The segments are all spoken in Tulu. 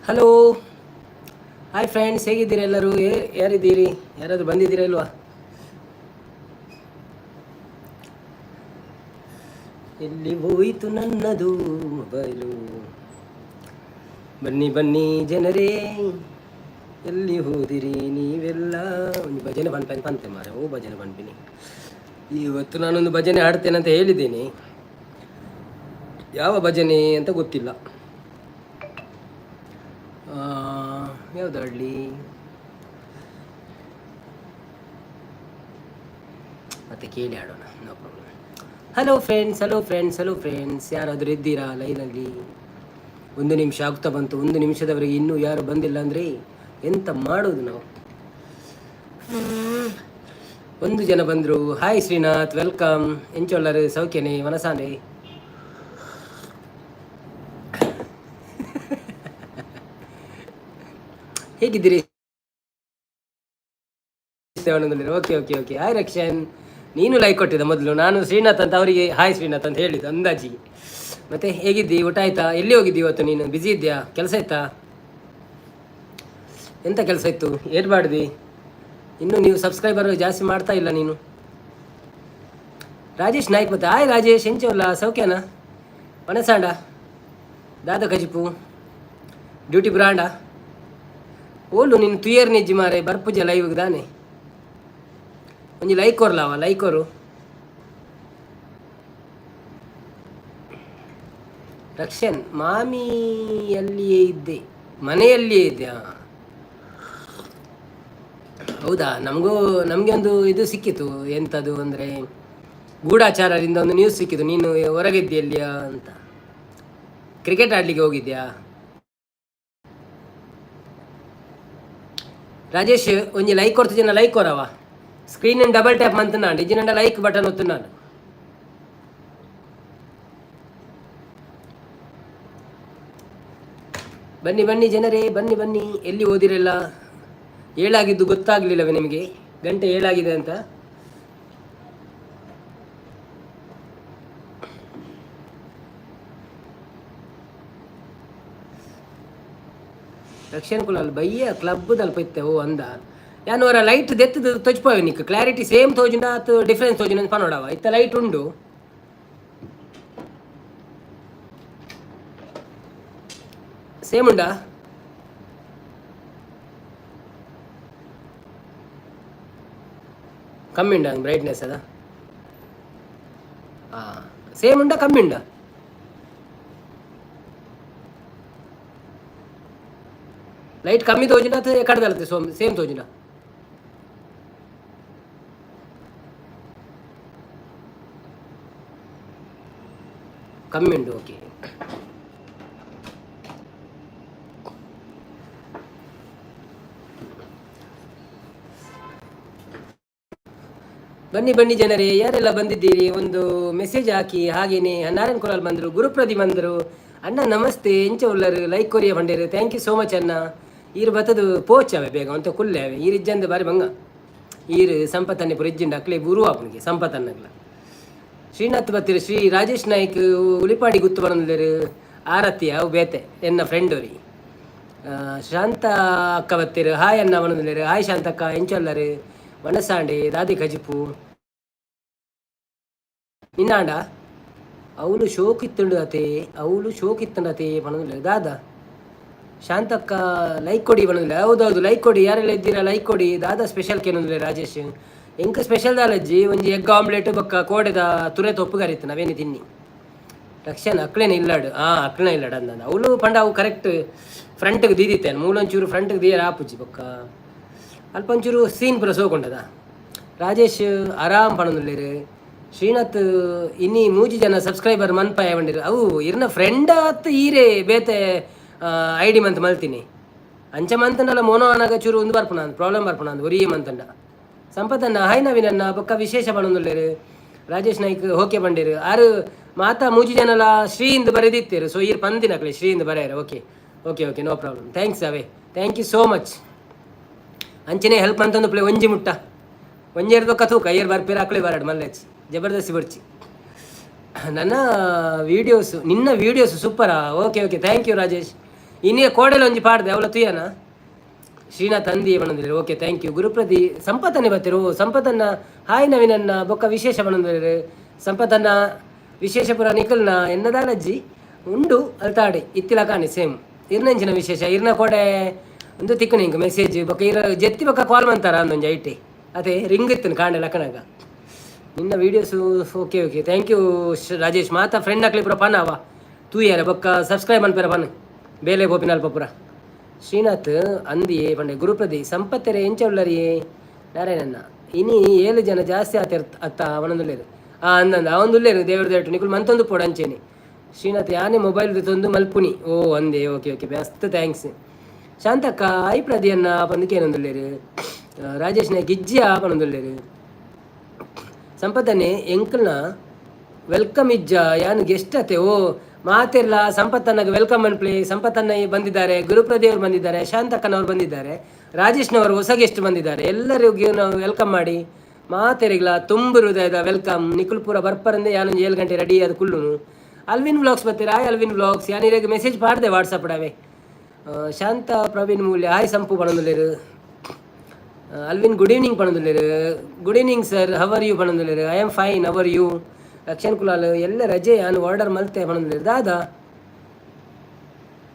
ಹಲೋ, ಹಾಯ್ ಫ್ರೆಂಡ್ಸ್, ಹೇಗಿದ್ದೀರಾ ಎಲ್ಲರೂ? ಯಾರಿದ್ದೀರಿ? ಯಾರಾದರೂ ಬಂದಿದ್ದೀರಾ ಇಲ್ವಾ? ಎಲ್ಲಿ ಹೋಯಿತು ನನ್ನದು ಮೊಬೈಲು? ಬನ್ನಿ ಬನ್ನಿ ಜನರೇ, ಎಲ್ಲಿ ಹೋದಿರಿ ನೀವೆಲ್ಲ? ಒಂದು ಭಜನೆ ಪನ್ಪೆ ಪಂತೆ ಮಾರೆ. ಓ, ಭಜನೆ ಪನ್ಪಿನಿ. ಇವತ್ತು ನಾನೊಂದು ಭಜನೆ ಹಾಡ್ತೇನೆ ಅಂತ ಹೇಳಿದ್ದೀನಿ. ಯಾವ ಭಜನೆ ಅಂತ ಗೊತ್ತಿಲ್ಲ. ಯಾವ್ದು ಹಾಡಲಿ? ಮತ್ತೆ ಕೇಳಿ ಹಾಡೋಣ, no problem. Hello friends, hello friends, hello friends, ಯಾರಾದರೂ ಇದ್ದೀರಾ ಲೈನಲ್ಲಿ? ಒಂದು ನಿಮಿಷ ಆಗ್ತಾ ಬಂತು. ಒಂದು ನಿಮಿಷದವರೆಗೆ ಇನ್ನೂ ಯಾರು ಬಂದಿಲ್ಲ ಅಂದರೆ ಎಂತ ಮಾಡೋದು ನಾವು? ಒಂದು ಜನ ಬಂದರು. Hi Srinath, welcome. ಎಂಚೊಲ್ಲರು? ಸೌಖ್ಯನೆ? ಮನಸಾನೆ? ಹೇಗಿದ್ದೀರಿ? Okay okay okay. Hi Rakshan, ನೀನು ಲೈಕ್ ಕೊಟ್ಟಿದ್ದ ಮೊದಲು. ನಾನು ಶ್ರೀನಾಥ್ ಅಂತ ಅವರಿಗೆ ಹಾಯ್ ಶ್ರೀನಾಥ್ ಅಂತ ಹೇಳಿದ್ದು ಅಂದಾಜಿಗೆ. ಮತ್ತೆ ಹೇಗಿದ್ದಿ? ಊಟ ಆಯ್ತಾ? ಎಲ್ಲಿ ಹೋಗಿದ್ದಿ ಇವತ್ತು? ನೀನು ಬ್ಯುಸಿ ಇದ್ಯಾ? ಕೆಲಸ ಇತ್ತಾ? ಎಂತ ಕೆಲಸ ಇತ್ತು? ಏನು ಮಾಡಿದ್ವಿ? ಇನ್ನು ನೀವು ಸಬ್ಸ್ಕ್ರೈಬರ್ ಜಾಸ್ತಿ ಮಾಡ್ತಾ ಇಲ್ಲ ನೀನು. ರಾಜೇಶ್ ನಾಯ್ಕ್ ಮತ್ತೆ. ಹಾಯ್ ರಾಜೇಶ್, ಎಂಚವಲ್ಲ? ಸೌಖ್ಯನಾ? ಮನಸಾಂಡ? ದಾದ ಕಜಿಪು? ಡ್ಯೂಟಿ ಬ್ರಾಂಡ? ಓಲು ನಿನ್ನ ತುಯರ್ ನಿಜ್ಜಿ ಮಾರೆ, ಬರ್ಪುಜ ಲೈವ್ ದಾನೆ. ಒಂಜಿ ಲೈಕ್ ಕೊರ್ಲಾವ? ಲೈಕ್ ಕೊರು. ರಕ್ಷನ್, ಮಾಮಿಯಲ್ಲಿಯೇ ಇದ್ದೆ, ಮನೆಯಲ್ಲಿಯೇ ಇದ್ದೆ. ಹಾಂ, ಹೌದಾ? ನಮಗೂ ನಮಗೆ ಒಂದು ಇದು ಸಿಕ್ಕಿತು. ಎಂಥದ್ದು ಅಂದರೆ, ಗೂಢಾಚಾರರಿಂದ ಒಂದು ನ್ಯೂಸ್ ಸಿಕ್ಕಿತು. ನೀನು ಹೊರಗಿದ್ದಿ ಎಲ್ಲಿಯಾ ಅಂತ. ಕ್ರಿಕೆಟ್ ಆಡಲಿಕ್ಕೆ ಹೋಗಿದ್ಯಾ? ರಾಜೇಶ್, ಒಂಜಿ ಲೈಕ್ ಕೊಡ್ತು ಜನ ಲೈಕ್ ಕೊರವ. ಸ್ಕ್ರೀನ್ ಡಬಲ್ ಟ್ಯಾಪ್ ಮಂತುನಾಂಡ್ ಇಜ್ಜಿನಂಡ ಲೈಕ್ ಬಟನ್ ಒತ್ತುನಾಂಡ್. ಬನ್ನಿ ಬನ್ನಿ ಜನರೇ, ಬನ್ನಿ ಬನ್ನಿ. ಎಲ್ಲಿ ಓದಿರಲ್ಲ? ಏಳಾಗಿದ್ದು ಗೊತ್ತಾಗ್ಲಿಲ್ಲವೇ ನಿಮಗೆ? ಗಂಟೆ ಏಳಾಗಿದೆ ಅಂತ. ರಕ್ಷಣ್ ಕುಲಾಲ್ ಬಯ್ಯ ಕ್ಲಬ್ ದಲ್ಪ ಇತ್ತೆ. ಓ ಅಂದ ಯಾನ್ ಲೈಟ್ ದೆತ್ತದು ತೊಜ್ಪಾವೆ. ನಿಕ್ ಕ್ಲಾರಿಟಿ ಸೇಮ್ ತೋಜುಂಡ ಅತ್ ಡಿಫ್ರೆನ್ಸ್ ತೋಜುಂಡ ಅಂತ ಪನೋಡವ. ಇತ್ತ ಲೈಟ್ ಉಂಡು. ಸೇಮ್ ಉಂಡಾ? ಕಮ್ಮಿ ಉಂಡಾ ಬ್ರೈಟ್ನೆಸ್ ಅದ? ಹಾಂ, ಸೇಮ್ ಉಂಡಾ, ಕಮ್ಮಿ ಉಂಡಾ? ಲೈಟ್ ಕಮ್ಮಿ ತೋಜುಂಡ ಅಥವಾ ಕಡ್ದಲತ್ತೆ ಸೋಮ್ ಸೇಮ್ ತೋಜುಂಡ? ಕಮ್ಮಿ ಉಂಟು, ಓಕೆ. ಬನ್ನಿ ಬನ್ನಿ ಜನರೇ, ಯಾರೆಲ್ಲ ಬಂದಿದ್ದೀರಿ ಒಂದು ಮೆಸೇಜ್ ಹಾಕಿ. ಹಾಗೇನೆ ನಾರಾಯಣ್ ಕುಲಾಲ್ ಬಂದರು, ಗುರುಪ್ರದಿ ಬಂದರು. ಅಣ್ಣ ನಮಸ್ತೆ, ಎಂಚ ಉಲ್ಲರು? ಲೈಕ್ ಕೊರಿಯ ಬಂಡೇರು. Thank you so much ಅಣ್ಣ. ಈರು ಬತ್ತದು ಪೋಚವೆ ಬೇಗ ಅಂತ ಕುಲ್ಲೆ ಅವೆ. ಈರು ಇಜ್ಜಂದು ಬಾರಿ ಬಂಗ. ಈರು ಸಂಪತ್ತನ್ನೆ ಪುರ ಇಜ್ಜಿಂಡ ಅಕ್ಲೆ ಗುರು ಆಪನಿಗೆ ಸಂಪತ್ತನ್ನಗ್ಲ. ಶ್ರೀನಾಥ್ ಬತ್ತಿರು, ಶ್ರೀ ರಾಜೇಶ್ ನಾಯ್ಕ್ ಉಳಿಪಾಡಿ ಗುತ್ತು ಬರಂದಿರು. ಆರತಿ ಅವು ಬೇತೆ ಎನ್ನ ಫ್ರೆಂಡ್ ಅವ್ರಿ. ಶಾಂತ ಅಕ್ಕ ಬತ್ತಿರು. ಹಾಯ್ ಅಣ್ಣ ಬನಂದಿರು. ಹಾಯ್ ಶಾಂತಕ್ಕ, ಎಂಚೊಲ್ಲರು? ವನಸಾಂಡೆ? ದಾದಿ ಕಜಿಪು ನಿನ್ನಾಂಡ? ಅವಳು ಶೋಕ್ ಇತ್ತುಂಡು ಅತೆ, ಅವಳು ಶೋಕ್ ಇತ್ತುಂಡು ಅತೆ ಪನೊಂದಿಲ್ಲ. ದಾದಾ ಶಾಂತಕ್ಕ ಲೈಕ್ ಕೊಡಿ ಪನೊಂದಿಲ್ಲ. ಹೌದೌದು, ಲೈಕ್ ಕೊಡಿ. ಯಾರೆಲ್ಲ ಇದ್ದೀರಾ ಲೈಕ್ ಕೊಡಿ. ದಾದಾ ಸ್ಪೆಷಲ್ ಕೇನೊಂದಿಲ್ಲ ರಾಜೇಶ್. ಎಂಕ್ ಸ್ಪೆಷಲ್ ದಾಲಜ್ಜಿ, ಒಂಜಿ ಎಗ್ ಆಮ್ಲೆಟ್ ಬೊಕ್ಕ ಕೋಡೆದ ತುರೆ ತೊಪ್ಪು ಕರಿತು ನಾವೇನು ತಿನ್ನಿ. ರಕ್ಷಣ ಅಕ್ಲೇನ ಇಲ್ಲಾಡು. ಹಾಂ, ಅಕ್ಲೇನ ಇಲ್ಲಾಡು ಅಂದ ಅವಳು ಪಂಡ. ಅವು ಕರೆಕ್ಟ್ ಫ್ರಂಟ್ಗೆ ದೀದಿತ್ತೇನೆ. ಮೂಲೊಂಚೂರು ಫ್ರಂಟ್ಗೆ ದಿಯರ ಆಪುಜಿ. ಬೊಕ್ಕ ಅಲ್ಪ ಒಂಚೂರು ಸೀನ್ ಪೂರ ಸೋಕೊಂಡದ. ರಾಜೇಶ್ ಆರಾಮ್ ಪಣೊಂದುಲ್ಲೆರ್. ಶ್ರೀನಾಥ್, ಇನ್ನಿ ಮೂಜಿ ಜನ ಸಬ್ಸ್ಕ್ರೈಬರ್ ಮನ್ಪಾಯ ಬಂಡಿರು. ಅವು ಇರ್ನ ಫ್ರೆಂಡ್ ಆತ್ ಈರೆ ಬೇತೆ ಐಡಿ ಮಂತ್ ಮಲ್ತೀನಿ. ಅಂಚ ಮಂತಂಡಲ ಮೋನೋ ಅನಾಗ ಚೂರು ಒಂದು ಬರ್ಪುಣ ಪ್ರಾಬ್ಲಮ್ ಬರ್ಪುಣ ಅಂದ್ ಒರಿಯೇ ಮಂತಂಡ. ಸಂಪತನ್ನ ಹಾಯ್ ನವೀನನ್ನ ಬೊಕ್ಕ ವಿಶೇಷ ಪಣೊಂದುಲ್ಲೆರ್. ರಾಜೇಶ್ ನಾಯ್ಕ್ ಹೋಕೆ ಬಂಡಿರು. ಆರು ಮಾತಾ ಮೂಜಿ ಜನಲ ಶ್ರೀಯಿಂದ ಬರೆದಿತ್ತೇರು. ಸೊ ಈರ್ ಪಂದಿನಕ್ಲೆ ಶ್ರೀಯಿಂದ ಬರೆಯರು. Okay okay okay, no problem. Thanks away, thank you so much. ಅಂಚನೆ ಹೆಲ್ಪ್ ಅಂತಂದು ಪ್ಲೇ ಒಂಜಿ ಮುಟ್ಟ ಒಂಜೇರ್ದ ತೂಕ ಏರ್ ಬರ್ಪೇರು ಅಕ್ಲೆ ಬರಡು ಮಲ್ಲೆಚ್ ಜಬರ್ದಸ್ತಿ ಬರ್ಚಿ. ನನ್ನ ವೀಡಿಯೋಸ್, ನಿನ್ನ ವೀಡಿಯೋಸ್ ಸೂಪರಾ. Okay okay, thank you Rajesh. ಇನ್ನೇ ಕೋಡೆಲ ಒಂಜಿ ಪಾಡ್ದೆ, ಅವಳ ತುಯನ. ಶ್ರೀನಾಥ್ ಅಂದಿ ಬಣ್ಣಂದಿರು. Okay, thank you. ಗುರುಪ್ರತಿ ಸಂಪತ್ತನ್ನೇ ಬರ್ತಿರು. ಸಂಪತ್ತನ್ನ ಹಾಯ್ ನವೀನನ್ನ. ಬೊಕ್ಕ ವಿಶೇಷ ಬಣ್ಣಂದಿರು. ಸಂಪತ್ತನ್ನ ವಿಶೇಷ ಪುರ ನಿಖಲ್ನ ಎನ್ನದಾಲಜ್ಜಿ ಉಂಡು ಅಲ್ತಾಡೆ ಇತ್ತಿಲ ಕಾಣಿ ಸೇಮ್. ಇರ್ನಂಚಿನ ವಿಶೇಷ ಇರ್ನ ಕೋಡೆ ಒಂದು ತಿಕ್ಕು ನಿಂಗೆ ಮೆಸೇಜ್. ಬೊಕ್ಕ ಇರ ಜೆತ್ತಿ ಬೊಕ್ಕ ಕಾಲ್ ಮಂತಾರ ಅಂದೊಂಜಿ ಐಟೆ ಅದೇ ರಿಂಗ್ ಇತ್ತು ಕಾಂಡೆ ಲಕ್ಕನಾಗ. ನಿನ್ನ videos okay okay, thank you Rajesh. ಮಾತಾ ಫ್ರೆಂಡ್ ಹಾಕ್ಲಿ ಪುರ ಪನ ಅವ ತೂಯಾರ. ಬೊಕ್ಕ ಸಬ್ಸ್ಕ್ರೈಬ್ ಅನ್ಪೇರ ಪನ್ ಬೇಲೆ ಬೋಪಿನಲ್ಪ ಪುರ. ಶ್ರೀನಾಥ್ ಅಂದಿಯೇ ಪಂಡೆ. ಗುರುಪ್ರದಿ ಸಂಪತ್ತೆರೆ ಎಂಚ ಉಳ್ಳರಿಯೇ ನಾರಾಯಣಣ್ಣ. ಇನಿ ಏಳು ಜನ ಜಾಸ್ತಿ ಆತಿರ್ ಅತ್ತ ಅವನೊಂದುಲ್ಲೇರು. ಆ ಅಂದಂದ ಅವೊಂದುಲ್ಲೇರು. ದೇವ್ರ ದೇಟು ನಿಕುಲು ಮಂತೊಂದು ಪೋಡು ಅಂಚೇನಿ. ಶ್ರೀನಾಥ್ ಯಾನೆ ಮೊಬೈಲ್ ತಂದು ಮಲ್ಪುನಿ. ಓ ಅಂದೆ. ಓಕೆ ಓಕೆ, ಮಸ್ತ್ thanks. ಶಾಂತಕ್ಕ I ಪ್ರದಿಯನ್ನ ಪಂದಕೇನೊಂದುಲ್ಲೇರು. ರಾಜೇಶ್ನ ಗಿಜ್ಜಿಯ ಪನೊಂದುಲ್ಲೇರು. ಸಂಪತ್ತನೆ ಎಂಕಲ್ನ welcome ಇಜ್ಜ, ಯಾನು ಗೆಸ್ಟ್ ಅತೆ. ಓ ಮಾತಿರ್ಲ ಸಂಪತ್ತನ್ನಗೆ welcome ಅನ್ಪ್ಲಿ. ಸಂಪತ್ತನ್ನ ಬಂದಿದ್ದಾರೆ, ಗುರುಪ್ರದೇವರು ಬಂದಿದ್ದಾರೆ, ಶಾಂತಕ್ಕನವರು ಬಂದಿದ್ದಾರೆ, ರಾಜೇಶ್ನವರು ಹೊಸ ಗೆಸ್ಟ್ ಬಂದಿದ್ದಾರೆ. ಎಲ್ಲರಿಗೂ ನಾವು welcome ಮಾಡಿ. ಮಾತೆರಿಗ್ಲ ತುಂಬು ಹೃದಯದ welcome. ನಿಕುಲ್ಪುರ ಬರ್ಪರಂದೆ ಯಾನೊಂದು 7 ಗಂಟೆ ರೆಡಿ ಅದು ಕುಲ್ಲುನು. ಅಲ್ವಿನ್ ವ್ಲಾಗ್ಸ್ ಬರ್ತೀರಾ? Hi Alvin vlogs. ಯಾನಿರಿಗೆ ಮೆಸೇಜ್ ಪಾಡ್ದೆ ವಾಟ್ಸಪ್ ಡಾವೆ. ಶಾಂತ ಪ್ರವೀಣ್ ಮೂಲ್ಯ ಹಾಯ್ ಸಂಪು ಪಣಂದುಲ್ಲೇರು. ಅಲ್ವಿನ್ ಗುಡ್ ಈವ್ನಿಂಗ್ ಪಣಂದುಲ್ಲೇರು. Good evening sir, how are you ಪಣಂದುಲ್ಲೇರು. I am fine, how are you? Rakshan Kulal ಎಲ್ಲ ರಜೆ ಯಾನು ಆರ್ಡರ್ ಮಲ್ತೆ ಪಣಂದುಲ್ಲೇರು. ದಾದಾ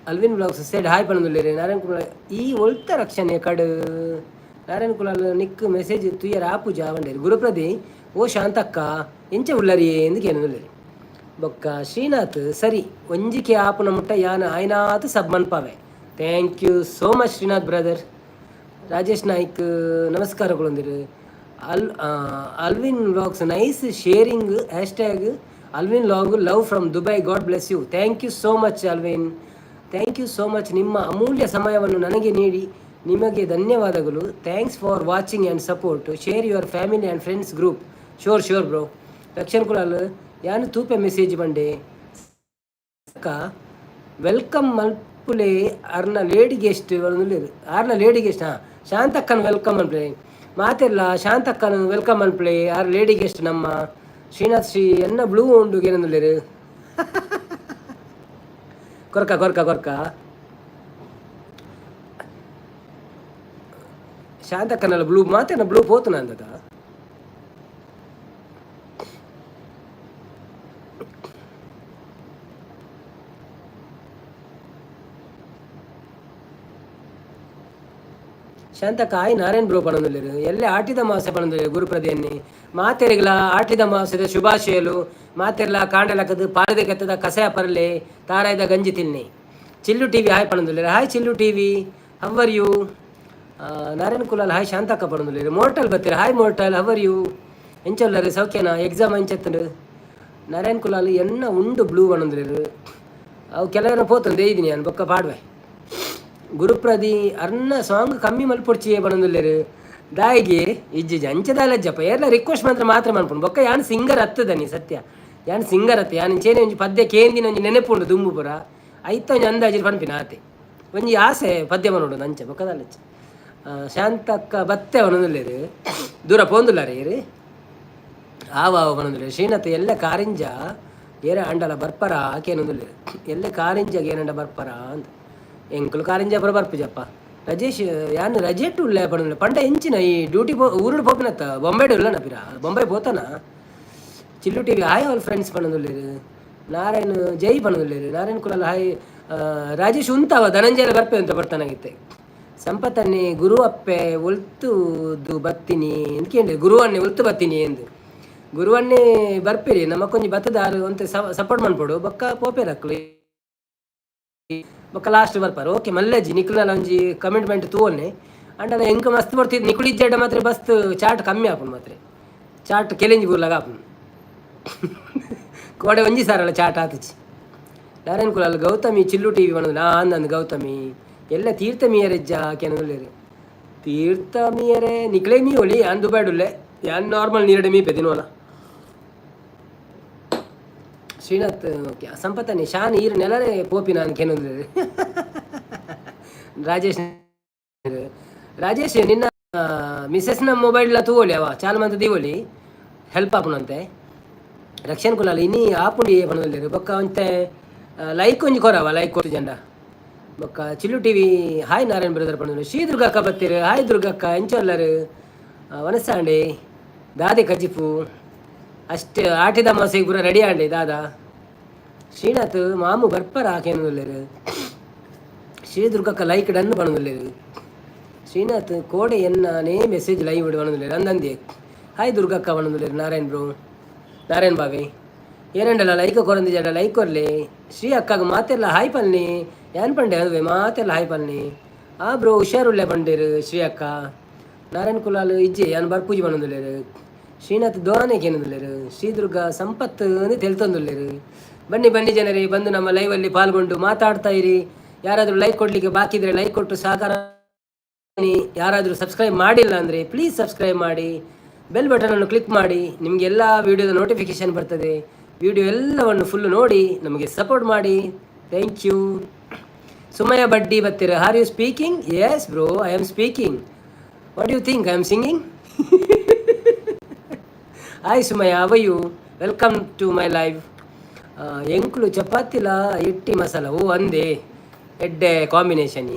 ಅಲ್ವಿನ್ ವ್ಲಾಗ್ಸ್ ಸೆಡ್ ಹಾಯ್ ಪಣಂದುಲ್ಲೇರು. ನಾರಾಯಣ್ ಕುಲಾಲ್ ಈ ಒಲ್ತ ರಕ್ಷಣೆ ಕಡು. ನಾರಾಯಣ್ ಕುಲಾಲ್ ನಿಕ್ ಮೆಸೇಜ್ ತುಯ್ಯರ ಆಪುಜ ಬಂಡೇರು. ಗುರುಪ್ರದಿ ಓ ಶಾಂತಕ್ಕ ಎಂಚ ಉಲ್ಲರಿ ಎಂದು ಕೇನದುಲ್ಲೇರು. ಬೊಕ್ಕ ಶ್ರೀನಾಥ್ ಸರಿ ಒಂಜಿಕೆ ಆಪುನ ಮುಟ್ಟ ಯಾನ ಆಯ್ನಾತ್ ಸಬ್ ಮನ್ಪಾವೆ. Thank you so much Srinath brother. Rajesh Naik ನಮಸ್ಕಾರಗಳೊಂದಿರು. Alvin vlogs nice sharing, hashtag Alvin vlog, love from Dubai, God bless you. Thank you so much Alvin, thank you so much. ನಿಮ್ಮ ಅಮೂಲ್ಯ ಸಮಯವನ್ನು ನನಗೆ ನೀಡಿ ನಿಮಗೆ ಧನ್ಯವಾದಗಳು. Thanks for watching and support. Share your family and friends group. Sure sure bro. Rakshan Kulal ಯಾನು ತೂಪೆ ಮೆಸೇಜ್ ಬಂಡೆ. ಅಕ್ಕ welcome ಮಲ್ಪುಲೆ ಅರ್ನ ಲೇಡಿ ಗೆಸ್ಟ್. ಆರ್ನ ಲೇಡಿ ಗೆಸ್ಟ್. ಹಾಂ, ಶಾಂತಕ್ಕನ welcome ಅನ್ಪ್ಲೆ. ಮಾತಿರ್ಲ ಶಾಂತಕ್ಕನ welcome ಅನ್ಪ್ಲೆ. ಆರ್ ಲೇಡಿ ಗೆಸ್ಟ್ ನಮ್ಮ. ಶ್ರೀನಾಥ್ ಶ್ರೀ ಎನ್ನ ಬ್ಲೂ ಉಂಡು ಏನಂದುಲ್ಲೇರು. ಕೊರ್ಕ ಕೊರ್ಕ ಕೊರ್ಕ. ಶಾಂತಕ್ಕನಲ್ಲ ಬ್ಲೂ ಮಾತೇನ ಬ್ಲೂ ಪೋತುನ ಅಂದದ. ಶಾಂತಕ್ಕ ಆಯ್ ನಾರಾಯಣ್ ಬ್ರೋ ಪಣಂದುಲ್ಲೇರು. ಎಲ್ಲೆ ಆಟಿದ ಮಾಸ ಪಣಂದುಲ್ಲೇರು ಗುರುಪ್ರದಿಯನ್ನಿ. ಮಾತೆರಿಗ್ಲ ಆಟಿದ ಮಾಸದ ಶುಭಾಶಯಲು. ಮಾತೆರ್ಲ ಕಾಂಡಲಕದು ಪಾರದೆ ಕತ್ತದ ಕಸಯ ಪರಲೆ ತಾರಾಯ್ದ ಗಂಜಿ ತಿನ್ನಿ. ಚಿಲ್ಲು ಟಿವಿ ಹಾಯ್ ಪಣಂದುಲ್ಲೇರು. Hi Chillu TV, how are you? Narayan Kulal hi ಶಾಂತಕ್ಕ ಪಣಂದುಲ್ಲೇರು. ಮೋರ್ಟಲ್ ಬತ್ತೀರ. Hi mortal, how are you? ಎಂಚೊಲ್ಲರು ಸೌಖ್ಯನಾ? ಎಕ್ಸಾಮ್ ಎಂಚತ್ತಂಡು? ನಾರಾಯಣ್ ಕುಲಾಲ್ ಎನ್ನ ಉಂಡು ಬ್ಲೂ ಪಣಂದುಲ್ಲೇರು. ಅವು ಕೆಲವರ ಪೋತಂದು ಇದೀನಿ ನಾನು ಬೊಕ್ಕ ಪಾಡ್ವೆ. ಗುರುಪ್ರದಿ ಅರ್ನ ಸಾಂಗ್ ಕಮ್ಮಿ ಮಲ್ಪೊಡ್ಚಿಯೇ ಪಣಂದುಲ್ಲೇರು. ದಾಯಿಗೆ ಇಜ್ಜಿಜಿ ಅಂಚದಾಲಜ್ಜಪ್ಪ. ಏರ್ಲ ರಿಕ್ವೆಸ್ಟ್ ಮಾತ್ರ ಮಾತ್ರ ಮನ್ಪುಂಡು. ಬೊಕ್ಕ ಯಾನ್ ಸಿಂಗರ್ ಅತ್ತದನಿ ಸತ್ಯ. ಯಾನ್ ಸಿಂಗರ್ ಅತ್ತ. ಯಾನ್ ಚೇನೆ ಒಂಜಿ ಪದ್ಯ ಕೇಂದಿನ ಒಂಜಿ ನೆನೆಪುಂಡು ದುಂಬು ಪುರ ಐತ ಒಂಜಿ ಅಂದಾಜು ಪನ್ಪಿನ ಆತೆ. ಒಂಜಿ ಆಸೆ ಪದ್ಯ ಮನೋಡು ಅಂಚೆ ಬೊಕ್ಕದಾಲಚ್ಚ. ಶಾಂತಕ್ಕ ಬತ್ತೆ ಪನೊಂದುಲ್ಲೇರು. ದೂರ ಪೋಂದುಲ್ಲಾರ ಏರು ಆವ ಆವ ಪನೊಂದುಲ್ಲೇರು. ಶ್ರೀನಾಥ್ ಎಲ್ಲ ಕಾರಿಂಜ ಏರ ಅಂಡಲ ಬರ್ಪರ ಆಕೇನೊಂದುಲ್ಲೇರು. ಎಲ್ಲ ಕಾರಿಂಜ ಏನಂಡ ಬರ್ಪರ ಅಂತ. ಎಂಕುಲು ಕಾರಿಂಜ ಪುರ ಬರ್ಪುಜಪ್ಪ. ರಜೇಶ್ ಯಾನ್ ರಜೆಟ್ ಉಲ್ಲೆ ಪಣಂದುಲ್ಲೆ. ಪಂಡ ಎಂಚಿನ ಈ ಡ್ಯೂಟಿ ಪೋ ಊರುಡು ಪೋಪಿನತ್ತ ಬೊಂಬೆಡ್ ಉಲ್ಲನ ಪಿರ ಬೊಂಬೈ ಪೋತನ. ಚಿಲ್ಲು ಟಿವಿ ಹಾಯ್ ಆಲ್ ಫ್ರೆಂಡ್ಸ್ ಪಣಂದುಲ್ಲೇರು. ನಾರಾಯಣ್ ಜೈ ಪಣಂದುಲ್ಲೇರು. ನಾರಾಯಣ್ ಕುಲಾಲ್ ಹಾಯ್. ರಾಜೇಶ್ ಉಂತಾವ ಧನಂಜಯ ಬರ್ಪೆ ಅಂತ ಬರ್ತಾನಾಗಿತ್ತೆ. ಸಂಪತ್ತನ್ನೇ ಗುರು ಅಪ್ಪೆ ಒಲ್ತುದು ಬತ್ತೀನಿ ಅಂತ ಕೇಳಿ. ಗುರುವನ್ನೇ ಒಲ್ತು ಬತ್ತೀನಿ ಎಂದು ಗುರುವನ್ನೇ ಬರ್ಪೇರಿ. ನಮಕೊಂಜಿ ಬತ್ತದಾರು ಅಂತ ಸಪೋರ್ಟ್ ಮನ್ಪೊಡು. ಬೊಕ್ಕ ಪೋಪೇರಕ್ಲು ಬೊಕ್ಕ ಲಾಸ್ಟ್ ಬರ್ಪಾರ. ಓಕೆ ಮಲ್ಲಜ್ಜಿ ನಿಕ್ಲನ ಒಂಜಿ ಕಮಿಟ್ಮೆಂಟ್ ತೂವೊನ್ನೆ. ಅಂಡಲ ಎಂಕ್ ಮಸ್ತ್ ಬರ್ತಿದ್ದು ನಿಕುಲು ಮಾತ್ರ ಬಸ್ತ್ ಚಾಟ್ ಕಮ್ಮಿ ಆಪುಂಡು. ಮಾತ್ರ ಚಾಟ್ ಕೆಲೆಂಜಿ ಬೂರ್ಲಾಗ ಆಪುಂಡು. ಕೋಡೆ ಒಂಜಿ ಸಾರಲ್ಲ ಚಾಟ್ ಆತುಚಿ. ನಾರಾಯಣ್ ಕುಲಾಲ್ ಗೌತಮಿ ಚಿಲ್ಲು ಟಿವಿ ಪಣದು ನಾ ಅಂದಂದು. ಗೌತಮಿ ಎಲ್ಲ ತೀರ್ಥ ಮೀಯರೆಜ್ಜ ಕೆನದುಲ್ಲೇರು. ತೀರ್ಥ ಮೀಯರೆ ನಿಕ್ಲೆ ಮೀ ಒಲಿ. ಯಾನ್ ದುಬೈಡುಲ್ಲೆ. ಯಾನ್ ನಾರ್ಮಲ್ ನೀರಡೆ ಮೀಪೆ ದಿನೋಲ. ಶ್ರೀನಾಥ್ ಓಕೆ. ಸಂಪತ್ತನಿ ಶಾನ್ ಈರು ನೆಲರೆ ಪೋಪಿ ನಾನು ಕೆನೊಂದುಲ್ಲೇರು. ರಾಜೇಶ್ ರಾಜೇಶ್ ನಿನ್ನ ಮಿಸಸ್ನ ಮೊಬೈಲ್ ತೂವೊಲಿ. ಅವ ಚಾಲು ಮಂತ್ ದೀವೊಲಿ, ಹೆಲ್ಪ್ ಆಪುನಂತೆ. ರಕ್ಷಣ್ ಕುಲಾಲ್ ಇನಿ ಆಪುಂಡು ಪನೊಂದುಲ್ಲೆರ್. ಬೊಕ್ಕ ಒಂತೆ ಲೈಕ್ ಒಂಜಿ ಕೊರವ ಲೈಕ್ ಕೊರ್ತುಜಂಡ. ಬೊಕ್ಕ Chillu TV hi Narayan brother ಪನೊಂದುಲ್ಲೆರ್. ಶ್ರೀ ದುರ್ಗಕ್ಕ ಬತ್ತೆರ್. ಹಾಯ್ ದುರ್ಗಕ್ಕ, ಎಂಚ ಉಲ್ಲರ್? ವನಸಾಂಡೆ ದಾದೆ ಕಜಿಪು? ಅಷ್ಟೇ ಆಟಿದ ಅಮಾಸೆಗೆ ಪೂರ ರೆಡಿ ಆಂಡೆ ದಾದಾ? ಶ್ರೀನಾಥ್ ಮಾಮು ಬರ್ಪರ ಕೇನೊಂದುಲ್ಲೆರ್. ಶ್ರೀ ದುರ್ಗಕ್ಕ ಲೈಕ್ ಡನ್ ಪನೊಂದುಲ್ಲೆರ್. ಶ್ರೀನಾಥ್ ಕೋಡೆ ಎನ್ನನೇ ಮೆಸೇಜ್ ಲೈವ್ ಪನೊಂದುಲ್ಲೆರ್. ಅಂದಂದೆ ಹಾಯ್ ದುರ್ಗಕ್ಕ ಪನೊಂದುಲ್ಲೆರ್. ನಾರಾಯಣ್ ಬ್ರೋ, ನಾರಾಯಣ್ ಬಾವೆ ಏರಂಡಲ ಲೈಕ್ ಕೊರಂದಿಜಾಡ ಲೈಕ್ ಕೊರ್ಲೆ. ಶ್ರೀ ಅಕ್ಕಗ್ ಮಾತೆರ್ಲ ಹಾಯ್ ಪನ್ನಿ. ಯಾನ್ ಪಂಡೆ ಅದುವೆ ಮಾತೆರ್ಲ ಹಾಯ್ ಪನ್ನಿ. ಆ ಬ್ರೋ ಹುಷಾರುಳ್ಳೆ ಪಂಡೇರು ಶ್ರೀ ಅಕ್ಕ. ನಾರಾಯಣ್ ಕುಲಾಲ್ ಇಜ್ಜೆ ಯಾನ್ ಬರ್ಪೂಜಿ ಪನೊಂದುಲ್ಲೆರ್. ಶ್ರೀನಾಥ್ ದೋನೆ ಕೇನೊಂದುಲ್ಲೆರ್. ಶ್ರೀ ದುರ್ಗಾ ಸಂಪತ್ ತೆಲ್ತೊಂದುಲ್ಲೆರ್. ಬನ್ನಿ ಬನ್ನಿ ಜನರೇ, ಬಂದು ನಮ್ಮ ಲೈವಲ್ಲಿ ಪಾಲ್ಗೊಂಡು ಮಾತಾಡ್ತಾ ಇರಿ. ಯಾರಾದರೂ ಲೈಕ್ ಕೊಡ್ಲಿಕ್ಕೆ ಬಾಕಿ ಇದ್ರೆ ಲೈಕ್ ಕೊಟ್ಟು ಸಹಕಾರ. ಯಾರಾದರೂ ಸಬ್ಸ್ಕ್ರೈಬ್ ಮಾಡಿಲ್ಲ ಅಂದರೆ ಪ್ಲೀಸ್ ಸಬ್ಸ್ಕ್ರೈಬ್ ಮಾಡಿ, ಬೆಲ್ ಬಟನನ್ನು ಕ್ಲಿಕ್ ಮಾಡಿ. ನಿಮಗೆ ಎಲ್ಲ ವಿಡಿಯೋದ ನೋಟಿಫಿಕೇಶನ್ ಬರ್ತದೆ. ವಿಡಿಯೋ ಎಲ್ಲವನ್ನು ಫುಲ್ ನೋಡಿ ನಮಗೆ ಸಪೋರ್ಟ್ ಮಾಡಿ. Thank you. Sumayya ಬಡ್ಡಿ ಬತ್ತೀರ. Are you speaking? Yes bro, I am speaking. What you think, I am singing? Hi Sumayya, how you? Welcome to my live. ಎಂಕ್ಲು ಚಪಾತಿಲ ಎಟ್ಟಿ masala. ಓ ಅಂದೆ, ಎಡ್ಡೆ combination.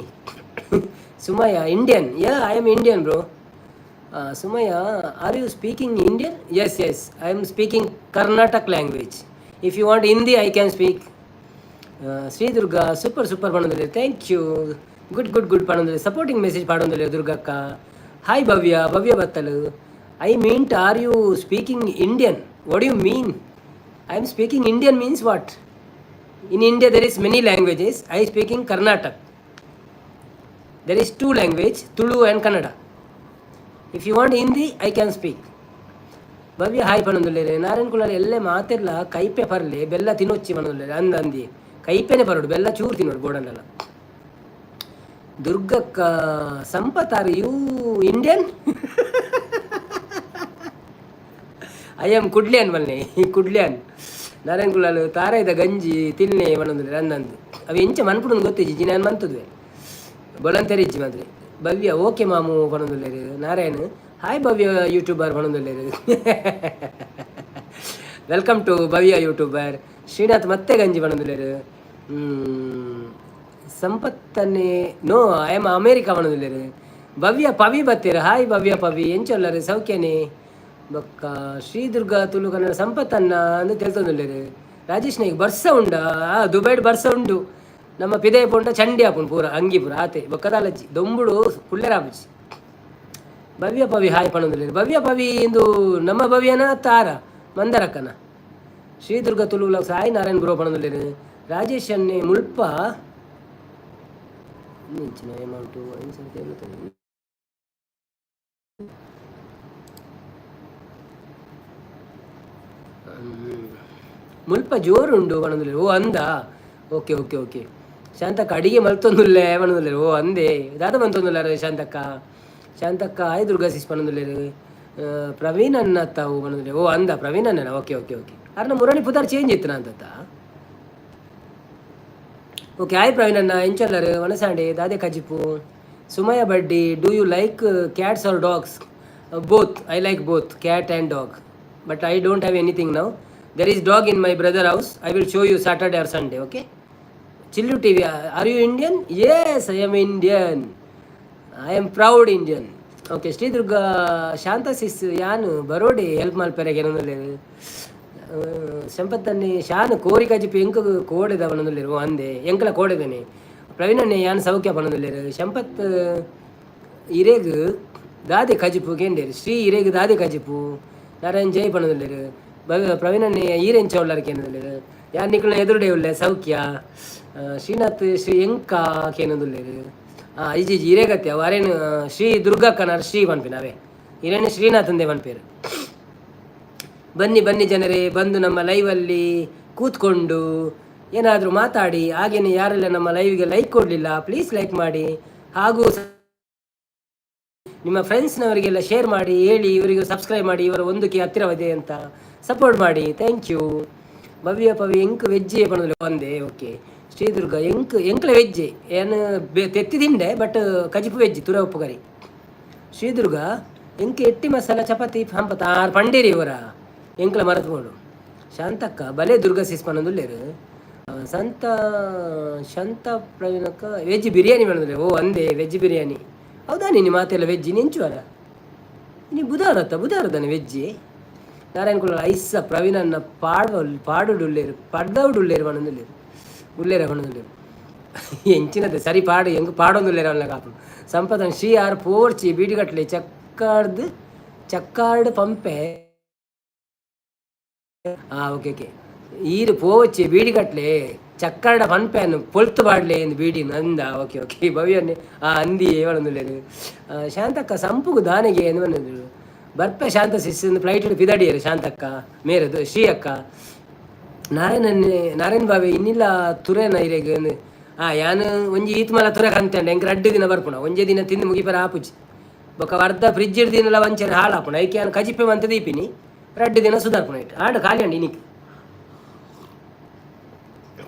Sumayya Indian? Yeah, I am Indian bro. Sumayya, are you speaking Indian? Yes, I am speaking Karnataka language. If you want Hindi, I can speak. Shri Durga super super ಪಣೊಂದುಲ್ಲೆರ್. Thank you. Good good good ಪಣೊಂದುಲ್ಲೆರ್. Supporting message ಪಾಡೊಂದುಲ್ಲೆರ್ ದುರ್ಗಕ್ಕ. Hi Bhavya, Bhavya ಬತ್ತಲು. I meant, are you speaking Indian? What you mean? I am speaking Indian means what? In India there is many languages. I speaking Karnataka. There is two language, Tulu and Kannada. If you want Hindi, I can speak. Bhavya hi ಪನೊಂದುಲ್ಲೆರ್. Narayana Kulal ಎಲ್ಲೆ ಮಾತೆರ್ಲ ಕೈಪೆ ಪರ್ಲೆ, ಬೆಲ್ಲ ತಿನ್ನೊಚ್ಚಿ ಪನೊಂದುಲ್ಲೆರ್. ಅಂದ ಅಂದಿ, ಕೈಪೆನೆ ಪರಡು, ಬೆಲ್ಲ ಚೂರು ತಿನ್ನೋಡು ಬೋಡಂಡಲ. ದುರ್ಗಕ್ಕ Sampath, are you Indian? I am Kudlian ಮಲ್ನೆ, ಕುಡ್ಲಿಯನ್. Narayana Kulal ತಾರಾಯ್ದ ಗಂಜಿ ತಿನ್ನೆ ಪನೊಂದುಲ್ಲೆರ್. ಅಂದಂದು ಅವು ಎಂಚ ಮನ್ಪುಡು ಗೊತ್ತಿಜ್ಜಿ, ನಾನು ಮಂತುದ್ವೆ ಬೊಲಂತೆರ್ ಇಜ್ಜಿ ಮಾತ್ರ. ಭವ್ಯ ಓಕೆ ಮಾಮು ಪನೊಂದುಲ್ಲೆರ್. ನಾರಾಯಣ್ ಹಾಯ್ ಭವ್ಯ ಯೂಟ್ಯೂಬರ್ ಪನೊಂದುಲ್ಲೆರ್. Welcome to Bhavya YouTuber. Srinath ಮತ್ತೆ ಗಂಜಿ ಪನೊಂದುಲ್ಲೆರ್. ಸಂಪತ್ತನ್ನೇ ನೋ, I am America ಪನೊಂದುಲ್ಲೆರ್. ಭವ್ಯ ಪವಿ ಬತ್ತೆರ್. ಹಾಯ್ ಭವ್ಯ ಪವಿ, ಎಂಚೊಲ್ಲರ್? ಸೌಖ್ಯನೇ? ಬೊಕ್ಕ ಶ್ರೀ ದುರ್ಗಾ ತುಳು ಕನ್ನಡ ಸಂಪತ್ತನ್ನ ಅಂದು ತೆಲ್ತೊಂದುಲ್ಲೆರ್. ರಾಜೇಶ್ ನಾಯ್ಕ್ ಬರ್ಸ ಉಂಡ? ಆ ದುಬೈಡ್ ಬರ್ಸ ಉಂಡು. ನಮ್ಮ ಪಿದಯ ಪೋಂಡ ಚಂಡಿ ಆಪುಂಡು ಪೂರ, ಅಂಗಿ ಪೂರ ಆತೆ. ಬೊಕ್ಕ ದಾಲಜ್ಜಿ ದೊಂಬುಡು ಕುಳ್ಳೆರಾಪುಜಿ. ಭವ್ಯ ಪವಿ ಹಾಯ್ ಪನೊಂದುಲ್ಲೆರ್. ಭವ್ಯ ಪವಿ ಇಂದು ನಮ್ಮ ಭವ್ಯನ ತಾರ ಮಂದರಕ್ಕನ? ಶ್ರೀ ದುರ್ಗಾ ತುಳು ಸಾಯಿ ನಾರಾಯಣ್ ಬ್ರೋ ಪನೊಂದುಲ್ಲೆರ್. ರಾಜೇಶ್ ಅನ್ನೆ ಮುಲ್ಪ ಅಮೌಂಟು. ಮುಲ್ಪ ಜೋರುಂಡು ಪನೊಂದುಲ್ಲೆರ್. ಓ ಅಂದ, ಓಕೆ ಓಕೆ ಓಕೆ. ಶಾಂತಕ್ಕ ಅಡಿಗೆ ಮಲ್ತೊಂದುಲ್ಲೆ ಪನೊಂದುಲ್ಲೆರ್. ಓ ಅಂದೆ, ದಾದ ಮಂತೊಂದುಲ್ಲಾರ ಶಾಂತಕ್ಕ? ಶಾಂತಕ್ಕ ಆಯ್ ದುರ್ಗಾ ಸಿಸ್ ಪನೊಂದುಲ್ಲೆರ್. ಪ್ರವೀಣ್ ಅನ್ನ ತಾವು ಪನೊಂದುಲ್ಲೆರ್. ಓ ಅಂದ, ಪ್ರವೀಣ್ ಅಣ್ಣನ? Okay okay okay. ಅರ್ನ ಮುರಳಿ ಪುದಾರ್ ಚೇಂಜ್ ಇತ್ತು ಅಂತತ್ತ. ಓಕೆ, ಆಯ್ ಪ್ರವೀಣ್ ಅಣ್ಣ, ಎಂಚೊಲ್ಲರ್? ವನಸಾಂಡೆ ದಾದೆ ಕಜಿಪು? ಸುಮಯ ಬಡ್ಡಿ, do you like cats or dogs? Both. I like both cat and dog, but I don't have anything now. There is dog in my brother house. I will show you Saturday or Sunday, okay? Chillu TV, are you Indian? Yes, I am Indian. I am proud Indian. Okay. Shri Durga Shanta sis ಯಾನು ಬರೋಡಿ help ಮಲ್ಪೆರೆಗೆ ಏನೊಂದುಲ್ಲೆರ್. ಸಂಪತ್ತನ್ನಿ ಶಾನ್ ಕೋರಿ ಕಜಿಪು ಎಂಕ್ ಕೋಡೆದ ಪನೊಂದುಲ್ಲೆರ್. ಓ ಅಂದೆ, ಎಂಕಲ ಕೋಡೆದನೆ. ಪ್ರವೀಣನ್ನೇ ಯಾನ್ ಸೌಖ್ಯ ಪನೊಂದುಲ್ಲೆರ್. ಸಂಪತ್ ಇರೆಗ್ ದಾದೆ ಕಜಿಪು ಕೇಂಡೇರು. ಶ್ರೀ ಇರೆಗ್ ದಾದೆ ಕಜಿಪು? ನಾರಾಯಣ್ ಜೈ ಪನೊಂದುಲ್ಲೆರ್. ಪ್ರವೀಣನ್ನೇ ಈರೆಂಚ ಉಲ್ಲರ್ ಕೇನೊಂದುಲ್ಲೆರ್. ಯಾನ್ ನಿಕುಲ್ನ ಎದುರುಡೆ ಉಲ್ಲೆ ಸೌಖ್ಯ. ಶ್ರೀನಾಥ್ ಶ್ರೀ ಎಂಕ ಕೇನೊಂದುಲ್ಲೆರ್. ಇಜ್ಜಿ ಇಜ್ಜಿ, ಇರೇಗತ್ತೆ ಅವು. ಅರೇನು ಶ್ರೀ ದುರ್ಗಕ್ಕನಾರ್ ಶ್ರೀ ಪನ್ಪಿನ ಅವೇ. ಇರೇನು ಶ್ರೀನಾಥಂದೇ ಪನ್ಪೇರು. ಬನ್ನಿ ಬನ್ನಿ ಜನರೇ, ಬಂದು ನಮ್ಮ ಲೈವಲ್ಲಿ ಕೂತ್ಕೊಂಡು ಏನಾದರೂ ಮಾತಾಡಿ. ಹಾಗೆಯೇ ಯಾರೆಲ್ಲ ನಮ್ಮ ಲೈವ್ಗೆ ಲೈಕ್ ಕೊಡಲಿಲ್ಲ, ಪ್ಲೀಸ್ ಲೈಕ್ ಮಾಡಿ ಹಾಗೂ ನಿಮ್ಮ ಫ್ರೆಂಡ್ಸ್ನವರಿಗೆಲ್ಲ ಶೇರ್ ಮಾಡಿ ಹೇಳಿ, ಇವರಿಗೆ ಸಬ್ಸ್ಕ್ರೈಬ್ ಮಾಡಿ, ಇವರ ಒಂದಕ್ಕೆ ಹತ್ತಿರವಿದೆ ಅಂತ ಸಪೋರ್ಟ್ ಮಾಡಿ. Thank you. ಭವ್ಯ ಪವಿ ಎಂಕ್ ವೆಜ್ಜೆ ಪನೊಂದುಲ್ಲೆ. ಒಂದೇ ಓಕೆ. ಶ್ರೀದುರ್ಗ ಎಂಕ್ ಎಂಕ್ಲ ವೆಜ್ಜೆ ಏನು ತೆತ್ತಿ ತಿಂಡೆ, ಬಟ್ ಕಜಿಪು ವೆಜ್ ತುರ ಉಪ್ಪು ಕರಿ. ಶ್ರೀದುರ್ಗ ಎಂಕ್ ಎಟ್ಟಿ ಮಸಾಲ ಚಪಾತಿ ಹಂಪತ ಆರ್ ಪಂಡೇರಿ ಇವರ ಎಂಕ್ಲ ಮರತ್ಬೋಡು. ಶಾಂತಕ್ಕ ಬಲೆ ದುರ್ಗಾ ಸಿಸ್ ಪನೊಂದುಲ್ಲೆರ್. ಸಂತ ಶಾಂತ ಪ್ರವೀಣಕ್ಕ ವೆಜ್ ಬಿರಿಯಾನಿ ಪನೊಂದುಲ್ಲೆರ್. ಓ ಅಂದೆ ವೆಜ್ ಬಿರಿಯಾನಿ ಹೌದಾ? ನೀನು ಮಾತೆಲ್ಲ ವೆಜ್ ನೆಂಚುವರ ನೀ ಬುಧಾರ ಅತ್ತ ಬುಧಾರದಾನೆ ವೆಜ್ಜಿ. ನಾರಾಯಣ ಕುಲ ಐಸ ಪ್ರವೀಣನ್ನ ಪಾಡುವ ಪಾಡುಡುಲ್ಲೇರು ಪಡ್ದವುಡುಲ್ಲೇರು ಪನೊಂದುಲ್ಲೆರ್ ಉಲ್ಲೇರ ಪನೊಂದುಲ್ಲೆರ್. ಎಂಚಿನದ ಸರಿ ಪಾಡು ಎಂಕ್ ಪಾಡೊಂದುಲ್ಲೆರ್ ಅವನ ಕಾಪುಂಡು. ಸಂಪದನ್ ಶ್ರೀ ಆರ್ ಪೋರ್ಚಿ ಬೀಡಿಗಟ್ಲೆ ಚಕ್ಕಾರ್ದ್ ಚಕ್ಕಾರ್ಡ್ ಪಂಪೆ. ಆ ಓಕೆ ಓಕೆ. ಈರು ಪೋವಚ್ಚಿ ಬೀಡಿಗಟ್ಲೆ ಚಕ್ಕರ್ಡ ಪನ್ಪೆನ್ ಪೊಲ್ತು ಬಾಡ್ಲೆ ಇಂದು ಬೀಡಿ ನಂದ. ಓಕೆ ಓಕೆ ಭವ್ಯನ್ನೇ ಆ ಅಂದಿ ಪನೊಂದುಲ್ಲೆರ್. ಶಾಂತಕ್ಕ ಸಂಪುಗು ದಾನೆಗೆ ಎಂದು ಪನೊಂದುಲ್ಲೆರ್. ಬರ್ಪೆ ಶಾಂತ ಸಿಸ್ ಫ್ಲೈಟ್ ಪಿದಡಿಯರು ಶಾಂತಕ್ಕ ಮೇರದು ಶ್ರೀ ಅಕ್ಕ. ನಾರಾಯಣನ್ನೇ ನಾರಾಯಣ ಬಾವೆ ಇನ್ನಿಲ್ಲ ತುರೆನ ಇರೆಗ್. ಆ ಯಾನ್ ಒಂಜಿ ಈತ್ ಮಲ್ಲ ತುರೆ ಕಂತಂಡೆ ಎಂಕ್ ರಡ್ಡ್ ದಿನ ಬರ್ಪುಣ. ಒಂಜೇ ದಿನ ತಿಂದು ಮುಗಿಪೆರ ಆಪುಜಿ. ಬೊಕ್ಕ ಅರ್ಧ ಫ್ರಿಜ್ ದಿನಲ ಒಂಚೆನೆ ಹಾಳಾಪುಂಡು. ಐಕ್ ಯಾನ್ ಕಜಿಪೆ ಮಂತ್ ದೀಪಿನಿ ರಡ್ಡ್ ದಿನ ಸುಧಾರ್ಪುಣ ಇಟ್ಟು ಆಂಡ ಖಾಲಿ ಅಂಡ್ ಇನಿಕ್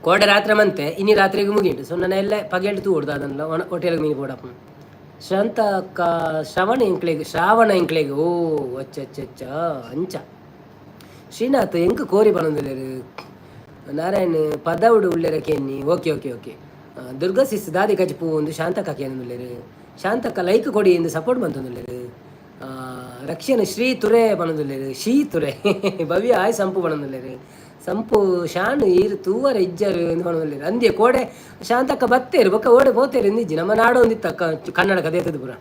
ಕೋಡೆ ರಾತ್ರಿ ಮಂತೆ ಇನಿ ರಾತ್ರಿಗೆ ಮುಗಿಂಡು. ಸೊ ನನ್ನ ಎಲ್ಲ ಪಗೆಲ್ಡ್ ತೂವೊಡು ದಾದನ್ಲ ಹೋಟೆಲ್ಗೆ ಮೀನು ಪೋಡಾಪುಂಡು. ಶಾಂತ ಅಕ್ಕ ಶ್ರವಣ ಎಂಕ್ಲೆಗ್ ಶ್ರಾವಣ ಎಂಕ್ಲೆಗ್. ಓ ಅಚ್ಚ ಅಚ್ಚ ಅಚ್ಚ ಅಂಚ. ಶ್ರೀನಾಥ್ ಎಂಕ್ ಕೋರಿ ಪನೊಂದುಲ್ಲೆರ್. ನಾರಾಯಣ್ ಪದವುಡು ಉಲ್ಲೆರ ಕೇನ್ನಿ. Okay okay okay. Durga sis ದಾದಿ ಕಜಿಪು ಒಂದು ಶಾಂತಕ್ಕ ಕೇನೊಂದುಲ್ಲೆರ್. ಶಾಂತಕ್ಕ ಲೈಕ್ ಕೊಡಿ ಎಂದು ಸಪೋರ್ಟ್ ಮಂತೊಂದುಲ್ಲೆರ್. ರಕ್ಷಣೆ ಶ್ರೀ ತುರೆ ಪನೊಂದುಲ್ಲೆರ್. ಶ್ರೀ ತುರೆ ಭವ್ಯ ಆಯ್ ಸಂಪು ಪನೊಂದುಲ್ಲೆರ್. ಸಂಪು ಶಾನ್ ಈರ್ ತೂವರ ಇಜ್ಜರು ಎಂದು ಪನೊಂದುಲ್ಲೆರ್. ಅಂದ್ಯ ಕೋಡೆ ಶಾಂತಕ್ಕ ಬತ್ತೇರು ಬೊಕ್ಕ ಓಡೆ ಪೋತೇರು ಇಂದಿಜ್ಜಿ. ನಮ್ಮ ನಾಡು ಒಂದಿತ್ತ ಕನ್ನಡ ಕದೇತದ ಪುರ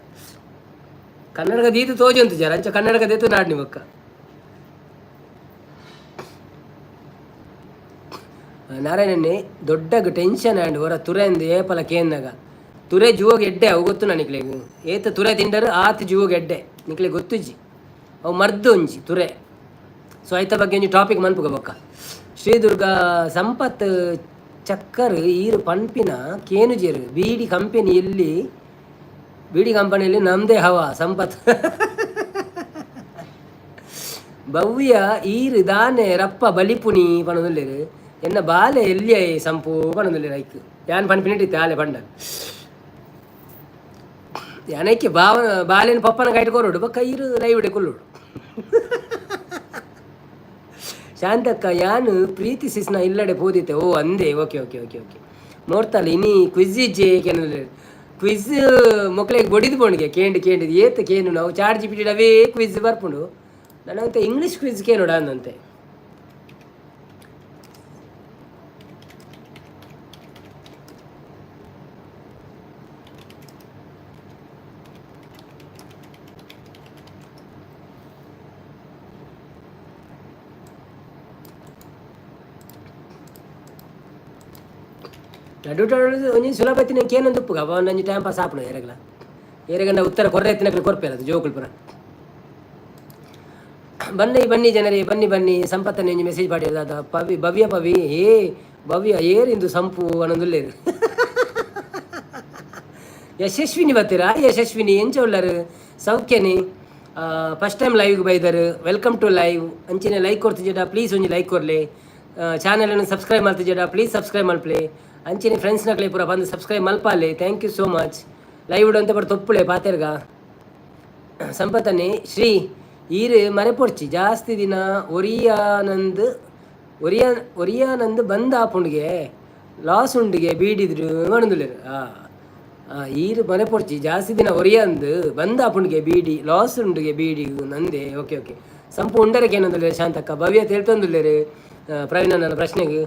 ಕನ್ನಡಕ ದೀತು ತೋಜೊಂತು ಜರ ಅಂಚ ಕನ್ನಡಕ ದೇತು ನಾಡ್ನಿ ಬೊಕ್ಕ. ನಾರಾಯಣನ್ನೇ ದೊಡ್ಡಗ್ ಟೆನ್ಷನ್ ಆಂಡ್ ಹೊರ ತುರೆಂದು ಏಪಲ ಕೇನ್ನಗ ತುರೆ ಜುವಗೆ ಎಡ್ಡೆ ಅವು ಗೊತ್ತು ನಿಕ್ಲೆಗ್. ಏತ ತುರೆ ತಿಂಡರು ಆತ್ ಜುವಗೆ ಎಡ್ಡೆ ನಿಕ್ಲೆ ಗೊತ್ತುಜ್ಜಿ. ಅವು ಮರ್ದು ಒಂಜಿ ತುರೆ. ಸೊ ಐತ ಬಗ್ಗೆ ಒಂಜಿ ಟಾಪಿಕ್ ಮನ್ಪುಗ ಬೊಕ್ಕ. ಶ್ರೀದುರ್ಗಾ ಸಂಪತ್ ಚಕ್ಕರ್ ಈರು ಪನ್ಪಿನ ಕೇನುಜೆರು ಬೀಡಿ ಕಂಪೆನಿ ಎಲ್ಲಿ ಬೀಡಿ ಕಂಪನಿಯಲ್ಲಿ ನಮ್ಮದೇ ಹವಾ ಸಂಪತ್. ಭವ್ಯ ಈರು ದಾನೆ ರಪ್ಪ ಬಲಿಪುನಿ ಪನೊಂದುಲ್ಲೆರ್. ಎನ್ನ ಬಾಲೆ ಎಲ್ಲಿಯ ಸಂಪು ಪನೊಂದುಲ್ಲೆರ್. ಐಕ್ ಯಾನ್ ಪನ್ಪಿನಿಟ್ಟಿತ್ತೆ ಆಲೆ ಪಂಡ ಯಾನೈಕೆ ಬಾವ ಬಾಲೆನ ಪಪ್ಪನ ಕೈಟ್ ಕೊರೊಡು ಬೊಕ್ಕ ಈರು ಲೈವ್ ಕುಲ್ಲೋಡು. ಶಾಂತಕ್ಕ ಯಾನ್ ಪ್ರೀತಿ ಸಿಸ್ನ ಇಲ್ಲಡೆ ಪೋದಿತ್ತೆ. ಓ ಅಂದೆ ಓಕೆ ಓಕೆ ಓಕೆ ಓಕೆ. ಮೋರ್ತಲ್ಲ ಇನಿ ಕ್ವಿಜ್ ಇಜ್ಜೆ ಕೆನೊಂದುಲ್ಲೆರ್. ಕ್ವಿಜ್ ಮೊಕ್ಲೆಗ್ ಬೊಡಿದ್ ಪೋಂಡಿಗೆ ಕೇಂಡ್ ಕೇಂಡ್ ಏತ್ ಕೇನು ನಾವು ಚಾಟ್ ಜಿಪಿಟಿ ಅವೇ ಕ್ವಿಜ್ ಬರ್ಪುಂಡು. ನನಂತೆ ಇಂಗ್ಲೀಷ್ ಕ್ವಿಜ್ ಕೇನೋಡ ಅಂದಂತೆ. ನಡುಟು ಒಂಜಿ ಸುಲಭ ಇತ್ತಿನ ಕೇನೊಂದು ಉಪ್ಪುಗ ಅವ ಒಂಜಿ ಟೈಮ್ ಪಾಸ್ ಆಪುಂಡು ಏರೆಗ್ಲ. ಏರೆಗಂಡ ಉತ್ತರ ಕೊರ್ರೆ ಎತ್ತಿನಕ್ಲೆ ಕೊರ್ಪೆರ್ ಅದು ಜೋಕುಲು ಪೂರ. ಬನ್ನಿ ಬನ್ನಿ ಜನರೇ ಬನ್ನಿ ಬನ್ನಿ. ಸಂಪತ್ತನೆ ಒಂಜಿ ಮೆಸೇಜ್ ಪಾಡಿಯೆರ್ ದಾದ ಪವಿ ಭವ್ಯ ಪವಿ ಏ ಭವ್ಯ ಏರಿಂದು ಸಂಪು ಪನೊಂದುಲ್ಲೆರ್. ಯಶಸ್ವಿನಿ ಬತ್ತೀರಾ? ಯಶಸ್ವಿನಿ ಎಂಚ ಉಲ್ಲರ್? ಸೌಖ್ಯನಿ? ಫಸ್ಟ್ ಟೈಮ್ ಲೈವ್ಗೆ ಬೈದರ್, welcome to live. ಅಂಚನೆ ಲೈಕ್ ಕೊರ್ತಿಜಡ ಪ್ಲೀಸ್ ಒಂಜಿ ಲೈಕ್ ಕೊರ್ಲೆ. ಚಾನಲ್ ಸಬ್ಸ್ಕ್ರೈಬ್ ಮಲ್ತಿಜಡ ಪ್ಲೀಸ್ ಸಬ್ಸ್ಕ್ರೈಬ್ ಮಲ್ಪಲೆ. ಅಂಚನೆ ಫ್ರೆಂಡ್ಸ್ನಕ್ಲೆ ಪೂರ ಬಂದು ಸಬ್ಸ್ಕ್ರೈಬ್ ಮಲ್ಪಾಲೆ. Thank you so much. Live ಅಂತ ಬರ್ ತೊಪ್ಪುಳೆ ಪಾತೆರ್ಗ. ಸಂಪತ್ತನೆ ಶ್ರೀ ಈರ್ ಮರೆಪೊಡ್ಚಿ ಜಾಸ್ತಿ ದಿನ ಒರಿಯಾನಂದ್ ಒರಿಯಾ ಒರಿಯಾನಂದ್ ಬಂದ್ ಆಪುಂಡುಗೆ ಲಾಸ್ ಉಂಡುಗೆ ಬೀಡಿದ್ರು ಪನೊಂದುಲ್ಲೆರ್. ಆ ಈರ್ ಮರೆಪೊಡ್ಚಿ ಜಾಸ್ತಿ ದಿನ ಒರಿಯಂದ್ ಬಂದ್ ಆಪುಂಡುಗೆ ಬೀಡಿ ಲಾಸ್ ಉಂಡುಗೆ ಬೀಡಿ ನಂದೆ. Okay okay. ಸಂಪು ಉಂಡರಕ್ಕೆ ಏನೊಂದುಲ್ಲೆರ್ ಶಾಂತಕ್ಕ. ಭವ್ಯ ತೇಳ್ತೊಂದುಲ್ಲೆರ್ ಪ್ರವೀಣನ ಪ್ರಶ್ನೆಗೆ.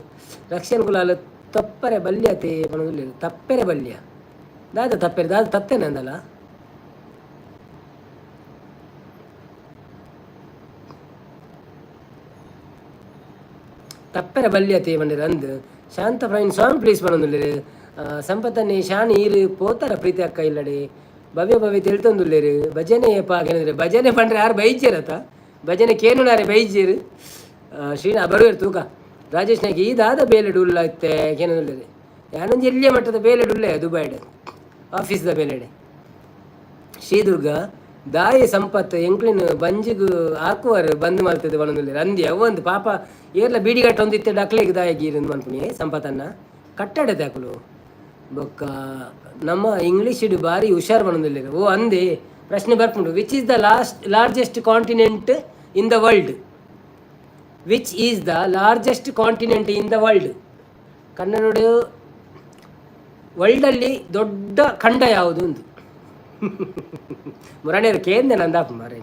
ರಕ್ಷಣ್ ಕುಲಾಲ್ ತಪ್ಪರೆ ಬಲ್ಯತೆ ಪನೊಂದುಲ್ಲೆರ್. ತಪ್ಪೆರೆ ಬಲ್ಯ ದಾದ ತಪ್ಪೆರೆ ದಾದ ತತ್ತೇನೆ ಅಂದಲ್ಲ. ತಪ್ಪೆರೆ ಬಲ್ಯತೆ ಪಂಡೆರ್ ಅಂದ್. ಶಾಂತ ಪ್ರವೀಣ್ ಸಾಂಗ್ ಪ್ಲೀಸ್ ಪನೊಂದುಲ್ಲೆರ್. ಸಂಪತ್ತನೆ ಶಾನ್ ಈರ್ ಪೋತರ ಪ್ರೀತಿ ಅಕ್ಕ ಇಲ್ಲಡೆ. ಭವ್ಯ ಭವ್ಯ ತೆಳ್ತೊಂದುಲ್ಲೆರ್. ಭಜನೆ ಏಪ ಕೇನಂದ್ರೆ ಭಜನೆ ಪಂಡ್ರೆ ಯಾರು ಬೈಜೇರತ ಭಜನೆ ಕೇನುನಾರೆ ಬೈಜೇರು. ಶ್ರೀನಾ ಬರುವೆರ್ ತೂಕ. ರಾಜೇಶ್ ನಾಯ್ಕ ಈ ದಾದ ಬೇಲೆಡ್ ಉಲ್ಲ ಇತ್ತೆ ಕೇನೊಂದುಲ್ಲೆರ್. ಯಾನೊಂಜಿ ಎಲ್ಯ ಮಟ್ಟದ ಬೇಲೆಡ್ ಉಲ್ಲೆ ದುಬೈಡ್ ಆಫೀಸ್ದ ಬೇಲೆಡೆ. ಶ್ರೀದುರ್ಗ ದಾಯಿ ಸಂಪತ್ ಎಂಕ್ಲೆನ್ ಬಂಜಿಗ್ ಆಕುವರ್ ಬಂದ್ ಮಲ್ತದ ಪನೊಂದುಲ್ಲೆರ್. ಅಂದಿ ಅವೊಂದು ಪಾಪ ಏರ್ಲ ಬೀಡಿ ಕಟ್ಟೊಂದಿತ್ತೆ ಅಕ್ಲೆಗ್ ದಾಯೆ ಗೀರ್ ಮನ್ಪುನಿ ಸಂಪತನ್ನ ಕಟ್ಟಡತೆ ಅಕುಲು. ಬೊಕ್ಕ ನಮ್ಮ ಇಂಗ್ಲೀಷ್ ಬಾರಿ ಹುಷಾರ್ ಪನೊಂದುಲ್ಲೆರ್. ಓ ಅಂದೆ ಪ್ರಶ್ನೆ ಬರ್ಪುಂಡು. Which is the last largest continent in the world? Which is the largest continent in the world? Kannada ವರ್ಲ್ಡಲ್ಲಿ ದೊಡ್ಡ ಖಂಡ ಯಾವುದು ಒಂದು. ಮುರಾಣಿಯರು ಕೇಂದ್ರ ನಂದಾಪ ಮಾರೆ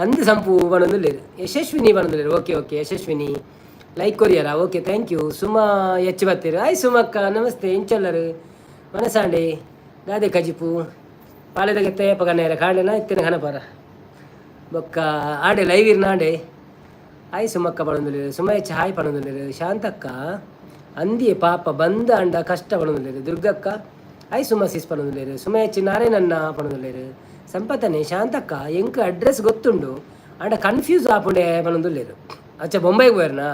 ಅಂದು ಸಂಪು ಬನೊಂದುಲ್ಲೆರ್. ಯಶಸ್ವಿನಿ ಬನೊಂದುಲ್ಲೆರ್. ಓಕೆ ಓಕೆ ಯಶಸ್ವಿನಿ, ಲೈಕ್ ಕೊರಿಯರ? Okay, thank you. Suma H ಬತ್ತೆರ್. ಆಯ್ ಸುಮಕ್ಕ, ನಮಸ್ತೆ. ಎಂಚೊಲ್ಲರು ಮನಸಾಂಡೆ? ದಾದೆ ಕಜಿಪು? ಪಾಲೆದ ಪಗನೇರ ಕಾಂಡೆನ ಇತ್ತಿನ ಗಣಪರ ಬೊಕ್ಕ ಆಡೆ ಲೈವ್ ಇರ್ನಾಂಡೆ. ಹಾಯ್ ಸುಮಕ್ಕ ಪಣೊಂದುಲ್ಲೆರ್. ಸುಮ ಎಚ್ ಹಾಯ್ ಪಣೊಂದುಲ್ಲೆರ್. ಶಾಂತಕ್ಕ ಅಂದಿಯೇ ಪಾಪ ಬಂದ ಅಂಡ ಕಷ್ಟ ಪಣೊಂದುಲ್ಲೆರ್. ದುರ್ಗಕ್ಕ ಹಾಯ್ ಸುಮ ಸಿಸ್ ಪಣೊಂದುಲ್ಲೆರ್. ಸುಮ ಎಚ್ ನಾರಾಯಣನ್ನ ಪಣೊಂದುಲ್ಲೆರ್. ಸಂಪತನೆ ಶಾಂತಕ್ಕ ಎಂಕ್ ಅಡ್ರೆಸ್ ಗೊತ್ತುಂಡು ಅಂಡ ಕನ್ಫ್ಯೂಸ್ ಆಪುಂಡೆ ಪಣೊಂದುಲ್ಲೆರ್. ಅಚ್ಚ, ಬೊಂಬೈಗೆ ಪೋಯರ್ನಾ?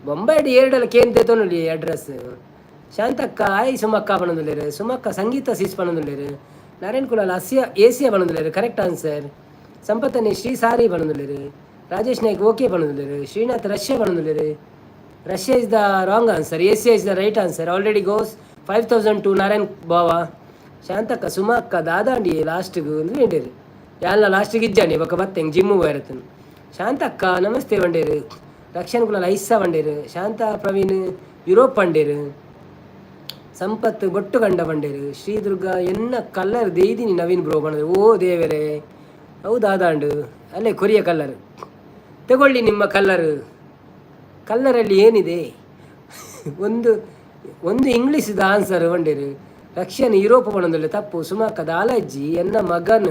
ಬೊಂಬೈಡ್ ಏರ್ಡಲ ಕೇನ್ ತೇತೊನುಲಿ ಅಡ್ರೆಸ್. ಶಾಂತಕ್ಕ ಹಾಯ್ ಸುಮಕ್ಕ ಪಣೊಂದುಲ್ಲೆರ್. ಸುಮಕ್ಕ ಸಂಗೀತ ಸಿಸ್ ಪಣೊಂದುಲ್ಲೆರ್. ನಾರಾಯಣ್ ಕುಲಾಲ್ ಅಸಿಯಾ ಏಸಿಯಾ ಪಣೊಂದುಲ್ಲೆರ್. Correct answer. ಸಂಪತ್ತನೆ ಶ್ರೀ ಸಾರಿ ಪಣೊಂದುಲ್ಲೆರ್. ರಾಜೇಶ್ ನಾಯ್ಕ್ ಓಕೆ ಪಣೊಂದುಲ್ಲೆರ್. ಶ್ರೀನಾಥ್ ರಷ್ಯಾ ಪಣೊಂದುಲ್ಲೆರ್. Russia is the wrong answer. Asia is the right answer. Already goes 5000 to Narayan ಬಾವಾ. ಶಾಂತಕ್ಕ, ಸುಮಕ್ಕ ದಾದಾಂಡಿ ಲಾಸ್ಟ್ಗೆ ಅಂದು ಹೇಳೇರು. ಯಾಲ್ಲ ಲಾಸ್ಟಿಗೆ ಇಜ್ಜಾಂಡಿ ಬೊಕ್ಕ ಬತ್ತೆ ಜಿಮ್ಮು ಬರತ್ತನು. ಶಾಂತಕ್ಕ ನಮಸ್ತೆ ಬಂಡೇರು. ರಕ್ಷಣ್ ಕುಲಾಲ್ ಐಸಾ ಬಂಡೇರು. ಶಾಂತ ಪ್ರವೀಣ್ ಯುರೋಪ್ ಪಂಡೇರು. ಸಂಪತ್ ಬೊಟ್ಟು ಕಂಡ ಬಂಡೇರು. ಶ್ರೀ ದುರ್ಗಾ ಎನ್ನ ಕಲ್ಲರ್ ದೇಯ್ದಿನಿ ನವೀನ್ ಬ್ರೋ ಬಂದ್ರೆ. ಓ ದೇವರೇ, ಹೌದಾದಾಂಡು ಅಲ್ಲೇ ಕೊರಿಯ ಕಲ್ಲರ್ ತಗೊಳ್ಳಿ. ನಿಮ್ಮ ಕಲ್ಲರ್ ಕಲ್ಲರಲ್ಲಿ ಏನಿದೆ? ಒಂದು ಒಂದು ಇಂಗ್ಲೀಷ್ದ ಆನ್ಸರ್ ಬಂಡೇರು. ರಕ್ಷಣೆ ಯುರೋಪ್ ಪಣೊಂದುಲ್ಲೆ, ತಪ್ಪು. ಸುಮಕ್ಕ ದಾಲಜ್ಜಿ ಎನ್ನ ಮಗನ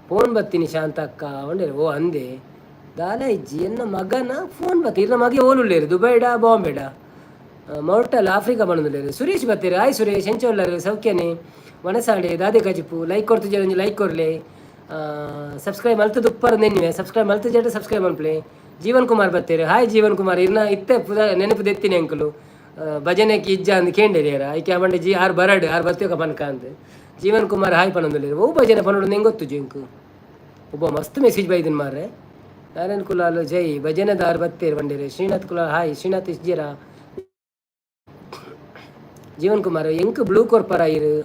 ಫೋನ್ ಬತ್ತೀನಿ ಶಾಂತಕ್ಕ ಬಂಡೇರು. ಓ ಅಂದೆ, ದಾಲಜ್ಜಿ ಎನ್ನ ಮಗನ ಫೋನ್ ಬತ್ತಿ. ಇರ್ನ ಮಗೆ ಓಲುಲ್ಲೇರು? ದುಬೈಡಾ ಬಾಂಬೆಡಾ? ಮೌಟಲ್ ಆಫ್ರಿಕಾ ಪಣೊಂದುಲ್ಲೆರ್. ಸುರೇಶ್ ಬತ್ತೆರ್. ಹಾಯ್ ಸುರೇಶ್, ಎಂಚ ಉಲ್ಲರ್? ಸೌಖ್ಯನೆ? ವನಸಾಡೆ ದಾದೆ ಕಜಿಪು? ಲೈಕ್ ಕೊರ್ತು ಒಂಜಿ ಲೈಕ್ ಕೊರ್ಲೆ. ಸಬ್ಸ್ಕ್ರೈಬ್ ಮಲ್ತುದು ಉಪ್ಪರ ನೆನ್ವೆ. ಸಬ್ಸ್ಕ್ರೈಬ್ ಮಲ್ತು ಜಡ ಸಬ್ಸ್ಕ್ರೈಬ್ ಮನ್ಪ್ಲೆ. ಜೀವನ್ ಕುಮಾರ್ ಬತ್ತೆರ್. ಹಾಯ್ ಜೀವನ್ ಕುಮಾರ್. ಇರ್ನ ಇತ್ತೆ ಪುದ ನೆನಪು ದೆತ್ತಿನಿ ಅಂಕಲು. ಭಜನೆಗೆ ಇಜ್ಜ ಅಂದ್ ಕೇಂಡೇರಿ ಐಕೆ ಅವಂಡೆ ಜಿ ಆರ್ ಬರಡ್ ಆರ್ ಬತ್ತಿಯೊಕ ಪನ್ಕ ಅಂದ್. ಜೀವನ್ ಕುಮಾರ್ ಹಾಯ್ ಪನೊಂದುಲ್ಲೆರ್. ಓ ಭಜನೆ ಪನೊಡು ನೆಂಗ್ ಗೊತ್ತು ಜಿಂಕು. ಒಬ್ಬ ಮಸ್ತ್ ಮೆಸೇಜ್ ಬೈದಿನ ಮಾರ್ರೆ. ನಾರಾಯಣ್ ಕುಲಾಲ್ ಜೈ ಭಜನೆದಾರ್ ಬತ್ತೇರ್ ಬಂಡೇರು. ಶ್ರೀನಾಥ್ ಕುಲಾಲ್ ಹಾಯ್. ಶ್ರೀನಾಥ್ ಇಜ್ಜೇರಾ? ಜೀವನ್ ಕುಮಾರ್ ಎಂಕ್ ಬ್ಲೂ ಕೊರ್ಪರ ಇರು?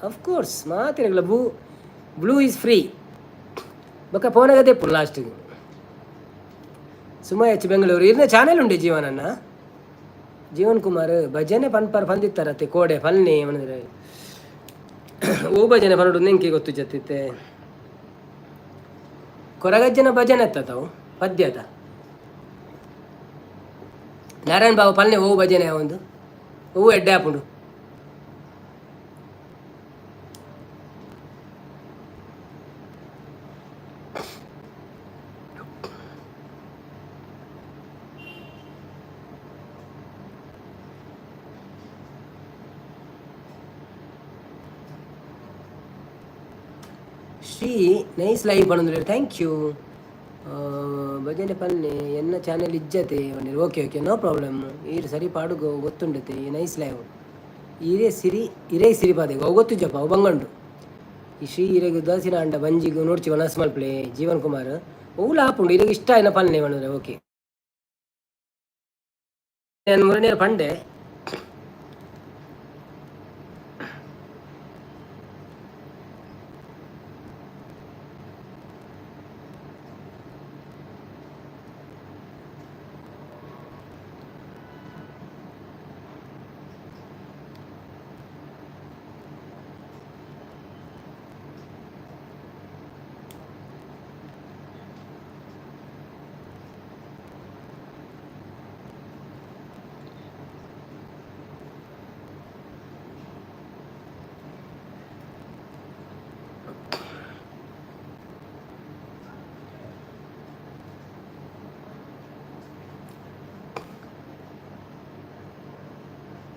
ಆಫ್ ಕೋರ್ಸ್, ಮಾತಿರಗಲ ಬ್ಲೂ. Blue is free. ಬೊಕ್ಕ ಪೋನಾಗ ದೆಪ್ಪು ಲಾಸ್ಟಿಗೆ. ಸುಮ ಎಚ್ ಬೆಂಗಳೂರು ಇರ್ನ ಚಾನೆಲ್ ಉಂಡೆ ಜೀವನನ್ನ. ಜೀವನ್ ಕುಮಾರ್ ಭಜನೆ ಪನ್ಪರ್ ಪಂದಿತ್ತಾರತ್ತೆ ಕೋಡೆ ಫಲ್ನಿ ಮನದ್ರೆ. ಓ ಭಜನೆ ಪನೋಡು ನೆಂಕಿ ಗೊತ್ತು ಜತ್ತಿತ್ತೆ. ಕೊರಗಜ್ಜನ ಭಜನೆ ಎತ್ತತಾವು ಪದ್ಯದ. ನಾರಾಯಣ ಬಾಬು ಪಲ್ನೆ ಓ ಭಜನೆ ಒಂದು ಹೂವು ಎಡ್ಡೆ ಆಪುಂಡು. ಶ್ರೀ ನೈಸ್ ಲೈವ್ ಪನೊಂದುಲ್ಲೆರ್, thank you. ಭಜನೆ ಪನ್ನೆ ಎನ್ನ ಚಾನೆಲ್ ಇಜ್ಜತೆ ಪಂಡೆರ್. Okay okay, no problem. ಈರ್ ಸರಿ ಪಾಡುಗೋ ಗೊತ್ತುಂಡತೆ. ನೈಸ್ ಲೈವ್ ಈರೇ ಸಿರಿ ಇರೇ ಸಿರಿ ಪಾದೆಗ್ ಅವು ಗೊತ್ತುಜ್ಜಪ್ಪ, ಅವು ಬಂಗಂಡು. ಈ ಶ್ರೀ ಇರೆಗ್ ಉದಾಸೀನ ಅಂಡ ಬಂಜಿಗ್ ನೋಡ್ಚಿ ವನಸ್ ಮಲ್ಪಲೆ. ಜೀವನ್ ಕುಮಾರ್ ಒವ್ಲ ಆಪುಂಡು, ಇರೆಗ್ ಇಷ್ಟ ಆಯಿನ ಪನ್ನೆ ಪಂಡ್ರೆ. ಓಕೆ, ನಾನು ಮೂರನೇ ಪಂಡೆ.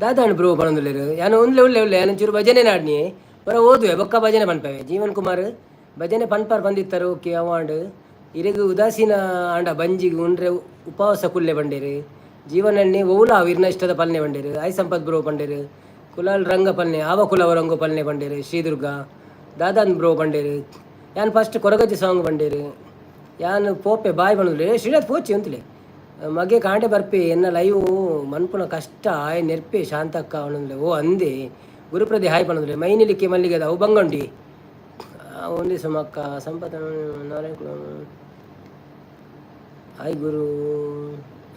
ದಾದಾಂಡ್ ಬ್ರೋ ಪನೊಂದುಲ್ಲೆರ್. ಯಾನ್ ಉಂದ್ಲೆ ಉಲ್ಲೆ ಉಲ್ಲೆ. ಯಾನ್ ಒಂಚೂರು ಭಜನೆ ನಾಡ್ನಿ ಬರ ಓದುವೆ, ಬೊಕ್ಕ ಭಜನೆ ಪನ್ಪವೆ. ಜೀವನ್ ಕುಮಾರ್ ಭಜನೆ ಪನ್ಪಾರ್ ಪಂದಿತ್ತರು. ಓಕೆ, ಅವಾಂಡ್ ಇರೆಗ್ ಉದಾಸೀನ ಆಂಡ ಬಂಜಿಗ್ ಉಂಡ್ರೆ ಉಪವಾಸ ಕುಲ್ಲೆ ಬಂಡೇರು. ಜೀವನಣ್ಣೆ ಓಲ ಇರ್ನ ಇಷ್ಟದ ಪಲ್ನೆ ಬಂಡೇರು. I Sampath bro ಪಂಡೇರು. ಕುಲಾಲ್ ರಂಗ ಪಲ್ನೆ ಆವ ಕುಲವ ರಂಗು ಪಲ್ನೆ ಬಂಡೇರು. ಶ್ರೀದುರ್ಗ ದಾದಾನ್ ಬ್ರೋ ಬಂಡೇರು. ಯಾನ್ ಫಸ್ಟ್ ಕೊರಗಜ್ಜಿ ಸಾಂಗ್ ಬಂಡೇರು. ಯಾನ್ ಪೋಪೆ ಬಾಯ್ ಬಂದ್ರೆ. ಶ್ರೀನಾಥ್ ಪೋಚಿ ಅಂತಲೇ ಮಗೆ ಕಾಂಡೆ ಬರ್ಪೆ. ಎನ್ನ ಲೈವ್ ಮನ್ಪುನ ಕಷ್ಟ ಆಯ್ ನೆರ್ಪೆ ಶಾಂತಕ್ಕ ಅವನಂದ್ರೆ. ಓ ಅಂದೆ. ಗುರುಪ್ರದಿ ಹಾಯ್ ಪನಂದ್ರೆ. ಮೈನಿಲಿಕ್ಕೆ ಮಲ್ಲಿಗೆ ಅವು ಬಂಗಂಡಿ ಒಂದೇ. ಸುಮಕ್ಕ ಸಂಪತ್ ನಾರಾಯಣ ಹಾಯ್ ಗುರು.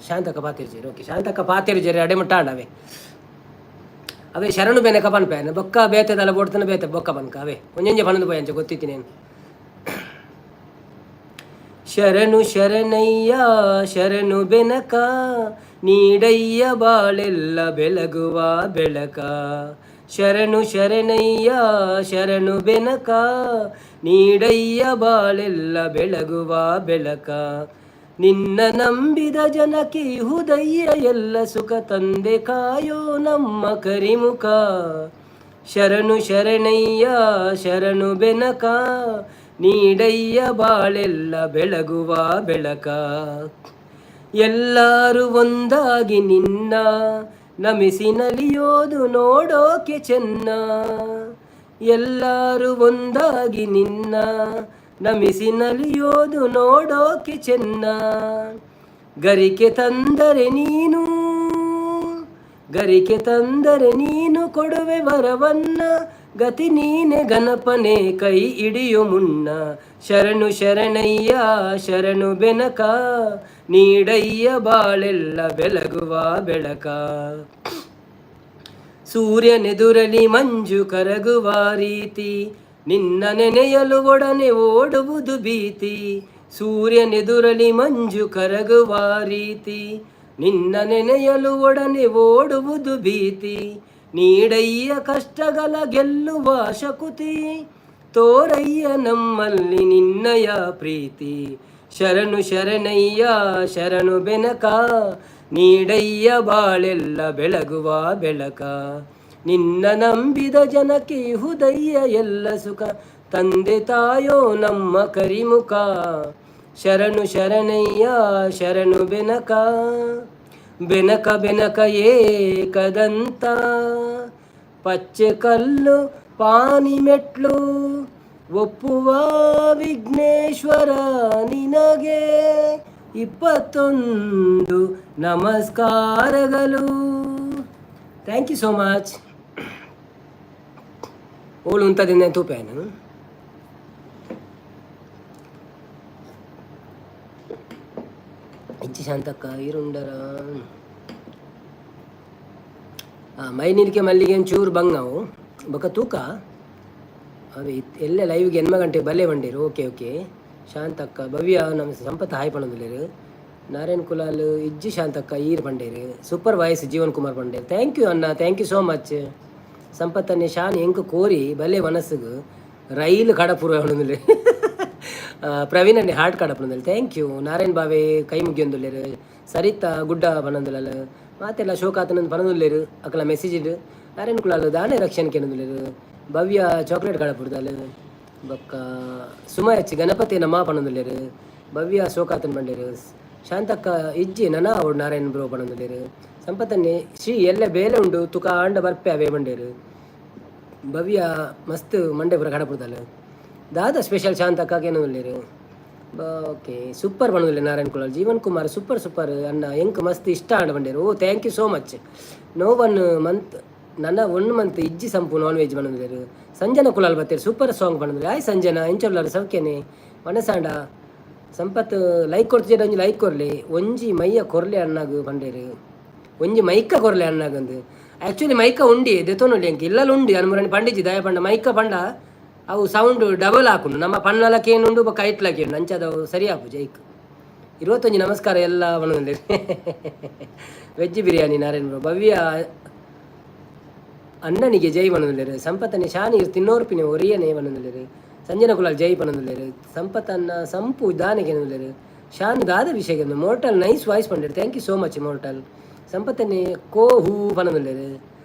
ಶಾಂತಕ್ಕ ಪಾತೆರ್ಜೆರ್. ಓಕೆ, ಶಾಂತಕ್ಕ ಪಾತೆರ್ಜೆರ್. ಅಡೆ ಮುಟ್ಟ ಆಂಡ ಅವೇ ಅವೇ ಶರಣು ಬೆನಕ ಪನ್ಪೆ. ಬೊಕ್ಕ ಬೇತೆದಲ್ಲ ಬೋಡ್ತನ ಬೇತೆ ಬೊಕ್ಕ ಪನ್ಕ. ಅವೇ ಒಂಜೊಂಜೆ ಪನೊಂದು ಪೋಯಿ, ಅಂಚ ಗೊತ್ತಿತ್ತಿ నేను. ಶರಣು ಶರಣಯ್ಯ ಶರಣು ಬೆನಕ, ನೀಡಯ್ಯ ಬಾಳೆಲ್ಲ ಬೆಳಗುವ ಬೆಳಕ. ಶರಣು ಶರಣಯ್ಯ ಶರಣು ಬೆನಕ, ನೀಡಯ್ಯ ಬಾಳೆಲ್ಲ ಬೆಳಗುವ ಬೆಳಕ. ನಿನ್ನ ನಂಬಿದ ಜನಕ್ಕೆ ಹುದಯ್ಯ ಎಲ್ಲ ಸುಖ, ತಂದೆ ಕಾಯೋ ನಮ್ಮ ಕರಿಮುಖ. ಶರಣು ಶರಣಯ್ಯ ಶರಣು ಬೆನಕ, ನೀಡಯ್ಯ ಬಾಳೆಲ್ಲ ಬೆಳಗುವ ಬೆಳಕ. ಎಲ್ಲಾರು ಒಂದಾಗಿ ನಿನ್ನ ನಮಿಸಿ ನಲಿಯೋದು ನೋಡೋಕೆ ಚೆನ್ನ. ಎಲ್ಲಾರು ಒಂದಾಗಿ ನಿನ್ನ ನಮಿಸಿ ನಲಿಯೋದು ನೋಡೋಕೆ ಚೆನ್ನ. ಗರಿಕೆ ತಂದರೆ ನೀನು, ಗರಿಕೆ ತಂದರೆ ನೀನು ಕೊಡುವೆ ವರವನ್ನ. ಗತಿ ನೀನೆ ಗಣಪನೆ, ಕೈ ಹಿಡಿಯು ಮುನ್ನ. ಶರಣು ಶರಣಯ್ಯ ಶರಣು ಬೆನಕ, ನೀಡಯ್ಯ ಬಾಳೆಲ್ಲ ಬೆಳಗುವ ಬೆಳಕ. ಸೂರ್ಯನೆದುರಲಿ ಮಂಜು ಕರಗುವ ರೀತಿ, ನಿನ್ನ ನೆನೆಯಲು ಒಡನೆ ಓಡುವುದು ಭೀತಿ. ಸೂರ್ಯನೆದುರಲಿ ಮಂಜು ಕರಗುವ ರೀತಿ, ನಿನ್ನ ನೆನೆಯಲು ಒಡನೆ ಓಡುವುದು ಭೀತಿ. ನೀಡಯ್ಯ ಕಷ್ಟಗಳ ಗೆಲ್ಲುವ ಶಕುತಿ, ತೋರಯ್ಯ ನಮ್ಮಲ್ಲಿ ನಿನ್ನಯ ಪ್ರೀತಿ. ಶರಣು ಶರಣಯ್ಯ ಶರಣು ಬೆನಕ, ನೀಡಯ್ಯ ಬಾಳೆಲ್ಲ ಬೆಳಗುವ ಬೆಳಕ. ನಿನ್ನ ನಂಬಿದ ಜನಕ್ಕೆ ಹುದಯ್ಯ ಎಲ್ಲ ಸುಖ, ತಂದೆ ತಾಯೋ ನಮ್ಮ ಕರಿಮುಖ. ಶರಣು ಶರಣಯ್ಯ ಶರಣು ಬೆನಕ. ಬೆನಕ ಬೆನಕ ಏಕದಂತ, ಪಚ್ಚೆ ಕಲ್ಲು ಪಾನಿ ಮೆಟ್ಲು, ಒಪ್ಪುವ ವಿಘ್ನೇಶ್ವರ ನಿನಗೆ 21 ನಮಸ್ಕಾರಗಳು. Thank you so much. ಓಳು ಉಂತದಿಂದ ತೂಪೆ ನಾನು. ಇಜ್ಜಿ ಶಾಂತಕ್ಕ ಈರುಂಡರ. ಮೈ ನೀರಿಗೆ ಮಲ್ಲಿಗೆ ಒಂಚೂರು ಬಂಗವು ಬೊಕ ತೂಕ. ಅವೆ ಎಲ್ಲ ಲೈವ್ಗೆ ಎನ್ಮ ಗಂಟೆ ಬಲ್ಲೆ ಬಂಡೇರು. ಓಕೆ ಓಕೆ ಶಾಂತಕ್ಕ, ಭವ್ಯ ನಮ್ಮ ಸಂಪತ್ ಹಾಯ್ ಪಣೊಂದುಲ್ಲೆರ್. ನಾರಾಯಣ್ ಕುಲಾಲ್ ಇಜ್ಜಿ ಶಾಂತಕ್ಕ ಈರ್ ಪಂಡೇರು. ಸೂಪರ್ ವಾಯ್ಸ್ ಜೀವನ್ ಕುಮಾರ್ ಪಂಡೇರು. Thank you ಅಣ್ಣ, thank you so much. ಸಂಪತ್ತನ್ನೇ ಶಾನ್ ಎಂಕ್ ಕೋರಿ ಬಲ್ಲೆ ಮನಸ್ಸುಗು ರೈಲು ಕಡಪುರ ಪಣೊಂದುಲ್ಲೆ. ಪ್ರವೀಣ್ ಅಣ್ಣೆ ಹಾರ್ಟ್ ಕಡಪುನಂದುಲ್ಲೆ. Thank you. Narayan ಬಾವೆ ಕೈ ಮುಗಿಯೊಂದುಲ್ಲೆರ್. ಸರಿತಾ ಗುಡ್ಡ ಪನೊಂದುಲ್ಲಲ್. ಮಾತೆಲ್ಲ ಶೋಕಾತನಂದು ಪನೊಂದುಲ್ಲೆರ್ ಅಕಲ ಮೆಸೇಜ್. ನಾರಾಯಣ್ ಕುಲಾಲ್ ದಾನೆ ರಕ್ಷಣೆ ಕೇನೊಂದುಲ್ಲೆರ್. ಭವ್ಯ ಚಾಕ್ಲೇಟ್ ಕಡಪುಡ್ದಾಲ್. ಬೊಕ್ಕ ಸುಮಯಚ್ ಗಣಪತಿ ನಮ ಪನೊಂದುಲ್ಲೆರ್. ಭವ್ಯ ಶೋಕಾತನ್ ಪಂಡೆರ್. ಶಾಂತಕ್ಕ ಇಜ್ಜಿ ನನ ಅವಡು ನಾರಾಯಣ್ ಬ್ರೋ ಪನೊಂದುಲ್ಲೆರ್. ಸಂಪತ್ತನ್ನೇ ಶ್ರೀ ಎಲ್ಲ ಬೇಲೆ ಉಂಡು ತುಕ ಆಂಡ ಬರ್ಪೆ ಅವೇ ಬಂಡೇರು. ಭವ್ಯ ಮಸ್ತ್ ಮಂಡೆ ಪೂರ ಕಡಪುಡ್ದಾಲ್. ದಾದ ಸ್ಪೆಷಲ್ ಶಾಂತಕ್ಕ ಕೇನೊಂದುಲ್ಲೆರ್. ಓಕೆ, ಸೂಪರ್ ಪನೊಂದುಲ್ಲೆ ನಾರಾಯಣ್ ಕುಲಾಲ್. ಜೀವನ್ ಕುಮಾರ್ ಸೂಪರ್ ಸೂಪರ್ ಅಣ್ಣ, ಎಂಕ್ ಮಸ್ತ್ ಇಷ್ಟ ಆಂಡ ಪಂಡೇರು. ಓ, thank you so much. No one month ನನ್ನ ಒನ್ ಮಂತ್ ಇಜ್ಜಿ ಸಂಪು ನಾನ್ ವೆಜ್ ಪನೊಂದುಲ್ಲೆರ್. ಸಂಜನಾ ಕುಲಾಲ್ ಬತ್ತೇರು. ಸೂಪರ್ ಸಾಂಗ್ ಪನೊಂದುಲ್ಲೆ. ಆಯ್ ಸಂಜನಾ, ಎಂಚೊಲ್ಲರ್? ಸೌಖ್ಯನೆ? ಮನಸಾಂಡ. ಸಂಪತ್ ಲೈಕ್ ಕೊರ್ತಿಜೆಡ ಒಂಜಿ ಲೈಕ್ ಕೊರ್ಲೆ, ಒಂಜಿ ಮೈಯ ಕೊರ್ಲೆ ಅಣ್ಣಗ್ ಪಂಡೇರು. ಒಂಜಿ ಮೈಕ ಕೊರ್ಲೆ ಅಣ್ಣಗಂದು. ಆ್ಯಕ್ಚುಲಿ ಮೈಕ ಉಂಡಿ ದೆತೊನೊಲಿ ಎಂಕ್ ಇಲ್ಲಲ್ ಉಂಡಿ ಅನ್ಮುರನಿ ಪಂಡಿಜಿ. ದಾಯ ಪಂಡ ಮೈಕ ಪಂಡ ಅವು ಸೌಂಡ್ ಡಬಲ್ ಆಕುಂಡು. ನಮ್ಮ ಪಣ್ಣಲ ಕೇನುಂಡು ಬೊಕ್ಕ ಐಟ್ಲ ಕೇನುಂಡು, ಅಂಚದ ಅವು ಸರಿ ಆಪುಜಿ ಐಕ್. 21 ನಮಸ್ಕಾರ ಎಲ್ಲ ಪನೊಂದುಲ್ಲೆರ್. Veg biryani Narayana bro. ಭವ್ಯ ಅಣ್ಣನಿಗೆ ಜೈ ಪನೊಂದುಲ್ಲೆರ್. ಸಂಪತ್ತನೆ ಶಾನಿ ತಿನ್ನೋರ್ಪಿನ ಒರಿಯನೆ ಪನೊಂದುಲ್ಲೆರ್. ಸಂಜನ ಕುಲಾಲ್ ಜೈ ಪನೊಂದುಲ್ಲೆರ್. ಸಂಪತ್ತನ್ನ ಸಂಪು ದಾನೆ ಕೇನೊಂದುಲ್ಲೆರ್. ಶಾನ್ ದಾದ ವಿಷಯ? ಮೋರ್ಟಲ್ ನೈಸ್ ವಾಯ್ಸ್ ಪಂಡೆರ್. Thank you so much mortal. ಸಂಪತ್ತನೆ ಕೋ ಹೂ ಪನೊಂದುಲ್ಲೆರ್.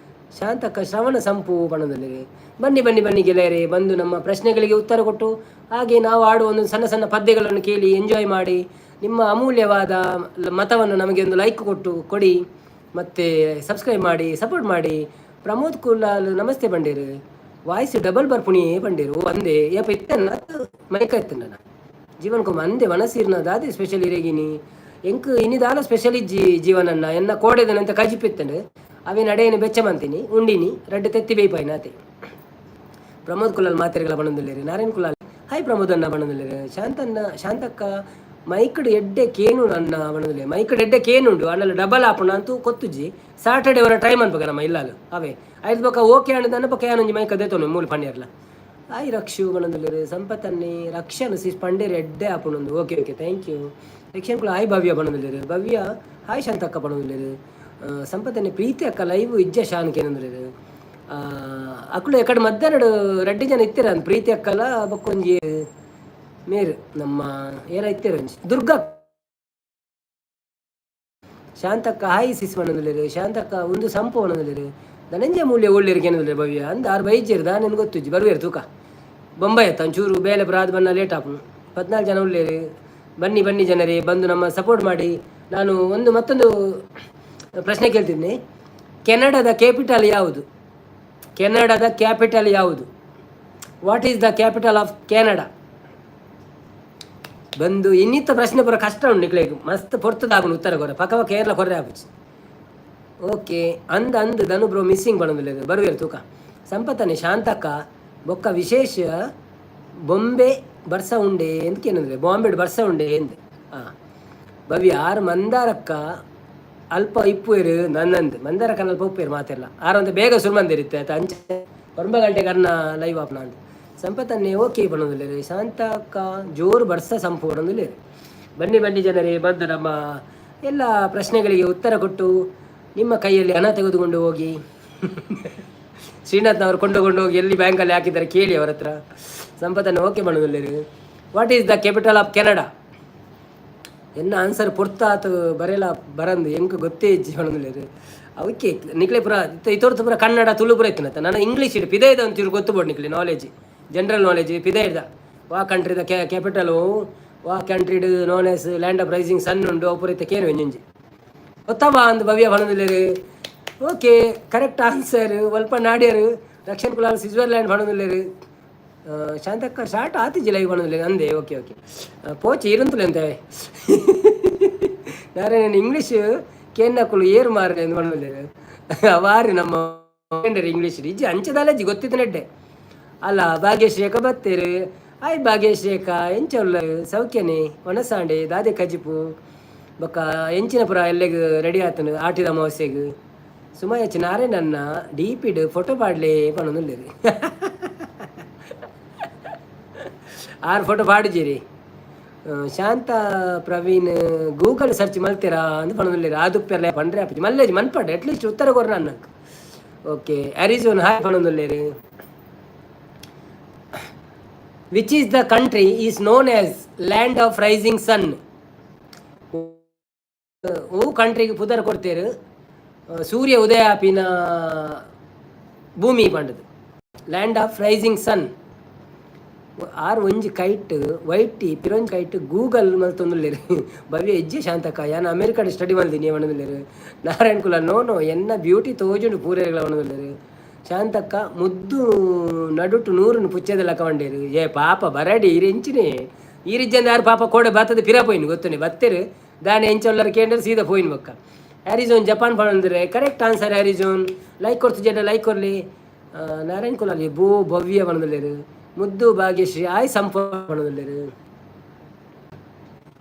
ಶಾಂತಕ್ಕ ಶ್ರವಣ ಸಂಪು ಪನೊಂದುಲ್ಲೆರ್. ಬನ್ನಿ ಬನ್ನಿ ಬನ್ನಿ ಗೆಳೆಯರೇ, ಬಂದು ನಮ್ಮ ಪ್ರಶ್ನೆಗಳಿಗೆ ಉತ್ತರ ಕೊಟ್ಟು, ಹಾಗೆ ನಾವು ಆಡುವ ಒಂದು ಸಣ್ಣ ಸಣ್ಣ ಪದ್ಯಗಳನ್ನು ಕೇಳಿ ಎಂಜಾಯ್ ಮಾಡಿ, ನಿಮ್ಮ ಅಮೂಲ್ಯವಾದ ಮತವನ್ನು ನಮಗೆ ಒಂದು ಲೈಕ್ ಕೊಟ್ಟು ಕೊಡಿ ಮತ್ತು ಸಬ್ಸ್ಕ್ರೈಬ್ ಮಾಡಿ ಸಪೋರ್ಟ್ ಮಾಡಿ. ಪ್ರಮೋದ್ ಕುಲಾಲ್ ನಮಸ್ತೆ ಬಂಡೇರು. ವಾಯ್ಸ್ ಡಬಲ್ ಬರ್ಪುಣಿ ಪಂಡೇರು. ಅಂದೆ ಏಪ ಇತ್ತನ್ನ ಮೈಕ ಇತ್ತನ್ನ ಜೀವನ್ ಕುಮಾರ್ ಅಂದೆ. ವನಸೀರ್ನ ದಾದೆ ಸ್ಪೆಷಲ್ ಇರೆಗಿನಿ? ಎಂಕ್ ಇನಿ ದಾಲ ಸ್ಪೆಷಲ್ ಇಜ್ಜಿ ಜೀವನನ್ನ. ಎನ್ನ ಕೋಡೆದನಂತ ಕಜಿಪಿತ್ತಂಡು ಅವೇನು ಅಡೇನು ಬೆಚ್ಚ ಮಂತೀನಿ ಉಂಡಿನಿ ರಡ್ಡು ತೆತ್ತಿ ಬೇಯ್ಪಾಯಿನ ಅತೆ. ಪ್ರಮೋದ್ ಕುಲಾಲ್ ಮಾತೆರೆಗಳ ಪನೊಂದುಲ್ಲೆರ್. ನಾರಾಯಣ್ ಕುಲಾಲ್ ಹಾಯ್ ಪ್ರಮೋದ್ ಅಣ್ಣ ಪನೊಂದುಲ್ಲೆರ್. ಶಾಂತನ್ನ ಶಾಂತಕ್ಕ ಮೈಕ್ಡ್ ಎಡ್ಡೆ ಕೇನು ಅನ್ನ ಪಣದಿಲ್ಲ. ಮೈಕ್ಡ್ ಎಡ್ಡೆ ಕೇನುಂಡು ಅಣ್ಣಲ ಡಬಲ್ ಆಪುಂಡು ಅಂತೂ ಕೊತ್ತುಜಿ. ಸಾಟರ್ಡೆ ವರ ಟ್ರೈ ಮನ್ಪಗ ನಮ್ಮ ಇಲ್ಲಾಲು ಅವೇ ಐದು ಬೊಕ ಓಕೆ ಅಂಡ ಬೊಕ ಯಾನೊಂಜಿ ಮೈಕ್ ದೇತೋನು ಮೂಲು ಪಂಡ್ಯರ್ಲ. ಆಯ್ ರಕ್ಷು ಪಣಂದುಲ್ಲೆರ್. ಸಂಪತ್ತನ್ನಿ ರಕ್ಷಣ ಸಿಸ್ ಪಂಡೇರ್ ಎಡ್ಡೆ ಆಪುಂಡು. Okay okay, thank you. Rakshan ಕುಲ ಹಾಯ್ ಭವ್ಯ ಪಣಂದುಲ್ಲೆರ್. ಭವ್ಯ ಹಾಯ್ ಶಾಂತಕ್ಕ ಪಣಂದುಲ್ಲೆರ್. ಸಂಪತ್ತನ್ನಿ ಪ್ರೀತಿ ಅಕ್ಕ ಲೈವ್ ಇಜ್ಜ ಶಾನ್ ಕೇನಂದುಲ್ಲೆರ್. ಅಕುಲು ಎಕಡೆ ಮಧ್ಯಾಹ್ನ ರಡ್ಡಿ ಜನ ಇತ್ತೀರ ಪ್ರೀತಿ ಅಕ್ಕಲ ಬೊಕ್ಕೊಂಜಿ ಮೇರು ನಮ್ಮ ಏರ ಇತ್ತೀರ ಒಂಜಿ ದುರ್ಗಾ. ಶಾಂತಕ್ಕ ಹಾಯ್ ಸಿಸ್ ಪಣಂದುಲ್ಲೆರ್. ಶಾಂತಕ್ಕ ಒಂದು ಸಂಪು ಪಣಂದುಲ್ಲೆರ್. ಧನಂಜಯ ಮೂಲ್ಯ ಒಳ್ಳೆರ್ ಕೇನಂದುಲ್ಲೆರ್. ಭವ್ಯ ಅಂದ್ ಆರು ಬೈಜೇರು ದಾನೇನು ಗೊತ್ತುಜ್ಜಿ, ಬರುವೇರು ತೂಕ. ಬೊಂಬೈ ಅತ್ತ ಒಂಚೂರು ಬೇಲೆ ಪ್ರಾದ್ ಬನ್ನ ಲೇಟ್ ಆಪುಂಡು. 14 ಜನ ಉಳ್ಳೇರು. ಬನ್ನಿ ಬನ್ನಿ ಜನರೇ, ಬಂದು ನಮ್ಮ ಸಪೋರ್ಟ್ ಮಾಡಿ. ನಾನು ಒಂದು ಮತ್ತೊಂದು ಪ್ರಶ್ನೆ ಕೇಳ್ತೀನಿ. ಕೆನಡಾದ ಕ್ಯಾಪಿಟಲ್ ಯಾವುದು? ಕೆನಡಾದ ಕ್ಯಾಪಿಟಲ್ ಯಾವುದು? What is the capital of Canada? ಬಂದು ಇನ್ನಿತ್ತ ಪ್ರಶ್ನೆ ಪೂರ ಕಷ್ಟ ಉಂಟು ನಿಕ್ಲೆಗ್. ಮಸ್ತ್ ಪೊರ್ತದಾಗುಂಡು ಉತ್ತರ ಕೊರ. ಪಕ್ಕ ಪಕ್ಕ ಏರ್ಲ ಕೊರ್ರೆ ಆಪುಜಿ. ಓಕೆ, ಅಂದ್ ಅಂದ್ ಧನು ಬ್ರೋ ಮಿಸ್ಸಿಂಗ್ ಪಣೊಂದುಲ್ಲೆರ್. ಬರುವೆರ್ ತೂಕ. ಸಂಪತ್ತನೆ ಶಾಂತಕ್ಕ ಬೊಕ್ಕ ವಿಶೇಷ ಬೊಂಬೆ ಬರ್ಸ ಉಂಡೆ ಎಂದ್ ಕೇನಂದ್ರೆ ಬಾಂಬೆಡ್ ಬರ್ಸ ಉಂಡೆ ಎಂದ್. ಹಾಂ ಭವ್ಯ ಆರು ಮಂದಾರಕ್ಕ ಅಲ್ಪ ಇಪ್ಪುವೆರು ನನ್ನಂದ್. ಮಂದಾರಕ್ಕನ ಅಲ್ಪ ಉಪ್ಪೇರು ಮಾತೆಲ್ಲ. ಆರು ಅಂತ ಬೇಗ ಸುರುಮಂದಿರುತ್ತೆ ಆಯ್ತಾ. ಅಂಚೆ 9 ಗಂಟೆಗೆ ಅನ್ನ ಲೈವ್ ಆಪ್ನ ಅಂದ್. ಸಂಪತ್ತನ್ನೇ ಓಕೆ ಪಣೊಂದುಲ್ಲೆರ್. ಶಾಂತಕ್ಕ ಜೋರು ಬರ್ಸ ಸಂಪು ಪಣೊಂದುಲ್ಲೆರ್. ಬನ್ನಿ ಬನ್ನಿ ಜನರೇ, ಬಂದು ನಮ್ಮ ಎಲ್ಲ ಪ್ರಶ್ನೆಗಳಿಗೆ ಉತ್ತರ ಕೊಟ್ಟು ನಿಮ್ಮ ಕೈಯಲ್ಲಿ ಹಣ ತೆಗೆದುಕೊಂಡು ಹೋಗಿ. ಶ್ರೀನಾಥ್ನವರು ಕೊಂಡುಕೊಂಡು ಹೋಗಿ ಎಲ್ಲಿ ಬ್ಯಾಂಕಲ್ಲಿ ಹಾಕಿದ್ದಾರೆ ಕೇಳಿ ಅವರ ಹತ್ರ. ಸಂಪತ್ತನ್ನು ಓಕೆ ಪಣೊಂದುಲ್ಲೆರ್. What is the capital of Canada? ಎನ್ನ ಆನ್ಸರ್ ಪೊರ್ತಾತು ಬರೆಲ ಬರಂದು ಎಂಕ್ ಗೊತ್ತೇ ಇಜ್ಜಿ ಪಣೊಂದುಲ್ಲೆರ್. ಅವಕ್ಕೆ ನಿಕ್ಲೆ ಪುರ ಇತೋರ್ತು ಪುರ ಕನ್ನಡ ತುಳು ಪುರ ಇತ್ತಿನತ್ತ. ನಾನು ಇಂಗ್ಲೀಷ್ ಇಡು ಪಿದೈದ ಒಂಚೂರು ಗೊತ್ತು ಬೋಡು ನಿಕ್ಲೆ knowledge, general knowledge ಪಿದೈದ. ವಾ ಕಂಟ್ರಿದ ಕ್ಯಾಪಿಟಲ್, ವಾ ಕಂಟ್ರಿಡ್ known as land of rising sun ಉಂಡು ಅವು ಪೂರ ಇತ್ತೆ ಕೇನು ಒಂಜೊಂಜಿ ಗೊತ್ತವಾ ಅಂದ್ ಭವ್ಯ ಪಣೊಂದುಲ್ಲೆರ್. Okay, correct answer. ಒಲ್ಪ ನಾಡ್ಯರು. ರಕ್ಷಣ್ ಕುಲಾಲ್ ಸ್ವಿಟ್ಜರ್ಲ್ಯಾಂಡ್ ಪಣೊಂದುಲ್ಲೆರ್. ಶಾಂತಕ್ಕ ಶಾರ್ಟ್ ಆತಿಜಿ ಲೈವ್ ಪಣೊಂದುಲ್ಲೆರ್ ಅಂದೆ. ಓಕೆ ಓಕೆ, ಪೋಚಿ ಇರುಂತುಲೆ ಅಂತೆ. ನಾರಾಯಣನ್ ಇಂಗ್ಲೀಷ್ ಕೇನ್ನಕುಲು ಏರು ಮಾರ್ರೆ ಅಂದ್ ಪಣೊಂದುಲ್ಲೆರ್. ವಾರಿ ನಮ್ಮ ಇಂಗ್ಲೀಷ್ ಇಜ್ಜಿ ಅಂಚದಾಲಜ್ಜಿ ಗೊತ್ತಿತ್ತು ನೆಡ್ಡೆ ಅಲ್ಲ. ಭಾಗ್ಯಶ್ರೀ ಅಕ್ಕ ಬತ್ತೇರು. ಆಯ್ ಭಾಗ್ಯಶ್ರೀ ಅಕ್ಕ, ಎಂಚ ಉಲ್ಲ? ಸೌಖ್ಯನೆ? ಒಣಸಾಂಡೆ ದಾದೆ ಕಜಿಪು ಬೊಕ್ಕ ಎಂಚಿನ ಪುರ ಎಲ್ಲೆಗ್ ರೆಡಿ ಆತನು ಆಟಿದ ಅಮಾವಾಸ್ಯೆಗ್? ಸುಮಯಚ್ ನಾರಾಯಣನ್ನ ಡಿ ಪಿಡ್ ಫೋಟೋ ಪಾಡ್ಲೆ ಪಣೊಂದುಲ್ಲೆರ್. ಆರು ಫೋಟೋ ಪಾಡುಜಿರಿ. ಶಾಂತ ಪ್ರವೀಣ್ ಗೂಗಲ್ ಸರ್ಚ್ ಮಲ್ತೀರಾ ಅಂದ್ ಪಣೊಂದುಲ್ಲೆರ್. ಆದುಪ್ಪೆರ್ಲ ಪಂಡ್ರೆ ಆಪುಜಿ ಮಲ್ಲೇಜ್ ಮನ್ಪಡ್ ಅಟ್ಲೀಸ್ಟ್ ಉತ್ತರ ಕೊರ್ನ ಅನ್ನಕ್. ಓಕೆ, ಅರಿಜೋನ್ ಹಾಯ್ ಪಣೊಂದುಲ್ಲೆರ್. Which is the country is known as land of rising sun? ಓ ಕಂಟ್ರಿಗೆ ಪುದರ್ ಕೊಡ್ತೇರು ಸೂರ್ಯ ಉದಯ ಆಪಿನ ಭೂಮಿ ಪಂಡದು? Land of rising ಸನ್. ಆರು ಒಂಜಿ ಕೈಟ್ ವೈಟಿ ಪಿರೊಂಜಿ ಕೈಟ್ ಗೂಗಲ್ ಮಲ್ತೊಂದುಲ್ಲೆರ್. ಭವ್ಯ ಇಜ್ಜೆ ಶಾಂತಕ್ಕ, ಯಾನ್ ಅಮೆರಿಕಡ್ ಸ್ಟಡಿ ಮಲ್ದಿನಿ ಪಣೊಂದುಲ್ಲೆರ್. ನಾರಾಯಣ್ ಕುಲ ನೋ ನೋ, ಎನ್ನ ಬ್ಯೂಟಿ ತೋಜುಂಡು ಪೂರೆಗಳ ಪಣೊಂದುಲ್ಲೆರ್. ಶಾಂತಕ್ಕ ಮುದ್ದು ನಡುಟು ನೂರುನು ಪುಚ್ಚೆದ ಲೆಕ್ಕ ಪಂಡೇರು. ಏ ಪಾಪ ಬರಡಿ ಈರೆಂಚಿನೆ ಈರಿಜ್ಜಂದ ಯಾರು ಪಾಪ ಕೋಡೆ ಬತ್ತದ ಪಿರ ಪೋಯಿನ್ ಗೊತ್ತುನೆ ಬತ್ತೆರು ದಾನೆ ಎಂಚ ಉಲ್ಲರ್ ಕೇಂದ್ರ ಸೀದಾ ಪೋಯಿನ್ ಬೊಕ್ಕ. ಹ್ಯಾರಿಜೋನ್ ಜಪಾನ್ ಪಣೊಂದುಲ್ಲೆರ್. Correct answer Arizon. ಲೈಕ್ ಕೊರ್ತು ಜಡ ಲೈಕ್ ಕೊರ್ಲಿ. ನಾರಾಯಣ್ ಕುಲಾಲಿ ಬೋ ಭವ್ಯ ಪಣೊಂದುಲ್ಲೆರ್. ಮುದ್ದು ಭಾಗ್ಯಶ್ರೀ ಆಯ್ ಸಂಪ ಪಣೊಂದುಲ್ಲೆರ್.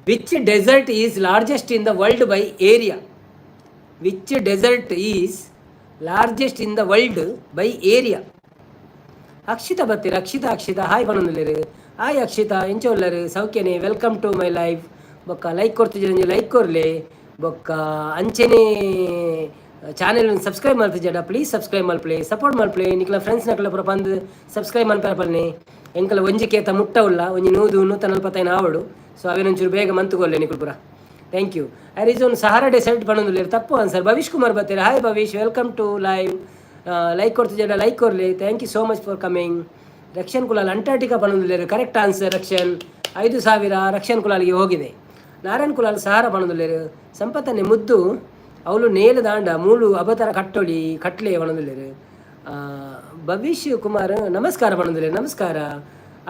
Which desert is largest in the world by area? Which desert is largest in the world by area? Akshita ಬತ್ತೀರ್. Akshita Akshita hi ಪಣೊಂದುಲ್ಲೆರ್. Hi Akshita, ಎಂಚ ಉಲ್ಲರ್? ಸೌಖ್ಯನೆ? Welcome to my live. ಬೊಕ್ಕ ಲೈಕ್ ಕೊರ್ತಿಜ ಲೈಕ್ ಕೊರ್ಲೆ. ಬೊಕ್ಕ ಅಂಚೆನೆ ಚಾನೆಲ್ ಸಬ್ಸ್ಕ್ರೈಬ್ ಮಲ್ತಿಜಡ ಪ್ಲೀಸ್ ಸಬ್ಸ್ಕ್ರೈಬ್ ಮಲ್ಪಲೆ, ಸಪೋರ್ಟ್ ಮಲ್ಪಲೆ. ನಿಕ್ಲ ಫ್ರೆಂಡ್ಸ್ ನಕ್ಲ ಪೂರ ಪಂದ್ ಸಬ್ಸ್ಕ್ರೈಬ್ ಮನ್ಪೆರ ಪನ್ನೆ. ಎಂಕಲ ಒಂಜಿ ಕೇತ ಮುಟ್ಟ ಉಲ್ಲ, ಒಂಜಿ 145 ಆವಡು. ಸೊ ಅವೇನೊಂಚೂರು ಬೇಗ ಮಂತುಗೊಲ್ಲೆ ನಿಕುಲು ಪೂರ. Thank you. ಅರಿಜೋನ್ Sahara dessert ಪಣೊಂದುಲ್ಲೆರ್. ತಪ್ಪು ಆನ್ಸರ್. ಭವಿಷ್ ಕುಮಾರ್ ಬತ್ತೀರ. Hi Bhavish, welcome to live. Like ಕೊಡ್ತಿದ್ದೀರ like ಕೊರ್ಲಿ. Thank you so much for coming. Rakshan Kulal Antarctica ಪಣೊಂದುಲ್ಲೆರ್. Correct answer Rakshan. 5000 Rakshan ಕುಲಾಲ್ಗೆ ಹೋಗಿದೆ. ನಾರಾಯಣ್ ಕುಲಾಲ್ ಸಹಾರ ಪಣೊಂದುಲ್ಲೆರ್. ಸಂಪತ್ತನೆ ಮುದ್ದು ಅವಳು ನೇಲು ದಾಂಡ ಮೂಲು ಅಬತರ ಕಟ್ಟೊಳಿ ಕಟ್ಲೆ ಪಣೊಂದುಲ್ಲೆರ್. ಭವಿಷ್ ಕುಮಾರ್ ನಮಸ್ಕಾರ ಪಣೊಂದುಲ್ಲೆರ್. ನಮಸ್ಕಾರ.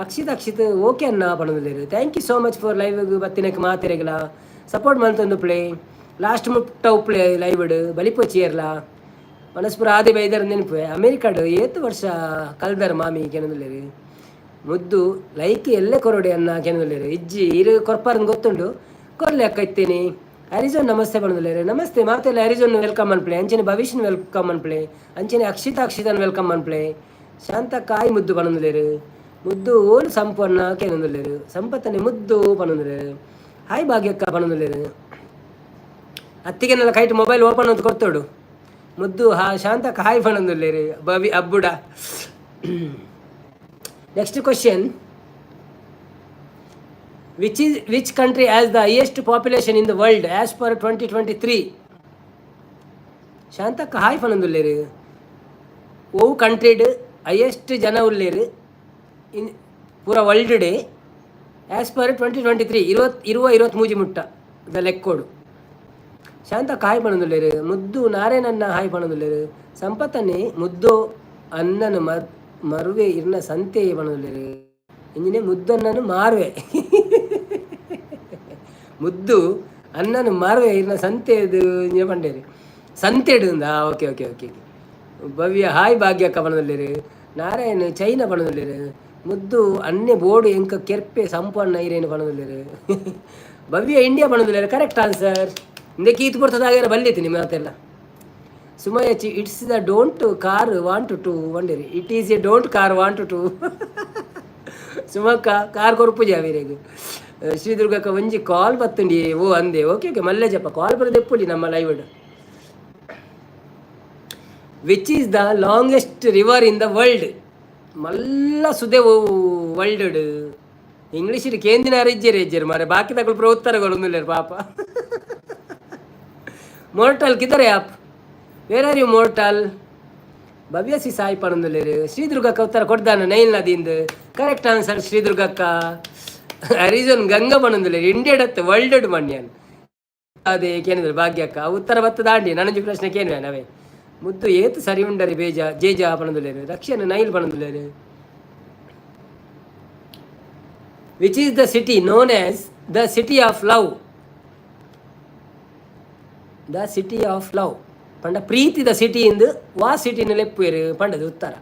ಅಕ್ಷಿತ್ ಅಕ್ಷಿತ್ ಓಕೆ ಅನ್ನ ಪಣೊಂದುಲ್ಲೆರ್. Thank you so much for live ಬತ್ತಿನಕ್ ಮಾತೆರೆಗ್ಲ. Support ಮಲ್ತೊಂದು play last ಮುಟ್ಟ ಉಪ್ಲೆ ಲೈವ್ ಬಲಿಪೊಚಿಯರ್ಲ ಮನಸ್ಪುರ ಆದಿ ಬೈದರ್ ನೆನಪು. ಅಮೇರಿಕಾಡ್ ಏತ್ ವರ್ಷ ಕಲ್ದರ್ ಮಾಮಿ ಕೆನೊಂದುಲ್ಲೆರ್. ಮುದ್ದು ಲೈಕ್ ಎಲ್ಲೇ ಕೊರೊಡೆ ಅನ್ನ ಕೆನದಲ್ಲೇರು ಇಜ್ಜಿ ಇರು ಕೊರ್ಪಾರನ್ ಗೊತ್ತುಂಡು ಕೊರ್ಲೆ ಅಕ್ಕ ಇತ್ತೇನೆ. ಹರಿಜೋನ್ ನಮಸ್ತೆ ಪಣದಲ್ಲೇರು. ನಮಸ್ತೆ ಮಾತೆಲ್ಲ. ಹರಿಜೋನ್ welcome ಅನ್ಪ್ಲೆ, ಅಂಚನೆ ಭವಿಷ್ಯನ್ welcome ಅನ್ಪ್ಲೆ, ಅಂಚನೆ ಅಕ್ಷಿತಾ ಅಕ್ಷಿತನ್ welcome ಅನ್ಪ್ಲೆ. ಶಾಂತ ಕಾಯಿ ಮುದ್ದು ಪಣಂದುಲೇರು. ಮುದ್ದು ಓಲು ಸಂಪನ್ನ ಕೇನೊಂದುಲ್ಲೇರು. ಸಂಪತ್ತನೆ ಮುದ್ದು ಪಣಂದುಲೇರು. ಹಾಯ್ ಭಾಗ್ಯಕ್ಕ ಪಣಂದುಲ್ಲೇರು. ಅತ್ತಿಗೆನೆಲ್ಲ kite mobile open ಅಂತ ಕೊಡ್ತೋಡು. ಮುದ್ದು ಹಾ Shantakka hi ಪಣಂದುಲ್ಲೇರು. ಭವಿ ಅಬ್ಬುಡ. Next question: which country has the highest population in the world as per 2023? Shantakka hi ಪಣಂದುಲ್ಲೇರು. Oh ಕಂಟ್ರಿಡ್ highest ಜನ ಉಲ್ಲೇರು ಇನ್ ಪೂರ world day as per 2023 20 23 ಮುಟ್ಟ the ಲೆಕ್ಕೋಡು. ಶಾಂತಕ್ಕ ಹಾಯ್ ಪಣಂದುಲ್ಲೇರು. ಮುದ್ದು ನಾರೇನನ್ನ ಹಾಯ್ ಪಣಂದುಲ್ಲೇರು. ಸಂಪತ್ತನೆ ಮುದ್ದು ಅನ್ನನು ಮರುವೆ ಇರ್ನ ಸಂತೆ ಪಣಂದುಲ್ಲೇರು. ಇಂಜಿನೆ ಮುದ್ದನ್ನನು ಮಾರುವೆ, ಮುದ್ದು ಅನ್ನನು ಮಾರುವೆ ಇರ್ನ ಸಂತೆದು ಪಂಡೇರಿ ಸಂತೆಡು. Okay okay okay. ಭವ್ಯ ಹಾಯ್ ಭಾಗ್ಯಕ್ಕ ಪಣದಲ್ಲೇರು. ನಾರಾಯಣ ಚೈನಾ ಪಣದಲ್ಲೇರು. ಮುದ್ದು ಅನ್ನೆ ಬೋರ್ಡು ಎಂಕ ಕೆರ್ಪೆ ಸಂಪು ಅಣ್ಣ ಇರೇನು ಪಣದಲ್ಲೇರು. ಭವ್ಯ ಇಂಡಿಯಾ ಪಣದಲ್ಲೇರು. Correct answer. ಇಂದಕ್ಕೆ ಈತ್ ಬರ್ತದಾಗ್ಯಾರ ಬಲ್ಲಿತಿ ನಿಮ್ಮ ಮಾತೆಲ್ಲ. ಸುಮಯಚಿ it's the don't car want to ವಂಡೇರಿ. It is a don't car want to. ಸುಮಕ್ಕ car ಕೊರ್ಪುಜಿ ಅವಿರೇಗ್. ಶ್ರೀದುರ್ಗಕ್ಕ ಒಂಜಿ ಕಾಲ್ ಬತ್ತುಂಡಿ. ಓ ಅಂದೆ. ಓಕೆ ಓಕೆ ಮಲ್ಲೇಜಪ್ಪ ಕಾಲ್ ಬರೋದೆಪ್ಪುಲಿ ನಮ್ಮ live. Which is the longest river in the world? ಮಲ್ಲ ಸುದೆ ವರ್ಲ್ಡ್. ಇಂಗ್ಲೀಷ್ ಕೇಂದಿನ ಇಜ್ಜೇರು ಇಜ್ಜೇರು ಮಾರೆ. ಬಾಕಿ ತಗೊಳ್ ಪ್ರ ಉತ್ತರ ಪಾಪ. ಮೋರ್ಟಲ್ ಕಿದರೆ app? Where are you, mortal? Bhavya C Sai ಪಣಂದುಲ್ಲೇರು. ಶ್ರೀದುರ್ಗಕ್ಕ ಉತ್ತರ ಕೊಡ್ದಾನ ನೈಲ್ ನದಿಂದ. Correct answer ಶ್ರೀದುರ್ಗಕ್ಕ. ಹರಿಜನ್ ಗಂಗಾ ಪಣಂದುಲ್ಲೇರು. ಇಂಡಿಯಡತ್ ವರ್ಲ್ಡ್ ಮಣ್ಯಾನ್ ಅದೇ ಕೇನಿದ್ರು ಭಾಗ್ಯಕ್ಕ. ಉತ್ತರ ಬತ್ತ ದಾಂಡಿ ನನಜಿ ಪ್ರಶ್ನೆ ಕೇನ್ವೆ ನವೇ. ಮುದ್ದು ಏತು ಸರಿ ಉಂಡರಿ ಬೇಜ ಜೇಜ ಪಣಂದುಲ್ಲೇರು. ರಕ್ಷಣ Nile ಪಣಂದುಲ್ಲೇರು. Which is the city known as the city of love? The city of love ಪಂಡ ಪ್ರೀತಿದ ಸಿಟಿ ಇಂದು ವಾ ಸಿಟಿನ ಲೆಪ್ಪುವೆರು ಪಂಡದು ಉತ್ತರ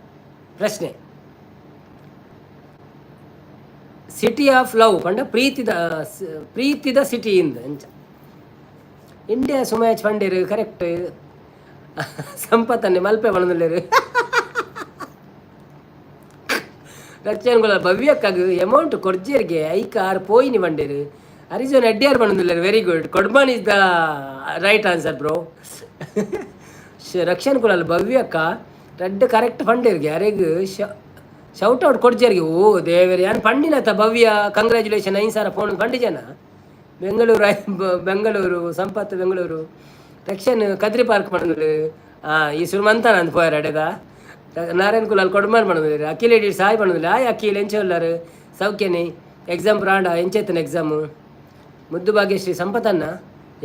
ಪ್ರಶ್ನೆ. City of love ಪಂಡ ಪ್ರೀತಿದ ಪ್ರೀತಿದ ಸಿಟಿ ಇಂದು ಅಂಚ. ಇಂಡಿಯಾ ಸುಮಯಾಚ್ ಪಂಡೇರು ಕರೆಕ್ಟ್. ಸಂಪತ್ತನ್ನೇ ಮಲ್ಪೆ ಪಣದುಲ್ಲೇರು. ರಕ್ಷಣಗುಲ ಭವ್ಯಕ್ಕಾಗ ಅಮೌಂಟ್ ಕೊರ್ಜೇರಿಗೆ ಐಕ್ ಆರು ಪೋಯಿನಿ ಬಂಡೇರು. ಅರಿಜೋನ್ Adyar ಪಣದುಲ್ಲೇರು. Very good. Kodman is the right answer, bro. Rakshan Kulal ಭವ್ಯಕ್ಕ red correct ಪಂಡೇರ್ಗೆ ಅರೆಗ್ shout out ಕೊಡ್ಜೇರಿಗೆ. ಓ ದೇವರೇ, ಯಾನ್ ಪಂಡಿನತ ಭವ್ಯ ಕಂಗ್ರ್ಯಾಚುಲೇಷನ್ 5000 ಫೋನ್ ಪಂಡಿಜನ. ಬೆಂಗಳೂರು ಬೆಂಗಳೂರು ಸಂಪತ್ ಬೆಂಗಳೂರು. ರಕ್ಷನ್ ಕದ್ರಿ ಪಾರ್ಕ್ ಪಂಡಲು. ಈ ಸುರುಮಂತಾನ ಅಂದ್ ಪೋಯರ್ ಅಡೆದ. ನಾರಾಯಣ ಕುಲಾಲ್ ಕೊಡ್ಮಾನ್ ಪಂಡಲು. ಅಖಿಲ್ ಎಡಿಟ್ ಸಾಯ್ ಪಂಡಲು. ಆಯ್ ಅಖಿಲ್, ಎಂಚ ಉಲ್ಲಾರು? ಸೌಖ್ಯನೆ? Exam ಪ್ರಾಂಡ ಎಂಚೆತ್ತನ exam? ಮುದ್ದು ಭಾಗ್ಯಶ್ರೀ ಸಂಪತನ್ನ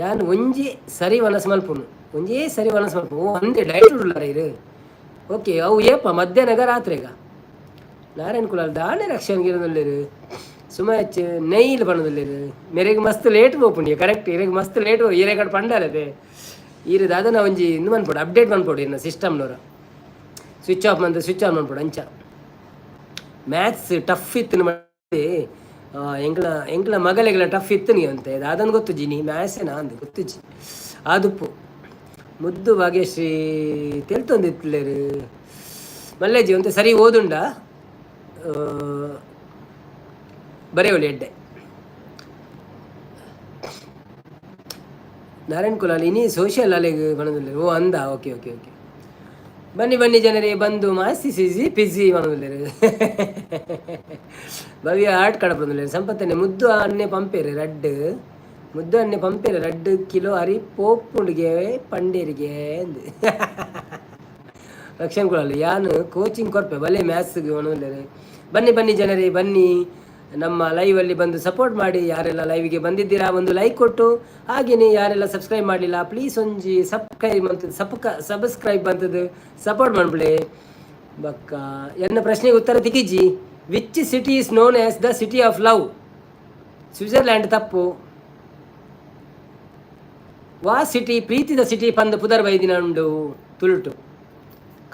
ಯಾನ್ ಒಂಜಿ ಸರಿ ವನಸ್ ಮಲ್ಪುನು, ಒಂಜೇ ಸರಿ ವನಸ್ ಮಲ್ಪು. ಓ ಅಂದೆ ಡೈಟ್ ಉಳ್ಳಾರ ಇರು. ಓಕೆ, ಅವು ಏಪ ಮಧ್ಯಾಹ್ನಗ ರಾತ್ರಿಗ? ನಾರಾಯಣ ಕುಲಾಲ್ ದಾನೆ ರಕ್ಷಣ್ ಗಿರದಲ್ಲಿರು. ಸುಮಚ್ ನೈಲ್ ಪಣದಲ್ಲಿರು. ಮೆರೆಗ್ ಮಸ್ತ್ ಲೇಟ್ ಪೋಪುಂಡಿ. ಕರೆಕ್ಟ್, ಇರೆಗ್ ಮಸ್ತ್ ಲೇಟ್. ಈರೆ ಕಡೆ ಪಂಡಾರದೆ ಈರು ದಾದನ ಒಂಜಿ ಇಂದು ಮನ್ಪೊಡು, ಅಪ್ಡೇಟ್ ಮನ್ಪೊಡು ಇನ್ನ ಸಿಸ್ಟಮ್ನವರ. ಸ್ವಿಚ್ ಆಫ್ ಮಂತ್ ಸ್ವಿಚ್ ಆನ್ ಮನ್ಪೊಡು ಅಂಚ. ಮ್ಯಾಥ್ಸ್ ಟಫ್ ಇತ್ತು ಮಾಡಿ ಎಂಕ್ಲ ಎಂಕ್ಲ ಮಗಲೆಗಳ ಟಫ್ ಇತ್ತು ನೀವು ಅಂತೆ. ದಾದನ್ ಗೊತ್ತುಜಿ ನೀ ಮ್ಯಾಥ್ಸೇನಾ ಅಂದು ಗೊತ್ತುಜಿ ಆದುಪ್ಪು. ಮುದ್ದು ಭಾಗ್ಯಶ್ರೀ ತೆಲ್ತೊಂದಿತ್ತಲೇರು. ಮಲ್ಲೇಜಿ ಒಂತೆ ಸರಿ ಓದುಂಡ ಬರೆಯೋಲಿ ಎಡ್ಡೆ. ನಾರಾಯಣ್ ಕುಲಾಲ್ ಇನಿ ಸೋಷಿಯಲ್ ಅಲೆಗ್ ಪಣದುಲ್ಲೆರ್. ಓ ಅಂದ. Okay okay okay. ಬನ್ನಿ ಬನ್ನಿ ಜನರೇ ಬಂದು ಮಾಸ್ತಿ ಸಿಜಿ ಪಿಜಿ ಪಣದುಲ್ಲೆರ್. ಭವ್ಯ ಆಟ್ ಕಡಪೊಂದುಲ್ಲೆರ್. ಸಂಪತ್ತನೆ ಮುದ್ದು ಅನ್ನೆ ಪಂಪೇರು ರಡ್ಡ್ ಮುದ್ದು ಅನ್ನೆ ಪಂಪೇರು ರಡ್ಡ್ ಕಿಲೋ ಅರಿ ಪೋಪುಂಡುಗೆ ಪಂಡೇರಿಗೆ ಅಂದ್. ರಕ್ಷಣ್ ಕುಲಾಲ್ ಯಾನ್ ಕೋಚಿಂಗ್ ಕೊರ್ಪೆ ಬಲೆ ಮ್ಯಾಥ್ಸ್ಗೆ ಪಣದುಲ್ಲೆರ್. ಬನ್ನಿ ಬನ್ನಿ ಜನರೇ ಬನ್ನಿ, ನಮ್ಮ ಲೈವಲ್ಲಿ ಬಂದು ಸಪೋರ್ಟ್ ಮಾಡಿ. ಯಾರೆಲ್ಲ ಲೈವ್ಗೆ ಬಂದಿದ್ದೀರಾ ಒಂದು ಲೈಕ್ ಕೊಟ್ಟು, ಹಾಗೆಯೇ ಯಾರೆಲ್ಲ ಸಬ್ಸ್ಕ್ರೈಬ್ ಮಾಡಲಿಲ್ಲ ಪ್ಲೀಸ್ ಒಂಜಿ ಸಬ್ಸ್ಕ್ರೈಬ್ ಅಂತ ಸಬ್ಸ್ಕ್ರೈಬ್ ಅಂತದ್ದು ಸಪೋರ್ಟ್ ಮಾಡ್ಬಿಡಿ. ಬಕ್ಕ ಎನ್ನ ಪ್ರಶ್ನೆಗೆ ಉತ್ತರ ತಿಕ್ಕಿಜಿ. Which city is known as the city of love? Switzerland ತಪ್ಪು. ವಾ ಸಿಟಿ ಪ್ರೀತಿದ ಸಿಟಿ ಪಂದ್ ಪುದರ್ ಬೈದಿನ ಉಂಡು ತುಳುಟು?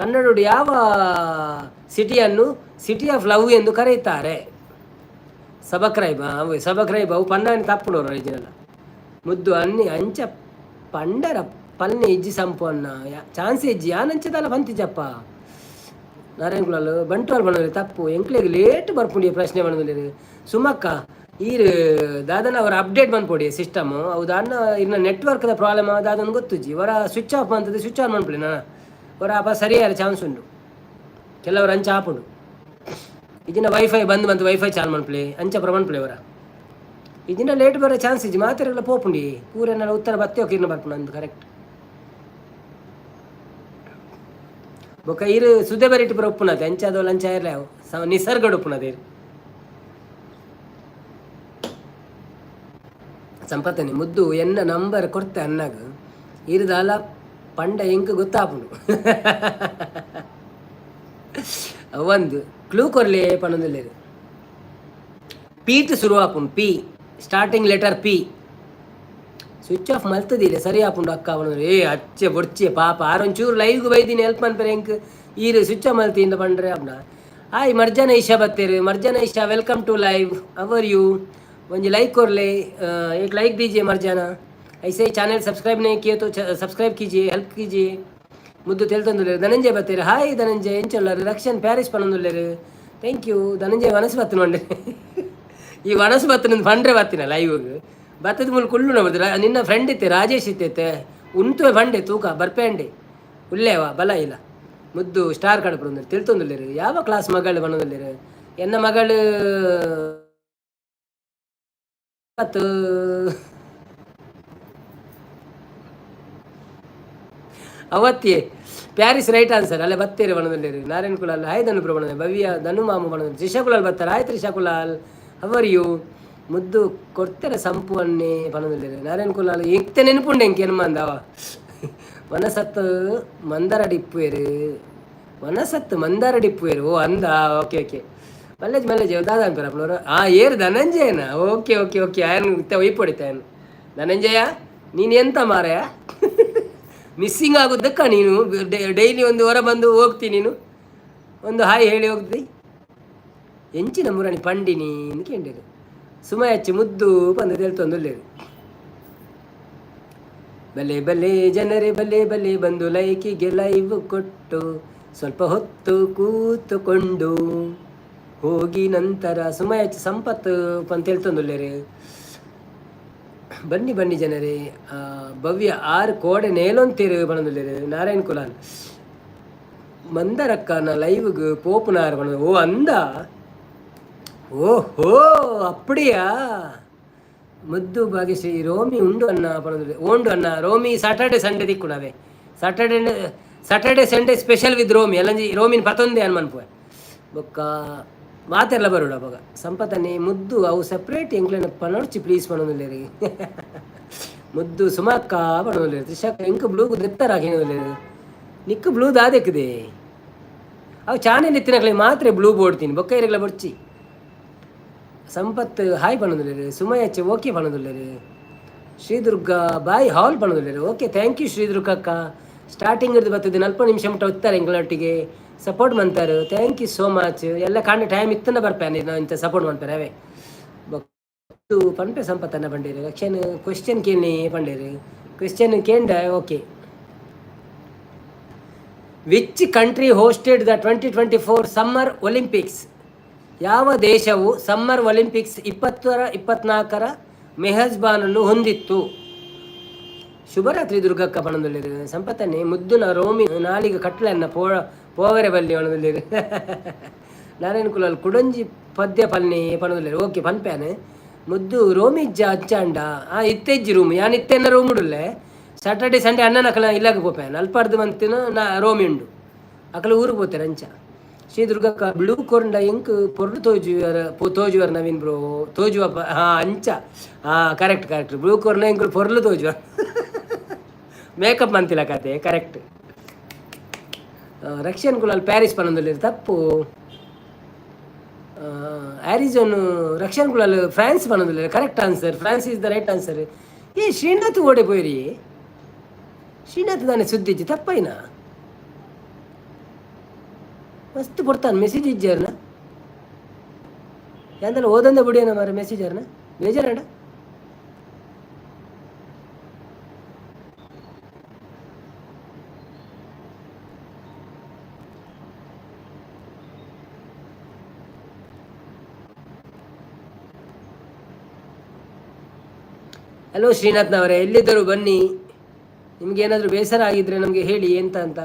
ಕನ್ನಡಡು ಯಾವ ಸಿಟಿಯನ್ನು ಸಿಟಿ ಆಫ್ ಲವ್ ಎಂದು ಕರೆಯುತ್ತಾರೆ? ಸಬಕ್ರೈಬ್. ಸಬಕ್ರೈಬ್ ಅವು ಪನ್ನಾನಿ ತಪ್ಪುನವರು ಒರಿಜಿನಲ್. ಮುದ್ದು ಅನ್ನಿ ಅಂಚ ಪಂಡರ ಪಲ್ನೆ ಇಜ್ಜಿ ಸಂಪು ಅನ್ನ ಚಾನ್ಸ್ ಇಜ್ಜಿ ಯಾನಂಚದಲ್ಲ ಬಂತಿಜಪ್ಪ. ನಾರಾಯಣ ಕುಲಾಲ್ ಬಂಟ್ವಾಲ್ ಬಣ್ಣದಲ್ಲಿ ತಪ್ಪು. ಎಂಕ್ಲೆಗ್ ಲೇಟ್ ಬರ್ಪುಂಡಿ ಪ್ರಶ್ನೆ ಬಣ್ಣದಲ್ಲಿ. ಸುಮಕ್ಕ, ಈರ್ ದಾದನ ಅವರ ಅಪ್ಡೇಟ್ ಮನ್ಪೊಡಿ ಸಿಸ್ಟಮ್. ಅವು ದಾನ್ನ ಇನ್ನ ನೆಟ್ವರ್ಕ್ದ ಪ್ರಾಬ್ಲಮ್ ದಾದನ್ ಗೊತ್ತುಜ್ಜಿ. ವರ ಸ್ವಿಚ್ ಆಫ್ ಅಂತದೆ ಸ್ವಿಚ್ ಆನ್ ಮನ್ಪುಲಿ ನಾ ವರ ಅಪ ಸರಿಯಾದ ಚಾನ್ಸ್ ಉಂಡು. ಕೆಲವರು ಅಂಚ ಆಪುಂಡು. ಇಜಿನ ವೈಫೈ ಬಂದ್ ಬಂತು, ವೈಫೈ ಚಾಲ್ ಮನ್ಪುಲೆ, ಅಂಚ ಪುರ ಮನ್ಪುಲೆ ಅವರ. ಇಜಿನ ಲೇಟ್ ಬರೋ ಚಾನ್ಸ್ ಇಜ್ಜಿ. ಮಾತೆರೆಗ್ಲ ಪೋಪುಂಡಿ ಪೂರೆಲ್ಲ ಉತ್ತರ ಬತ್ತೆ ಇರ್ನ ಬರ್ಪುಂಡು ಅಂದ್ ಕರೆಕ್ಟ್. ಬೊಕ್ಕ ಇರು ಸುದೆ ಬರಿಟ್ ಪುರ ಉಪ್ಪುನತೆ ಅಂಚಾದೋಲ್ ಅಂಚ ಇರ್ಲೆ ಅವು ನಿಸರ್ಗಡ್ ಉಪ್ಪುನತೆ ಇರು. ಸಂಪತ್ತನೆ ಮುದ್ದು ಎನ್ನ ನಂಬರ್ ಕೊರ್ತೆ ಅನ್ನಾಗ ಇರುದಾಲ ಪಂಡ ಎಂಕ್ ಗೊತ್ತಾಪುಂಡು. ಒಂದು ಕ್ಲೂ ಕೊರ್ಲೆ ಪನೊಂದುಲ್ಲೆರ್. ಪೀಟ್ ಸುರು ಆಪುಂಡು. P, starting letter P. Switch off ಮಲ್ತದಿಲ್ಲ ಸರಿ ಆಪುಂಡು ಅಕ್ಕ ಪನೊಂದು. ಏ ಅಚ್ಚೆ ಬೊಡ್ಚೆ ಪಾಪ ಆರೊಂಚೂರು ಲೈವ್ಗ್ ಬೈದಿನಿ ಹೆಲ್ಪ್ ಮನ್ಪೆರೆ ಎಂಕ್ ಈರ್ ಸ್ವಿಚ್ ಆಫ್ ಮಲ್ತಿ ಇಂದ ಪಂಡ್ರೆ ಅಪ್ನ. ಹಾಯ್ ಮರ್ಜಾನ ಇಶಾ ಬತ್ತೇರು. Marjana Isha, welcome to live. How are you? ಒಂಜಿ ಲೈಕ್ ಕೊರ್ಲೆ, एक लाइक दीजिए मर्जाना। ऐसे ही चैनल सब्सक्राइब नहीं किए तो सब्सक्राइब कीजिए, हेल्प कीजिए. ಮುದ್ದು ತೆಲ್ತೊಂದುಲ್ಲೆರ್. ಧನಂಜಯ ಬತ್ತೇರು. ಹಾಯ್ ಧನಂಜಯ್, ಎಂಚೊಲ್ಲರು? ರಕ್ಷನ್ ಪ್ಯಾರಿಸ್ ಪನೊಂದುಲ್ಲೆರ್. Thank you Dhananjaya. ವನಸ್ ಬತ್ತನ ಪಂಡೆ. ಈ ವನಸ್ ಬತ್ತನ ಪಂಡ್ರೆ ಬತ್ತಿನ ಲೈವ್ಗ್ ಬತ್ತದ ಮೂಲ ಕುಳ್ಳುನ ಬರ್ತದೆ. ನಿನ್ನ ಫ್ರೆಂಡ್ ಇತ್ತೆ ರಾಜೇಶ್ ಇತ್ತೈತೆ ಉಂತುವೆ ಬಂಡೆ ತೂಕ ಬರ್ಪೆ ಅಂಡೆ ಉಲ್ಲೇವ ಬಲ ಇಲ್ಲ. ಮುದ್ದು ಸ್ಟಾರ್ ಕಡಪುಂದು ತಿಳ್ತೊಂದುಲ್ಲೆರ್. ಯಾವ ಕ್ಲಾಸ್ ಮಗಳು ಪನೊಂದುಲ್ಲೆರ್. ಎನ್ನ ಮಗಳು ಅವತ್ತಿಯೇ ಪ್ಯಾರಿಸ್ ರೈಟ್ ಆನ್ಸರ್ ಅಲ್ಲೇ ಬತ್ತೀರಿ ಬಣದಲ್ಲಿರಿ. ನಾರಾಯಣ ಕುಲಾಲ್ ಹಾಯ್. ಧನು ಪ್ರಬಣ ಭವ್ಯ ಧನು ಮಾಮು ಬಣ. ತ್ರಿಷಾ ಕುಲಾಲ್ ಬರ್ತಾರೆ. Hi Trisha Kulal, how are you? ಮುದ್ದು ಕೊಡ್ತಾರೆ ಸಂಪು ಅನ್ನೇ ಪನೊಂದುಲ್ಲೆರ್. ನಾರಾಯಣ ಕುಲಾಲ್ ಇತ್ತೆ ನೆನಪುಂಡೆ ಎಂಕ್ ಎನ್ಮಂದವ. ವನಸತ್ತು ಮಂದರಡಿಪ್ಪುವೆರ್. ವನಸತ್ತು ಮಂದರಡಿಪ್ಪುವೆರ್. ಓ ಅಂದ, ಓಕೆ ಓಕೆ. ಮಲ್ಲೇಜ್ ಮಲ್ಲೇಜ್ ದಾದ ಅನ್ಪೇರ ಅಪ್ಪನವರು. ಆ ಏರು ಧನಂಜಯನ. Okay okay okay. ಆಯನ್ ಇತ್ತೆ ಒಯ್ಪೊಡಿತ ಆಯನ್. ಧನಂಜಯ, ನೀನು ಎಂತ ಮಾರಾಯ ಮಿಸ್ಸಿಂಗ್ ಆಗೋದಕ್ಕ? ನೀನು ಡೈಲಿ ಒಂದು ಹೊರ ಬಂದು ಹೋಗ್ತಿ, ನೀನು ಒಂದು ಹಾಯ್ ಹೇಳಿ ಹೋಗ್ತಿ. ಎಂಚಿನ ಮುರಣಿ ಪಂಡಿನಿ ಕೇಂಡೇರು. ಸುಮಯಚ್ಚಿ ಮುದ್ದು ಬಂದು ತೆಲ್ತೊಂದುಲ್ಲೇರು. ಬಲೆ ಬಲೆ ಜನರೇ, ಬಲೆ ಬಲೆ ಬಂದು ಲೈಕಿಗೆ ಲೈವ್ ಕೊಟ್ಟು ಸ್ವಲ್ಪ ಹೊತ್ತು ಕೂತುಕೊಂಡು ಹೋಗಿ ನಂತರ. ಸುಮಯಚ್ಚಿ ಸಂಪತ್ತು ಅಂತ ಹೇಳ್ತೊಂದುಲ್ಲೇರು. ಬನ್ನಿ ಬನ್ನಿ ಜನರೇ. ಭವ್ಯ ಆರು ಕೋಡೆ ನೇಲೊಂತೀರು ಬಣದುಲ್ಲೇರು. ನಾರಾಯಣ್ ಕುಲಾಲ್ ಮಂದರಕ್ಕನ ಲೈವ್ಗ್ ಪೋಪುನಾರ್ ಬಣ. ಓ ಅಂದ, ಓಹೋ ಅಪ್ಪಡಿಯಾ. ಮುದ್ದು ಭಾಗ್ಯಶ್ರೀ ರೋಮಿ ಉಂಡು ಅನ್ನ ಪಣದುಲ್ಲೆ. ಓಂಡು ಅನ್ನ ರೋಮಿ ಸ್ಯಾಟರ್ಡೆ ಸಂಡೇ ದಿಕ್ಕುನವೆ. Saturday Saturday Sunday special with Romi. ಅಲ್ಲಂಜಿ ರೋಮಿನ ಪತೊಂದೆ ಅನ್ ಮನ್ಪುವೆ. ಬೊಕ್ಕ ಮಾತೆಲ್ಲ ಬರೋಡು ಅವಾಗ. ಸಂಪತನೆ ಮುದ್ದು ಅವು ಸೆಪ್ರೇಟ್ ಎಂಕ್ಲೆನ ಪನೊಡ್ಚಿ ಪ್ಲೀಸ್ ಪನೊಂದುಲ್ಲೆರ್. ಮುದ್ದು ಸುಮಕ್ಕ ಪನೊಂದುಲ್ಲೆರ್. ತ್ರಿಷಾಕ್ ಎಂಕ್ ಬ್ಲೂ ದೆತ್ತರ ಹಾಕಿನೊಂದುಲ್ಲೆರ್. ನಿಕ್ಕು ಬ್ಲೂ ದಾದೆಕ್ಕದೆ? ಅವು ಚಾನೆಲ್ ಇತ್ತಿನಕ್ಲೆ ಮಾತ್ರ ಬ್ಲೂ ಬೋಡ್ತೀನಿ, ಬೊಕ್ಕ ಇರಗ್ಲ ಬೊಡ್ಚಿ. ಸಂಪತ್ ಹಾಯ್ ಪನೊಂದುಲ್ಲೆರ್. ಸುಮಯಚ್ಚೆ ಓಕೆ ಪನೊಂದುಲ್ಲೆರ್. ಶ್ರೀದುರ್ಗ ಬಾಯ್ ಹಾಲ್ ಪನೊಂದುಲ್ಲೆರ್. ಓಕೆ, thank you Shridurga ಅಕ್ಕ. ಸ್ಟಾರ್ಟಿಂಗ್ ಹಿಡಿದು ಬರ್ತದೆ ನಲ್ಪ ನಿಮಿಷ ಮುಟ್ಟ ಒತ್ತಾರೆ, ಎಂಕ್ಲೊಟ್ಟಿಗೆ ಸಪೋರ್ಟ್ ಮಂತಾರೆ. Thank you so much. ಎಲ್ಲ ಕಾಂಡ ಟೈಮ್ ಇತ್ತನ ಬರ್ಪೇನೆ ನಾವು ಇಂಥ ಸಪೋರ್ಟ್ ಮಾಡ್ತಾರೆ ಅವೇ. ಬೊಕ್ಕ ಪನ್ಪೆ ಸಂಪತ್ತನ್ನ ಪಂಡೇರು. ರಕ್ಷನ್ ಕ್ವೆಶ್ಚನ್ ಕೇಳಿ ಪಂಡೇರು. Question ಕೇಂಡ. Okay, which country hosted the 2024 summer Olympics? ಯಾವ ದೇಶವು ಸಮ್ಮರ್ ಒಲಿಂಪಿಕ್ಸ್ 2024ರ ಮೆಹಜ್ಬಾನನ್ನು ಹೊಂದಿತ್ತು? ಶುಭರಾತ್ರಿ ದುರ್ಗಕ್ಕ ಪಣದೊಲ್ಲೆರ್. ಸಂಪತ್ತನ್ನೇ ಮುದ್ದುನ ರೋಮಿ ನಾಲಿಗೆ ಕಟ್ಲನ್ನ ಪೋ ಪೋವರೆ ಬಲ್ಲಿ ಪಣದೊಲ್ಲೆರ್. ನಾರಾಯಣ ಕುಲಾಲ್ ಕುಡೊಂಜಿ ಪದ್ಯ ಪಲ್ನೆ ಪಣದೊಲ್ಲೆರ್. ಓಕೆ, ಪನ್ಪ್ಯಾನೆ. ಮುದ್ದು ರೋಮಿಜ್ಜ ಅಚ್ಚಾಂಡ. ಆ ಇತ್ತೆಜ್ಜಿ ರೂಮ್ ಯಾನ್ ಇತ್ತೆನ್ನ ರೂಮ್ ಉಡುಲ್ಲೆ. ಸ್ಯಾಟರ್ಡೆ ಸಂಡೇ ಅಣ್ಣನ ಅಕಲ ಇಲ್ಲಾಗ ಪೋಪೆ ಅಲ್ಪಾರ್ದು ಮಂತಿನ ನಾ ರೋಮಿ ಉಂಡು. ಅಕಲ ಊರಿಗೆ ಪೋತಾರೆ ಅಂಚ. ಶ್ರೀ ದುರ್ಗಕ್ಕ ಬ್ಲೂ ಕೊರಂಡ ಎಂಕ್ ಪೊರ್ಲು ತೋಜುವರ ತೋಜುವರ್ ನವೀನ್ ಬ್ರೋ ತೋಜುವ. ಹಾ ಅಂಚ, ಹಾ ಕರೆಕ್ಟ್ ಕರೆಕ್ಟ್. ಬ್ಲೂ ಕೊರ್ನ ಎಂಕ್ ಪೊರ್ಲು ತೋಜುವ, ಮೇಕಪ್ ಮಂತಿಲ್ಲ ಕತೆ ಕರೆಕ್ಟ್. ರಕ್ಷನ್ ಕುಲಾಲ್ ಪ್ಯಾರಿಸ್ ಪನೊಂದುಲ್ಲೆರ್, ತಪ್ಪು. ಆರಿಜೋನ್ ರಕ್ಷನ್ ಕುಲಾಲ್ ಫ್ರಾನ್ಸ್ ಪನೊಂದುಲ್ಲೆರ್. Correct answer, France is the right answer. ಏ ಶ್ರೀನಾಥ್ ಓಡೆ ಪೋಯಿರಿ? ಶ್ರೀನಾಥ್ ದಾನೆ ಸುದ್ದಿಜ್ಜಿ, ತಪ್ಪೈನಾ? ಮಸ್ತ್ ಕೊಡ್ತಾನೆ ಮೆಸೇಜ್ ಇಜ್ಜಾರನ ಯಾಂದಲ ಓದಂದ ಬಿಡಿಯನ ಮಾರ ಮೆಸೇಜ್ ಅರ್ನ ಬೇಜಾರಣ. ಹಲೋ ಶ್ರೀನಾಥ್ನವರೇ, ಎಲ್ಲಿದ್ದರು ಬನ್ನಿ. ನಿಮಗೇನಾದರೂ ಬೇಸರ ಆಗಿದ್ದರೆ ನಮಗೆ ಹೇಳಿ ಎಂತ ಅಂತ.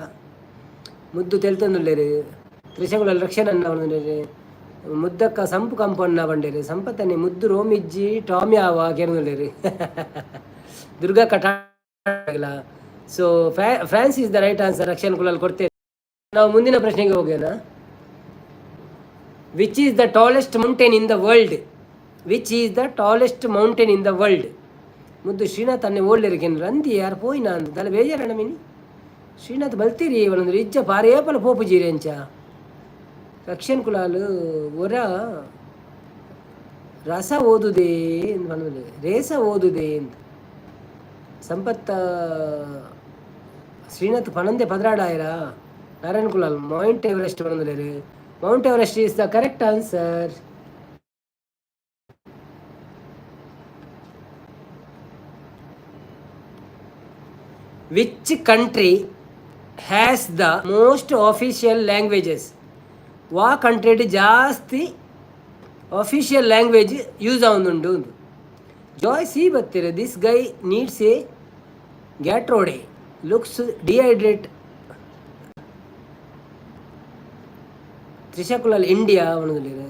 ಮುದ್ದು ತೆಲ್ತೊಂದುಲ್ಲೇರು ತ್ರಿಶಗುಳ ರಕ್ಷಣನ್ನ ಬಂದಿರಿ. ಮುದ್ದಕ್ಕ ಸಂಪು ಕಂಪನ್ನ ಬಂಡೇರು. ಸಂಪತ್ತನೆ ಮುದ್ದು ರೋಮಿಜ್ಜಿ ಟಾಮಿ ಆವ ಕೇರನುಲ್ಲೇರು. Durga ಕಟಾಗಿಲ್ಲ. So France is the right answer. Rakshan Kulal ಕೊಡ್ತೇವೆ. ನಾವು ಮುಂದಿನ ಪ್ರಶ್ನೆಗೆ ಹೋಗೋಣ. Which is the tallest mountain in the world? Which is the tallest mountain in the world? ಮುದ್ದು ಶ್ರೀನಾಥ್ ಅನ್ನೆ ಓಡ್ಲಿರಿಕೆನ್ ರಂದಿ ಯಾರು ಪೋಯಿನ ಅಂದ್ ದಲ ಬೇಜಾರಣ ಮಿನಿ. ಶ್ರೀನಾಥ್ ಬಲ್ತೀರಿ ಒಂದೊಂದು ಇಜ್ಜ ಪಾರೇಪಲ ಪೋಪು ಜೀರಿ ಅಂಚ. ರಕ್ಷನ್ ಕುಲಾಲ್ ಒರ ರಸ ಓದುದೇ ಅಂತ, ರೇಸ ಓದುದೇ ಅಂತ. ಸಂಪತ್ತ ಶ್ರೀನಾಥ್ ಪನಂದೆ ಪದರಾಡಾಯರ. ನಾರಾಯಣ ಕುಲಾಲ್ ಮೌಂಟ್ ಎವರೆಸ್ಟ್ ಪನಂದುಲೇರು. Mount Everest is the correct answer. Which country has the most official languages? ವಾ ಕಂಟ್ರಿಡ್ ಜಾಸ್ತಿ official language use ಆವೊಂದುಂಡು? Joy C ಬತ್ತೀರ. This guy needs a Gatorade, looks dehydrate. Trisha Kulal India ಪನೊಂದುಲ್ಲೆರ್.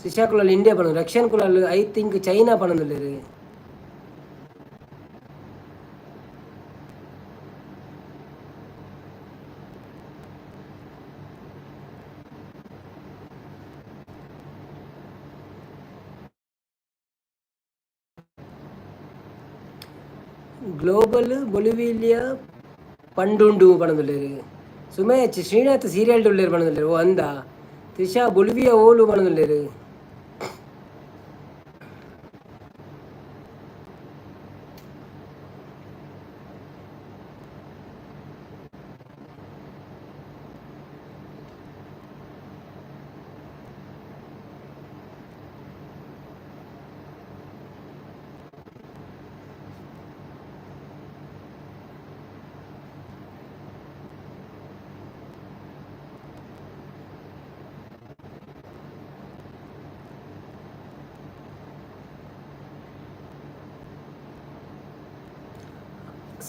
ತ್ರಿಷಾ ಕುಲಾಲ್ India ಪನೊಂದು. Rakshan Kulal I think China ಪನೊಂದುಲ್ಲೆರ್. Global ಬೊಲಿವಿಲಿಯಾ ಪಂಡುಂಡು ಪನೊಂದುಲ್ಲೆರ್. ಸುಮೇಶ್ ಶ್ರೀನಾಥ್ ಸೀರಿಯಲ್ ಉಲ್ಲೆರ್ ಪನೊಂದುಲ್ಲೆರ್. ಓ ಅಂದ ತ್ರಿಷಾ ಬೊಲಿವಿಯಾ ಓಲು ಪನೊಂದುಲ್ಲೆರ್.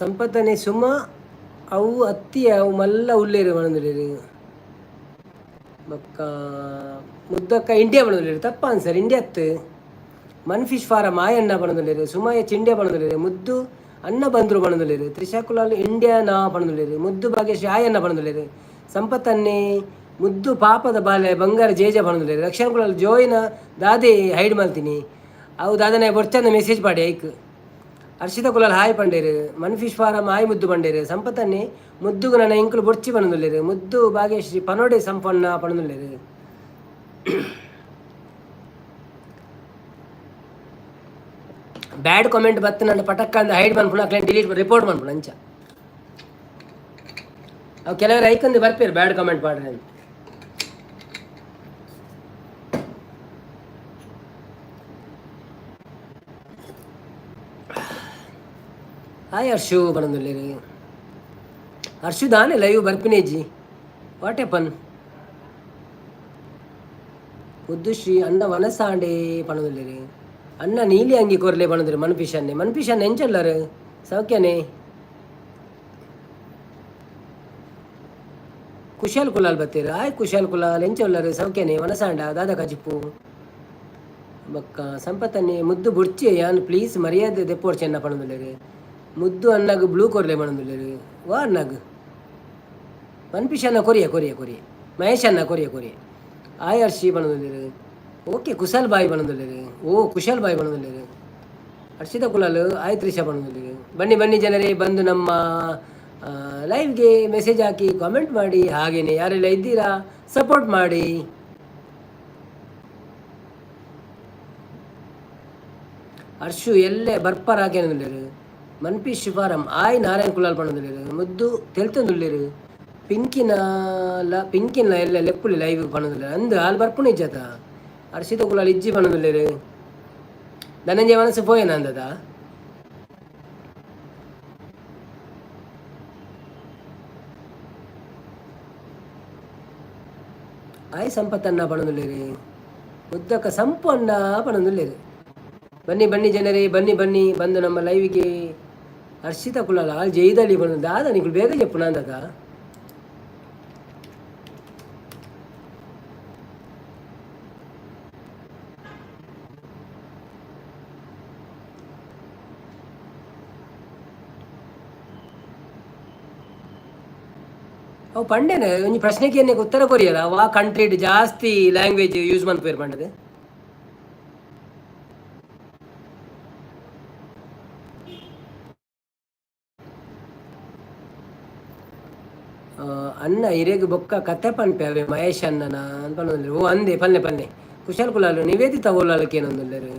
ಸಂಪತ್ತನೆ ಸುಮ ಅವು ಅತ್ತಿ ಅವು ಮಲ್ಲ ಉಲ್ಲೇರು ಪನೊಂದುಲ್ಲೆರ್. ಬೊಕ್ಕ ಮುದ್ದಕ್ಕ ಇಂಡಿಯಾ ಪನೊಂದುಲ್ಲೆರ್. ತಪ್ಪ ಆನ್ಸರ್, ಇಂಡಿಯಾ ಅತ್ತ್. ಮನ್ಫಿಶ್ ಫಾರಂ ಆಯಣ್ಣ ಪನೊಂದುಲ್ಲೆರ್. ಸುಮಯ ಇಂಡಿಯಾ ಪನೊಂದುಲ್ಲೆರ್. ಮುದ್ದು ಅನ್ನ ಬಂದ್ರು ಪನೊಂದುಲ್ಲೆರ್. ತ್ರಿಷಾ ಕುಲಾಲ್ ಇಂಡಿಯಾ ನಾ ಪನೊಂದುಲ್ಲೆರ್. ಮುದ್ದು ಭಾಗ್ಯಶ್ರೀ ಆಯಣ್ಣ ಪನೊಂದುಲ್ಲೆರ್. ಸಂಪತ್ತನ್ನೇ ಮುದ್ದು ಪಾಪದ ಬಾಲೆ ಬಂಗಾರ ಜೇಜ ಪನೊಂದುಲ್ಲೆರ್. ರಕ್ಷಣ್ ಕುಲಾಲ್ ಜೋಯಿನ ದಾದೆ ಹೈಡ್ ಮಲ್ತೀನಿ ಅವು ದಾದನೆ ಬೊರ್ಚಂದ ಮೆಸೇಜ್ ಪಾಡಿ ಐಕ್. ಹರ್ಷಿತ ಕುಲಾಲ್ ಹಾಯ್ ಪಂಡೇರು. ಮನ್ಫಿಶ್ ಫಾರಂ ಹಾಯ್ ಮುದ್ದು ಪಂಡೇರು. ಸಂಪತ್ತನ್ನೇ ಮುದ್ದುಗು ನನ್ನ ಇಂಕುಲು ಬೊರ್ಚಿ ಪನೊಂದುಲ್ಲೆರ್. ಮುದ್ದು ಭಾಗ್ಯಶ್ರೀ ಪನೋಡೆ ಸಂಪನ್ನ ಪನೊಂದುಲ್ಲೆರ್. ಬ್ಯಾಡ್ ಕಾಮೆಂಟ್ ಬತ್ತ ನನ್ನ ಪಟಕ್ಕ ಅಂದ ಹೈಡ್ ಮನ್ಪುಣ, ಅಕ್ಲೆನ್ ಡಿಲೀಟ್ ರಿಪೋರ್ಟ್ ಮನ್ಪುಣ ಅಂಚ. ಅವು ಕೆಲವರು ಐಕಂದು ಬರ್ಪೇರು ಬ್ಯಾಡ್ ಕಾಮೆಂಟ್ ಪಾಡ್ರೆ ಅಂತ. ಹಾಯ್ ಹರ್ಷು ಪನೊಂದುಲ್ಲೆರ್. ಹರ್ಷು ದಾನೆ ಲೈವ್ ಬರ್ಪಿನೇಜಿ, what happen? ಮುದ್ದುಶ್ರೀ ಅಣ್ಣ ವನಸಾಂಡೆ ಪನೊಂದುಲ್ಲೆರ್. ಅಣ್ಣ ನೀಲಿ ಅಂಗಿ ಕೊರ್ಲೆ ಪನೊಂದುಲ್ಲೆರ್. ಮನ್ಪಿಶ್ ಅಣ್ಣೆ, ಮನ್ಪಿಶ್ ಅಣ್ಣೆ ಎಂಚೊಲ್ಲರ್? ಸೌಖ್ಯನೇ? ಕುಶಾಲ್ ಕುಲಾಲ್ ಬತ್ತೀರ್. ಆಯ್ ಕುಶಾಲ್ ಕುಲಾಲ್, ಎಂಚೊಲ್ಲರ್? ಸೌಖ್ಯನೇ? ವನಸಾಂಡ ದಾದ ಕಜಿಪು? ಬೊಕ್ಕ ಸಂಪತ್ತನ್ನೇ ಮುದ್ದು ಬುಡ್ಚಿ ಯಾನ್ ಪ್ಲೀಸ್ ಮರ್ಯಾದೆ ದೆಪ್ಪೊಡ್ಚಿ ಅಣ್ಣ ಪನೊಂದುಲ್ಲೆರ್. ಮುದ್ದು ಅಣ್ಣಗ್ ಬ್ಲೂ ಕೊರ್ಲೆ ಪನೊಂದುಲ್ಲೆರ್. ವಾ ಅಣ್ಣಗ್? ಮನ್ಪಿಶ್ ಅಣ್ಣ ಕೊರಿಯ ಕೊರಿಯ ಕೊರಿಯ. ಮಹೇಶ್ ಅಣ್ಣ ಕೊರಿಯ ಕೊರಿಯ. ಆಯ್ ಹರ್ಷಿ ಪನೊಂದುಲ್ಲೆರ್. ಓಕೆ ಕುಶಾಲ್ ಬಾಯ್ ಪನೊಂದುಲ್ಲೆರ್. ಓ ಕುಶಾಲ್ ಬಾಯ್ ಪನೊಂದುಲ್ಲೆರ್. ಹರ್ಷಿತ ಕುಲಾಲ್ ಆಯ್ ತ್ರಿಷಾ ಪನೊಂದುಲ್ಲೆರ್. ಬನ್ನಿ ಬನ್ನಿ ಜನರೇ, ಬಂದು ನಮ್ಮ ಲೈವ್ಗೆ ಮೆಸೇಜ್ ಹಾಕಿ, ಕಾಮೆಂಟ್ ಮಾಡಿ. ಹಾಗೆಯೇ ಯಾರೆಲ್ಲ ಇದ್ದೀರಾ ಸಪೋರ್ಟ್ ಮಾಡಿ. ಅರ್ಶು ಎಲ್ಲೆ ಬರ್ಪರಾಗೇನುಲ್ಲೆರ್. ಮನ್ಪಿ ಶಿಫಾರಂ ಆಯ್ ನಾರಾಯಣ್ ಕುಲಾಲ್ ಪನೊಂದುಲ್ಲೆರ್. ಮುದ್ದು ತೆಲ್ತೊಂದುಲ್ಲೆರ್. ಪಿಂಕಿನ ಲ ಪಿಂಕಿನ ಎಲ್ಲೆ ಲೆಪ್ಪುಲೆ ಲೈವ್ ಪನೊಂದುಲ್ಲೆರ್. ಅಂದ್ ಆಲ್ ಬರ್ಪುನ ಇಜ್ಜತ. ಅರ್ಷಿತ ಕುಲಾಲ್ ಇಜ್ಜಿ ಪನೊಂದುಲ್ಲೆರ್. ಧನಂಜಯ ಮನಸ್ಸು ಪೋಯೆನ ಅಂದದ. ಆಯ್ ಸಂಪತ್ತಣ್ಣ ಪನೊಂದುಲ್ಲೆರ್. ಮುದ್ದಕ್ಕ ಸಂಪು ಅಣ್ಣ ಪನೊಂದುಲ್ಲೆರ್. ಬನ್ನಿ ಬನ್ನಿ ಜನರೇ, ಬನ್ನಿ ಬನ್ನಿ, ಬಂದು ನಮ್ಮ ಲೈವ್ಗೆ. ಹರ್ಷಿತ ಕುಲಾಲ್ ಆಲ್ ಜೈದಲಿ ಬಂದು ದಾದ ನಿಕುಲು ಬೇಗ ಚೆಪ್ಪುನ ಅಂದದ. ಅವು ಪಂಡೆನೆ ಒಂಜಿ ಪ್ರಶ್ನೆಗೆ ಎನ್ನೆಗ್ ಉತ್ತರ ಕೊರಿಯರ. ವಾ ಕಂಟ್ರಿಡ್ ಜಾಸ್ತಿ ಲ್ಯಾಂಗ್ವೇಜ್ ಯೂಸ್ ಮನ್ಪುವೆರ್ ಪಂಡದ್. ಅಣ್ಣ ಇರೆಗ್ ಬೊಕ್ಕ ಕತೆ ಪನ್ಪೆ ಅವೆ ಮಹೇಶ್ ಅಣ್ಣನ ಅಂದ್ ಪನೊಂದುಲ್ಲೆರ್. ಓ ಅಂದೆ ಪನ್ಲೆ ಪನ್ಲೆ. ಕುಶಲ್ ಕುಲಾಲ್ ನಿವೇದಿತ ಓಲಾಲ್ ಕೇನೊಂದುಲ್ಲೆರ್.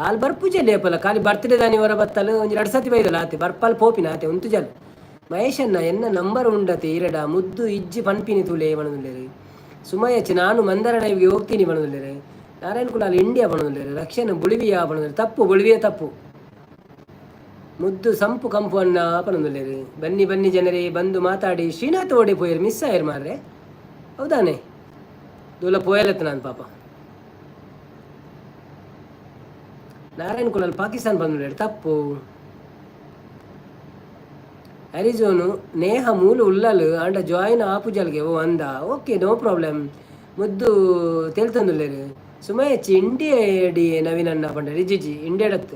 ಆಲ್ ಬರ್ಪುಜಲ್ ಏಪಲ ಖಾಲಿ ಬರ್ತ್ಡೇ ದಾನಿ ಒರ ಬತ್ತಲ್ ಒಂಜಿ ರಡ್ಡ್ ಸರ್ತಿ ಬೈದಲ್ ಆತೆ ಬರ್ಪಲ್ ಪೋಪಿನ ಆತೆ ಉಂತುಜಲ್. ಮಹೇಶ್ ಅಣ್ಣ ಎನ್ನ ನಂಬರ್ ಉಂಡತೆ ಇರೆಡ ಮುದ್ದು ಇಜ್ಜಿ ಪನ್ಪಿನಿ ತೂಲೆ ಪನೊಂದುಲ್ಲೆರ್. ಸುಮಯಚ್ ನಾನು ಮಂದಾರ ಲೈವ್ಗೆ ಹೋಗ್ತೀನಿ ಪನೊಂದುಲ್ಲೆರ್. ನಾರಾಯಣ್ ಕುಲಾಲ್ ಇಂಡಿಯಾ ಪನೊಂದುಲ್ಲೆರ್. ರಕ್ಷಣ್ ಬೊಳಿವಿಯಾ ಪನೊಂದುಲ್ಲೆರ್. ತಪ್ಪು ಬೊಳಿವಿಯಾ ತಪ್ಪು. ಮುದ್ದು ಸಂಪು ಕಂಪು ಅಣ್ಣ ಪನೊಂದುಲ್ಲೆರ್. ಬನ್ನಿ ಬನ್ನಿ ಜನರೇ, ಬಂದು ಮಾತಾಡಿ. ಶ್ರೀನಾಥ್ ಓಡೆ ಪೋಯೆರ್, ಮಿಸ್ ಆಯೆರ್ ಮಾರ್ರೆ. ಹೌದಾನೆ ದೂಲ ಪೋಯಲತ್ತ ನಾನು ಪಾಪ. ನಾರಾಯಣ್ ಕುಲಾಲ್ ಪಾಕಿಸ್ತಾನ ಪನೊಂದುಲ್ಲೆರ್. ತಪ್ಪು. ಅರಿಜೋನು ನೇಹ ಮೂಲು ಉಲ್ಲಲ್ ಆಂಡ ಜಾಯಿನ್ ಆಪುಜಲ್ಗೆ. ಓ ಅಂದ, ಓಕೆ ನೋ ಪ್ರಾಬ್ಲಮ್. ಮುದ್ದು ತೆಲ್ತೊಂದುಲ್ಲೆರ್. ಸುಮಯಚ್ಚಿ ಇಂಡಿಯಾ ಡಿ ನವೀನ್ ಅಣ್ಣ ಪಂಡರ್. ಇಜ್ಜಿಜ್ಜಿ ಇಂಡಿಯಾಡತ್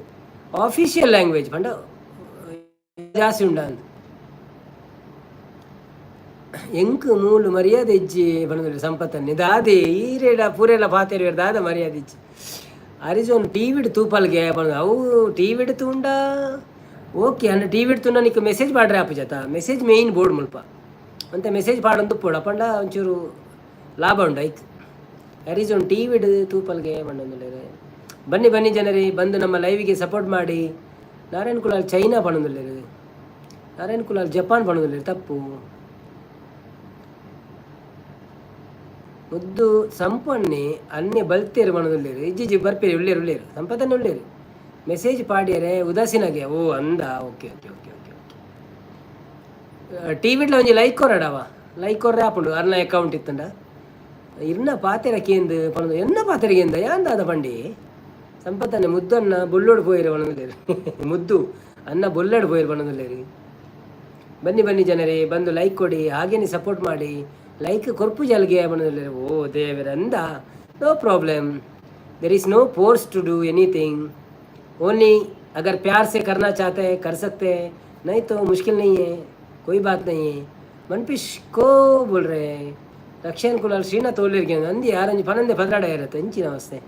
ಆಫೀಷಿಯಲ್ ಲ್ಯಾಂಗ್ವೇಜ್ ಪಂಡ ಜಾಸ್ತಿ ಉಂಡ ಅಂದ್. ಎಂಕ್ ಮೂಲು ಮರ್ಯಾದೆ ಇಜ್ಜಿ ಪಂಡೊಂದುಲ್ಲೆರ್ ಸಂಪತ್ತನ್ನೆ. ದಾದೆ ಈರೆಡ ಪೂರೆಲ ಪಾತೆರುವೆರ್ ದಾದ ಮರ್ಯಾದೆ ಇಜ್ಜಿ. ಅರಿಜೋನ್ ಟಿವಿಡ್ ತೂಪಲ್ಗೆ ಪಂಡ ಅವು ಟಿವಿಡ್ ತೂಂಡ ಓಕೆ ಅಂಡ ಟಿವಿಡ್ ತೂಂಡ ನಿಕ್ ಮೆಸೇಜ್ ಪಾಡ್ರೆ ಆಪುಜತ. ಮೆಸೇಜ್ ಮೇಯ್ನ್ ಬೋರ್ಡ್ ಮುಲ್ಪ ಒಂತೆ ಮೆಸೇಜ್ ಪಾಡೊಂದು ಉಪ್ಪೊಡು ಅಪಂಡ ಒಂಚೂರು ಲಾಭ ಉಂಡು ಐಕ್. ಅರಿಜೋನ್ ಟಿವಿಡ್ ತೂಪಲ್ಗೆ ಪಂಡೊಂದುಲ್ಲೆರ್. ಬನ್ನಿ ಬನ್ನಿ ಜನರೇ, ಬಂದು ನಮ್ಮ ಲೈವ್ಗೆ ಸಪೋರ್ಟ್ ಮಾಡಿ. ನಾರಾಯಣ್ ಕುಲಾಲ್ ಚೈನಾ ಪಂಡೊಂದುಲ್ಲೆರ್. ನಾರಾಯಣ್ ಕುಲಾಲ್ ಜಪಾನ್ ಪಂಡೊಂದುಲ್ಲೆರ್. ತಪ್ಪು. ಮುದ್ದು ಸಂಪನ್ನೆ ಅನ್ನೆ ಬಲ್ತೇರ್ ಪಂಡೊಂದುಲ್ಲೆರ್. ಇಜ್ಜಿಜ್ಜಿ ಬರ್ಪೇರು ಉಲ್ಲೇರು ಉಲ್ಲೇರು ಸಂಪತ್ತನ್ನೆ ಉಲ್ಲೇರು. ಮೆಸೇಜ್ ಪಾಡ್ಯರೆ ಉದಾಸೀನಗೆ. ಓ ಅಂದ, okay okay okay okay okay. ಟಿವಿಡ್ಲ ಒಂಜಿ ಲೈಕ್ ಕೊರಡವ, ಲೈಕ್ ಕೊರ್ರೆ ಆಪುಂಡು ಅರ್ನ ಅಕೌಂಟ್ ಇತ್ತಂಡ. ಇರ್ನ ಪಾತೆರ ಕೇಂದ್ ಪಂಡ ಎನ್ನ ಪಾತೆರ ಕೇಂದ ಯಾನ್ ದಾದ ಪಂಡಿ. ಸಂಪತ್ತನ್ನೆ ಮುದ್ದು ಅನ್ನ ಬೊಲ್ಲೋಡು ಪೋಯೆರ್ ಪಂಡೊಂದುಲ್ಲೆರ್. ಮುದ್ದು ಅನ್ನ ಬೊಲ್ಲಡ್ ಪೋಯೆರ್ ಪಂಡೊಂದುಲ್ಲೆರ್. ಬನ್ನಿ ಬನ್ನಿ ಜನರೇ, ಬಂದು ಲೈಕ್ ಕೊಡಿ, ಹಾಗೇನೆ ಸಪೋರ್ಟ್ ಮಾಡಿ. ಲೈಕ್ ಕೊರ್ಪು ಜಲ್ಗೆ ಪಂಡೊಂದುಲ್ಲೆರ್. ಓ ದೇವೆರ್ ಅಂದ, no problem. There is no force to do anything. Only अगर प्यार से करना चाहते हैं कर सकते हैं, नहीं तो मुश्किल नहीं है, कोई बात नहीं है. ಮನ್ಪಿಶ್ ಕೋ बोल रहे हैं. ರಕ್ಷಣ್ ಕುಲಾಲ್ ಶ್ರೀನಾಥ್ ಓಲಿರ್ಗೆ ಅಂದಿ ಯಾರಂಜಿ ಪನಂದೆ ಪದ್ರಾಡ ಇರತ್ತೆ ಅಂಚಿನ ಅವಸ್ಥೆ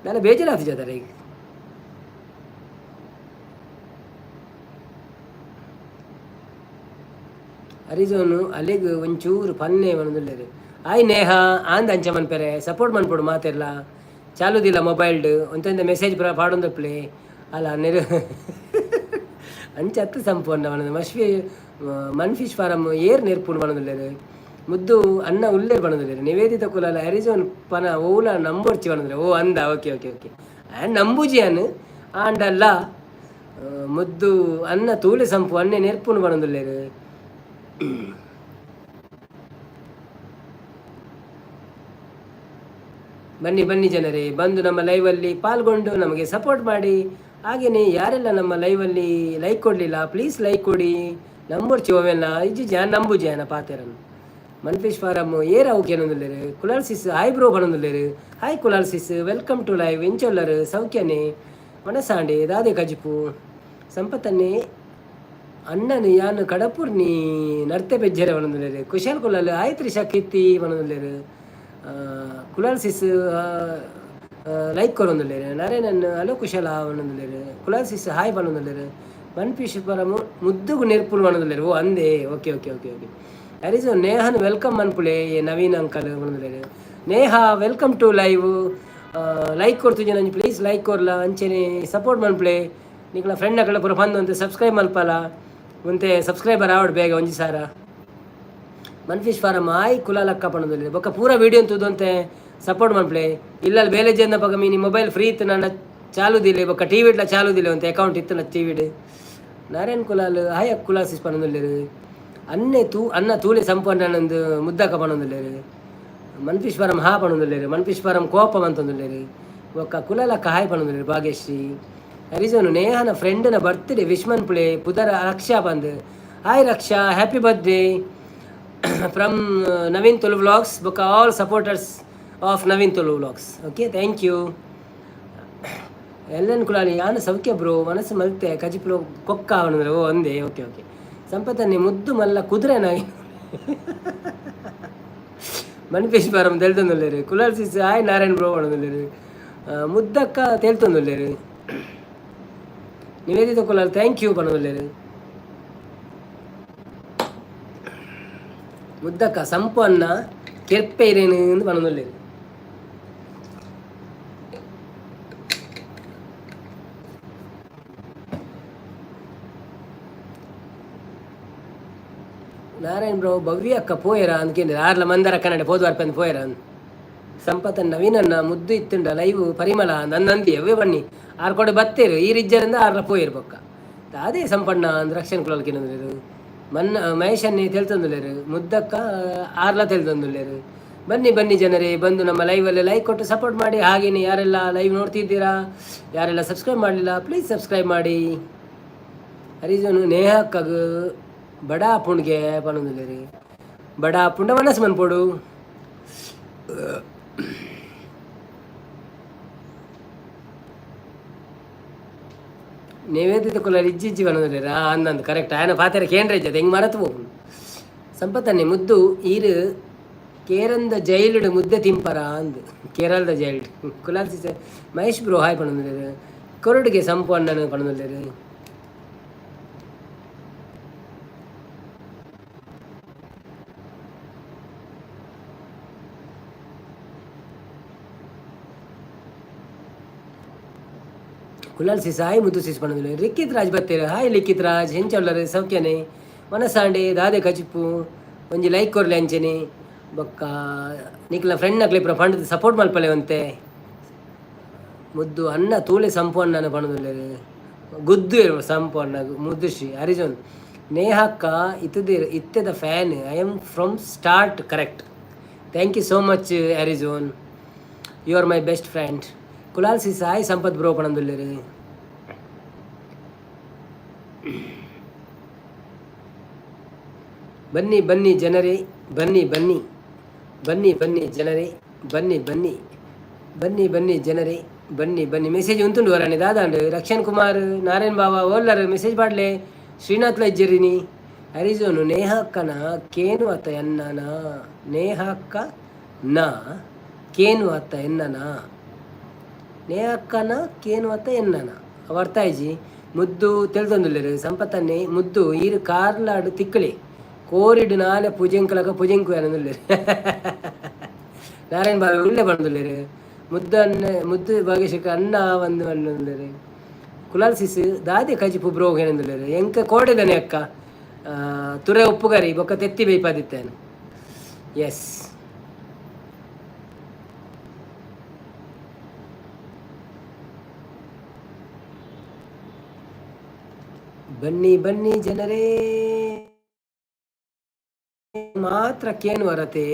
ನಾನು ಬೇಜಾರಾತು ಜಾತಾರೆ ಈಗ. ಅರಿಜೋನು ಅಲೆಗ್ ಒಂಚೂರು ಪನ್ನೆ ಪನೊಂದುಲ್ಲೆರ್. ಆಯ್ ನೇಹ ಆಂದ್ ಅಂಚ ಮನ್ಪೆರೆ ಸಪೋರ್ಟ್ ಮನ್ಪೊಡು ಮಾತೆರ್ಲ. ಚಾಲುದಿಲ್ಲ ಮೊಬೈಲ್ಡ್ ಒಂತೊಂತೆ ಮೆಸೇಜ್ ಪೂರ ಪಾಡೊಂದುಪ್ಪುಲೆ ಅಲ್ಲ ನೆರು ಅಂಚ ಅತ್ತ್ ಸಂಪೂರ್ಣ ಪನೊಂದು. ಮಶ್ವಿ ಮನ್ಫಿಶ್ ಫಾರಂ ಏರ್ ನೆರ್ಪುಂಡು ಪನೊಂದುಲ್ಲೆರ್. ಮುದ್ದು ಅಣ್ಣ ಉಲ್ಲೆರ್ ಪನೊಂದುಲ್ಲೆರ್. ನಿವೇದಿತ ಕುಲಾಲ ಅರಿಜೋನ್ ಪನ ಓಲ ನಂಬೊರ್ಚಿ ಪನೊಂದುಲ್ಲೆರ್. ಓ ಅಂದ, ಓಕೆ ಓಕೆ ಓಕೆ. ಆಂಡ್ ನಂಬುಜಿ ಯಾನ್ ಆಂಡಲ್ಲ. ಮುದ್ದು ಅನ್ನ ತೂಲೆ ಸಂಪು ಅನ್ನೆ ನೆರ್ಪುಂಡು ಪನೊಂದುಲ್ಲೆರ್. ಬನ್ನಿ ಬನ್ನಿ ಜನರೇ, ಬಂದು ನಮ್ಮ ಲೈವಲ್ಲಿ ಪಾಲ್ಗೊಂಡು ನಮಗೆ ಸಪೋರ್ಟ್ ಮಾಡಿ. ಹಾಗೆಯೇ ಯಾರೆಲ್ಲ ನಮ್ಮ ಲೈವಲ್ಲಿ ಲೈಕ್ ಕೊಡಲಿಲ್ಲ ಪ್ಲೀಸ್ ಲೈಕ್ ಕೊಡಿ. ನಂಬೊರ್ಚಿ ಓವೆಲ್ಲ ಇಜ್ಜಿ ಜಾನ್ ನಂಬುಜಿ ಆನ ಪಾತೆರನ್. ಮನ್ಫಿಶ್ ಫಾರಮ್ ಏರ್ ಅವು ಕೇನೊಂದುಲ್ಲೆರ್. ಕುಲಾಲ್ ಸಿಸ್ ಹಾಯ್ ಬ್ರೋ ಪನೊಂದುಲ್ಲೆರ್. Hi Kulal sis, welcome to live. ಎಂಚೊಲ್ಲರ್ ಸೌಖ್ಯನೆ ಮನಸಾಂಡೆ ದಾದೆ ಕಜಿಪು ಸಂಪತ್ತನ್ನೇ ಅಣ್ಣನ್ ಯಾನ್ ಕಡಪುರ್ನಿ ನರ್ತೆ ಪೆಜ್ಜೆರೆ ಪನೊಂದುಲ್ಲೆರ್. ಕುಶಾಲ್ ಕುಲಾಲ್ ಹಾಯ್ ತ್ರಿಷಾ ಕೀರ್ತಿ ಪನೊಂದುಲ್ಲೆರ್. ಕುಲಾಲ್ ಸಿಸ್ ಲೈಕ್ ಕೊರೊಂದುಲ್ಲೆರ್. ನರೇನನ್ ಹಲೋ ಕುಶಲ ಪನೊಂದುಲ್ಲೆರ್. Kulal sis hi ಪನೊಂದುಲ್ಲೆರ್. ಮನ್ಫಿಶ್ ಪರಮು ಮುದ್ದುಗು ನೆರ್ಪುಲು ಪನೊಂದುಲ್ಲೆರ್. ಓ ಅಂದೇ, ಓಕೆ ಓಕೆ ಓಕೆ ಓಕೆ. ಅರಿಜು ನೇಹನ್ welcome ಮನ್ಪುಲೆ ನವೀನ್ ಅಂಕಲ್ ಪನೊಂದುಲ್ಲೆರ್. Neha welcome to live. Like ಕೊಡ್ತಿದ್ದೀನಿ ಒಂಜಿ ಪ್ಲೀಸ್ ಲೈಕ್ ಕೊರ್ಲ ಅಂಚೆನೆ ಸಪೋರ್ಟ್ ಮನ್ಪುಲೆ. ನಿಕ್ಲ ಫ್ರೆಂಡ್ ಅಕಲ ಪೂರ ಪಂದ್ ಒಂತೆ ಸಬ್ಸ್ಕ್ರೈಬ್ ಮಲ್ಪಲ. ಒಂತೆ ಸಬ್ಸ್ಕ್ರೈಬರ್ ಆವಡ್ ಬೇಗ ಒಂಜಿ ಸಾರ. ಮನ್ಫಿಶ್ ಫಾರಮ್ ಆಯ್ ಕುಲಾಲಕ್ಕ ಪಣೊಂದುಲ್ಲೆರ್. ಬೊಕ್ಕ ಪೂರ ವೀಡಿಯೋ ತೂದೊಂತೆ ಸಪೋರ್ಟ್ ಮನ್ಪುಲೆ. ಇಲ್ಲಲ್ ಬೇಲೆ ಜನ ಪಗ ಮೀನಿ ಮೊಬೈಲ್ ಫ್ರೀ ಇತ್ತು ನನ್ನ ಚಾಲುದಿಲ್ಲ, ಬೊಕ್ಕ ಟಿ ವಿಡ್ಲ ಚಾಲುದಿಲ್ಲ, ಒಂತೆ ಅಕೌಂಟ್ ಇತ್ತು ಟಿ ವಿಡ್. ನಾರಾಯಣ್ ಕುಲಾಲ್ ಹಾಯ್ ಕುಲಾಲ್ ಸಿಸ್ ಪಣೊಂದುಲ್ಲೆರ್. ಅನ್ನೆ ತೂ ಅನ್ನ ತೂಲೆ ಸಂಪಣ್ಣನಂದು ಮುದ್ದಕ ಪಣೊಂದುಲ್ಲೆರ್. ಮನ್ಫಿಶ್ ಫಾರಂ ಹಾ ಪಣೊಂದುಲ್ಲೆರ್. ಮನ್ಫಿಶ್ ಫಾರಂ ಕೋಪ ಮಂತೊಂದುಲ್ಲೆರ್. ಬೊಕ್ಕ ಕುಲಾಲಕ್ಕ ಹಾಯ್ ಪಣೊಂದುಲ್ಲೆರ್ ಭಾಗ್ಯಶ್ರೀ. ಹರಿಜೋನು ನೇಹನ ಫ್ರೆಂಡ್ನ ಬರ್ತ್ಡೇ ವಿಶ್ ಮನ್ಪುಲೆ, ಪುದರ ರಕ್ಷಾ ಪಂದ್. Hi Raksha, happy birthday from Naveen Tulu vlogs ಬೊಕ್ಕ all supporters of Naveen Tulu vlogs. Okay, thank you. ಎಲ್ಲನ್ ಕುಲಾಲಿ ಯಾನ್ ಸೌಖ್ಯ ಬ್ರೋ, ಮನಸ್ಸು ಮಲ್ತೆ ಕಜಿಪ್ಲು ಕೊಕ್ಕ ಅವನಂದ್ರೆ. ಓ ಒಂದೇ, ಓಕೆ ಓಕೆ. ಸಂಪತ್ತನ್ನೇ ಮುದ್ದು ಮಲ್ಲ ಕುದುರೆ ನಾಯಿ ಮನ್ಫಿಶ್ ಫಾರಂ ತೆಲ್ತೊಂದುಲ್ಲೆರ್. Kulal sis hi Narayan bro ಪಣೊಂದುಲ್ಲೆರ್. ಮುದ್ದಕ್ಕ ತೇಲ್ತೊಂದುಲ್ಲೆರ್. ನಿವೇದಿತ ಕುಲಾಲ್ thank you ಪಣೊಂದುಲ್ಲೆರ್. ಮುದ್ದಕ್ಕ ಸಂಪು ಅನ್ನ ಕೆರ್ಪೆ ಇರೇನು ಪಣೊಂದುಲ್ಲೆರ್. ನಾರಾಯಣ್ ಬ್ರೋ ಭವ್ಯ ಅಕ್ಕ ಪೋಯರ ಅಂದ್ಕೇಂದ್ರೆ ಆರ್ಲ ಮಂದರ ಕನ್ನಡ ಪೋದು ಅರ್ಪಂದು ಪೋಯರ. ಸಂಪತ್ತ ನವೀನನ್ನ ಮುದ್ದು ಇತ್ತುಂಡ ಲೈವ್ ಪರಿಮಳ ನನ್ನಂದಿ ಅವೇ ಬನ್ನಿ ಆರ್ ಕೊಡೆ ಬತ್ತೇರು ಈ ರಿಜ್ಜರಿಂದ ಆರ್ಲ ಪೋಯರು ಬೊಕ್ಕ ಅದೇ ಸಂಪಣ್ಣ ಅಂದ್ ರಕ್ಷಣ್ ಕುಲಲ್ಕಿನಂದ್ಲೇರು. ಮನ್ನ ಮಹೇಶನ್ನೇ ತೆಲ್ತೊಂದುಲ್ಲೆರ್. ಮುದ್ದಕ್ಕ ಆರ್ಲ ತೆಲ್ತೊಂದುಲ್ಲೆರ್. ಬನ್ನಿ ಬನ್ನಿ ಜನರೇ, ಬಂದು ನಮ್ಮ ಲೈವಲ್ಲಿ ಲೈಕ್ ಕೊಟ್ಟು ಸಪೋರ್ಟ್ ಮಾಡಿ. ಹಾಗೇನೆ ಯಾರೆಲ್ಲ ಲೈವ್ ನೋಡ್ತಿದ್ದೀರಾ, ಯಾರೆಲ್ಲ ಸಬ್ಸ್ಕ್ರೈಬ್ ಮಾಡಲಿಲ್ಲ, ಪ್ಲೀಸ್ ಸಬ್ಸ್ಕ್ರೈಬ್ ಮಾಡಿ. ಹರಿಜನು ನೇಹಕ್ಕಗ್ ಬಡಾ ಪುಣ್ಗೆ ಪನೊಂದುಲ್ಲೆರ್. ಬಡಾ ಪುಂಡ ಮನಸ್ ಮನ್ಪೊಡು. ನಿವೇದಿತ ಕುಲಾಲ್ ಇಜ್ಜಿ ಇಜ್ಜಿ ಪನೊಂದುಲ್ಲೆರ್. ಅಂದಂದು ಕರೆಕ್ಟ್ ಆಯನ ಪಾತೆರ ಕೇಂದ್ರ ಇಜ್ಜಿ ಹೆಂಗೆ ಮರತು ಹೋಗುನು. ಸಂಪತ್ತನ್ನೆ ಮುದ್ದು ಈರು ಕೇರಂದ ಜೈಲುಡು ಮುದ್ದೆ ತಿಂಪರ ಅಂದ್. ಕೇರಳದ ಜೈಲ್ಡ್. Kulal sis Mahesh bro hi ಪನೊಂದುಲ್ಲೆರ್. ಕೊರಡುಗೆ ಸಂಪು ಅಣ್ಣನ ಪನೊಂದುಲ್ಲೆರ್. Kulal sis hi Muddu sis ಪನೊಂದುಲ್ಲೆರ್. ಲಿಖಿತ್ ರಾಜ್ ಬತ್ತೇರು. ಹಾಯ್ ಲಿಖಿತ್ ರಾಜ್, ಎಂಚ ಉಲ್ಲರ್? ಸೌಖ್ಯನೆ? ಮನಸಾಂಡೆ ದಾದೆ ಕಜಿಪು ಒಂಜಿ ಲೈಕ್ ಕೊರ್ಲೆ ಅಂಚೆನೆ. ಬೊಕ್ಕ ನಿಕ್ಲ ಫ್ರೆಂಡ್ ನಕ್ಲೆ ಪೂರ ಪಂಡ್ದ್ ಸಪೋರ್ಟ್ ಮಲ್ಪಲೆ ಒಂತೆ. ಮುದ್ದು ಅನ್ನ ತೂಲೆ ಸಂಪು ಅಣ್ಣನ ಪನೊಂದುಲ್ಲೆರ್. ಗುದ್ದು ಸಂಪು ಅಣ್ಣ ಮುದ್ದುಶ್ರೀ ಹರಿಜೋನ್ ನೇಹಕ್ಕ ಇತ್ತದಿರ್ ಇತ್ತೆದ fan I am from start. Correct, thank you so much ಹರಿಜೋನ್, you are my best friend. Kulal sis hi Sampath bro ಪನೊಂದುಲ್ಲೆರ್. ಬನ್ನಿ ಬನ್ನಿ ಜನರೇ, ಬನ್ನಿ ಬನ್ನಿ, ಬನ್ನಿ ಬನ್ನಿ ಜನರೇ, ಬನ್ನಿ ಬನ್ನಿ, ಬನ್ನಿ ಬನ್ನಿ ಜನರೇ, ಬನ್ನಿ ಬನ್ನಿ. ಮೆಸೇಜ್ ಉಂತುಂಡು ವರಾಣಿ ದಾದಾಂಡ್. ರಕ್ಷಣ್ ಕುಮಾರ್ ನಾರಾಯಣ್ ಬಾಬಾ ಓಲ್ಲರ್ ಮೆಸೇಜ್ ಪಾಡ್ಲೆ. ಶ್ರೀನಾಥ್ ಲಜ್ಜರಿನಿ ಹರಿಜೋನು ನೇಹಾಕ್ಕನ ಕೇನು ಅತ್ತ ಎನ್ನನ ನೇಹಾಕ್ಕ ನ ಕೇನು ಅತ್ತ ಎನ್ನನ ನೇಹಕ್ಕನ ಕೇನು ಅತ್ತ ಎನ್ನನ ಅವ್ ಅರ್ಥ ಆಯ್ಜಿ. ಮುದ್ದು ತೆಲ್ದೊಂದುಲ್ಲೆರ್. ಸಂಪತ್ತನ್ನೇ ಮುದ್ದು ಈರು ಕಾರ್ಲಾಡು ತಿಕ್ಕಲಿ ಕೋರಿಡು ನಾಲೆ ಪುಜೆಂಕಲಕ ಪುಜೆಂಕು ಏನಂದುಲ್ಲೆರ್. ನಾರಾಯಣ ಬಾಬು ಉಲ್ಲೆ ಪನೊಂದುಲ್ಲೆರ್. ಮುದ್ದು ಅನ್ನ ಮುದ್ದು ಭಾಗ್ಯಶಿಕ ಅನ್ನ ಒಂದು ಪನೊಂದುಲ್ಲೆರ್. ಕುಲಾಲ್ ಸಿಸ್ ದಾದೆ ಕಜಿಪು ಬ್ರೋ ಏನಂದುಲ್ಲೆರ್. ಎಂಕ ಕೋಡೆದನೆ ಅಕ್ಕ ತುರೆ ಉಪ್ಪುಗರಿ ಬೊಕ್ಕ ತೆತ್ತಿ ಬೇಯ್ಪಾದಿತ್ತೇನೆ. ಎಸ್, ಬನ್ನಿ ಬನ್ನಿ ಜನರೇ. ಮಾತ್ರ ಕೇನು ವರತೆ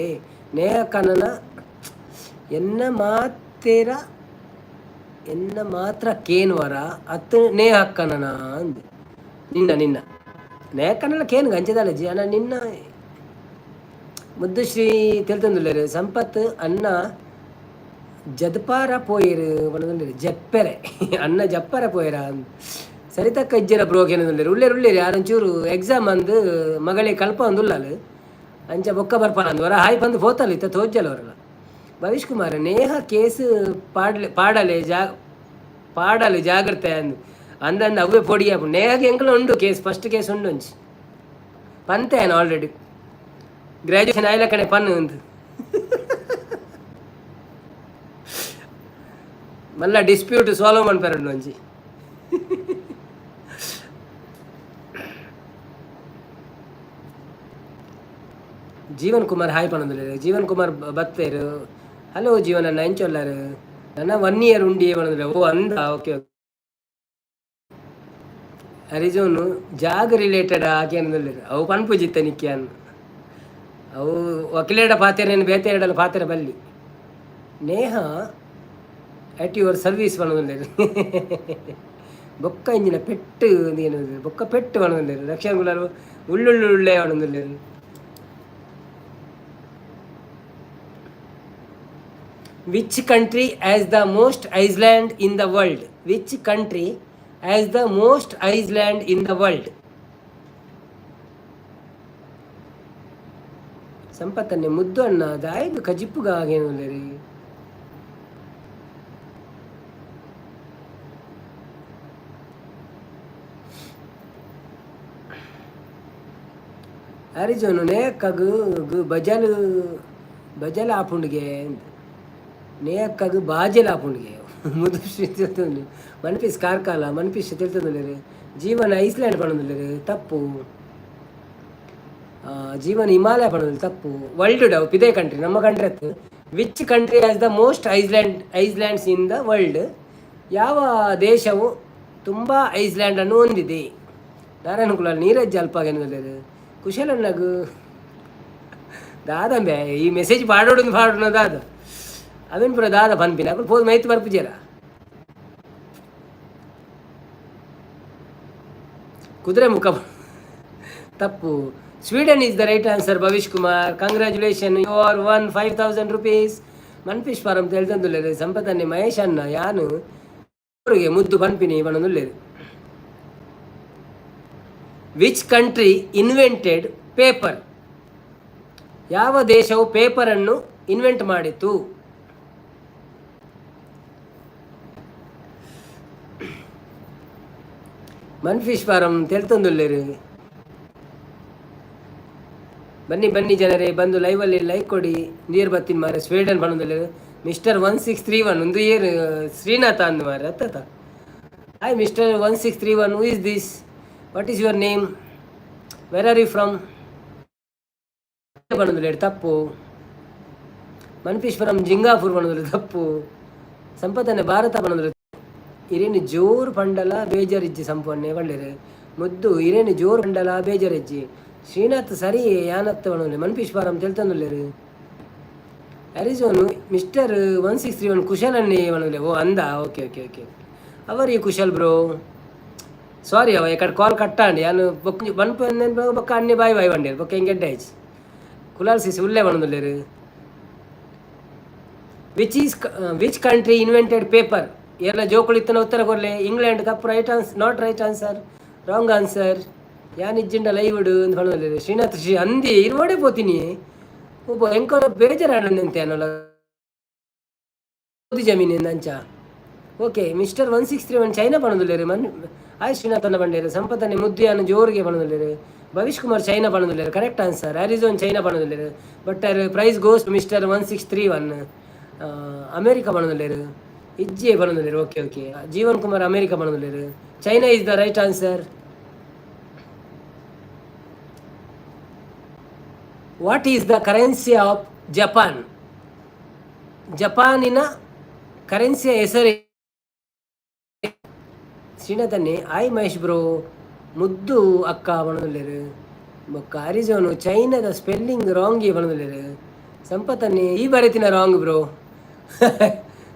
ನೇಹಕನನ ಎನ್ನ ಮಾತೇರ ಎನ್ನ ಮಾತ್ರ ಕೇನ್ವರ ಅತ್ತು ನೇಹಕ್ಕನನ ಅಂದ್. ನಿನ್ನ ನಿನ್ನ ನೇಹಕ್ಕನಲ್ಲ ಕೇನು ಗಂಚದಾಲ ಜಿ ಅಣ್ಣ ನಿನ್ನ. ಮುದ್ದುಶ್ರೀ ತೆಲ್ತೊಂದುಲ್ಲೆರ್. ಸಂಪತ್ ಅಣ್ಣ ಜದ್ಪಾರ ಪೋಯೆರ್ ಪನೊಂದುಲ್ಲೆರ್. ಜಪ್ಪೆರೆ ಅಣ್ಣ ಜಪ್ಪರ ಪೋಯೆರ. ಸರಿತಕ್ಕ ಇಜ್ಜೆರ ಬ್ರೋ ಕೇನೊಂದುಲ್ಲೆರ್. ಉಲ್ಲೆರ್ ಉಲ್ಲೆರ್. ಯಾರೊಂಚೂರು ಎಕ್ಸಾಮ್ ಅಂದ್ ಮಗಳೇ ಕಲ್ಪ ಉಳ್ಳಾಲ್ ಅಂಚ ಬೊಕ್ಕ ಬರ್ಪಾಲ ಅಂದ್ ವರ ಹಾಯ್ ಪಂದ್ ಪೋತಲ್ ಇತ್ತ ತೋಜಲ್ ಅವರಲ್ಲ. ಭವಿಷ್ ಕುಮಾರ್ ನೇಹ ಕೇಸ್ ಪಾಡ್ಲೆ ಪಾಡಲೆ ಜಾ ಪಾಡಲೆ ಜಾಗ್ರತೆ ಅಂದ್ ಅಂದಂದು ಅವೇ ಪೊಡಿ ಆಪುಂಡು. ನೇಹಗೆ ಎಂಕಲ ಉಂಡು ಕೇಸ್, ಫಸ್ಟ್ ಕೇಸ್ ಉಂಡು ಒಂಜಿ ಪಂತೆ ಏನು ಆಲ್ರೆಡಿ ಗ್ರ್ಯಾಜುಯೇಷನ್ ಆಯ್ಲ ಕಡೆ ಪನ್ ಅಂದ್. ಮಲ್ಲ ಡಿಸ್ಪ್ಯೂಟ್ ಸಾಲ್ವ್ ಮನ್ಪೆರಡು ಒಂಜಿ. ಜೀವನ್ ಕುಮಾರ್ ಹಾಯ್ ಪನೊಂದುಲ್ಲೆರ್. ಜೀವನ್ ಕುಮಾರ್ ಬತ್ತೆರ್. ಹಲೋ ಜೀವನ್ ಅಣ್ಣ, ಎಂಚೊಲ್ಲಾರು? ನನ್ನ ಒನ್ ಇಯರ್ ಉಂಡಿ ಪನೊಂದುಲ್ಲೆ. ಓ ಅಂದ, ಓಕೆ. ಅರಿಜೋನು ಜಾಗ ರಿಲೇಟೆಡ್ ಆಕೇನೊಂದುಲ್ಲೆರ್. ಅವು ಪನ್ಪುಜಿತ್ತ ನಿಕ್ಯಾನ್. ಅವು ವಕೀಲೇಡ ಪಾತೆರೇನು ಬೇತೆ ಎರಡಲ್ಲ ಪಾತೆರ ಬಲ್ಲಿ. ನೇಹ ಅಟ್ your service ಪನೊಂದುಲ್ಲೆರ್. ಬೊಕ್ಕ ಇಂಜಿನ ಪೆಟ್ಟು ಏನು ಬೊಕ್ಕ ಪೆಟ್ಟು ಪನೊಂದುಲ್ಲೆರ್. Rakshan Kulal ಉಳ್ಳುಳ್ಳುಳ್ಳೆ ಪನೊಂದುಲ್ಲೆರ್. Which country has the most island in the world? Which country has the most island in the world? ಸಂಪತ್ತನ್ನೇ ಮುದ್ದು ಅಣ್ಣ ದಾಯೆಗ್ ಕಜಿಪ್ಪುಗ ಆಗೇನುಲ್ಲೆರ್? ಅರಿಜೋನು ನೇಯಕ್ಕಗ್ ಬಜಲ್ ಬಜಲ್ ಆಪುಂಡುಗೆ, ನೇಯಕ್ಕಗ್ ಬಾಜೆಲ್ ಆಪುಂಡುಗೆ. ಮುದ್ದು ತಿಳ್ತೊಂದು ಮನ್ಪೀಸ್ ಕಾರ್ಕಾಲ ಮನ್ಪೀಸ್ ತಿಳ್ತೊಂದುಲ್ಲೆರ್. ಜೀವನ ಐಸ್ಲ್ಯಾಂಡ್ ಪನೊಂದುಲ್ಲೆರ್, ತಪ್ಪು. ಜೀವನ ಹಿಮಾಲಯ ಪನೊಂದು ತಪ್ಪು. ವರ್ಲ್ಡ್ ಡವ್ ಪಿದೇ ಕಂಟ್ರಿ, ನಮ್ಮ ಕಂಟ್ರಿ ಅತ್ತು. Which country has the most islands in the world? ಯಾವ ದೇಶವು ತುಂಬ ಐಸ್ಲ್ಯಾಂಡನ್ನು ಹೊಂದಿದೆ? ನಾರಾಯಣ ಕುಲಾಲ್ ನೀರಜ್ ಅಲ್ಪಾಗೇನದಲ್ಲೇರು. ಕುಶಲಣ್ಣಗ್ ದಾದಂಬೆ ಈ ಮೆಸೇಜ್ ಪಾಡೋಡು ಪಾಡೋಣ ದಾದ ಅವೆನ್ ಪೂರ ದಾದ ಪನ್ಪಿನ ಅಕುಲು ಪೋದು ಮೈತ್ ಬರ್ಪುಜೆರ. ಕುದುರೆ ಮುಖ ತಪ್ಪು. Sweden is the right answer. Bhavish Kumar, congratulation, you are won 5,000 rupees. ಮನ್ಪಿಶ್ form ತೆಳ್ತೊಂದುಲ್ಲೆರ್. ಸಂಪತನ್ನೆ Mahesh ಅಣ್ಣ ಯಾನು ಅವರಿಗೆ ಮುದ್ದು ಪನ್ಪಿನಿ ಪನೊಂದುಲ್ಲೆರ್. Which country invented paper? ಯಾವ ದೇಶವು ಪೇಪರನ್ನು ಇನ್ವೆಂಟ್ ಮಾಡಿತು? ಮನ್ಫಿಶ್ ಫಾರಂ ತೆಳ್ತೊಂದುಲ್ಲೆರ್. ಬನ್ನಿ ಬನ್ನಿ ಜನರೇ, ಬಂದು ಲೈವಲ್ಲಿ ಲೈಕ್ ಕೊಡಿ. ನೀರು ಬತ್ತಿನ ಮಾರೆ. ಸ್ವೀಡನ್ ಪನೊಂದುಲ್ಲೆರ್. ಮಿಸ್ಟರ್ 1631 ಒಂದು ಏರ್ ಶ್ರೀನಾಥ ಅಂದ್ ಮಾರೆ ಅತ್ತತ. Hi mister 1631, who is this? What is your name? Where are you from? ಪನೊಂದುಲ್ಲೆರ್, ತಪ್ಪು. ಮನ್ಪೀಶ್ವರಂ ಜಿಂಗಾಪುರ್ ಪನೊಂದುಲ್ಲೆರ್, ತಪ್ಪು. ಸಂಪತನೆ ಭಾರತ ಪನೊಂದುಲ್ಲೆರ್. ಇರೇನು ಜೋರು ಪಂಡಲ ಬೇಜಾರಿಜ್ಜಿ ಸಂಪನ್ನೆ ಪಂಡೆರ್. ಮುದ್ದು ಇರೇನು ಜೋರು ಪಂಡಲ ಬೇಜಾರಿಜ್ಜಿ. ಶ್ರೀನಾಥ್ ಸರಿ ಯಾನತ್ತ ಪನೊಂದುಲ್ಲೆ. ಮನ್ಪೀಶ್ ಫಾರಂ ತೆಲ್ತೊಂದುಲ್ಲೆರ್. ಅರಿಜೋನು ಮಿಸ್ಟರ್ 1631 ಕುಶಲ್ ಅನ್ನಿ ಪನೊಂದುಲ್ಲೆ. ಓ ಅಂದ, ಓಕೆ ಓಕೆ ಓಕೆ. ಅವರ್ ಈ ಕುಶಲ್ ಬ್ರೋ, ಸಾರಿ ಅವ ಎಕಡೆ ಕಾಲ್ ಕಟ್ಟಾಂడి ಯಾನು ಬೊಕ್ಕ ಬನ್ಪು ಬೊಕ್ಕ ಅಣ್ಣೆ ಬಾಯ್ ಬಾಯ್ ಬಂಡೇರು ಬೊಕ್ಕ ಹಿಂಗೆ ಎಡ್ಡೆ ಆಯ್ತು. ಕುಲಾಲ್ ಸಿಸಿ ಉಲ್ಲೆ ಪನೊಂದುಲ್ಲೆರ್. Which country invented paper? ಎಲ್ಲ ಜೋಕುಲು ಇತ್ತನ ಉತ್ತರ ಕೊರ್ಲೆ. ಇಂಗ್ಲೆಂಡ್ ತಪ್ಪು, right answer, not right answer, wrong answer. ಯಾನ್ ಇಜ್ಜಿಂಡ ಲೈವ್ ಅಂದ್ ಪನೊಂದುಲ್ಲೆರ್. ಶ್ರೀನಾಥ್ ಶ್ರೀ ಅಂದಿ ಇರುವಡೆ ಪೋತೀನಿ ಒಬ್ಬ ಎಂಕೋಲ ಬೇಜಾರಾಂಡ್ ಅನ್ನೋಲ ಜಮೀನಿಂದ ಅಂಚ. Okay, mister 1631 China ಪನೊಂದುಲ್ಲೆರ್. ಮನ್ ಆಯ್ ಶ್ರೀನಾಥನ ಬಂಡೇರು. ಸಂಪತನೆ ಮುದ್ದಿಯಾನ ಜೋರಿಗೆ ಪನೊಂದುಲ್ಲೆರ್. ಭವಿಷ್ ಕುಮಾರ್ ಚೈನಾ ಪನೊಂದುಲ್ಲೆರ್, ಕರೆಕ್ಟ್ ಆನ್ಸರ್. ಅರಿಜೋನ್ ಚೈನಾ ಪನೊಂದುಲ್ಲೆರ್, but prize goes to mister 1631. America ಪನೊಂದುಲ್ಲೆರ್. ಇಜ್ಜೆ ಪನೊಂದುಲ್ಲೆರ್. Okay okay. Jeevan Kumar America ಪನೊಂದುಲ್ಲೆರ್. China is the right answer. What is the currency of Japan? ಜಪಾನಿನ ಕರೆನ್ಸಿಯ ಹೆಸರು? ಶ್ರೀನಾಥನ್ನೇ ಆಯ್ ಮಹೇಶ್ ಬ್ರೋ, ಮುದ್ದು ಅಕ್ಕ ಪನೊಂದುಲ್ಲೆರ್. ಬೊಕ್ಕ ಅರಿಜೋನು ಚೈನಾದ ಸ್ಪೆಲ್ಲಿಂಗ್ ರಾಂಗ್ ಪನೊಂದುಲ್ಲೆರ್. ಸಂಪತನ್ನೇ ಈ ಬರೆತಿನ ರಾಂಗ್ ಬ್ರೋ.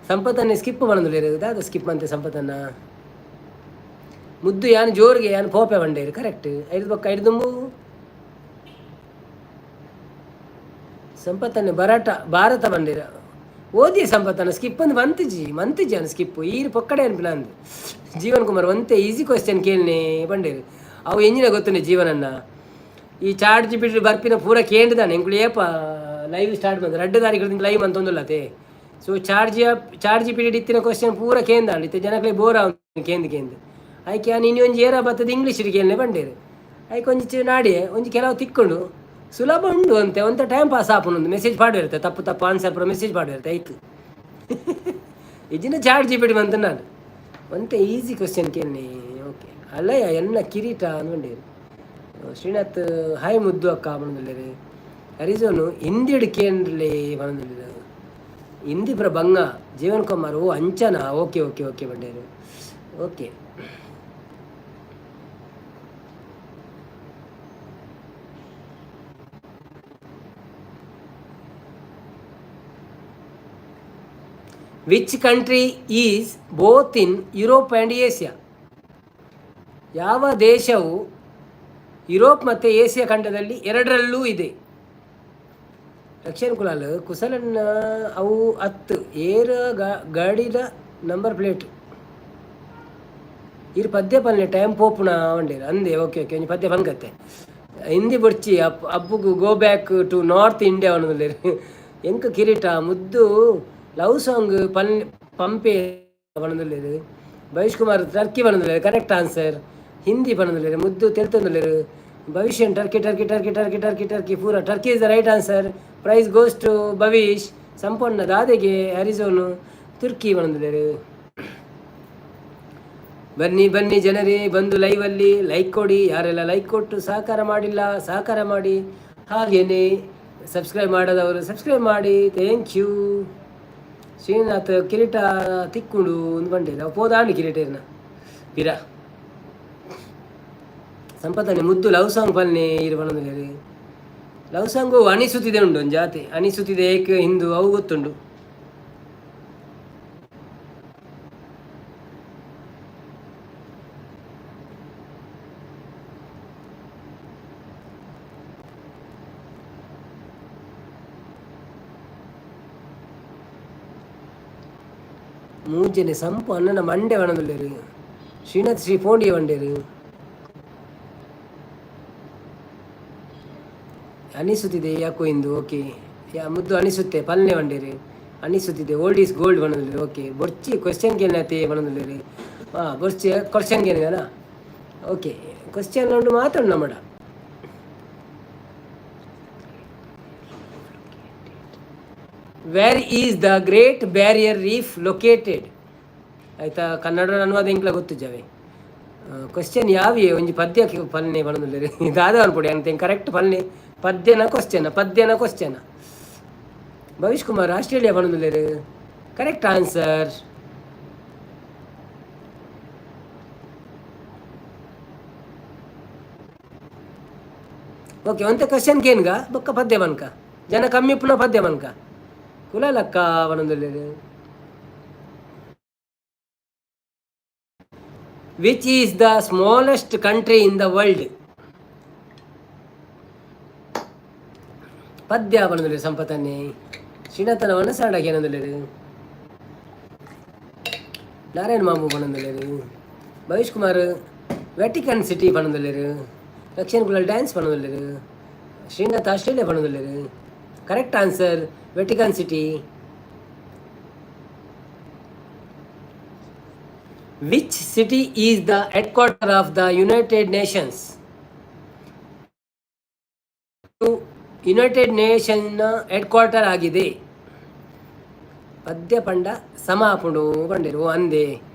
ಸಂಪತನ್ನೇ ಸ್ಕಿಪ್ ಪನೊಂದುಲ್ಲೆರ್. ದಾದ ಸ್ಕಿಪ್ ಅಂತೆ ಸಂಪತನ್ನ? ಮುದ್ದು ಯಾನ್ ಜೋರಿಗೆ ಯಾನ್ ಪೋಪೆ ಬಂಡೇರು, ಕರೆಕ್ಟ್. ಐದು ಬೊಕ್ಕ ಐದು ದುಂಬು ಸಂಪತ್ತನ್ನೇ ಬರಾಟ ಭಾರತ ಬಂಡೇರ ಓದಿ ಸಂಪತ್ತನ್ನ ಸ್ಕಿಪ್ ಅಂದ್ ಮಂತಿಜಿ ಮಂತಿಜಿ ಅನ್ ಸ್ಕಿಪ್ ಈರು ಪೊಕ್ಕಡೆ ಅನ್ಪಿನ ಅಂದ್. ಜೀವನ್ ಕುಮಾರ್ ಒಂತೆ ಈಸಿ ಕ್ವಶನ್ ಕೇಳನೆ ಬಂಡೇರು. ಅವು ಎಂಜಿನ ಗೊತ್ತುನೆ ಜೀವನನ್ನ ಈ ಚಾರ್ಜ್ ಬಿಟ್ಟು ಬರ್ಪಿನ ಪೂರ ಕೇಂದ್ರದಾನೆ. ಎಂಕುಲು ಏಪ ಲೈವ್ ಸ್ಟಾರ್ಟ್ ಬಂದ ರಡ್ಡು ತಾರೀಕು ಲೈವ್ ಅಂತ ಒಂದುಲ್ಲತೆ. ಸೊ ಚಾರ್ಜ್ ಚಾರ್ಜ್ ಪೀರಿಯಡ್ ಇತ್ತಿನ ಕ್ವಶನ್ ಪೂರ ಕೇಂದಾಂಡ್. ಇತ್ತೆ ಜನಕ್ಲೆ ಬೋರ್ ಕೇಂದ್ ಕೇಂದ್ ಐಕೆ ಯಾನ್ ಇನಿ ಒಂಜಿ ಏರ ಬತ್ತದ ಇಂಗ್ಲೀಷ್ ಕೇಳನೆ ಬಂಡೇರು. ಐಕ್ ಒಂಜಿ ನಾಡಿ ಒಂಜಿ ಕೆಲವು ತಿಕ್ಕೊಂಡು ಸುಲಭ ಉಂಡು ಅಂತೆ ಒಂತ ಟೈಮ್ ಪಾಸ್ ಆಪುಂಡು. ಮೆಸೇಜ್ ಪಾಡು ಇರುತ್ತೆ ತಪ್ಪು ತಪ್ಪು ಆನ್ಸರ್ ಪೂರ ಮೆಸೇಜ್ ಪಾಡು ಇರುತ್ತೆ. ಐಕ್ ಇಜ್ಜಿನ ಚಾಟ್ ಜಿಪಿಟಿ ಬಂತ ನಾನು ಒಂತೆ ಈಸಿ ಕ್ವಶನ್ ಕೇಳಿ. ಓಕೆ, ಅಲ್ಲಯ್ಯ ಎನ್ನ ಕಿರೀಟ ಅಂದ್ಕೊಂಡೇರು. ಶ್ರೀನಾಥ್ ಹಾಯ್ ಮುದ್ದು ಅಕ್ಕ ಪಣೊಂದುಲ್ಲೆರ್. ಅರಿಜೋನು ಹಿಂದಿಡ್ ಕೇಂಡ್ಲೆ ಪಣೊಂದುಲ್ಲೆರ್. ಹಿಂದಿ ಪುರ ಬಂಗ. ಜೀವನ್ ಕುಮಾರ್ ಓ ಅಂಚನಾ, ಓಕೆ ಓಕೆ ಓಕೆ ಪಂಡೇರು. Okay, which country is both in Europe and Asia? ಯಾವ ದೇಶವು ಯುರೋಪ್ ಮತ್ತು ಏಷ್ಯಾ ಖಂಡದಲ್ಲಿ ಎರಡರಲ್ಲೂ ಇದೆ? ರಕ್ಷನ್ ಕುಲಾಲ್ ಕುಸಲನ್ನ ಅವು ಅತ್ತು ಏರ ಗಾಡಿದ ನಂಬರ್ ಪ್ಲೇಟ್ ಇರು ಪದ್ಯ ಪನ್ಲೆ ಟೈಮ್ ಪೋಪುಣ ಒಂಡೇರು ಅಂದೆ. ಓಕೆ ಓಕೆ, ಒಂಜಿ ಪದ್ಯ ಪನ್ಕತ್ತೆ. ಹಿಂದಿ ಬೊಡ್ಚಿ ಅಪ್ ಅಪ್ಪುಗು go back to North India ಪನೊಂದುಲ್ಲೆರ್. ಎಂಕ್ ಕಿರೀಟ ಮುದ್ದು ಲವ್ ಸಾಂಗ್ ಪನ್ ಪಂಪೆ ಪನೊಂದುಲ್ಲೆರ್. ಭವಿಷ್ ಕುಮಾರ್ ಟರ್ಕಿ ಪನೊಂದುಲ್ಲೆರ್, ಕರೆಕ್ಟ್ ಆನ್ಸರ್. ಹಿಂದಿ ಪನೊಂದುಲ್ಲೆರ್. ಮುದ್ದು ತೆಲ್ತೊಂದುಲ್ಲೆರ್. ಭವಿಷ್ಯನ್ Turkey Turkey Turkey Turkey Turkey Turkey ಪೂರ Turkey is the right answer. Prize goes to Bhavish. ಸಂಪೂರ್ಣ ದಾದೆಗೆ ಹರಿಜೋನು ತುರ್ಕಿ ಪನೊಂದುಲ್ಲೆರ್. ಬನ್ನಿ ಬನ್ನಿ ಜನರೇ, ಬಂದು ಲೈವಲ್ಲಿ ಲೈಕ್ ಕೊಡಿ. ಯಾರೆಲ್ಲ ಲೈಕ್ ಕೊಟ್ಟು ಸಹಕಾರ ಮಾಡಿಲ್ಲ, ಸಹಕಾರ ಮಾಡಿ. ಹಾಗೇನೆ ಸಬ್ಸ್ಕ್ರೈಬ್ ಮಾಡದವರು ಸಬ್ಸ್ಕ್ರೈಬ್ ಮಾಡಿ. Thank you. Srinath ಕಿರೀಟ ತಿಕ್ಕುಂಡು ಒಂದು ಬಂಡೆ ನಾವು ಪೋದಾಂಡು ಕಿರೀಟ ಇರ್ನ ಪಿರ ಸಂಪತ್ತನೆ ಮುದ್ದು ಲವ್ ಸಾಂಗ್ ಪನ್ನೆ ಇರು ಪನೊಂದುಲ್ಲೆರ್. ಲವ್ ಸಾಂಗು ಅನಿಸುತ್ತಿದೆ ಉಂಡು ಒಂದು ಜಾತಿ ಅನಿಸುತ್ತಿದೆ ಏಕೆ ಹಿಂದೂ ಅವು ಗೊತ್ತುಂಡು. ಮೂಜನೆ ಸಂಪು ಅಣ್ಣನ ಮಂಡೆ ಪನೊಂದುಲ್ಲೆರ್. ಶ್ರೀನಾಥ್ ಶ್ರೀ ಪೋಂಡಿಯ ವಂಡೇರು. ಅನಿಸುತ್ತಿದೆ ಯಾಕೋ ಇಂದು. ಓಕೆ ಯಾ ಮುದ್ದು ಅನಿಸುತ್ತೆ ಪಲ್ನೆ ವಂಡೇರು. ಅನಿಸುತ್ತಿದೆ ಓಲ್ಡ್ is gold ಪನೊಂದುಲ್ಲೆರ್. ಓಕೆ, ಬೊರ್ಚಿ ಕ್ವಶನ್ ಕೇನತೆ ಪನೊಂದುಲ್ಲೆರ್. ಹಾಂ, ಬೊರ್ಚಿ ಕ್ವಶನ್ ಕೇನಗನ. ಓಕೆ, ಕ್ವಶನ್ ಉಂಡು ಮಾತಾಡು ನಮ್ಮಡ. Where is the Great Barrier Reef located? ಆಯ್ತಾ, ಕನ್ನಡ ಅನುವಾದ ಎಂಕ್ಲ ಗೊತ್ತಿಜ್ಜಾವೆ. ಕ್ವಶನ್ ಯಾವಿಯೇ ಒಂಜಿ ಪದ್ಯ ಪಲ್ನೆ ಪನೊಂದುಲ್ಲೆರ್. ದಾದ ಅನ್ಪೊಡಿ ಅಂತ ಕರೆಕ್ಟ್ ಪಲ್ನೆ ಪದ್ಯನ ಕ್ವಶನ್, ಪದ್ಯನ ಕ್ವಶನ್. ಭವಿಷ್ ಕುಮಾರ್ ಆಸ್ಟ್ರೇಲಿಯಾ ಪನೊಂದುಲ್ಲೆರ್, ಕರೆಕ್ಟ್ ಆನ್ಸರ್. ಓಕೆ, ಒಂತೆ ಕ್ವಶನ್ ಕೇನ್ಗ ಬೊಕ್ಕ ಪದ್ಯ ಬನ್ಕ. ಜನ ಕಮ್ಮಿ ಪುನಃ ಪದ್ಯ ಬನ್ಕ. ಕುಲಲಕ್ಕ ಪನೊಂದುಲ್ಲೆರ್. Which is the smallest country in the world? ಪದ್ಯ ಪನೊಂದುಲ್ಲೆರ್ ಸಂಪತ್ತನ್ನೇ. ಶ್ರೀನಾಥನ ವನಸಾಡಕ್ಕೆ ಏನೊಂದುಲ್ಲೆರ್. ನಾರಾಯಣ ಮಾಮು ಪನೊಂದುಲ್ಲೆರ್. ಭವಿಷ್ ಕುಮಾರ್ ವೆಟಿಕನ್ ಸಿಟಿ ಪನೊಂದುಲ್ಲೆರ್. ಲಕ್ಷನ್ ಕುಲಾಲ್ ಡ್ಯಾನ್ಸ್ ಪನೊಂದುಲ್ಲೆರ್. ಶ್ರೀನಾಥ್ ಆಸ್ಟ್ರೇಲಿಯಾ ಪನೊಂದುಲ್ಲೆರ್. Correct answer Vatican City. Which city is the headquarter of the United Nations? United ನೇಷನ್ನ head quarter ಆಗಿದೆ. ಪದ್ಯ ಪಂಡ ಸಮ ಆಪುಂಡು ಪಂಡೆರು. ಓ ಅಂದೆ.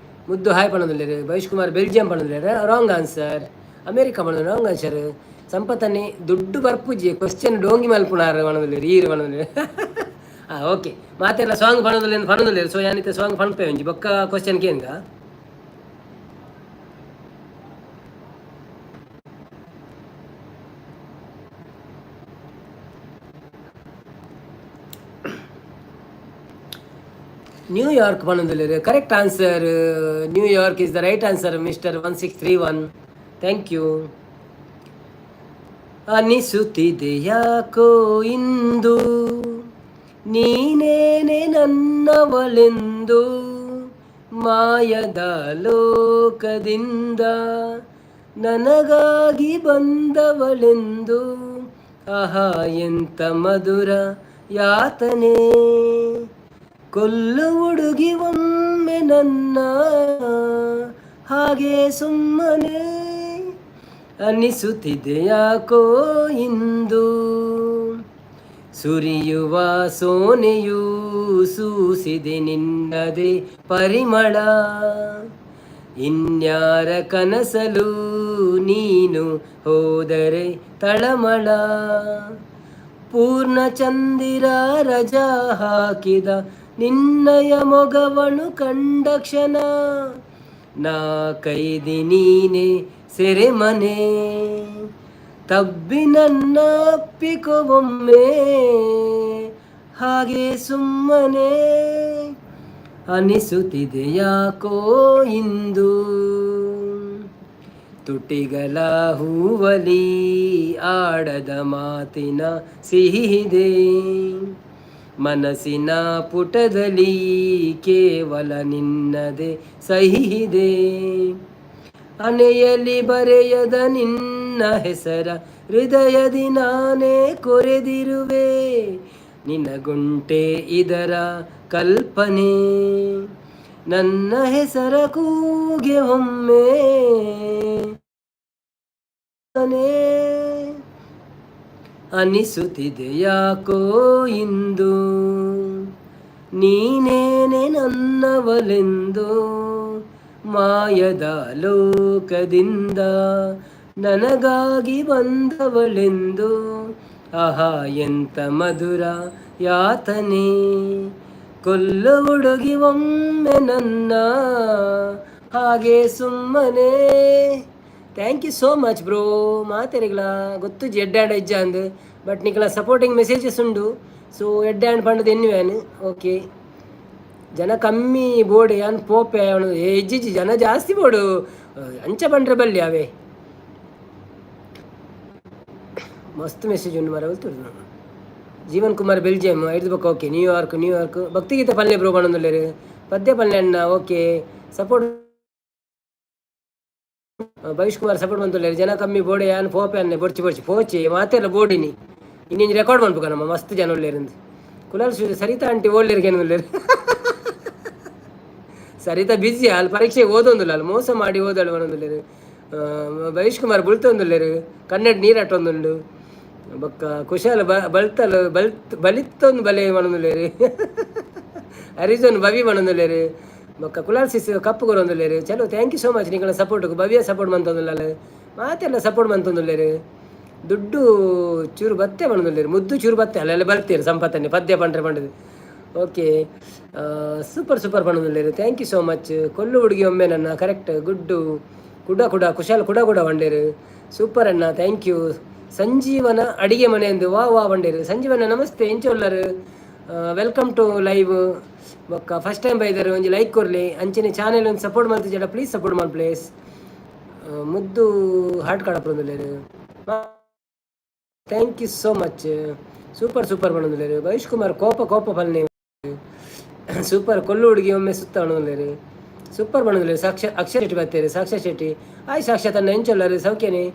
ಮುದ್ದು ಹಾಯ್ ಪನೊಂದುಲ್ಲೆರ್. ಭವಿಷ್ ಕುಮಾರ್ ಬೆಲ್ಜಿಯಂ ಪನೊಂದುಲ್ಲೆರ್, ರಾಂಗ್ ಆನ್ಸರ್. ಅಮೇರಿಕ ಪನೊಂದು, ರಾಂಗ್ ಆನ್ಸರ್. ಸಂಪತ್ತನ್ನೇ ದುಡ್ಡು ಬರ್ಪುಜಿ ಕ್ವಶನ್ ಡೋಂಗಿ ಮಲ್ಪುನಾರ್ ಪನೊಂದುಲ್ಲೆರ್ ಈರ್ ಪನೊಂದುಲ್ಲೆರ್. ಹಾಂ, ಓಕೆ, ಮಾತೆಲ್ಲ ಸಾಂಗ್ ಪನೊಂದುಲ್ಲೆರ್ ಪನೊಂದುಲ್ಲೆರ್. ಸೊ ಯಾನಿತ್ತೆ ಸಾಂಗ್ ಪನ್ಪೆ ಒಂಜಿ, ಬೊಕ್ಕ ಕ್ವಶನ್ ಕೇನ್ಗ. ನ್ಯೂಯಾರ್ಕ್ ಪನೊಂದುಲ್ಲೆರ್, correct answer. New York is the right answer, mister 1631, thank you. ಅನಿಸುತ್ತಿದೆ ಯಾಕೋ ಇಂದು ನೀನೇನೆ ನನ್ನವಳೆಂದು, ಮಾಯದ ಲೋಕದಿಂದ ನನಗಾಗಿ ಬಂದವಳೆಂದು. ಆಹಾ, ಎಂತ ಮಧುರ ಯಾತನೆ, ಕೊಲ್ಲು ಹುಡುಗಿ ಒಮ್ಮೆ ನನ್ನ ಹಾಗೆ ಸುಮ್ಮನೆ. ಅನಿಸುತ್ತಿದೆ ಯಾಕೋ ಇಂದು ಸುರಿಯುವ ಸೋನೆಯು ಸೂಸಿದೆ ನಿನ್ನದೇ ಪರಿಮಳ. ಇನ್ಯಾರ ಕನಸಲು ನೀನು ಹೋದರೆ ತಳಮಳ. ಪೂರ್ಣ ಚಂದಿರ ರಜಾ ಹಾಕಿದ ನಿನ್ನಯ ಮೊಗವನು ಕಂಡ ಕ್ಷಣ, ನಾ ಕೈದಿ ನೀನೆ ಸೆರೆಮನೆ. ತಬ್ಬಿ ನನ್ನ ಅಪ್ಪಿಕೊ ಒಮ್ಮೆ, ಹಾಗೆ ಸುಮ್ಮನೆ. ಅನಿಸುತ್ತಿದೆ ಯಾಕೋ ಇಂದು, ತುಟಿಗಳ ಹೂವಲಿ ಆಡದ ಮಾತಿನ ಸಿಹಿದೆ. ಮನಸ್ಸಿನ ಪುಟದಲ್ಲಿ ಕೇವಲ ನಿನ್ನದೇ ಸಹಿದೆ. ಹಣೆಯಲ್ಲಿ ಬರೆಯದ ನಿನ್ನ ಹೆಸರ ಹೃದಯದಿ ನಾನೇ ಕೊರೆದಿರುವೆ. ನಿನಗುಂಟೆ ಇದರ ಕಲ್ಪನೆ? ನನ್ನ ಹೆಸರ ಕೂಗೆ ಒಮ್ಮೆ. ನೇ ಅನಿಸುತ್ತಿದೆ ಯಾಕೋ ಇಂದು, ನೀನೇನೆ ನನ್ನವಲೆಂದು. ಮಾಯದ ಲೋಕದಿಂದ ನನಗಾಗಿ ಬಂದವಳೆಂದು. ಆಹಾ, ಎಂತ ಮಧುರ ಯಾತನೆ. ಕೊಲ್ಲು ಹುಡುಗಿ ಒಮ್ಮೆ ನನ್ನ, ಹಾಗೆ ಸುಮ್ಮನೆ. Thank you so much bro. ಮಾತೆರೆಗ್ಲ ಗೊತ್ತು ಎಡ್ಡೆ ಆಂಡ್ ಎಜ್ಜ ಅಂದ್, ಬಟ್ ನಿಕಲ ಸಪೋರ್ಟಿಂಗ್ ಮೆಸೇಜಸ್ ಉಂಡು. ಸೊ ಎಡ್ಡೆ ಆಂಡ್ ಪಂಡದ ಎನ್ನುವೇನು. ಓಕೆ, ಜನ ಕಮ್ಮಿ ಬೋಡೆ ಅನ್ ಪೋಪೆ ಅವನು. ಎಜ್ಜಿಜ್ಜಿ, ಜನ ಜಾಸ್ತಿ ಬೋಡು. ಅಂಚ ಪಂಡ್ರೆ ಬಲ್ಲಿ ಅವೇ. ಮಸ್ತ್ ಮೆಸೇಜ್ ಉಂಡು ಮರ. ಜೀವನ್ ಕುಮಾರ್ ಬೆಲ್ಜಿಯಂ ಐದು ಬೊಕ್ಕ. Okay, New York, New York. ಭಕ್ತಿಗೀತೆ ಪಲ್ಯ ಬ್ರೋ ಪನೊಂದುಲ್ಲೆರ್. ಪದ್ಯ ಪಲ್ಯ ಅಣ್ಣ. Okay, support. Bhavish Kumar support ಮಂತುಲ್ಲೆರ್. ಜನ ಕಮ್ಮಿ ಬೋಡೆ, ಯಾನ್ ಪೋಪೆ ಅನ್ನೆ. ಬೊರ್ಚಿ ಬೊರ್ಚಿ ಪೋಚಿ, ಮಾತೆಲ್ಲ ಬೋಡಿನಿ. ಇನ್ನಿಂಜಿ ರೆಕಾರ್ಡ್ ಮನ್ಪುಗ ನಮ್ಮ. ಮಸ್ತ್ ಜನ ಉಲ್ಲೆರ್. ಕುಲಾಲ್ ಸರಿತಾ ಆಂಟಿ ಓಲ್ಲೆರ್ ಉಲ್ಲೆರ್. ಸರಿತಾ ಬಿಸಿ ಅಲ್ಲಿ, ಪರೀಕ್ಷೆಗೆ ಓದೊಂದುಲ್ಲ ಅಲ್ಲಿ, ಮೋಸ ಮಾಡಿ ಓದಳು ಪನೊಂದುಲ್ಲೆರ್. ಭವಿಷ್ ಕುಮಾರ್ ಬುಳ್ತೊಂದುಲ್ಲೆರ್, ಕನ್ನಡ ನೀರು ಅಟ್ಟೊಂದುಂಡು. ಬೊಕ್ಕ ಕುಶಾಲ ಬ ಬಲ್ತಲ್ ಬಲ್ತ್ ಬಲಿತ್ತೊಂದು ಬಲೆ ಪನೊಂದುಲ್ಲೆರ್. ಅರಿಜೋನ್ ಭವಿ ಪನೊಂದುಲ್ಲೆರ್. ಬೊಕ್ಕ ಕುಲಾಲ್ ಸಿಸ್ ಕಪ್ಪು ಕೊರೊಂದುಲ್ಲೆರ್. ಚಲೋ, thank you so much ನಿಕಲ್ನ ಸಪೋರ್ಟ್. ಭವ್ಯ ಸಪೋರ್ಟ್ ಮಂತೊಂದುಲ್ಲಲ್. ಮಾತೆಲ್ಲ ಸಪೋರ್ಟ್ ಮಂತೊಂದುಲ್ಲೆರ್. ದುಡ್ಡು ಚೂರು ಬತ್ತೆ ಪನೊಂದುಲ್ಲೆರ್. ಮುದ್ದು ಚೂರು ಬತ್ತೆ ಅಲ್ಲೆಲ್ಲ ಬಲ್ತೇರು. ಸಂಪತ್ತನ್ನೆ ಪದ್ಯ ಪಂಡ್ರೆ ಪಂಡದು. ಓಕೆ, ಸೂಪರ್ ಸೂಪರ್ ಪನೊಂದುಲ್ಲೆರ್. Thank you so much. ಕೊಲ್ಲು ಹುಡುಗಿ ಒಮ್ಮೆ ನನ್ನ ಕರೆಕ್ಟ್. ಗುಡ್ಡು ಕುಡ ಕುಡ ಕುಶಾಲ್ ಕುಡ ಕುಡ ವಂಡೇರು. ಸೂಪರ್ ಅಣ್ಣ, thank you. ಸಂಜೀವನ ಅಡಿಗೆ ಮನೆ ಎಂದು ವಾ ವಾ ವಂಡೇರು. ಸಂಜೀವನ ನಮಸ್ತೆ, ಎಂಚ ಉಲ್ಲರು? Welcome to live. ಬೊಕ್ಕ ಫಸ್ಟ್ ಟೈಮ್ ಬೈದರು, ಒಂಜಿ ಲೈಕ್ ಕೊರ್ಲಿ. ಅಂಚನೆ ಚಾನೆಲ್ ಒಂದು ಸಪೋರ್ಟ್ ಮಲ್ತಿಜಡ ಪ್ಲೀಸ್ ಸಪೋರ್ಟ್ ಮಲ್ ಪ್ಲೇಸ್. ಮುದ್ದು ಹಾರ್ಟ್ ಕಡಪುಂದುಲ್ಲೆರ್. Thank you so much. Super super ಪನೊಂದುಲ್ಲೆರ್. ಭವಿಷ್ ಕುಮಾರ್ ಕೋಪ ಕೋಪ ಪಲ್ನೆ. ಸೂಪರ್. ಕೊಲ್ಲು ಹುಡುಗಿ ಒಮ್ಮೆ ಸುತ್ತ ಪನೊಂದುಲ್ಲೆರ್. ಸೂಪರ್ ಪನೊಂದುಲ್ಲೆರ್. ಸಾಕ್ಷ ಅಕ್ಷರ ಶೆಟ್ಟಿ ಬತ್ತೇರು. ಸಾಕ್ಷಾ ಶೆಟ್ಟಿ ಆಯ್. ಸಾಕ್ಷಾ ತನ್ನ ಎಂಚೊಲ್ಲರು? ಸೌಖ್ಯನೆ?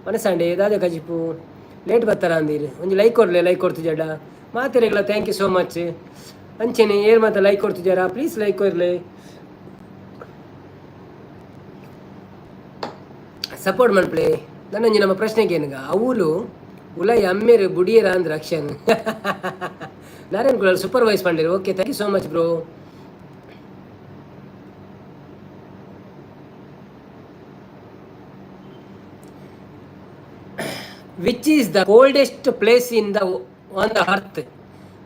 ಮನಸಾಂಡೆ ದಾದ ಕಜಿಪು? ಲೇಟ್ ಬತ್ತಾರ ಅಂದಿರು. ಒಂಜಿ ಲೈಕ್ ಕೊರ್ಲೆ ಲೈಕ್ ಕೊಡ್ತಿಜಡ. ಮಾತೆರೆಗ್ಲ thank you so much. ಅಂಚೆನೆ ಏರ್ ಮಾತ ಲೈಕ್ ಕೊಡ್ತಿದ್ದಾರಾ, ಪ್ಲೀಸ್ ಲೈಕ್ ಕೊರ್ಲೆ, ಸಪೋರ್ಟ್ ಮಲ್ಪಲೆ. ನನ್ನೊಂಜಿ ನಮ್ಮ ಪ್ರಶ್ನೆಗೆ ಏನಗ ಅವುಲು ಉಲೈ ಅಮ್ಮೇರು ಬುಡಿಯರ ಅಂದ್ರೆ ಅಕ್ಷನ್. ನಾರಾಯಣ್ ಕುಲಾಲ್ ಸೂಪರ್ ವಾಯ್ಸ್ ಪಂಡೇರು. Okay, thank you so much bro. Which is the coldest place in the on the earth?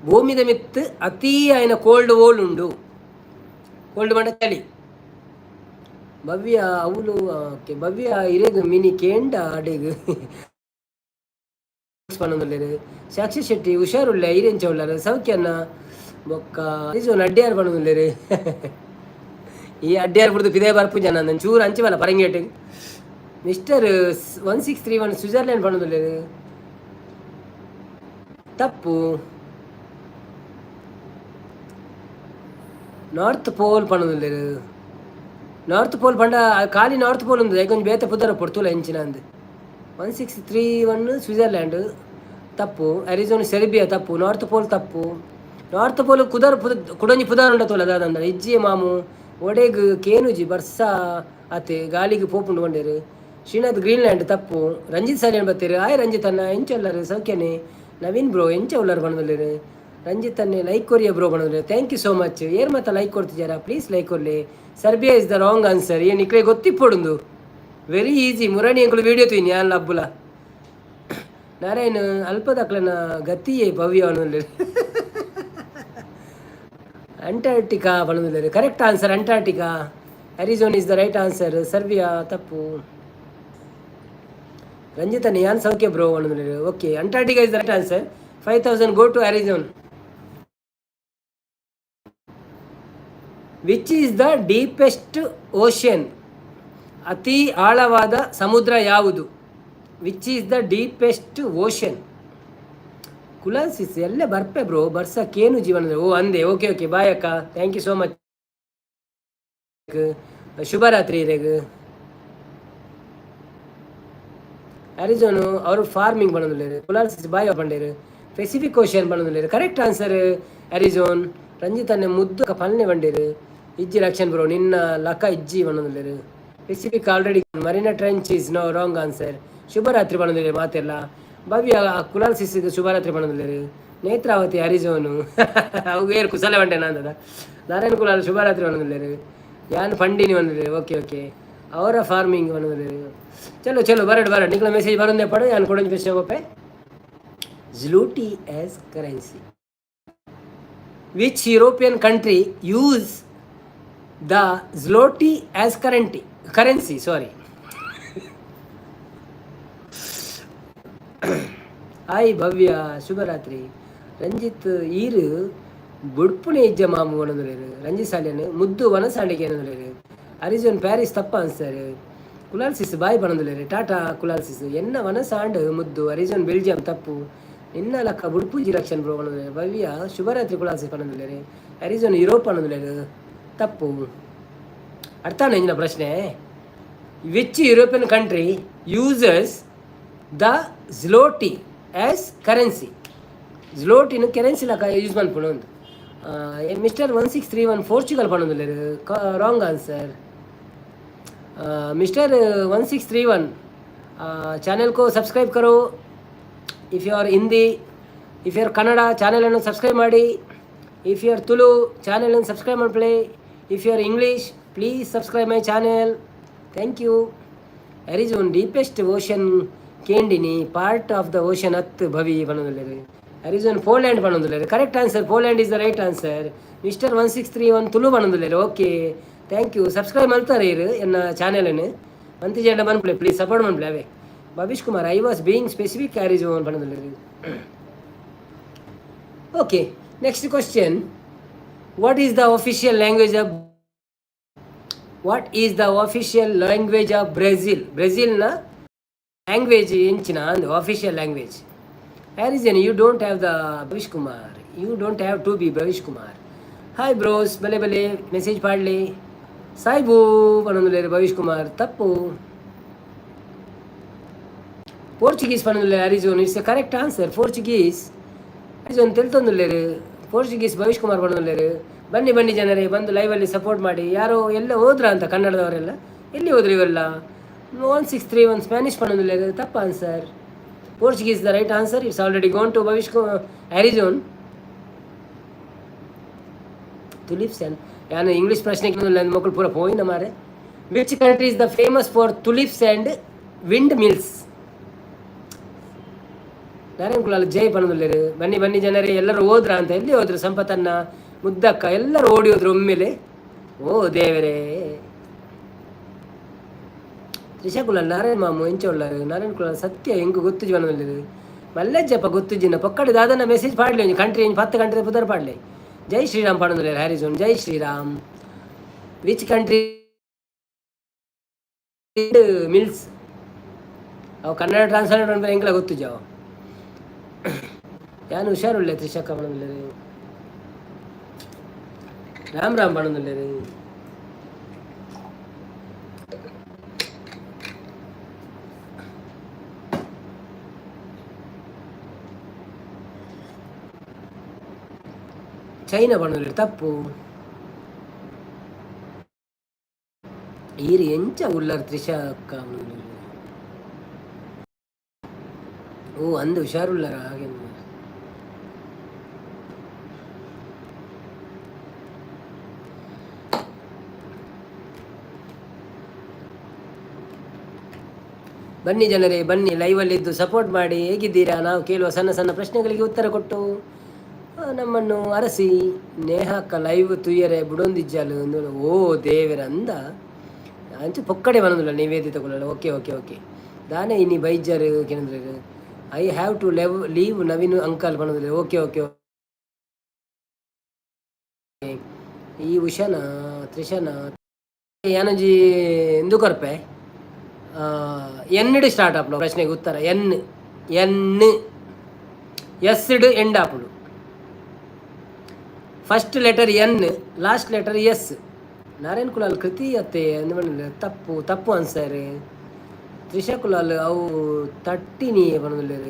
ಭೂಮಿದ ಮಿತ್ತು ಅತಿ ಆಯ್ನ ಕೋಲ್ಡ್ ಓಲ್ ಉಂಡು? ಕೋಲ್ಡ್ ಪಂಡ ಚಳಿ. ಭವ್ಯ ಅವುಲು. ಓಕೆ, ಭವ್ಯ ಇರೆಗ್ ಮಿನಿ ಕೇಂಡ ಅಡೆಗ್ ಪನೊಂದುಲ್ಲೆರ್. ಸಾಕ್ಷಿ ಶೆಟ್ಟಿ ಹುಷಾರುಳ್ಳೆ, ಐರೆಂಚ ಉಳ್ಳಾರ? ಸೌಖ್ಯನ್ನ. ಬೊಕ್ಕ ಅಡ್ಡಿಯಾರ್ ಪನೊಂದುಲ್ಲೆರ್. ಈ ಅಡ್ಡಿಯಾರ್ ಬುಡ್ದು ಪಿದೇ ಬರ್ಪು ಜನ ಚೂರು ಅಂಚಿ ಬಲ್ಲ ಪರಂಗೇಟ್. ಮಿಸ್ಟರ್ 1631 ಸ್ವಿಟ್ಜರ್ಲ್ಯಾಂಡ್ ಪನೊಂದುಲ್ಲೆರ್. ತಪ್ಪು. ನಾರ್ತ್ ಪೋಲ್ ಪನೊಂದುಲ್ಲೆರ್. ನಾರ್ತ್ ಪೋಲ್ ಪಂಡ ಖಾಲಿ ನಾರ್ತ್ ಪೋಲ್ ಉಂದು ಒಂಜಿ ಬೇತೆ ಪುದರ ಪೊರ್ತುಲ ಎಂಚಿನ ಅಂದ್. 1631 ಸ್ವಿಟ್ಜರ್ಲ್ಯಾಂಡ್ ತಪ್ಪು. ಅರಿಜೋನ್ ಸೆರ್ಬಿಯಾ ತಪ್ಪು. ನಾರ್ತ್ ಪೋಲ್ ತಪ್ಪು. ನಾರ್ತ್ ಪೋಲ್ ಕುದರ್ ಪುದ ಕುಡೊಂಜಿ ಪುದರ್ ಉಂಡ ತೋಲ ದಾದಂಡ ಇಜ್ಜಿ ಮಾಮು. ಒಡೆಗ್ ಕೇನುಜಿ ಬರ್ಸ ಅತೆ ಗಾಲಿಗೆ ಪೋಪುಂಡು ಪಂಡೇರು. ಶ್ರೀನಾಥ್ ಗ್ರೀನ್ಲ್ಯಾಂಡ್ ತಪ್ಪು. ರಂಜಿತ್ ಸಾಲಿಯನ್ ಬತ್ತೀರು. ಆಯ್ ರಂಜಿತ್ ಅಣ್ಣ, ಎಂಚ ಉಲ್ಲರು? ಸೌಖ್ಯನೆ? ನವೀನ್ ಬ್ರೋ ಎಂಚ ಉಲ್ಲರು ಪನೊಂದುಲ್ಲೆರ್. ರಂಜಿತ್ ಅನ್ನೆ ಲೈಕ್ ಕೊರಿಯ ಬ್ರೋ ಪಂಡೊಂದುಲ್ಲೆರ್. Thank you so much. ಏರ್ ಮಾತ ಲೈಕ್ ಕೊರ್ತಿಜಾರ, ಪ್ಲೀಸ್ ಲೈಕ್ ಕೊರ್ಲೆ. Serbia is the wrong answer. ಏ ನಿಕ್ಲೆ ಗೊತ್ತಿಪ್ಪೊಡುಂದು, ವೆರಿ ಈಸಿ. ಮುರಣಿ ಎಂಕುಲು ವೀಡಿಯೋ ತೂಯಿನಿ ಯಾನ್ ಲಬ್ಬುಲ. ನಾರಾಯಣ್ ಅಲ್ಪದಕ್ಲೆನ ಗತಿಯೇ ಭವ್ಯ ಪಂಡೊಂದುಲ್ಲೆರ್. Antarctica ಪಂಡೊಂದುಲ್ಲೆರ್. Correct answer Antarctica. Arizona is the right answer. Serbia ತಪ್ಪು. ರಂಜಿತ ಯಾನ್ ಸೌಖ್ಯ bro ಪಂಡೊಂದುಲ್ಲೆರ್. Okay, Antarctica is the right answer. 5,000 go to Arizona. Which is the deepest ocean? ಅತಿ ಆಳವಾದ ಸಮುದ್ರ ಯಾವುದು? Which is the deepest ocean? ಕುಲಾನ್ಸಿಸ್ ಎಲ್ಲ ಬರ್ಪೆ ಬ್ರೋ, ಬರ್ಸಕ್ಕೇನು ಜೀವನ. ಓ ಅಂದೆ. ಓಕೆ ಓಕೆ, ಬಾಯ್ ಅಕ್ಕ. Thank you so much. ಶುಭರಾತ್ರಿ ಇರೆಗ್. ಅರಿಜೋನು ಅವರು ಫಾರ್ಮಿಂಗ್ ಪಂಡೊಂದುಲ್ಲೆರ್. ಕುಲಾಲ್ಸಿಸ್ ಬಾಯ್ ಪಂಡೇರು. ಪೆಸಿಫಿಕ್ ಓಷನ್ ಪಂಡೊಂದುಲ್ಲೆರ್. Correct answer Arizon. ರಂಜಿತ್ ಅನ್ನೆ ಮುದ್ದು ಪಲ್ನೆ ಪಂಡೇರು. ಇಜ್ಜಿ ರಕ್ಷನ್ ಬ್ರೋ, ನಿನ್ನ ಲಕ ಇಜ್ಜಿ ಪಂಡೊಂದುಲ್ಲೆರ್. Pacific already. Mariana Trench is no, wrong answer. ಶುಭರಾತ್ರಿ ಪಂಡೊಂದುಲ್ಲೆರ್ ಮಾತೆಲ್ಲ. ಭವ್ಯ ಕುಲಾಲ್ ಸಿಸ್ಗೆ ಶುಭರಾತ್ರಿ ಪಂಡೊಂದುಲ್ಲೆರ್. ನೇತ್ರಾವತಿ ಅರಿಜೋನು. ಅವು ಏರ್ ಕುಸಲೆ ಪಂಡೆ ನಾಂದದ. ನಾರಾಯಣ ಕುಲಾಲ್ ಶುಭರಾತ್ರಿ ಪಂಡೊಂದುಲ್ಲೆರ್. ಯಾನ್ ಪಂಡಿನಿ ಪಂಡೊಂದುಲ್ಲೆರ್. ಓಕೆ ಓಕೆ, ಅವರ ಫಾರ್ಮಿಂಗ್ ಪಂಡೊಂದುಲ್ಲೆರ್. ಚಲೋ ಚಲೋ, ಬರಡ್ ಬರಡ್. ನಿಕ್ಲ ಮೆಸೇಜ್ ಬರೋಂದೆ ಪಡು. ಯಾನ್ ಕೊಡೊಂಜಿ ಪ್ರಶ್ನೆ ಒಪ್ಪೆ. Zloty as currency. Which European country use the zloty as currency? Sorry. Hi ಭವ್ಯ, ಶುಭರಾತ್ರಿ. ರಂಜಿತ್ ಈರು ಬುಡ್ಪುನೆ ಇಜ್ಜ ಮಾಮು ಪಂಡೊಂದುಲ್ಲೆರ್. ರಂಜಿತ್ ಸಾಲ್ಯನ್ ಮುದ್ದು ವನಸಾಂಡಿಗೆ ಏನೊಂದುಲ್ಲೆರ್. ಅರಿಜೋನ್ ಪ್ಯಾರಿಸ್ ತಪ್ಪ ಆನ್ಸರ್. ಕುಲಾಲ್ ಸಿಸ್ ಬಾಯ್ ಪಂಡೊಂದುಲ್ಲೆರ್. ಟಾಟಾ ಕುಲಾಲ್ ಸಿಸ್. ಎನ್ನ ವನಸಾಂಡ್ ಮುದ್ದು. ಅರಿಜೋನ್ ಬೆಲ್ಜಿಯಂ ತಪ್ಪು. ನಿನ್ನ ಲಕ್ಕ ಬುಡ್ಪುಜಿ ರಕ್ಷನ್ ಬ್ರೋ ಪಂಡೊಂದುಲ್ಲೆರ್. ಭವ್ಯ ಶುಭರಾತ್ರಿ ಕುಲಾಲ್ ಸಿಸ್ ಪಂಡೊಂದುಲ್ಲೆರ್. ಅರಿಜೋನ್ ಯುರೋಪ್ ಪಂಡೊಂದುಲ್ಲೆರ್, ತಪ್ಪು. ಅರ್ಥ ಇಂಜಿನ ಪ್ರಶ್ನೆ. Which European country uses the zloty as currency? ಜ್ಲೋಟಿನ currency ಲಕ ಯೂಸ್ ಮನ್ಪುಂಡು ಒಂದು. ಮಿಸ್ಟರ್ 1631 ಪೋರ್ಚುಗಲ್ ಪಂಡೊಂದುಲ್ಲೆರ್, wrong answer. Mister 1631, channel को ಸಬ್ಸ್ಕ್ರೈಬ್ करो. If you are Hindi, if you are Kannada, ಚಾನೆಲನ್ನು ಸಬ್ಸ್ಕ್ರೈಬ್ ಮಾಡಿ. If you are Tulu, ಚಾನೆಲನ್ನು ಸಬ್ಸ್ಕ್ರೈಬ್ ಮಾಡ್ಕೊಳ್ಳಿ. If you are English, please subscribe my channel. Thank you. ಅರಿಜೋನ್ deepest ocean ಕೇಂಡಿನಿ, part of the ocean ಅತ್ ಭವಿ ಪಂಡೊಂದುಲ್ಲೆರ್. ಅರಿಜೋನ್ Poland ಪಂಡೊಂದುಲ್ಲೆರ್. Correct answer. Poland is the right answer. Mister 1631 Tulu ಪಂಡೊಂದುಲ್ಲೆರ್. Okay, thank you. Subscribe ಮಲ್ತಾರೆ ಇರು ಎನ್ನ ಚಾನೆಲನ್ನು. ಮಂತಿಜೆಂಡ ಮನ್ಪುಲೆ, ಪ್ಲೀಸ್ ಸಪೋರ್ಟ್ ಮನ್ಪುಲೆ ಅವೇ. Bhavish Kumar, I was being specific Arizona ಪಂಡೊಂದುಲ್ಲೆರ್. Okay, next question. What is the official language of Brazil? ಬ್ರೆಜಿಲ್ನ language ಎಂಚಿನ ಅಂದು, official language. Harrison, you don't have the Bhavish Kumar, you don't have to be Bhavish Kumar. Hi bros, ಬಲೆ ಬಲೆ ಮೆಸೇಜ್ ಪಾಡ್ಲಿ. ಸಾಯ್ಬೂ ಪನ್ನೊಂದುಲ್ಲೆರ್. ಭವಿಷ್ ಕುಮಾರ್ ತಪ್ಪು. ಪೋರ್ಚುಗೀಸ್ ಪನ್ನೊಂದುಲ್ಲೆರ್ Arizon. It's a correct answer, Portuguese. Arizon ತೆಲ್ತೊಂದುಲ್ಲೆರ್. ಪೋರ್ಚುಗೀಸ್ ಭವಿಷ್ ಕುಮಾರ್ ಪನ್ನೊಂದುಲ್ಲೆರ್. ಬನ್ನಿ ಬನ್ನಿ ಜನರೇ, ಬಂದು ಲೈವಲ್ಲಿ ಸಪೋರ್ಟ್ ಮಾಡಿ. ಯಾರೋ ಎಲ್ಲ ಹೋದ್ರ ಅಂತ, ಕನ್ನಡದವರೆಲ್ಲ ಎಲ್ಲಿ ಹೋದ್ರು ಇವೆಲ್ಲ? 1631 ಸ್ಪ್ಯಾನಿಷ್ ಪನ್ನೊಂದುಲ್ಲೆರ್, ತಪ್ಪ answer. Portuguese the right answer. It's already gone to Bhavish Arizon. Tulips and ಯಾನು ಇಂಗ್ಲೀಷ್ ಪ್ರಶ್ನೆ ಮಕ್ಕಳು ಪೂರ ಪೋಯಿನ ಮಾರೆ. Which country is the famous for tulips and windmills? Narayan Kulal ಜೈ ಪನ್ನೊಂದುಲ್ಲೆರ್. ಬನ್ನಿ ಬನ್ನಿ ಜನರೇ, ಎಲ್ಲರೂ ಹೋದ್ರ ಅಂತ. ಎಲ್ಲಿ ಹೋದ್ರು? ಸಂಪತನ್ನ ಮುದ್ದಕ್ಕ ಎಲ್ಲರೂ ಓಡಿ ಹೋದ್ರು ಒಮ್ಮೆಲೆ. ಓ ದೇವರೇ. ತ್ರಿಷಾ ಕುಲಾಲ್ ನಾರಾಯಣ ಮಾಮು ಎಂಚ ಉಳ್ಳಾರು? ನಾರಾಯಣ ಕುಲಾಲ್ ಸತ್ಯ ಎಂಕು ಗೊತ್ತು ಜೀವನದಲ್ಲಿ ಮಲ್ಲೆಜ್ಜಪ್ಪ ಗೊತ್ತುಜಿನ ಪಕ್ಕಡೆ. ದಾದನ ಮೆಸೇಜ್ ಪಾಡ್ಲಿ. ಒಂಜಿ ಕಂಟ್ರಿ, ಒಂಜಿ 10 ಕಂಟ್ರಿ ಪುದರ್ ಪಾಡ್ಲಿ. ಜೈ ಶ್ರೀರಾಮ್ ಪಾಡೊಂದುಲ್ಲೆರ್ ಹ್ಯಾರಿಸೋನ್. ಜೈ ಶ್ರೀರಾಮ್. Which country mills? ಅವು ಕನ್ನಡ ಟ್ರಾನ್ಸ್ಲೇಟ್ ಪನ್ಪುನ ಎಂಕ್ಲ ಗೊತ್ತುಜಿ ಅವು. ಯಾನ್ ಹುಷಾರುಳ್ಳೆ ತ್ರಿಷಕ್ಕ ಪನೊಂದುಲ್ಲೆರ್. ರಾಮ್ ರಾಮ್ ಪನೊಂದುಲ್ಲೆರ್. ಚೈನಾ ಪನೊಂದುಲ್ಲೆರ್, ತಪ್ಪು. ಈರ್ ಎಂಚ ಉಲ್ಲರ್ ತ್ರಿಷಾ ಅಕ್ಕ ಪನೊಂದುಲ್ಲೆರ್. ಓ ಅಂದು ಹುಷಾರುಲ್ಲರ ಹಾಗೆ. ಬನ್ನಿ ಜನರೇ, ಬನ್ನಿ, ಲೈವಲ್ಲಿದ್ದು ಸಪೋರ್ಟ್ ಮಾಡಿ. ಹೇಗಿದ್ದೀರಾ? ನಾವು ಕೇಳುವ ಸಣ್ಣ ಸಣ್ಣ ಪ್ರಶ್ನೆಗಳಿಗೆ ಉತ್ತರ ಕೊಟ್ಟು ನಮ್ಮನ್ನು ಅರಸಿ. ನೇಹಾಕ್ಕ ಲೈವ್ ತುಯ್ಯರೆ ಬುಡೊಂದಿಜ್ಜಾಲು. ಓ ದೇವರ ಅಂದ ಅಂಚು ಪೊಕ್ಕಡೆ ಬನ್ನೊಂದುಲ್ಲ Nivedita Kulal. Okay okay okay ದಾನೆ ಇನಿ ಬೈಜಾರು ಕೇಂದ್ರ. I have to leave Naveen uncle ಪನೊಂದುಲ್ಲೆರ್. Okay okay. ಈ ಉಷನ ತ್ರಿಷನ ಯಾನೊಂಜಿ ಇಂದು ಕೊರ್ಪೆ. ಎನ್ಡ್ ಸ್ಟಾರ್ಟ್ ಆಪುಂಡು ಪ್ರಶ್ನೆಗೆ ಉತ್ತರ. ಎನ್, ಎನ್, ಎಸ್ ಡ್ ಎಂಡ್ ಆಪುಂಡು. First letter N, last letter S. Narayan Kulal ಕೃತಿ ಅತ್ತೆ ಅಂದ್. ತಪ್ಪು, ತಪ್ಪು ಆನ್ಸರ್. ತ್ರಿಷಾ ಕುಲಾಲ್ ಅವು ತಟ್ಟಿನಿ ಪನೊಂದುಲ್ಲೆರ್.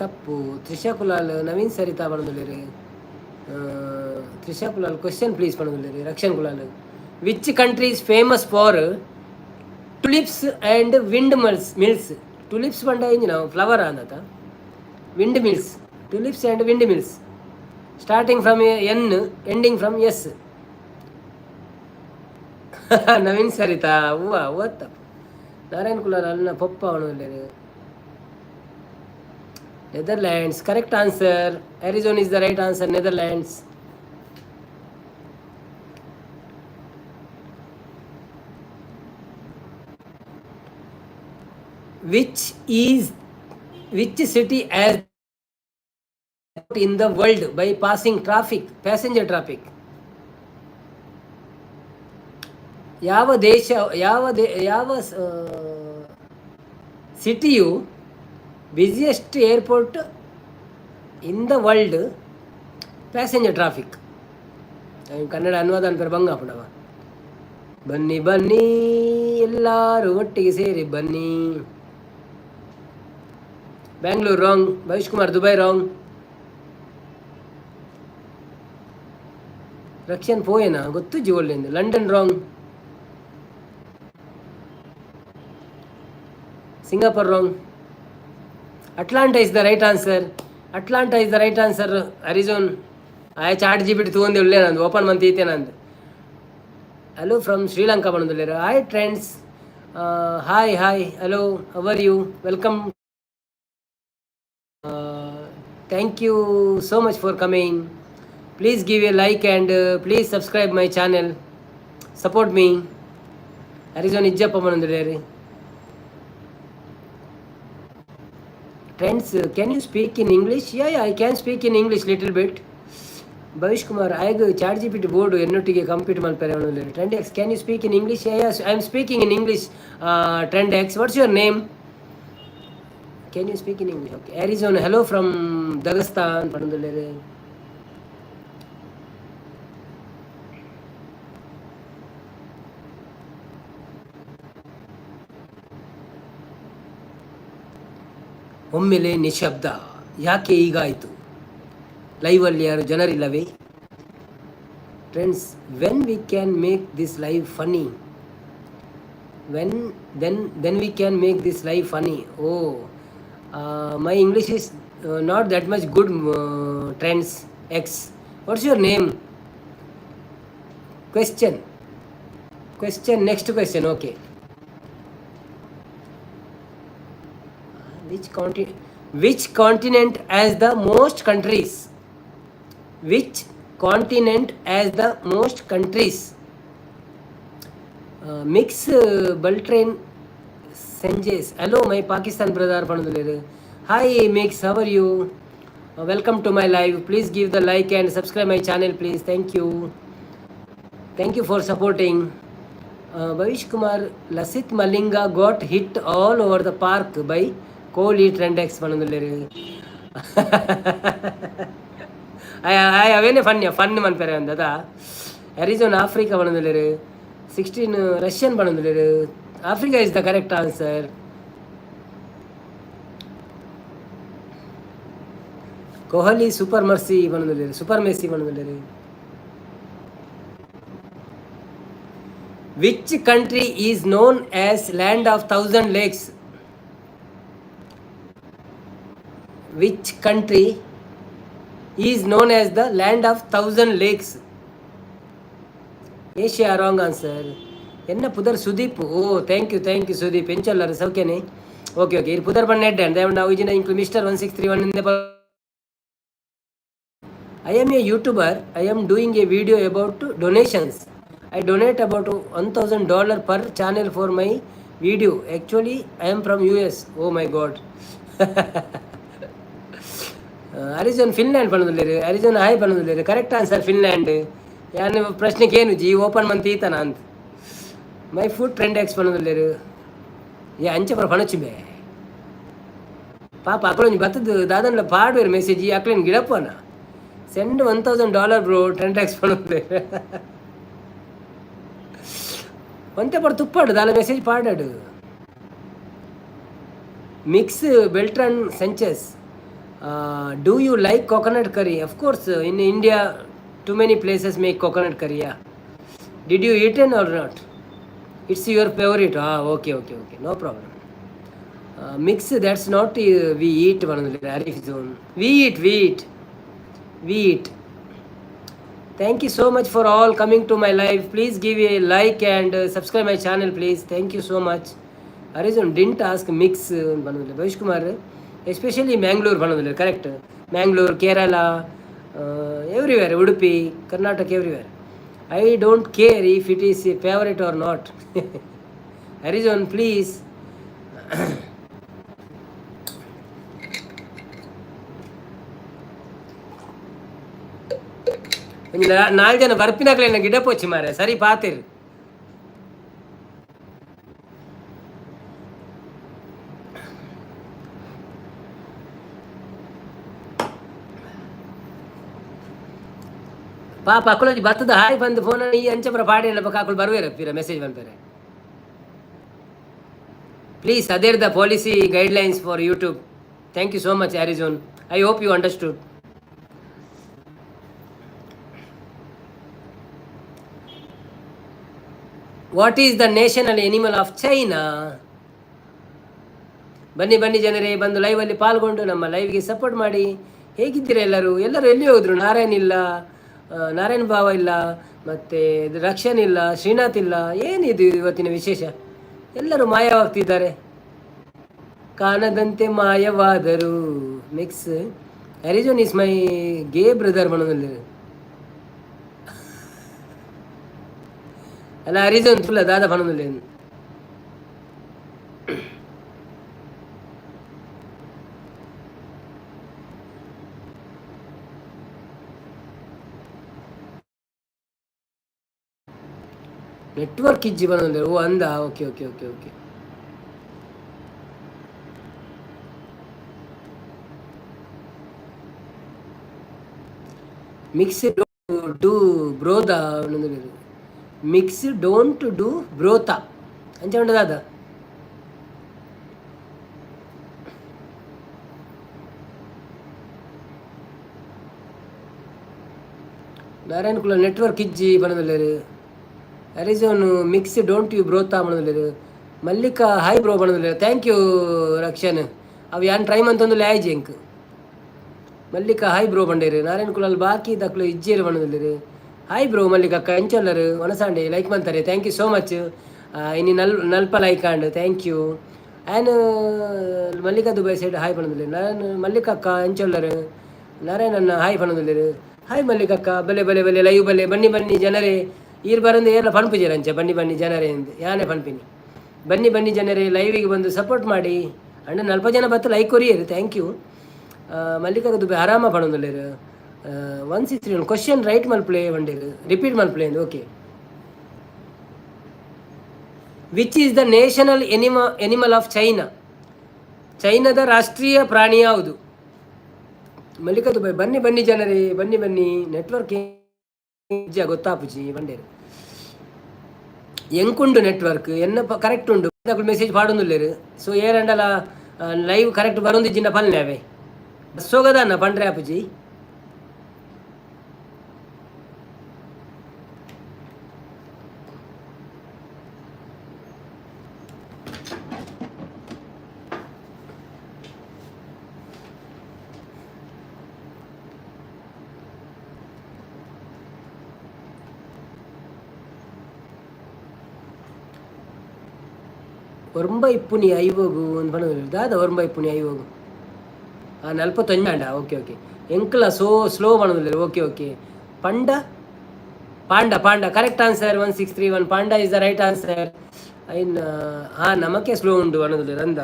ತಪ್ಪು. ತ್ರಿಷಾ ಕುಲಾಲ್, ನವೀನ್ ಸರಿತಾ ಪನೊಂದುಲ್ಲೆರ್. ತ್ರಿಷಾ ಕುಲಾಲ್ ಕ್ವಶನ್ ಪ್ಲೀಸ್ ಪನೊಂದುಲ್ಲೆರ್. Rakshan Kulal, which country is famous for tulips and wind mills? Tulips ಪಂಡ ಇಂಜಿನ flower ಆಂದತ? Wind mills, tulips and wind mills, starting from N, ending from S. Naveen Saritha ಹೂವ ಹೂವ ತಪ್ಪು. ನಾರಾಯಣ್ ಕುಲಾಲ್ ಅಲ್ಲ ಪೊಪ್ಪ ಅವನು. Netherlands, correct answer. Arizona is the right answer. Netherlands. Which city has in the world by passing traffic, passenger traffic? ಯಾವ ದೇಶ, ಯಾವ ಸಿಟಿಯು busiest airport in the world passenger traffic? Kannada ಅನುವಾದ ಅನ್ಪೇರು ಬಂಗ ಆಪುಂಡವ. ಬನ್ನಿ ಬನ್ನಿ, ಎಲ್ಲರೂ ಒಟ್ಟಿಗೆ ಸೇರಿ ಬನ್ನಿ. Bangalore wrong. Bhavish Kumar, Dubai wrong. Rakshan ಪೋಯೇನಾ ಗೊತ್ತು ಜಿವೊಳ್ಳಿಂದು. London wrong. Singapore wrong. Atlanta is the right answer. Atlanta is the right answer. Arizona ಆಯ್ ಚಾಟ್ ಜಿಪಿಟಿ ತೂವೊಂದೇ ಉಲ್ಲೆ ನಂದು ಓಪನ್ ಮಂತ್ ಈತೆ ನಂದು. ಹಲೋ ಫ್ರಮ್ ಶ್ರೀಲಂಕಾ ಪನೊಂದುಲ್ಲೆರ್. Hi trends, hi hi, hello, how are you? Welcome. Thank you so much for coming. Please give a like and please subscribe my channel. Support me. Arizona ಇಜ್ಜಪ್ಪ ಪನೊಂದುಲ್ಲೆರ್. Trends, can you speak in English? Yeah, I can speak in English little bit. Bhavish Kumar ಆಯ್ಗ್ chat GPT board ಎನ್ನೊಟ್ಟಿಗೆ compete ಮಲ್ಪೆರೆ ಪನೊಂದುಲ್ಲೆರ್. Trend X, can you speak in English? Yeah, I am speaking in English. Trend X, what's your name? Can you speak in English? Okay. Arizona, hello from Dagestan ಪನೊಂದುಲ್ಲೆರ್. ಒಮ್ಮೆಲೆ ನಿಶಬ್ದ ಯಾಕೆ ಹೀಗಾಯಿತು? ಲೈವಲ್ಲಿ ಯಾರು ಜನರಿಲ್ಲವೇ? Trends, when we can make this live funny? When then we can make this live funny? Oh, my English is not that much good. Trends X, what's your name? Question, question, next question. Okay. Which continent has the most countries? Which continent has the most countries? Mix ಬಲ್ಟ್ರೇನ್ ಸಂಜೇಸ್, hello my Pakistan brother ಪನೊಂದುಲ್ಲೆರ್. Hi Mix, how are you? Welcome to my live. Please give the like and subscribe my channel, please. Thank you, thank you for supporting. Bhavish Kumar, Lasith Malinga got hit all over the park by Kohli. Trend X ಪನೊಂದುಲ್ಲೆರ್. ಅವೇನೆ fun fun ಮನ್ಪೆರೆ ಅಂದದ. ಅರಿಜೋನ್ Africa ಪನೊಂದುಲ್ಲೆರ್. 16 Russian ಪನೊಂದುಲ್ಲೆರ್. Africa is the correct answer. Kohli super mercy ಪನೊಂದುಲ್ಲೆರ್, super Messi ಪನೊಂದುಲ್ಲೆರ್. Which country is known as land of thousand lakes? Which country Is known as the land of thousand lakes? Asia wrong answer. ಎನ್ನ ಪುದರ್ Sudeep. Oh, thank you, thank you Sudeep. ಎಂಚೊಲ್ಲರು ಸೌಖ್ಯನೇ? Okay okay, ಇರ್ ಪುದರ್ ಬಣ್ಣ ಎಡ್ಡೆ ಅಂದ ನಾವು ಇಜಿನ ಇಂಕ್ಲು mister 1631. I am a YouTuber. I am doing a video about donations. I donate about $1,000 per channel for my video. Actually, I am from US. Oh my God. Arizon Finland ಪನ್ನೊಂದುಲ್ಲೆರ್. ಅರಿಜೋನ್ ಹಾಯ್ ಪನ್ನೊಂದುಲ್ಲೆರ್. Correct answer Finland. ಯಾನ್ ಪ್ರಶ್ನೆಗೆ ಏನು ಜಿ ಓಪನ್ ಮಂತ್ ಈತನ ಅಂತ. My food trend X ಪನ್ನೊಂದುಲ್ಲೆರ್. ಏ ಅಂಚೆ ಪರ ಪಣಚಿ ಬೇ ಪಾಪ ಅಕ್ಲೊಂಜಿ ಬತ್ತದ ದಾದನ್ಲ ಪಾಡುವೆರ್ ಮೆಸೇಜ್. ಈ ಅಕ್ಲೆನ್ ಗಿಡಪ್ಪನ. Send $1,000 bro, trend X ಪನ್ನೊಂದುಲ್ಲೆರ್. ಒಂತೆ ಪಡ ತುಪ್ಪಾಡು ದಾಲ message ಪಾಡಾಡು. Mix Beltran Sanchez, do you like coconut curry? Of course, in India too many places make coconut curry. Yeah, did you eaten or not? It's your favourite? ಹಾಂ, okay okay okay, no problem. Mix, that's not we eat one. Arif zone, we eat, we eat, we eat. Thank you so much for all coming to my live. Please give a like and subscribe my channel, please. Thank you so much. Arizon didn't ask mix ಪನ್ನೊಂದುಲ್ಲೆ. Bhavish Kumar especially Mangalore ಪನ್ನೊಂದುಲ್ಲೆ. Correct, Mangalore, Kerala, everywhere, Udupi, Karnataka, everywhere. I don't care if it is a favourite or not. Arizon, please. ಒಂಜಿ ನಾಲ್ ಜನ ಬರ್ಪಿನಕ್ಲೆನ ಗಿಡ ಪೋಚಿ ಮಾರೆ ಸರಿ ಪಾತಿರ್. ಪಾಪ ಅಕುಲೊಂಜಿ ಬತ್ತದ ಹಾಯ್ ಬಂದು ಫೋನ್ ಈ ಅಂಚಪುರ ಪಾಡಿಲ್ಲ ಬೊಕ ಅಕುಲು ಬರುವೆರ್ ಪಿರ message ಪನ್ಪೆರೆ. Please adhere the policy guidelines for YouTube. Thank you so much, Arizon. I hope you understood. What is the national animal of China? ಬನ್ನಿ ಬನ್ನಿ ಜನರೇ, ಬಂದು ಲೈವಲ್ಲಿ ಪಾಲ್ಗೊಂಡು ನಮ್ಮ ಲೈವ್ಗೆ ಸಪೋರ್ಟ್ ಮಾಡಿ. ಹೇಗಿದ್ದೀರಾ ಎಲ್ಲರೂ? ಎಲ್ಲರೂ ಎಲ್ಲಿ ಹೋದ್ರು? ನಾರಾಯಣ್ ಇಲ್ಲ, ನಾರಾಯಣ್ ಭಾವ ಇಲ್ಲ, ಮತ್ತು ರಕ್ಷನ್ ಇಲ್ಲ, ಶ್ರೀನಾಥ್ ಇಲ್ಲ. ಏನಿದು ಇವತ್ತಿನ ವಿಶೇಷ? ಎಲ್ಲರೂ ಮಾಯವಾಗ್ತಿದ್ದಾರೆ, ಕಾಣದಂತೆ ಮಾಯವಾದರು. Mix, Arizon is my gay brother ಮನದಲ್ಲಿ ಅಲ್ಲ. ಅರಿಜೋನ್ ತುಲ್ಲ ದಾದ ಪನೊಂದುಲ್ಲೆ. ನೆಟ್ವರ್ಕ್ ಇಜ್ಜಿ ಪನೊಂದುಲ್ಲೆ. ಓ ಅಂದ, okay okay okay okay. Mix do ಬ್ರೋದ. Mix don't do ಬ್ರೋತ ಅಂಚ ಉಂಡು ದಾದ. ನಾರಾಯಣ ಕುಲ ನೆಟ್ವರ್ಕ್ ಇಜ್ಜಿ ಪನೊಂದುಲ್ಲೆರ್. ಅರಿಜೋನ್ ಮಿಕ್ಸ್ don't you ಬ್ರೋತಾ ಪನೊಂದುಲ್ಲೆರ್. Mallika hi bro ಪನೊಂದುಲ್ಲೆರ್. Thank you Rakshan. ಅವು ಯಾನ್ ಟ್ರೈ ಮಂತೊಂದುಲ್ಲೆ ಆಯ್ಜಿ ಎಂಕ್. ಮಲ್ಲಿಕಾ ಹಾಯ್ ಬ್ರೋ ಪಂಡೇರು. ನಾರಾಯಣ ಕುಲಲ್ ಬಾಕಿ ದಕ್ಲು ಇಜ್ಜೇರು ಪನೊಂದುಲ್ಲೆರ್. ಹಾಯ್ ಬ್ರೋ ಮಲ್ಲಿಕಕ್ಕ, ಎಂಚೊಲ್ಲರು? ವನಸಾಂಡೆ ಲೈಕ್ ಮಂತಾರೆ. Thank you so much. ಇನಿ ನಲ್ ನಲ್ಪ like and thank you. And Mallika Dubai side hi ಪನೊಂದುಲ್ಲೆರ್. ನಾನು ಮಲ್ಲಿಕಕ್ಕ ಎಂಚೊಲ್ಲರು? ನಾರಾಯಣನ್ನ ಹಾಯ್ ಪನೊಂದುಲ್ಲೆರ್. ಹಾಯ್ ಮಲ್ಲಿಕಕ್ಕ, ಬಲೆ ಬಲೆ ಬಲೆ ಲೈವ್ ಬಲೆ. ಬನ್ನಿ ಬನ್ನಿ ಜನರೇ. ಈರ್ ಬರಂದು ಏರ್ಲ ಪನ್ಪುಜೆರ್ ಅಂಚ ಬನ್ನಿ ಬನ್ನಿ ಜನರೇ ಎಂದು. ಯಾನೇ ಪನ್ಪಿನಿ, ಬನ್ನಿ ಬನ್ನಿ ಜನರೇ, ಲೈವಿಗೆ ಬಂದು ಸಪೋರ್ಟ್ ಮಾಡಿ. ಅಣ್ಣ ನಲ್ಪ ಜನ ಬತ್ತು like courier. Thank you. Mallika Dubai ಆರಾಮ ಪನೊಂದುಲ್ಲೆರ್. 163 ಕ್ವಶನ್ ರೈಟ್ ಮಲ್ಪುಲೆ ಪಂಡೆರ್, ರಿಪೀಟ್ ಮಲ್ಪುಲೆ. Okay, which is the national animal of China? ಚೈನಾದ ರಾಷ್ಟ್ರೀಯ ಪ್ರಾಣಿ ಯಾವುದು? ಮಲ್ಲಿಕಾ ದುಬೈ ಬನ್ನಿ ಬನ್ನಿ ಜನರೇ, ಬನ್ನಿ ಬನ್ನಿ. ನೆಟ್ವರ್ಕ್ ಗೊತ್ತಾಪುಜಿ ಪಂಡೇರು. ಎಂಕುಂಡು ನೆಟ್ವರ್ಕ್ ಎನ್ನ ಕರೆಕ್ಟ್ ಉಂಡು. ಮೆಸೇಜ್ ಪಾಡೊಂದುಲ್ಲೆರ್. ಸೊ ಏರಂಡಲ ಲೈವ್ ಕರೆಕ್ಟ್ ಬರೊಂದಿಜ್ಜಿಂಡ ಪನ್ಲೆ. ಅವೇ ಬಸ್ಸೋಗದನ್ನ ಪಂಡ್ರೆ ಆಪುಜಿ. ಒರ್ಂಬ ಇಪ್ಪುನಿ ಐವಗು ಒಂದು ಪನೊಂದು ದಾದ ಒರ್ಂಬ ಇಪ್ಪುನಿ ಐವಗು. ಹಾಂ, 41 ಅಂಡ. ಓಕೆ ಓಕೆ, ಎಂಕ್ಲ ಸೋ ಸ್ಲೋ ಪನೊಂದುಲ್ಲೆರ್. Okay okay. ಪಂಡ panda, panda correct answer. 1631, panda is the right answer. ಐನ್ ಹಾಂ, ನಮಕ್ಕೆ ಸ್ಲೋ ಉಂಡು ಪನೊಂದುಲ್ಲೆರ್ ಅಂದ.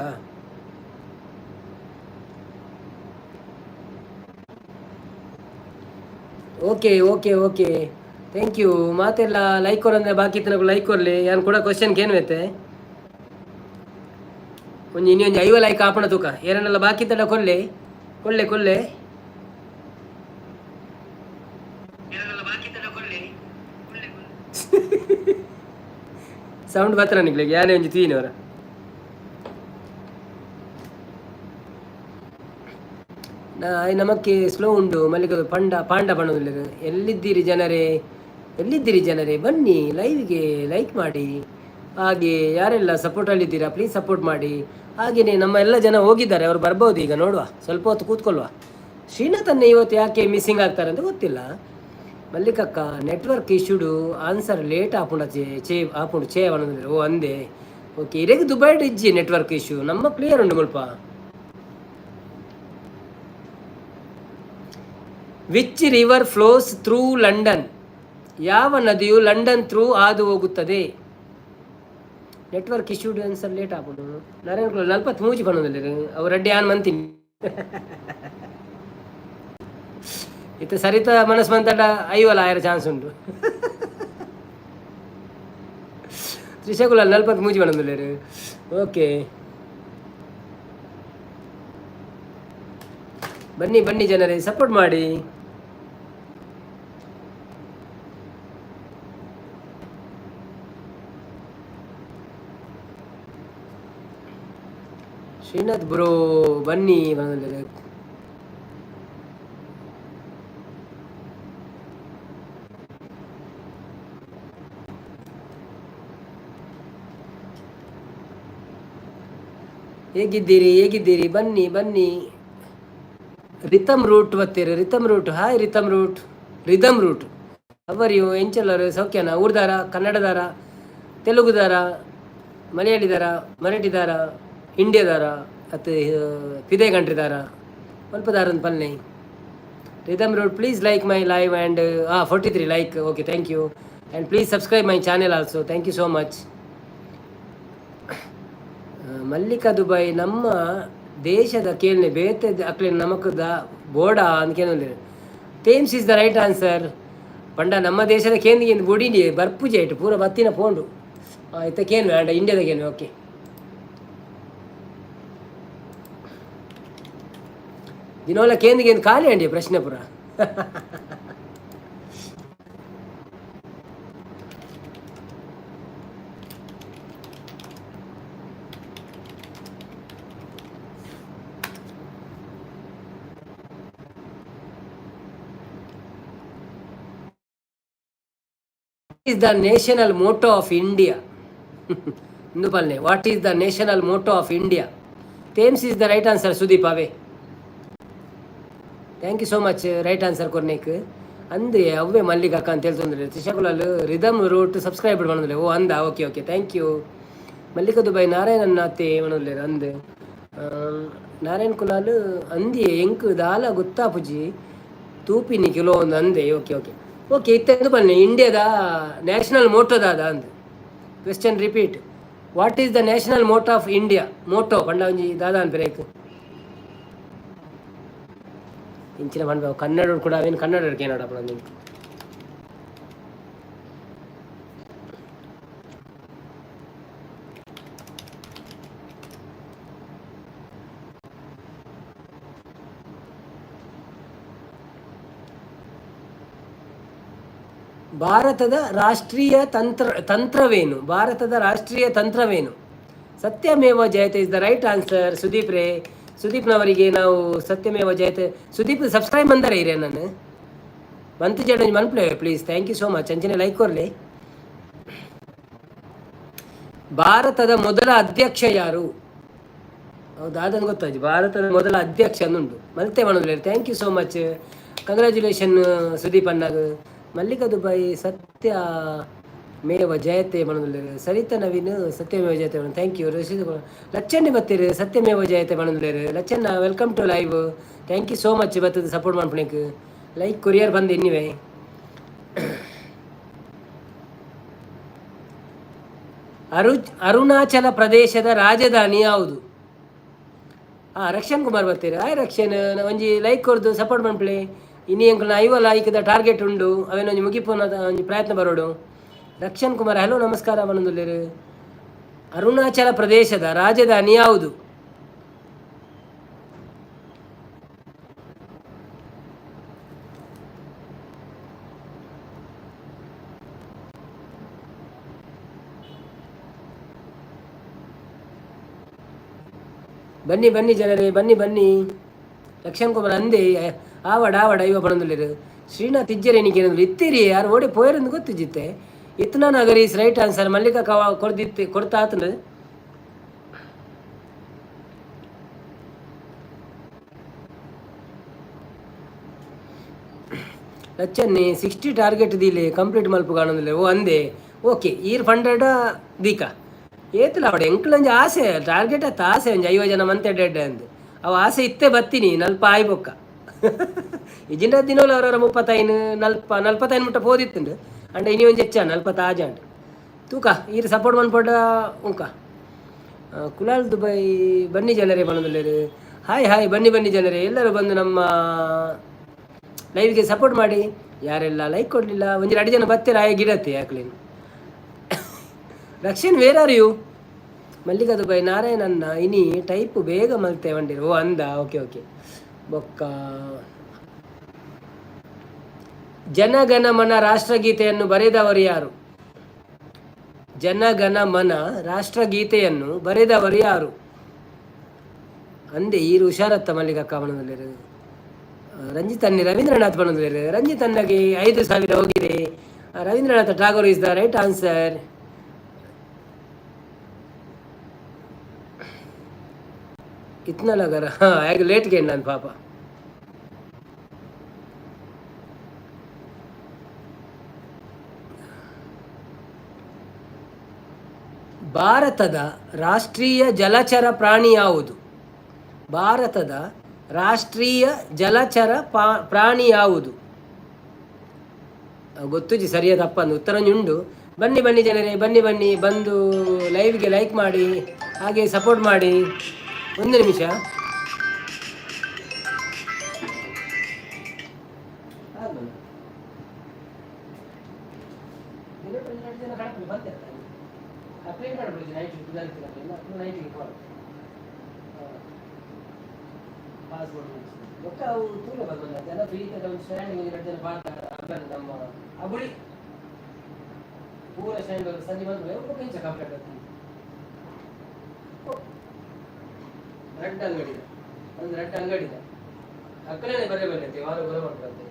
Okay okay okay, thank you. ಮಾತೆಲ್ಲ ಲೈಕ್ ಕೊರಂದ್ರೆ ಬಾಕಿ ಇತ್ತಿನಕುಲು ಲೈಕ್ ಕೊರ್ಲಿ. ಯಾನ್ ಕೂಡ ಕ್ವಶನ್ ಕೇನ್ವೆತೆ. ಒಂಜಿ ಇನ್ನೊಂಜಿ 50 ಲೈಕ್ ಆಪಣ ತೂಕ. ಏರನ್ನೆಲ್ಲ ಬಾಕಿ ಇತ್ತಡ ಕೊಲ್ಲೆ ಕೊಲ್ಲೆ ಕೊಲ್ಲೆ. ಸೌಂಡ್ ಬತ್ರ ನಿಕ್ಲೆಗ್? ಯಾನೇ ಒಂಜಿ ತೀನವರ. ನಮಕ್ಕೆ ಸ್ಲೋ ಉಂಡು. ಮಲ್ಲಿಕ ಪಂಡ ಪಾಂಡ ಪಣೋದಿಲ್ಲ. ಎಲ್ಲಿದ್ದೀರಿ ಜನರೇ? ಎಲ್ಲಿದ್ದೀರಿ ಜನರೇ? ಬನ್ನಿ ಲೈವ್ಗೆ, ಲೈಕ್ ಮಾಡಿ. ಹಾಗೆ ಯಾರೆಲ್ಲ ಸಪೋರ್ಟಲ್ಲಿದ್ದೀರಾ, ಪ್ಲೀಸ್ ಸಪೋರ್ಟ್ ಮಾಡಿ. ಹಾಗೆಯೇ ನಮ್ಮ ಎಲ್ಲ ಜನ ಹೋಗಿದ್ದಾರೆ, ಅವರು ಬರ್ಬೋದು ಈಗ. ನೋಡುವ, ಸ್ವಲ್ಪ ಹೊತ್ತು ಕೂತ್ಕೊಳ್ಳುವ. ಶ್ರೀನಾಥನ್ನ ಇವತ್ತು ಯಾಕೆ ಮಿಸ್ಸಿಂಗ್ ಆಗ್ತಾರೆ ಅಂತ ಗೊತ್ತಿಲ್ಲ. ಮಲ್ಲಿಕಕ್ಕ, ನೆಟ್ವರ್ಕ್ ಇಶ್ಯೂಡು ಆನ್ಸರ್ ಲೇಟ್ ಆಪುಂಡ ಚೇ ಚೇ ಆಪುಂಡು ಚೇ ಪನೊಂದುಲ್ಲೆರ್. ಓ ಅಂದೆ. ಓಕೆ, ಇರೆಗ್ ದುಬೈಡ್ ಇಜ್ಜಿ ನೆಟ್ವರ್ಕ್ ಇಶ್ಯೂ, ನಮ್ಮ ಕ್ಲಿಯರ್ ಉಂಡು ಮುಲ್ಪ. Which river flows through London? ಯಾವ ನದಿಯು ಲಂಡನ್ ಥ್ರೂ ಹಾದು ಹೋಗುತ್ತದೆ? ನೆಟ್ವರ್ಕ್ ಇಶ್ಯೂಡ್ ಆನ್ಸರ್ ಲೇಟ್ ಆಪುಂಡು. ನಾರಾಯಣ 43 ಪನೊಂದುಲ್ಲೆರ್. ಅವು ರಡ್ಡಿ ಆನ್ ಮಂತಿನಿ. ಇತ್ತೆ ಸರಿತ ಮನಸ್ಸು ಮಂತಡ ಐವಲ ಆಯರ ಚಾನ್ಸ್ ಉಂಟು. ತ್ರಿಶಕುಲ 43 ಪನೊಂದುಲ್ಲೆರ್. ಓಕೆ, ಬನ್ನಿ ಬನ್ನಿ ಜನರೇ, ಸಪೋರ್ಟ್ ಮಾಡಿ. ಶ್ರೀನಾಥ್ ಬ್ರೋ ಬನ್ನಿ ಪನೊಂದುಲ್ಲೆರ್. ಹೇಗಿದ್ದೀರಿ? ಹೇಗಿದ್ದೀರಿ? ಬನ್ನಿ ಬನ್ನಿ. ರಿತಮ್ route ಬತ್ತೀರಿ. Rhythm root, hi rhythm root, rhythm root, how are you? ಎಂಚಲ್ಲರು? ಸೌಖ್ಯನ? ಊರ್ದಾರ, ಕನ್ನಡದಾರ, ತೆಲುಗುದಾರ, ಮಲಯಾಳಿದಾರ, ಮರಾಠಿದಾರ, ಇಂಡಿಯಾದಾರ, ಅತ್ತು ಪಿದೆ ಕಂಟ್ರಿದಾರ? ಮಲ್ಪದಾರ ಪಲ್ನೆ. Rhythm root, please like my live and 43 like. Okay, thank you, and please subscribe my channel also. Thank you so much. Mallika Dubai, ನಮ್ಮ ದೇಶದ ಕೇಳನೆ ಬೇತೆ ಅಕ್ಲೆ ನಮಕದ ಬೋಡ ಅಂತ ಕೇಳೊಂದಿರು. Thames is the right answer. ಪಂಡ ನಮ್ಮ ದೇಶದ ಕೇಂದ್ರ ಬೊಡಿಂಡಿ ಬರ್ಪುಜೆ ಇಟ್ಟು ಪೂರ ಬತ್ತಿನ ಪೋಂಡು. ಇತ್ತ ಕೇನು ಆಂಡ ಇಂಡಿಯಾದ ಕೇನು. ಓಕೆ, ದಿನೋಲ ಕೇಂದ್ರ ಖಾಲಿ ಅಂಡಿ ಪ್ರಶ್ನೆ ಪೂರ. Is the national motto of India? ಇಂದು ಪಲ್ನೆ. What is the national motto of India? Thames is the right answer. Sudeep away, thank you so much right answer ಕೊರ್ನೇಕ್. ಅಂದೆ ಅವೇ ಮಲ್ಲಿಗಕ್ಕ ಅಂತ ಹೇಳ್ತಂದ್ರೆ. ತ್ರಿಶಕುಲಲ್ಲಿ ರಿದಮ್ ರೂಟ್ ಸಬ್ಸ್ಕ್ರೈಬ್ ಮಾಡೋದಿಲ್ಲ. ಓ ಅಂದ. Okay okay, thank you. Mallika Dubai, Narayanan ನಾತೆ ಮನೋದಿಲ್ಲ ಅಂದ್. ನಾರಾಯಣ್ ಕುಲಾಲ್ ಅಂದಿ ಎಂಕ್ ದಾಲ ಗೊತ್ತಾಪುಜಿ, ತೂಪಿನಿ ಕೆಲವೊಂದು ಅಂದೆ. ಓಕೆ ಓಕೆ ಓಕೆ, ಇತ್ತೆಂದು ಬನ್ನಿ. ಇಂಡಿಯಾದ ನ್ಯಾಷನಲ್ ಮೋಟೋದಾದ ಅಂದ್. Question repeat, what is the national motto of India? Motto ಪಂಡ ಒಂಜಿ ದಾದ ಅನ್ಪೇಕ್ ಇಂಚಿನ ಪಂಡ. ಕನ್ನಡ ಕೂಡ ಅವೇನು ಕನ್ನಡ ಕೇನಾಡಪ್ಪ ನಿಂಗೆ. ಭಾರತದ ರಾಷ್ಟ್ರೀಯ ತಂತ್ರವೇನು? ಭಾರತದ ರಾಷ್ಟ್ರೀಯ ತಂತ್ರವೇನು? ಸತ್ಯಮೇವ ಜಯತೆ is the right answer. Sudeep ರೇ, ಸುದೀಪ್ನವರಿಗೆ ನಾವು ಸತ್ಯಮೇವ ಜಯತೆ. ಸುದೀಪ್ ಸಬ್ಸ್ಕ್ರೈಬ್ ಅಂದರೆ ಇರೇ ನಾನು ಮಂತ್ ಜಡ ಮನ್ಪ್ಲೇ please. Thank you so much. ಅಂಚನೆ ಲೈಕ್ ಕೊರ್ಲಿ. ಭಾರತದ ಮೊದಲ ಅಧ್ಯಕ್ಷ ಯಾರು? ಹೌದಾ? ಅದನ್ನು ಗೊತ್ತಾಯ್ತು. ಭಾರತದ ಮೊದಲ ಅಧ್ಯಕ್ಷ ಅನ್ನುಂಡು ಮಲ್ತೆ ಮಾಡೋದಿಲ್ಲ. Thank you so much, congratulation Sudeep ಅನ್ನಾಗ. Mallika Dubai, Satya Meva Jayate ಪನೊಂದುಲ್ಲೆರ್. Sarita Naveen ಸತ್ಯಮೇವ Jayate. Thank you. Rashid ಲಚ್ಚಣ್ಣೆ ಬತ್ತೆರ್, ಸತ್ಯಮೇವ ಜಯತೆ ಪನೊಂದುಲ್ಲೆರ್. ಲಚ್ಚಣ್ಣ, welcome to live. Thank you so much ಬತ್ತದ ಸಪೋರ್ಟ್ ಮನ್ಪುನೆಕ್. ಲೈಕ್ ಕೊರಿಯರ್ ಬಂದು ಎನ್ನಿವೆ. ಅರುಣಾಚಲ ಪ್ರದೇಶದ ರಾಜಧಾನಿ ಯಾವುದು? ಹಾಂ, ರಕ್ಷನ್ ಕುಮಾರ್ ಬರ್ತೀರ. ಹಾಯ್ ರಕ್ಷನ್, ಒಂಜಿ ಲೈಕ್ ಕೊರ್ದು ಸಪೋರ್ಟ್ ಮನ್ಪುಲೆ. ಇನಿ ಎಂಕಲ್ನ 50 ಲೈಕ್ದ ಟಾರ್ಗೆಟ್ ಉಂಡು. ಅವೇನೊಂಜಿ ಮುಗಿಪುನ ಒಂಜಿ ಪ್ರಯತ್ನ ಬರೋಡು. ರಕ್ಷನ್ ಕುಮಾರ್, ಹಲೋ, ನಮಸ್ಕಾರ ಪನೊಂದುಲ್ಲೆರ್. ಅರುಣಾಚಲ ಪ್ರದೇಶದ ರಾಜಧಾನಿ ಯಾವುದು? ಬನ್ನಿ ಬನ್ನಿ ಜನರೇ, ಬನ್ನಿ ಬನ್ನಿ. ಲಕ್ಷನ್ ಕುಮಾರ್ ಅಂದೆ ಆವಡ ಆವಡ 50 ಪನೊಂದುಲ್ಲೆರ್. ಶ್ರೀನಾಥ್ ಇಜ್ಜೆರೆ ನಿಕೇನಂದ್ರೆ ಇತ್ತೀರಿ, ಯಾರು ಓಡೆ ಪೋಯರಂದು ಗೊತ್ತಿಜ್ಜಿತ್ತೆ. ಇತ್ನ ನಗರಿ is right answer. Mallika ಕವ ಕೊರ್ದಿತ್ತೆ, ಕೊರ್ತಾತಂಡು. ಲಚ್ಚನ್ನಿ 60 ಟಾರ್ಗೆಟ್ ದೀಲೆ, ಕಂಪ್ಲೀಟ್ ಮಲ್ಪು ಕಾಣೊಂದಿಲ್ಲ. ಓ ಅಂದೆ, ಓಕೆ. ಈರ್ ಫಂಡೆಡ ದೀಕ ಏತಲ ಅವಡೆ. ಎಂಕ್ಲೊಂಜಿ ಆಸೆ, ಟಾರ್ಗೆಟ್ ಅತ್ತ, ಆಸೆ ಒಂಜಿ 50 ಜನ ಮಂತೆ ಡೆಡ್ ಅಂದ್. ಅವು ಆಸೆ ಇತ್ತೆ ಬತ್ತೀನಿ ನಲ್ಪ ಆಯ್ಬೊಕ್ಕ. ಇಜಿಂಡ ದಿನೋಲ ಅವರವರ 35 ನಲ್ಪ 45 ಮುಟ್ಟ ಪೋದಿತ್ತುಂಡು. ಅಂಡ ಇನಿ ಒಂಜಿ ಹೆಚ್ಚ ನಲ್ಪ ತಾಜಾಂಡ್. ತೂಕ, ಈರ್ ಸಪೋರ್ಟ್ ಮನ್ಪೊಡ ಉಂಕ. ಕುಲಾಲ್ ದುಬೈ, ಬನ್ನಿ ಜನರೇ ಪನೊಂದುಲ್ಲೆರ್. ಹಾಯ್ ಹಾಯ್, ಬನ್ನಿ ಬನ್ನಿ ಜನರೇ, ಎಲ್ಲರೂ ಬಂದು ನಮ್ಮ ಲೈವ್ಗೆ ಸಪೋರ್ಟ್ ಮಾಡಿ. ಯಾರೆಲ್ಲ ಲೈಕ್ ಕೊಡಲಿಲ್ಲ, ಒಂಜಿ ರಡ್ಡ್ ಜನ ಬತ್ತೆರ್, ಆಯೆ ಗಿಡತ್ತೆ ಯಾಕ್ಲೇನು. Rakshan, where are you? Mallika Dubai, ನಾರಾಯಣನ್ನ ಇನಿ ಟೈಪ್ ಬೇಗ ಮಲ್ತೆ ವಂಡಿರು. ಓ ಅಂದ, ಓಕೆ ಓಕೆ. ಬೊಕ್ಕ ಜನಗಣಮನ ರಾಷ್ಟ್ರಗೀತೆಯನ್ನು ಬರೆದವರು ಯಾರು? ಜನಗಣಮನ ರಾಷ್ಟ್ರಗೀತೆಯನ್ನು ಬರೆದವರು ಯಾರು? ಅಂದೆ, ಈರು ಹುಷಾರತ್ತ ಮಲ್ಲಿಕಕ್ಕ ಪನೊಂದುಲ್ಲೆರ್. ರಂಜಿತ್ ಅನ್ನಿ ರವೀಂದ್ರನಾಥ್ ಪನೊಂದುಲ್ಲೆರ್. ರಂಜಿತ್ ಅನ್ನಗೆ 5000 ಹೋಗಿದೆ. Rabindranath Tagore is the right answer. ಇತ್ನ ನಗರ. ಹಾಂ, ಯಾಕೆ ಲೇಟ್ ನಾನು ಪಾಪ. ಭಾರತದ ರಾಷ್ಟ್ರೀಯ ಜಲಚರ ಪ್ರಾಣಿ ಯಾವುದು? ಭಾರತದ ರಾಷ್ಟ್ರೀಯ ಜಲಚರ ಪ್ರಾಣಿ ಯಾವುದು? ಗೊತ್ತುಜಿ ಸರಿಯಾದ ತಪ್ಪಂದು. ಉತ್ತರ ಉಂಡು. ಬನ್ನಿ ಬನ್ನಿ ಜನರೇ, ಬನ್ನಿ ಬನ್ನಿ. ಬಂದು ಲೈವ್ಗೆ ಲೈಕ್ ಮಾಡಿ, ಹಾಗೆ ಸಪೋರ್ಟ್ ಮಾಡಿ. ಒಂದು ನಿಮಿಷ. ಬೊಕ್ಕ ಅವು ತೂಲೆ ಬರ್ಬಲ್ಲ ಜನ ಫ್ರೀ ಇತ್ತದ ಒಂದು ಸ್ಟ್ಯಾಂಡ್ ಎರಡು ಜನ ಪಾಡ್ತಾರೆ ನಮ್ಮ ಅಬುಳಿ ಪೂರ ಸ್ಟ್ಯಾಂಡ್ ಸಂಜೆ ಬಂದು ಬೊಕ್ಕ ಇಂಚ ಕಂಪ್ಲೀಟ್ ಆಗ್ತದೆ. ರಡ್ಡ್ ಅಂಗಡಿ, ಒಂದು ರಡ್ಡ್ ಅಂಗಡಿ ಇದೆ. ಅಕ್ಕನೇ ಬರೇ ಬರತ್ತೆ ವಾರ ಬರ ಮಾಡ್ತಾರೆ.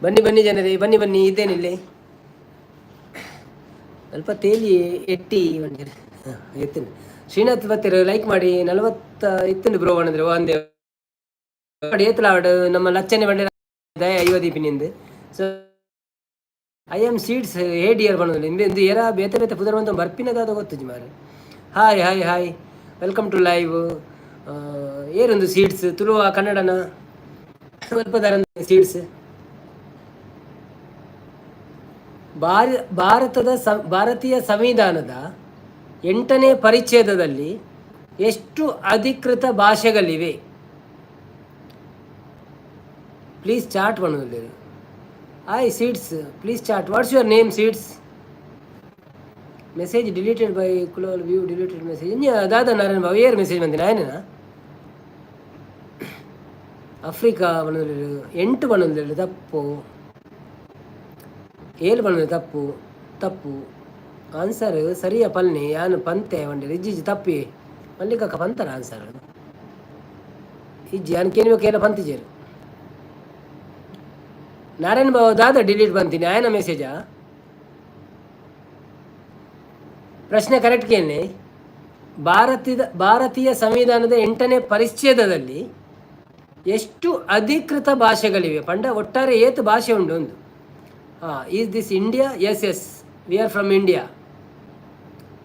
ಬನ್ನಿ ಬನ್ನಿ ಜನರೇ, ಬನ್ನಿ ಬನ್ನಿ. ಇದ್ದೇನಿಲ್ಲಿ ಸ್ವಲ್ಪ ತೇಲಿ ಎಟ್ಟಿ ಬಂದಿರ ಎತ್ತಿನ. ಶ್ರೀನಾಥ್ ಬತ್ತೆರ್, ಲೈಕ್ ಮಾಡಿ. 40 ಇತ್ತಂಡು ಬ್ರೋ ಅಂದ್ರೆ ಒಂದೇ ಏತ್ಲಾವಡ್. ನಮ್ಮ ಲಚ್ಚನೆ ಬಂಡೆ 50 ದೀಪಿನಿಂದ. So I am seeds hey dear ಪನೊಂದು ಇಂದು ಏರ ಬೇತೆ ಬೇತೆ ಪುದರ್ ಬಂತ ಬರ್ಪಿನದಾದ ಗೊತ್ತುಜಿ ಮಾರೆ. Hi hi hi, welcome to live. ಏರೊಂದು seeds Tuluva ಕನ್ನಡನ ಸ್ವಲ್ಪ ಸೀಡ್ಸ್. ಭಾರತದ ಭಾರತೀಯ ಸಂವಿಧಾನದ 8ನೇ ಪರಿಚ್ಛೇದದಲ್ಲಿ ಎಷ್ಟು ಅಧಿಕೃತ ಭಾಷೆಗಳಿವೆ? ಪ್ಲೀಸ್ ಚಾಟ್ ಪನೊಂದುಲ್ಲೆರ್. Hi seeds, please chat. What's your name, seeds? Message deleted by Kulal, view deleted message. ಇಂಜ ದಾದಾ ನಾರಾಯಣ ಬಾಬು ಏರ್ ಮೆಸೇಜ್ ಬಂದಿನ ಆಯನೇನಾ? ಆಫ್ರಿಕಾ ಪನೊಂದುಲ್ಲೆರ್. 8 ಪನೊಂದುಲ್ಲೆರ್, ತಪ್ಪು. 7 ಪನೊಂದು, ತಪ್ಪು ತಪ್ಪು. ಆನ್ಸರ್ ಸರಿಯ ಪಲ್ನೆ ಯಾನು ಪಂತೆ ವಂಡೆ. ಇಜ್ಜಿ ತಪ್ಪಿ. ಮಲ್ಲಿಕಕ್ಕ ಪಂತರ ಆನ್ಸರ್ ಇಜ್ಜಿ. ಯಾನ್ ಕೇನ್ಬೇಕು ಏನ ಪಂತಿಜೇರು. ನಾರಾಯಣ ಬಾಬು ದಾದ ಡಿಲೀಟ್ ಬಂತೀನಿ ಆಯನ ಮೆಸೇಜಾ? ಪ್ರಶ್ನೆ ಕರೆಕ್ಟ್ ಕೇಳಿ. ಭಾರತೀಯ ಸಂವಿಧಾನದ 8ನೇ ಪರಿಚ್ಛೇದದಲ್ಲಿ ಎಷ್ಟು ಅಧಿಕೃತ ಭಾಷೆಗಳಿವೆ? ಪಂಡ ಒಟ್ಟಾರೆ ಏತು ಭಾಷೆ ಉಂಟು ಒಂದು. ಹಾಂ, is this India? Yes yes, we are from India.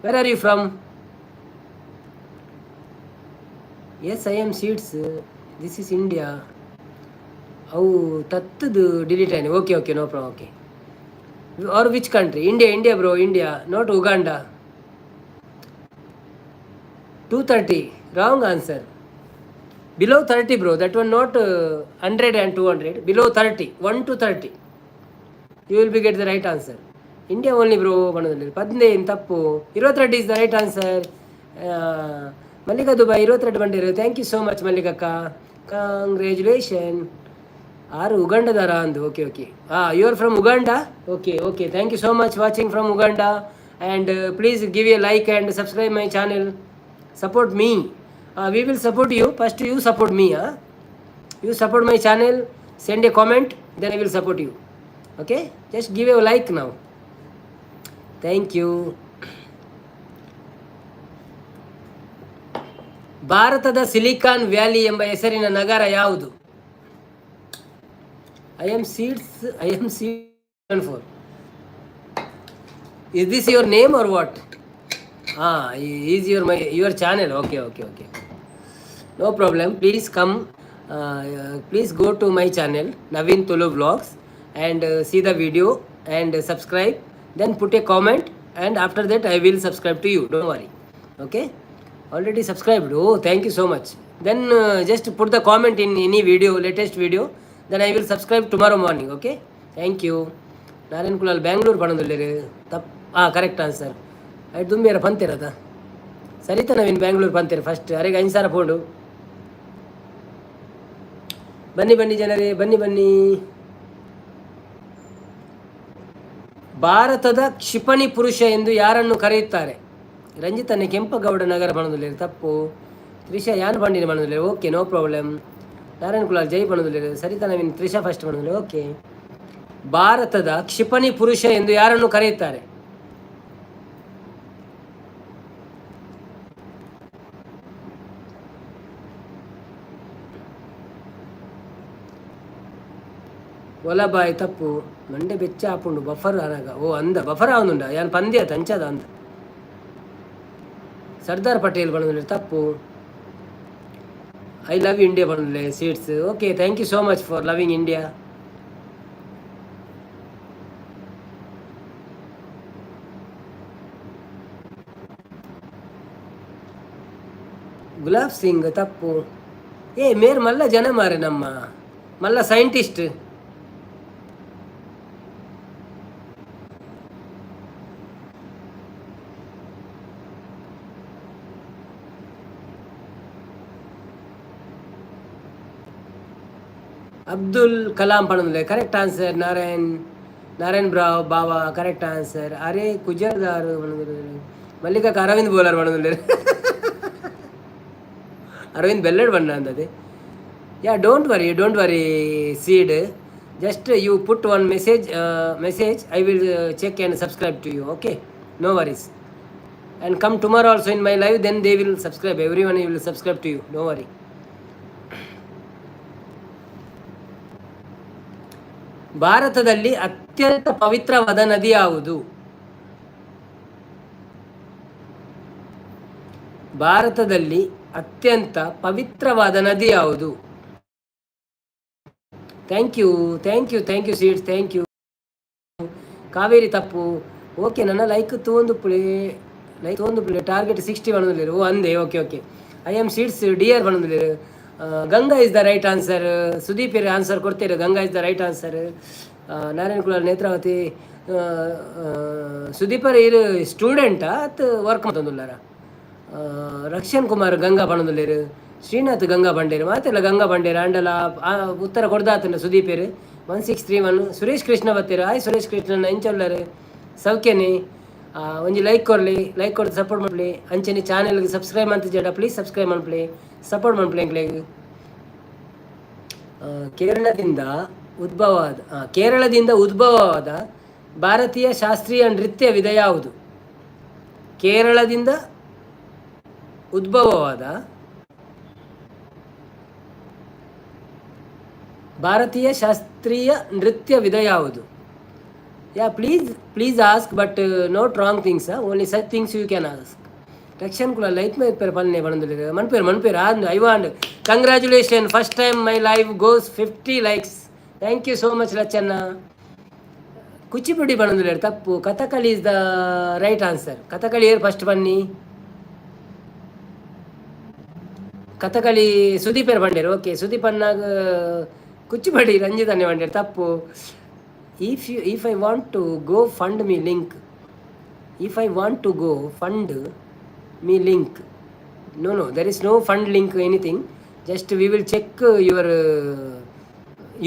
Where are you from? Yes, I am seeds, this is India. ಅವು ತತ್ತದು ಡಿಲೀಟ್ ಆಯ್ತು. Okay okay, no problem. Okay, or which country? India, India bro, India, not Uganda. 230, wrong answer. Below 30 bro, that one not 100 and 200, below 30, 1 to 30 you will be get the right answer. India only bro ಪಣದಲ್ಲಿ 15 ತಪ್ಪು. 22 is the right answer. Mallika Dubai 22 ಬಂದಿರು. Thank you so much ಮಲ್ಲಿಕಕ್ಕ, congratulation. ಆರು ಉಗಾಂಡದಾರ ಅಂದು. Okay okay, ಹಾಂ, you are from Uganda. Okay okay, thank you so much watching from Uganda. And please give a like and subscribe my channel. Support me, we will support you. First you support me. You support my channel, send a comment, then I will support you. Okay, just give a like now. Thank you. ಭಾರತದ ಸಿಲಿಕಾನ್ ವ್ಯಾಲಿ ಎಂಬ ಹೆಸರಿನ ನಗರ ಯಾವುದು? I am seeds, I am seed 4. Is this your name or what? ಹಾಂ, is your my your channel. Okay okay okay, no problem. Please come, please go to my channel Naveen Tulu vlogs and see the video and subscribe, then put a comment, and after that I will subscribe to you. Don't worry. Okay, already subscribed. Oh, thank you so much. Then just put the comment in any video, latest video, then I will subscribe tomorrow morning. Okay, thank you. Narayan Kulal Bangalore ಪಣದುಲ್ಲೇರು ತಪ್ಪು. ಹಾಂ, correct answer. ಐದು ದುಂಬೇರ ಪಂತಿರದ ಸರಿತಾ ನವೀನ್ ಬ್ಯಾಂಗ್ಳೂರು ಪಂತೀರ ಫಸ್ಟ್ ಅರೆಗೆ 5,000 ಪೋಂಡು. ಬನ್ನಿ ಬನ್ನಿ ಜನರೇ, ಬನ್ನಿ ಬನ್ನಿ. ಭಾರತದ ಕ್ಷಿಪಣಿ ಪುರುಷ ಎಂದು ಯಾರನ್ನು ಕರೆಯುತ್ತಾರೆ? ರಂಜಿತನೇ ಕೆಂಪಗೌಡ ನಗರ ಬಣದುಲ್ಲೇರು ತಪ್ಪು. ತ್ರಿಷಾ ಯಾನ್ ಬಂಡಿನ ಬಣದುಲ್ಲೇರು. Okay, no problem. Narayan Kulal ಜೈ ಬಣದುಲ್ಲೇರು. ಸರಿತಾ ನವೀನ್ ತ್ರಿಷಾ ಫಸ್ಟ್ ಬಣದುಲ್ಲೇರು. ಓಕೆ, ಭಾರತದ ಕ್ಷಿಪಣಿ ಪುರುಷ ಎಂದು ಯಾರನ್ನು ಕರೆಯುತ್ತಾರೆ? ಒಲಬಾಯ್ ತಪ್ಪು. ಮಂಡೆ ಬೆಚ್ಚ ಆಪುಂಡು ಬಫರ್ ಅನಗ. ಓ ಅಂದ ಬಫರ್ ಆವನುಂಡ ಯಾನ್ ಪಂದ್ಯ ತಂಚದ ಅಂದ. ಸರ್ದಾರ್ ಪಟೇಲ್ ಬಣದುಲ್ಲೇರು ತಪ್ಪು. I love India ಬಣದುಲ್ಲೆ seeds. Okay, thank you so much for loving India. Gulab Singh ತಪ್ಪು. ಏ ಮೇರ್ ಮಲ್ಲ ಜನ ಮಾರೆ, ನಮ್ಮ ಮಲ್ಲ ಸೈಂಟಿಸ್ಟ್. ಅಬ್ದುಲ್ ಕಲಾಂ ಪಣದುಲ್ಲೆ ಕರೆಕ್ಟ್ ಆನ್ಸರ್. ನಾರಾಯಣ್ ನಾರಾಯಣ್ ಬ್ರಾವ್ ಬಾವಾ ಕರೆಕ್ಟ್ ಆನ್ಸರ್. ಅರೆ ಕುಜರ್ದಾರು ಮಲ್ಲಿಕಾ ಅರವಿಂದ್ ಬೋಲರ್ ಪಣದುಲ್ಲೇರು. ಅರವಿಂದ್ ಬೆಲ್ಲಡ್ ಬಣ್ಣ ಅಂದದೆ. Yeah, don't worry, don't worry seed. Just you put one message, I will check and subscribe to you. Okay, no worries. And come tomorrow also in my live, then they will subscribe, everyone will subscribe to you. No worry. ಭಾರತದಲ್ಲಿ ಅತ್ಯಂತ ಪವಿತ್ರವಾದ ನದಿ ಯಾವುದು? ಭಾರತದಲ್ಲಿ ಅತ್ಯಂತ ಪವಿತ್ರವಾದ ನದಿ ಯಾವುದು? Thank you, thank you, thank you seeds, thank you. Kaveri ತಪ್ಪು. ಓಕೆ, ನನ್ನ ಲೈಕ್ ತೂಂದು ಪುಳಿ, ಲೈಕ್ ತೂಂದು ಪುಳಿ. ಟಾರ್ಗೆಟ್ 60 ಬಣ್ಣದಲ್ಲಿರು. ಓ ಅಂದೆ. Okay okay, I am seeds dear ಬಣ್ಣದಲ್ಲಿರು. Ganga is the right answer. Sudeep answer ಕೊಡ್ತೀರ. Ganga is the right answer. Narayana Kulal Netravati. ಸುದೀಪರ್ ಇರು ಸ್ಟೂಡೆಂಟಾ ಅತ್ ವರ್ಕ್ ಮಾಡ್ತಂದುಲ್ಲಾರ? ರಕ್ಷನ್ ಕುಮಾರ್ ಗಂಗಾ ಪಣದುಲ್ಲೇರು. ಶ್ರೀನಾಥ್ ಗಂಗಾ ಬಂಡೇರು ಮಾತೆಲ್ಲ ಗಂಗಾ ಬಂಡೇರು ಅಂಡಲ ಉತ್ತರ ಕೊಡ್ದಾತನ ಸುದೀಪೇರು. 1631 ಸುರೇಶ್ ಕೃಷ್ಣ ಬತ್ತೀರು. ಆಯ್ ಸುರೇಶ್ ಕೃಷ್ಣನ ಎಂಚೊಲ್ಲರು ಸೌಖ್ಯನೆ? ಒಂಜಿ ಲೈಕ್ ಕೊರ್ಲಿ, ಲೈಕ್ ಕೊಡ್ದು ಸಪೋರ್ಟ್ ಮಲ್ಪಲಿ. ಅಂಚನೆ ಚಾನೆಲ್ಗೆ ಸಬ್ಸ್ಕ್ರೈಬ್ ಅಂತ ಜಡ ಪ್ಲೀಸ್ ಸಬ್ಸ್ಕ್ರೈಬ್ ಮಲ್ಪಲಿ, ಸಪೋರ್ಟ್ ಮಲ್ಪಲಿ ಎಂಕ್ಲೆಗ್. ಕೇರಳದಿಂದ ಉದ್ಭವವಾದ ಭಾರತೀಯ ಶಾಸ್ತ್ರೀಯ ನೃತ್ಯ ವಿಧ ಯಾವುದು? ಕೇರಳದಿಂದ ಉದ್ಭವವಾದ ಭಾರತೀಯ ಶಾಸ್ತ್ರೀಯ ನೃತ್ಯ ವಿಧ ಯಾವುದು? Yeah, please please ask, but not wrong things, only such things you can ask. Rakshan ಕುಲ like ಮೈಪೇರ್ ಪನ್ನೆ ಪಣಂದುಲ್ಲೆರ್ ಮನ್ಪೇರ್ ಮನ್ಪೇರ್ ಆಂದ್ ಐವಾಂಡ್. Congratulation, first time my live goes 50 likes. Thank you so much Lachanna. Kuchipudi ಪಣಂದುಲ್ಲೆರ್ ತಪ್ಪು. Kathakali is the right answer. Kathakali ಏರ್ first ಬನ್ನಿ? ಕಥಕಳಿ ಸುದೀಪೇರ್ ಬಂಡೇರು. Okay, Sudeep ಅನ್ನಾಗ ಕುಚಿಪುಡಿ ರಂಜಿತ್ ಅನ್ನೆ ಬಂಡೇರು ತಪ್ಪು. If I want to go fund me link, if I want to go fund me link, no, no, there is no fund link, anything. Just we will check your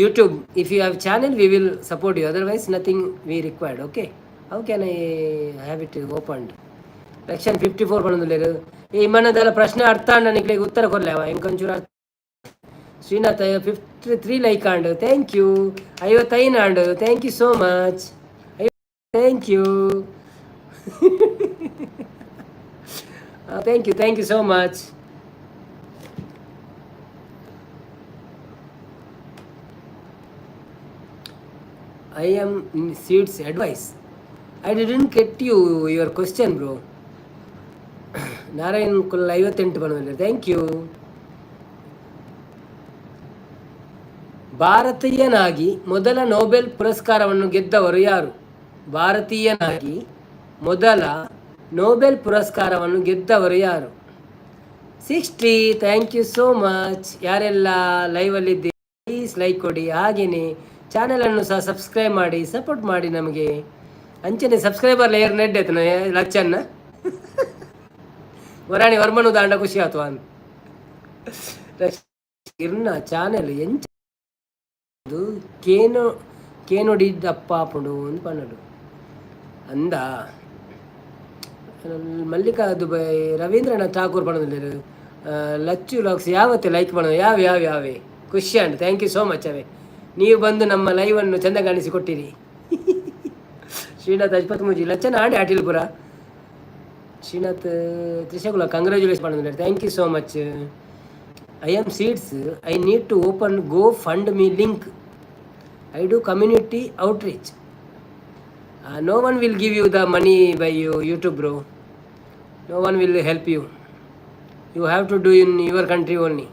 YouTube. If you have channel, we will support you, otherwise nothing we required. Okay, how can I have it opened? Rakshan 54 ಪಣೊಂದುಲ್ಲೆರ್. ಈ ಮನದಲ್ಲ ಪ್ರಶ್ನೆ ಅರ್ಥ ಆಂಡ ನಿಕ್ಲೆಗ್ ಉತ್ತರ ಕೊರ್ಲೆ ಅವ ಎಂಕೊಂಚೂರು ಅರ್ಥ. Srinath 53 like and, thank you. 55 and, thank you so much. Thank you, thank you, thank you so much. I am seeds advice. I didn't get you your question, bro. Narayan Kulla 58 ಬಂದಿಲ್ಲ, thank you. ಭಾರತೀಯನಾಗಿ ಮೊದಲ Nobel ಪುರಸ್ಕಾರವನ್ನು ಗೆದ್ದವರು ಯಾರು? ಭಾರತೀಯನಾಗಿ ಮೊದಲ Nobel ಪುರಸ್ಕಾರವನ್ನು ಗೆದ್ದವರು ಯಾರು? 60, thank you so much. ಯಾರೆಲ್ಲ ಲೈವಲ್ಲಿದ್ದೀರಿ ಪ್ಲೀಸ್ ಲೈಕ್ ಕೊಡಿ, ಹಾಗೆಯೇ ಚಾನಲನ್ನು ಸಹ ಸಬ್ಸ್ಕ್ರೈಬ್ ಮಾಡಿ ಸಪೋರ್ಟ್ ಮಾಡಿ ನಮಗೆ. ಅಂಚನೆ ಸಬ್ಸ್ಕ್ರೈಬರ್ ಲೇಯರ್ ನೆಡ್ ಆಯ್ತು ಲಚ್ಚನ್ನ ವರಾಣಿ ವರ್ಮನು ದಾಂಡ ಖುಷಿ ಆತು ಅಂತ ಇರ್ನ ಚಾನೆಲ್ ಎಂಚ ಕೇನೋ ಕೇನೊಡಿದಪ್ಪಾಪುಂಡು ಅಂದ್ ಪನ್ನಡು ಅಂದ ಮಲ್ಲಿಕಾ ದುಬೈ ರವೀಂದ್ರನಾಥ್ ಠಾಕೂರ್ ಪಣೊಂದುಲ್ಲೆರ್. ಲಚ್ಚು ಲಾಕ್ಸ್ ಯಾವತ್ತೆ ಲೈಕ್ ಮಾಡೋದು ಯಾವ ಯಾವ ಯಾವೇ ಖುಷಿ and thank you so much ಅವೇ. ನೀವು ಬಂದು ನಮ್ಮ ಲೈವನ್ನು ಚಂದ ಕಾಣಿಸಿ ಕೊಟ್ಟಿರಿ. ಶ್ರೀನಾಥ್ ಅಜ್ಪತ್ ಲಚ್ಚನ ಆಡಿ ಆಟಿಲ್ಪುರ ಶ್ರೀನಾಥ್ ತ್ರಿಶಕುಲ ಕಂಗ್ರ್ಯಾಚುಲೇಷನ್ ಪಣೊಂದುಲ್ಲೆರ್, thank you so much. I am seeds, I need to open go fund me link. I do community outreach. No one will give you the money by you YouTube, bro. No one will help you. You have to do in your country only.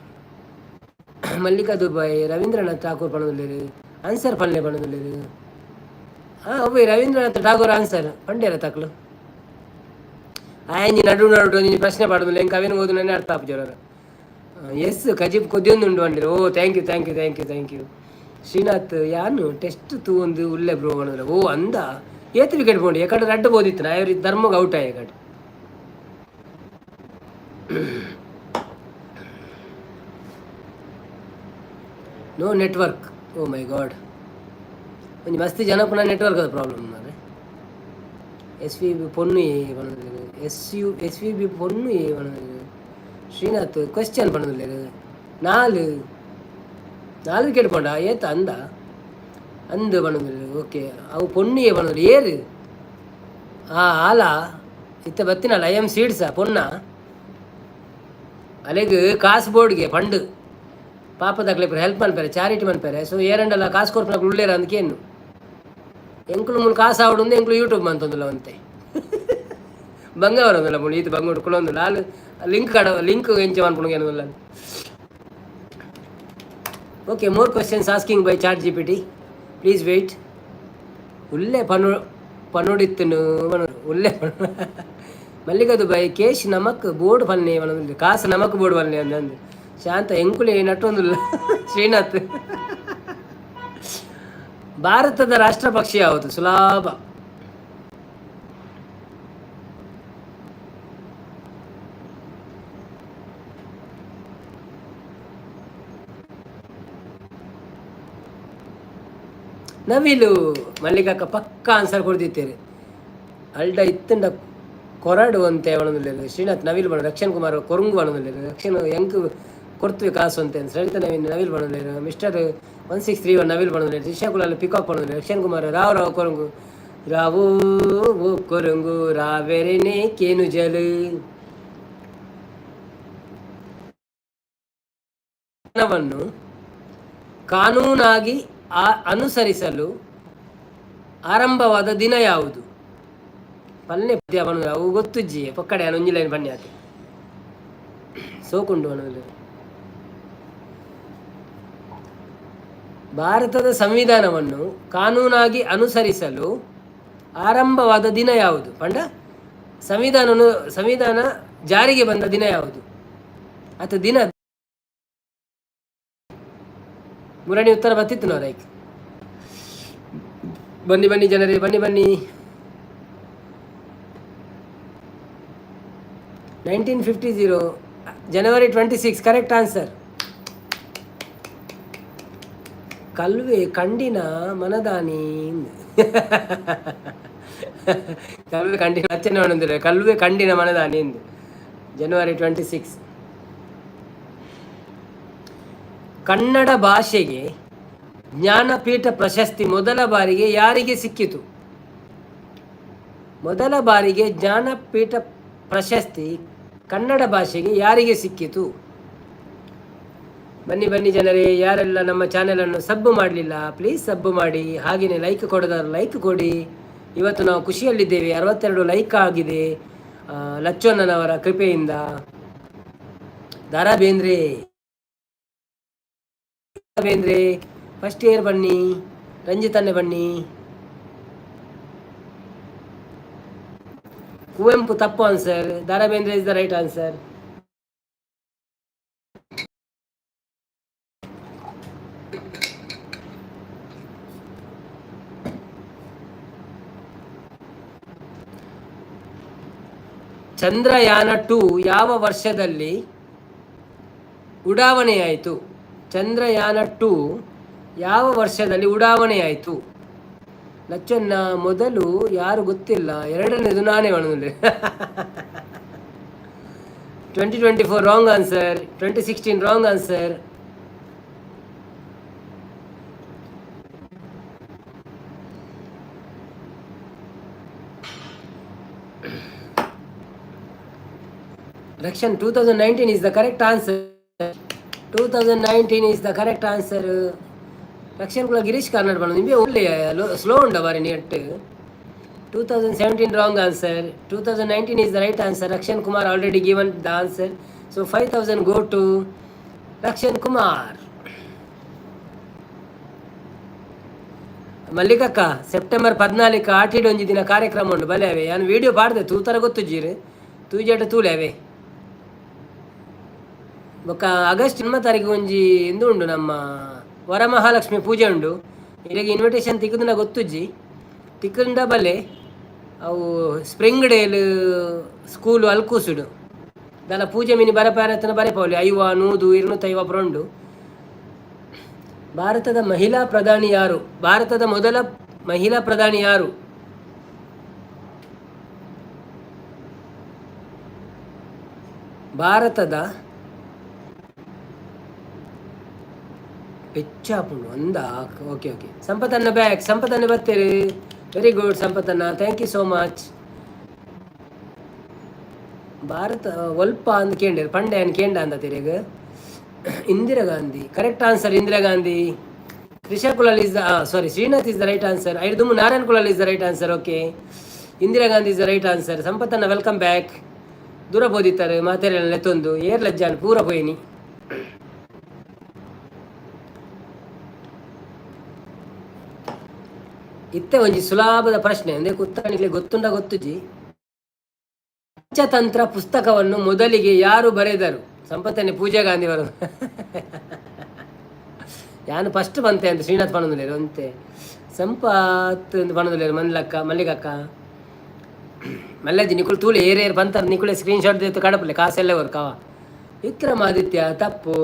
Mallika Dubai Rabindranath Tagore ಪಣೊಂದುಲ್ಲೆರ್ answer ಪನ್ಲೆ ಪಣೊಂದುಲ್ಲೆರ್. ಹಾಂ ಅವ್ವೆ ರವೀಂದ್ರನಾಥ್ ಠಾಕೂರ್ answer ಪಂಡೇರ ತಕ್ಲು. ಆಯ್ ನಡು ನಡು ಒಂಜಿ ಪ್ರಶ್ನೆ ಪಾಡೊಂದುಲ್ಲೆ ಎಂಕ್ ಅವೇನು ಓದುನನೆ ಅರ್ಥ ಆಪುಜಿ. S ಕಜಿಪ್ ಕೊದ್ಯೊಂದುಂಡು ಅಂಡಿರು. Oh, thank you, thank you, thank you, thank you. Srinath ಯಾನು ಟೆಸ್ಟ್ ತೂವೊಂದು ಉಲ್ಲೆ ಬ್ರೋ ಪಂಡುಂಡು. ಓ ಅಂದ ಏತ್ ವಿಕೆಟ್ ಪೋಂಡು ಎಕಡೆ ರಡ್ಡ್ ಬೋದಿತ್ತು ಆಯ್ ಧರ್ಮಗ್ ಔಟ್ ಆಯ್ ಎಕಡೆ. No network, oh my god. ಒಂಜಿ ಮಸ್ತ್ ಜನ ಪುನಃ ನೆಟ್ವರ್ಕ್ ಪ್ರಾಬ್ಲಮ್ ಮಾರ್ರೆ. S V B ಪೊನ್ನು ಪಂಡುಲ್ಲೆರ್. S U S V B ಪೊನ್ನು ಪಂಡುಲ್ಲೆರ್. ಶ್ರೀನಾಥ್ question ಪಂಡುಲ್ಲೆರ್. ನಾಲ್ ನಾಲ್ ವಿಕೆಟ್ ಪೋಂಡ ಏತ ಅಂದ ಅಂದ್ ಪಂಡುಲ್ಲೆರ್. ಓಕೆ, ಅವು ಪೊನ್ನು ಪಂಡುಲ್ಲೆರ್ ಏರು ಆ ಆಲ ಇತ್ತ ಬತ್ತಿನಲ್ಲ. I M ಸೀಡ್ಸ ಪೊನ್ನ ಅಲೆಗ್ ಕಾಸು ಬೋರ್ಡ್ಗೆ ಫಂಡ್ ಪಾಪದಕ್ಲೆ ಹೆಲ್ಪ್ ಮನ್ಪೆರೆ ಚಾರಿಟಿ ಮನ್ಪೆರೆ. ಸೊ ಏರಂಡಲ ಕಾಸು ಕೊರ್ಪುನಕ್ಲು ಉಲ್ಲೇರ ಅಂದ್ಕೇನು ಎಂಕುಲು ಮೂಲು ಕಾಸು ಆವಡು ಎಂಕುಲು ಯೂಟ್ಯೂಬ್ ಮಂತೊಂದುಲ್ಲ ಒಂತೆ ಬಂಗ ಬರೋದಿಲ್ಲ ಮೂಲು ಈತ ಬಂಗ ಕುಲೊಂದುಲ್ಲ ಆಲ್ ಲಿಂಕ್ ಕಡ ಲಿಂಕ್ ಎಂಚ ಮನ್ಪುಂಡು ಏನಲ್ಲ. Okay, more questions asking by chat GPT, please wait. ಉಲ್ಲೆ ಪನು ಪನುಡಿತ್ತನು ಉಲ್ಲೆ ಮಲ್ಲಿಕ ದುಬೈ ಕೇಶ್ ನಮಕ್ ಬೋರ್ಡ್ ಪನ್ನೆ ಪನೊಂದುಲ್ಲೆ ಕಾಸು ನಮಕ್ ಬೋರ್ಡ್ ಪನ್ನೆ ಅಂದಂದು ಶಾಂತ ಎಂಕುಲೆ ನಟ್ಟೊಂದುಲ್ಲ. ಶ್ರೀನಾಥ್ ಭಾರತದ ರಾಷ್ಟ್ರ ಪಕ್ಷಿ ಯಾವುದು? ಸುಲಭ. ನವಿಲು. ಮಲ್ಲಿಕಕ್ಕ ಪಕ್ಕ ಆನ್ಸರ್ ಕೊಡ್ದಿತ್ತೇರಿ. ಅಲ್ಡ ಇತ್ತಂಡ ಕೊರಡು ಅಂತೆ ಪನೊಂದುಲ್ಲೆರ್. ಶ್ರೀನಾಥ್ ನವಿಲು ಬಣ ರಕ್ಷಣ್ ಕುಮಾರ್ ಕೊರುಂಗು ಪನೊಂದುಲ್ಲೆರ್. ರಕ್ಷಣ್ ಎಂಕ್ ಕೊರ್ತುವೆ ಕಾಸು ಅಂತೆ. ಸರಿತ ನವೀನ್ ನವಿಲು ಪನೊಂದುಲ್ಲೆರ್. ಮಿಸ್ಟರ್ 1631 ನವಿಲು ಪನೊಂದುಲ್ಲೆರ್. ತ್ರಿಶಾ ಕುಲಾಲ್ ಪಿಕಾಕ್ ಪನೊಂದುಲ್ಲೆರ್. ರಕ್ಷಣ್ ಕುಮಾರ್ ರಾವ್ ರಾವ್ ಕೊರಂಗು. ರಾವೋ ಓ ಕೊರಂಗು ರಾವೆರೆನೆ ಕೇನುಜಲು. ವನ್ನು ಕಾನೂನಾಗಿ ಅನುಸರಿಸಲು ಆರಂಭವಾದ ದಿನ ಯಾವುದು? ಪಲ್ಲೆ ಪದ್ಯ ಪನ್ನುವ ಅವು ಗೊತ್ತುಜ್ಜಿ. ಪೊಕ್ಕಡೆ ಒಂಜಿ ಲೈನ್ ಪನ್ನೆ ಆತೆ. ಸೋಕುಂಡು ಪನ್ನೊಂದು. ಭಾರತದ ಸಂವಿಧಾನವನ್ನು ಕಾನೂನಾಗಿ ಅನುಸರಿಸಲು ಆರಂಭವಾದ ದಿನ ಯಾವುದು? ಪಂಡ ಸಂವಿಧಾನ ಜಾರಿಗೆ ಬಂದ ದಿನ ಯಾವುದು? ಅತ ದಿನ ಮುರಣಿ ಉತ್ತರ ಬತ್ತಿತ್ತು ನೋರೈಕ್. ಬನ್ನಿ ಬನ್ನಿ ಜನರೇ, ಬನ್ನಿ ಬನ್ನಿ. 1950 January 26, correct answer. ಕಲ್ವೆ ಕಂಡಿನ ಮನದಾನಿ. ಕಲ್ವೆ ಕಂಡಿನ ಅಚ್ಚನೆ ಒಂದಿಲ್ಲ. ಕಲ್ವೆ ಕಂಡಿನ ಮನದಾನಿ ಎಂದು ಜನವರಿ 26. ಕನ್ನಡ ಭಾಷೆಗೆ ಜ್ಞಾನಪೀಠ ಪ್ರಶಸ್ತಿ ಮೊದಲ ಬಾರಿಗೆ ಯಾರಿಗೆ ಸಿಕ್ಕಿತು? ಮೊದಲ ಬಾರಿಗೆ ಜ್ಞಾನಪೀಠ ಪ್ರಶಸ್ತಿ ಕನ್ನಡ ಭಾಷೆಗೆ ಯಾರಿಗೆ ಸಿಕ್ಕಿತು? ಬನ್ನಿ ಬನ್ನಿ ಜನರೇ. ಯಾರೆಲ್ಲ ನಮ್ಮ ಚಾನೆಲನ್ನು ಸಬ್ಬು ಮಾಡಲಿಲ್ಲ, ಪ್ಲೀಸ್ ಸಬ್ಬು ಮಾಡಿ. ಹಾಗೆಯೇ ಲೈಕ್ ಕೊಡೋದಾದ್ರೆ ಲೈಕ್ ಕೊಡಿ. ಇವತ್ತು ನಾವು ಖುಷಿಯಲ್ಲಿದ್ದೇವೆ. 62 ಲೈಕ್ ಆಗಿದೆ ಲಚ್ಚಣ್ಣನವರ ಕೃಪೆಯಿಂದ. ದಾರಾ ಬೇಂದ್ರೆ, ಬೇಂದ್ರೆ ಫಸ್ಟ್ ಇಯರ್ ಬನ್ನಿ. ರಂಜಿತನ್ನೇ ಬನ್ನಿ. ಕುವೆಂಪು ತಪ್ಪು answer. Dara Bendre is the right answer. Chandrayaan 2 ಯಾವ ವರ್ಷದಲ್ಲಿ ಉಡಾವಣೆಯಾಯಿತು? ಚಂದ್ರಯಾನ 2 ಯಾವ ವರ್ಷದಲ್ಲಿ ಉಡಾವಣೆಯಾಯಿತು? ಲಚ್ಚನ್ನ ಮೊದಲು ಯಾರು ಗೊತ್ತಿಲ್ಲ, ಎರಡನೇದು ನಾನೇ ಮಾಡೋದಿಲ್ಲ. 2024 wrong answer. 2016 wrong answer. Rakshan, 2019 is the correct answer. 2019 is the correct answer. Rakshan ಕೂಡ ಗಿರೀಶ್ ಕಾರ್ನಾಡ್ ಬಂದು ನಿಮಗೆ ಒಳ್ಳೆ ಸ್ಲೋ ಉಂಡ ಬಾರಿ net. 2017 wrong answer. 2019 is the right answer. Rakshan Kumar already given the answer, so 5000 go to Rakshan Kumar. ಮಲ್ಲಿಕಕ್ಕ, September 14 ಆಟಿಡ್ ಒಂಜಿ ದಿನ ಕಾರ್ಯಕ್ರಮ ಉಂಟು, ಬಲೆ ಅವೆ. ನಾನು ವೀಡಿಯೋ ಪಾಡ್ದೆ, ತೂತರ ಗೊತ್ತುಜ್ಜೀರು, ತೂಜಾಟ ತೂಲೆ ಅವೇ. ಬೊಕ್ಕ ಆಗಸ್ಟ್ 8 ತಾರೀಕು ಒಂಜಿ ಇಂದು ಉಂಡು, ನಮ್ಮ ವರಮಹಾಲಕ್ಷ್ಮಿ ಪೂಜೆ ಉಂಡು. ಇರೆಗೆ ಇನ್ವಿಟೇಷನ್ ತಿಕ್ಕುದಿನ ಗೊತ್ತುಜ್ಜಿ, ತಿಕ್ಕುಂಡ ಬಲ್ಲೆ. ಅವು ಸ್ಪ್ರಿಂಗ್ ಡೇಲ್ ಸ್ಕೂಲು ಅಲ್ಕೂಸುಡು ದಾಲ ಪೂಜೆ ಮಿನಿ ಬರಪಾರತನ ಬರೆಪೌಲಿ 50 100 250 ಪುರಂಡು. ಭಾರತದ ಮಹಿಳಾ ಪ್ರಧಾನಿ ಯಾರು? ಭಾರತದ ಮೊದಲ ಮಹಿಳಾ ಪ್ರಧಾನಿ ಯಾರು? ಭಾರತದ ಪೆಚ್ಚಾಪುಂಡು ಅಂದ. ಓಕೆ ಓಕೆ, ಸಂಪತ್ತನ್ನ ಬ್ಯಾಕ್. ಸಂಪತ್ತನ್ನ ಬರ್ತೀರಿ. ವೆರಿ ಗುಡ್ ಸಂಪತ್ತನ್ನ, thank you so much. Bharat ಒಲ್ಪ ಅಂದ್ ಕೇಂಡೇರು ಪಂಡೆ ಅನ್ ಕೇಂಡ ಅಂದ ತಿರುಗ. Indira Gandhi correct answer. Indira Gandhi. Krisha Kulal is the, sorry, Srinath is the right answer. ಐದು Narayan Kulal is the right answer. Okay, Indira Gandhi is the right answer. ಸಂಪತ್ತನ್ನ welcome back. ದೂರ ಬೋದಿತ್ತಾರೆ ಮಾತೆರೆಲ್ಲ ಲೆತ್ತೊಂದು ಏರ್ ಲಜ್ಜಾನ್ ಪೂರ ಪೋಯಿನಿ. ಇತ್ತೆ ಒಂಜಿ ಸುಲಭದ ಪ್ರಶ್ನೆ ಅಂದ್ರೆ ಉತ್ತರ ಗೊತ್ತುಂಡ ಗೊತ್ತುಜಿ. ಪಂಚತಂತ್ರ ಪುಸ್ತಕವನ್ನು ಮೊದಲಿಗೆ ಯಾರು ಬರೆದರು? ಸಂಪತ್ತನೆ ಪೂಜಾ ಗಾಂಧಿ ಅವರು. ಯಾನು ಫಸ್ಟ್ ಬಂತೆ ಅಂತ ಶ್ರೀನಾಥ್ ಪಣಂದುಲೇರು ಅಂತೆ. ಸಂಪತ್ ಪಣಂದುಲೇರು ಮಲ್ಲಕ್ಕ ಮಲ್ಲಿಕಕ್ಕ ಮಲ್ಲಜ್ಜಿ ನಿಕುಲು ತೂಲೆ ಏರ್ ಏರ್ ಬಂತಾರೆ. ನಿಕುಲೆ ಸ್ಕ್ರೀನ್ ಶಾಟ್ ದೇತು ಕಡಪಲೆ ಕಾಸೆಲ್ಲ ಕಾವ. ವಿಕ್ರಮಾದಿತ್ಯ ತಪ್ಪು.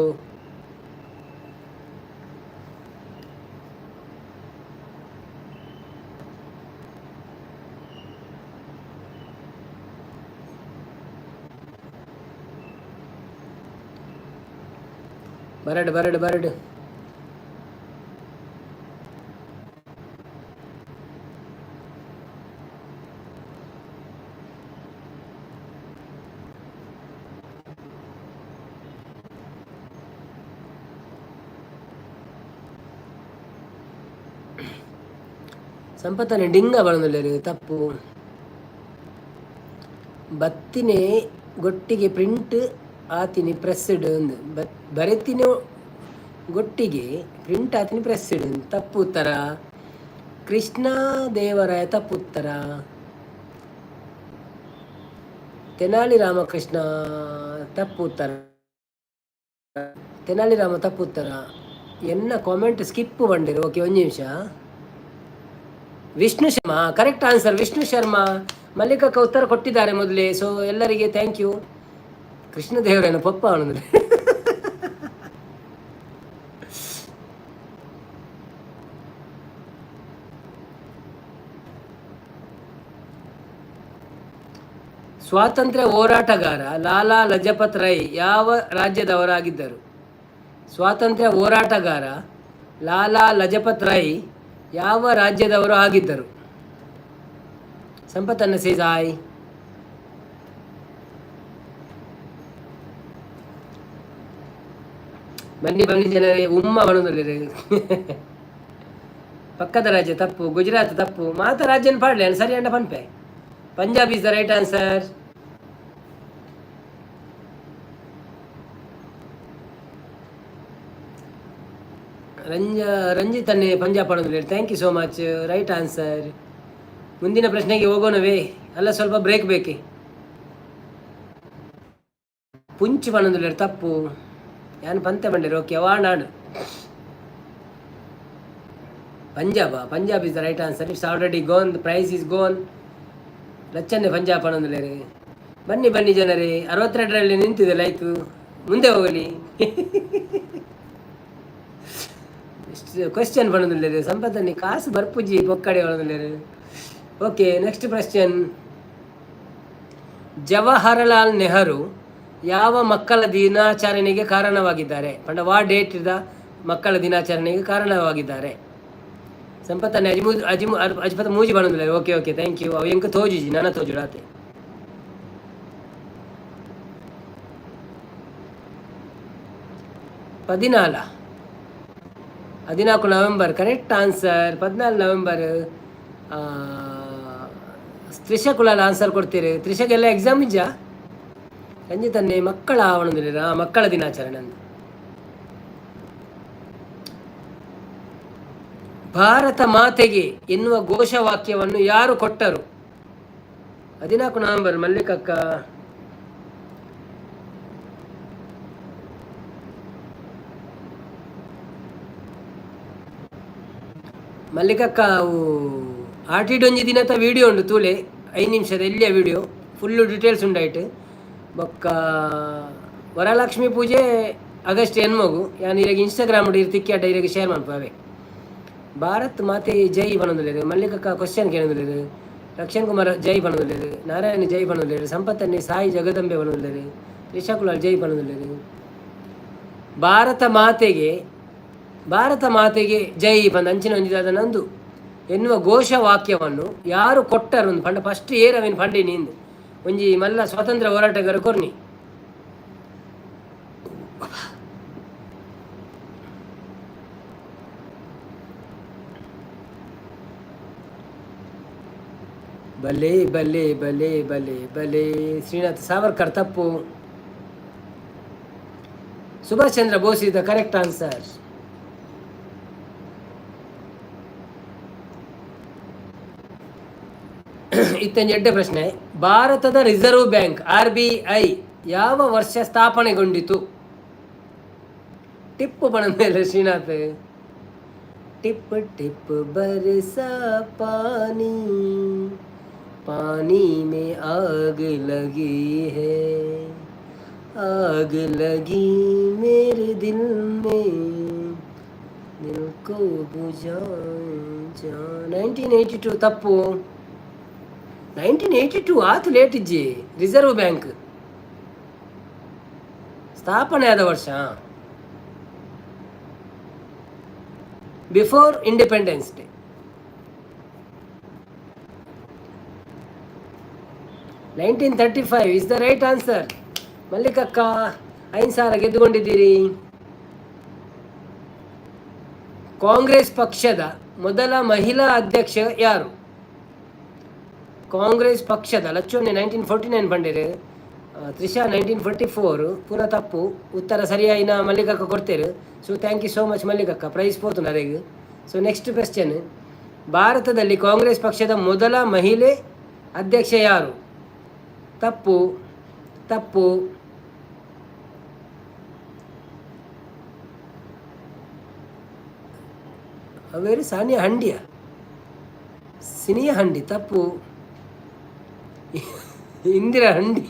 ಬರಡು ಬರಡು ಬರಡು. ಸಂಪತ್ತನೆ ಡಿಂಗ ಬಳಂದುಲ್ಲೇರು ತಪ್ಪು. ಬತ್ತಿನೇ ಗೊಟ್ಟಿಗೆ ಪ್ರಿಂಟ್ ಆತಿನಿ ಪ್ರೆಸ್ಡ್ ಅಂದು, ಬರೆತಿನ ಗೊಟ್ಟಿಗೆ ಪ್ರಿಂಟ್ ಆತಿನಿ ಪ್ರೆಸ್ಡ್, ತಪ್ಪು ಉತ್ತರ. ಕೃಷ್ಣ ದೇವರಾಯ ತಪ್ಪು ಉತ್ತರ. ತೆನಾಲಿ ರಾಮಕೃಷ್ಣ ತಪ್ಪು ಉತ್ತರ. ತೆನಾಲಿ ರಾಮ ತಪ್ಪು ಉತ್ತರ. ಎನ್ನ ಕಾಮೆಂಟ್ ಸ್ಕಿಪ್ ಬಂದಿರು. ಓಕೆ, ಒಂದು ನಿಮಿಷ. Vishnu Sharma correct answer. ವಿಷ್ಣು ಶರ್ಮಾ, ಮಲ್ಲಿಕಕ್ಕ ಉತ್ತರ ಕೊಟ್ಟಿದ್ದಾರೆ ಮೊದಲೇ. ಸೊ ಎಲ್ಲರಿಗೆ thank you. ಕೃಷ್ಣದೇವರೇನು ಪಪ್ಪ ಅವನಂದ್ರೆ. ಸ್ವಾತಂತ್ರ್ಯ ಹೋರಾಟಗಾರ ಲಾಲಾ ಲಜಪತ್ ರೈ ಯಾವ ರಾಜ್ಯದವರಾಗಿದ್ದರು? ಸ್ವಾತಂತ್ರ್ಯ ಹೋರಾಟಗಾರ ಲಾಲಾ ಲಜಪತ್ ರೈ ಯಾವ ರಾಜ್ಯದವರು ಆಗಿದ್ದರು? ಸಂಪತ್ತನ್ನ ಸೇಜಾಯ್. ಬನ್ನಿ ಬನ್ನಿ ಜನರೇ. ಉಮ್ಮ ಬಣದಲ್ಲಿ ಪಕ್ಕದ ರಾಜ್ಯ ತಪ್ಪು. ಗುಜರಾತ್ ತಪ್ಪು. ಮಾತ ರಾಜ್ಯನ ಪಾಡ್ಲೆ ಸರಿ ಅಂಡ ಪನ್ಪೆ. Punjab is the right answer. Ranjith ಅನ್ನೇ Punjab ಪಡೋದಿಲ್ಲ. Thank you so much, right answer. ಮುಂದಿನ ಪ್ರಶ್ನೆಗೆ ಹೋಗೋಣವೇ? ಅಲ್ಲ, ಸ್ವಲ್ಪ ಬ್ರೇಕ್ ಬೇಕೆ? ಪುಂಚ್ ಪಣಂದುಲ್ಲೇರು ತಪ್ಪು. ಯಾನ್ ಪಂತೆ ಬಂಡೇರು. Okay, ವಾಂಡಾಂಡ್. Punjab, Punjab is the right answer. It's already gone, the prize is gone. ಲಚ್ಚನ್ನೆ ಪಂಜಾಬ್ ಪಣಂದುಲ್ಲೇರು. ಬನ್ನಿ ಬನ್ನಿ ಜನರೇ, 62ರಲ್ಲಿ ನಿಂತಿದೆ ಲೈಕ್, ಮುಂದೆ ಹೋಗಲಿ. ಕ್ವಶನ್ ಪಣಂದುಲ್ಲೇರು. ಸಂಪತ್ತನ್ನಿ ಕಾಸು ಬರ್ಪುಜಿ ಪೊಕ್ಕಡೆ ಪಣಂದುಲ್ಲೇರು. Okay, next question. Jawaharlal Nehru ಯಾವ ಮಕ್ಕಳ ದಿನಾಚರಣೆಗೆ ಕಾರಣವಾಗಿದ್ದಾರೆ? ಪಂಡ ವಾ ಡೇಟ್ the ಮಕ್ಕಳ ದಿನಾಚರಣೆಗೆ ಕಾರಣವಾಗಿದ್ದಾರೆ? ಸಂಪತ್ತನ್ನೆ ಅಜಿಮು ಅಜಿಮು ಅಜಿಪತ ಮೂಜಿ ಬಣಂದುಲ್ಲೇರು. Okay okay, thank you. ಅವು ಎಂಕ ತೋಜುಜಿ, ನನ ತೋಜುಡಾತೆ. 14, 14 November correct answer. 14 November. Trisha Kulal answer ಕೊಡ್ತೀರಿ. ತ್ರಿಷಗೆಲ್ಲ ಎಕ್ಸಾಮ್ ಇಜ್ಜಾ? ರಂಜಿತನ್ನೇ ಮಕ್ಕಳ ಆವಣದಿಲ್ಲ, ಮಕ್ಕಳ ದಿನಾಚರಣೆ ಅಂತ. ಭಾರತ ಮಾತೆಗೆ ಎನ್ನುವ ಘೋಷವಾಕ್ಯವನ್ನು ಯಾರು ಕೊಟ್ಟರು? 14 ನವೆಂಬರ್. ಮಲ್ಲಿಕಕ್ಕ, ಮಲ್ಲಿಕಕ್ಕ, ಅವು ಆಟಿಡೊಂಜಿ ದಿನತ ವಿಡಿಯೋ ಉಂಡು ತೂಲೆ. 5 ನಿಮಿಷದ ಎಲ್ಲಿಯ ವಿಡಿಯೋ, ಫುಲ್ಲು ಡೀಟೇಲ್ಸ್ ಉಂಡಾಯ್ತು. ಬೊಕ್ಕ ವರಲಕ್ಷ್ಮಿ ಪೂಜೆ ಆಗಸ್ಟ್ ಎನ್ಮಗು. ಯಾನ್ ಇರೆಗ್ ಇನ್ಸ್ಟಾಗ್ರಾಮ್ ಇರ್ ತಿಕ್ಕಿ ಅಡ್ಡ ಇರೆಗ್ ಶೇರ್ ಮನ್ಪುವೆ. ಭಾರತ್ ಮಾತೆ ಜೈ ಪನೊಂದುಲ್ಲೆರ್. ಮಲ್ಲಿಕಕ್ಕ ಕ್ವಶನ್ ಕೇಳೊಂದುಲ್ಲೆರ್. ರಕ್ಷಣ್ ಕುಮಾರ್ ಜೈ ಪನೊಂದುಲ್ಲೆರ್. ನಾರಾಯಣ ಜೈ ಪನೊಂದುಲ್ಲೆರ್. ಸಂಪತ್ತನ್ನಿ ಸಾಯಿ ಜಗದಂಬೆ ಪನೊಂದುಲ್ಲೆರ್. ತ್ರಿಷಾ ಕುಲಾಲ್ ಜೈ ಪನೊಂದುಲ್ಲೆರ್. ಭಾರತ ಮಾತೆಗೆ, ಭಾರತ ಮಾತೆಗೆ ಜೈ ಪಂದ್ ಅಂಚಿನ ಒಂಜಿ ನಂದು ಎನ್ನುವ ಘೋಷವಾಕ್ಯವನ್ನು ಯಾರು ಕೊಟ್ಟರು ಪಂಡ, ಫಸ್ಟ್ ಏರ್ ಅವೇನು ಪಂಡಿನಿ ಇಂದು ಒಂಜಿ ಮಲ್ಲ ಸ್ವಾತಂತ್ರ್ಯ ಹೋರಾಟಗಾರ ಕೊರ್ನಿ. ಬಲೆ ಬಲೆ ಬಲೆ ಬಲೆ ಬಲೆ. ಶ್ರೀನಾಥ್ ಸಾವರ್ಕರ್ ತಪ್ಪು. Subhash Chandra Bose is the correct answer. ಇತ್ತೊಂಜಿ ಎಡ್ಡೆ ಪ್ರಶ್ನೆ. ಭಾರತದ ರಿಸರ್ವ್ ಬ್ಯಾಂಕ್ ಆರ್ಬಿಐ ಯಾವ ವರ್ಷ ಸ್ಥಾಪನೆಗೊಂಡಿತು? ಟಿಪ್ಪು ಮೇಲೆ ಶ್ರೀನಾಥ್. ಟಿಪ್ ಟಿಪ್ ಬರಸಾ ಪಾನಿ, पानी में आग लगी है, आग लगी मेरे दिल में, दिल को बुझा जा. 1982 ತಪ್ಪು. 1982 ಆತು ಲೇಟ್ ಇಜ್ಜಿ. ರಿಸರ್ವ್ ಬ್ಯಾಂಕ್ ಸ್ಥಾಪನೆ ಆದ ವರ್ಷ before Independence Day. 1935 is the right answer. ಮಲ್ಲಿಕಕ್ಕ, 5,000 ಗೆದ್ದುಕೊಂಡಿದ್ದೀರಿ. ಕಾಂಗ್ರೆಸ್ ಪಕ್ಷದ ಮೊದಲ ಮಹಿಳಾ ಅಧ್ಯಕ್ಷ ಯಾರು? ಕಾಂಗ್ರೆಸ್ ಪಕ್ಷದ. ಲಚ್ಚೋನೆ 1949 ಪಂಡೇರು, ತ್ರಿಷಾ 1944. ಪೂರ ತಪ್ಪು. ಉತ್ತರ ಸರಿಯಾಯಿನ ಮಲ್ಲಿಕಕ್ಕ ಕೊಡ್ತೇರು. So thank you so much ಮಲ್ಲಿಕಕ್ಕ. Price ಪೋತು ಅರೆಗ್. So next question, ಭಾರತದಲ್ಲಿ ಕಾಂಗ್ರೆಸ್ ಪಕ್ಷದ ಮೊದಲ ಮಹಿಳೆ ಅಧ್ಯಕ್ಷ ಯಾರು? ತಪ್ಪು, ತಪ್ಪು. ಅವೇರು ಸಾನಿಯಾ ಹಂಡಿಯ, ಸಿನಿಯಾ ಹಂಡಿ. ತಪ್ಪು. ಇಂದಿರಾ ಹಂಡಿ.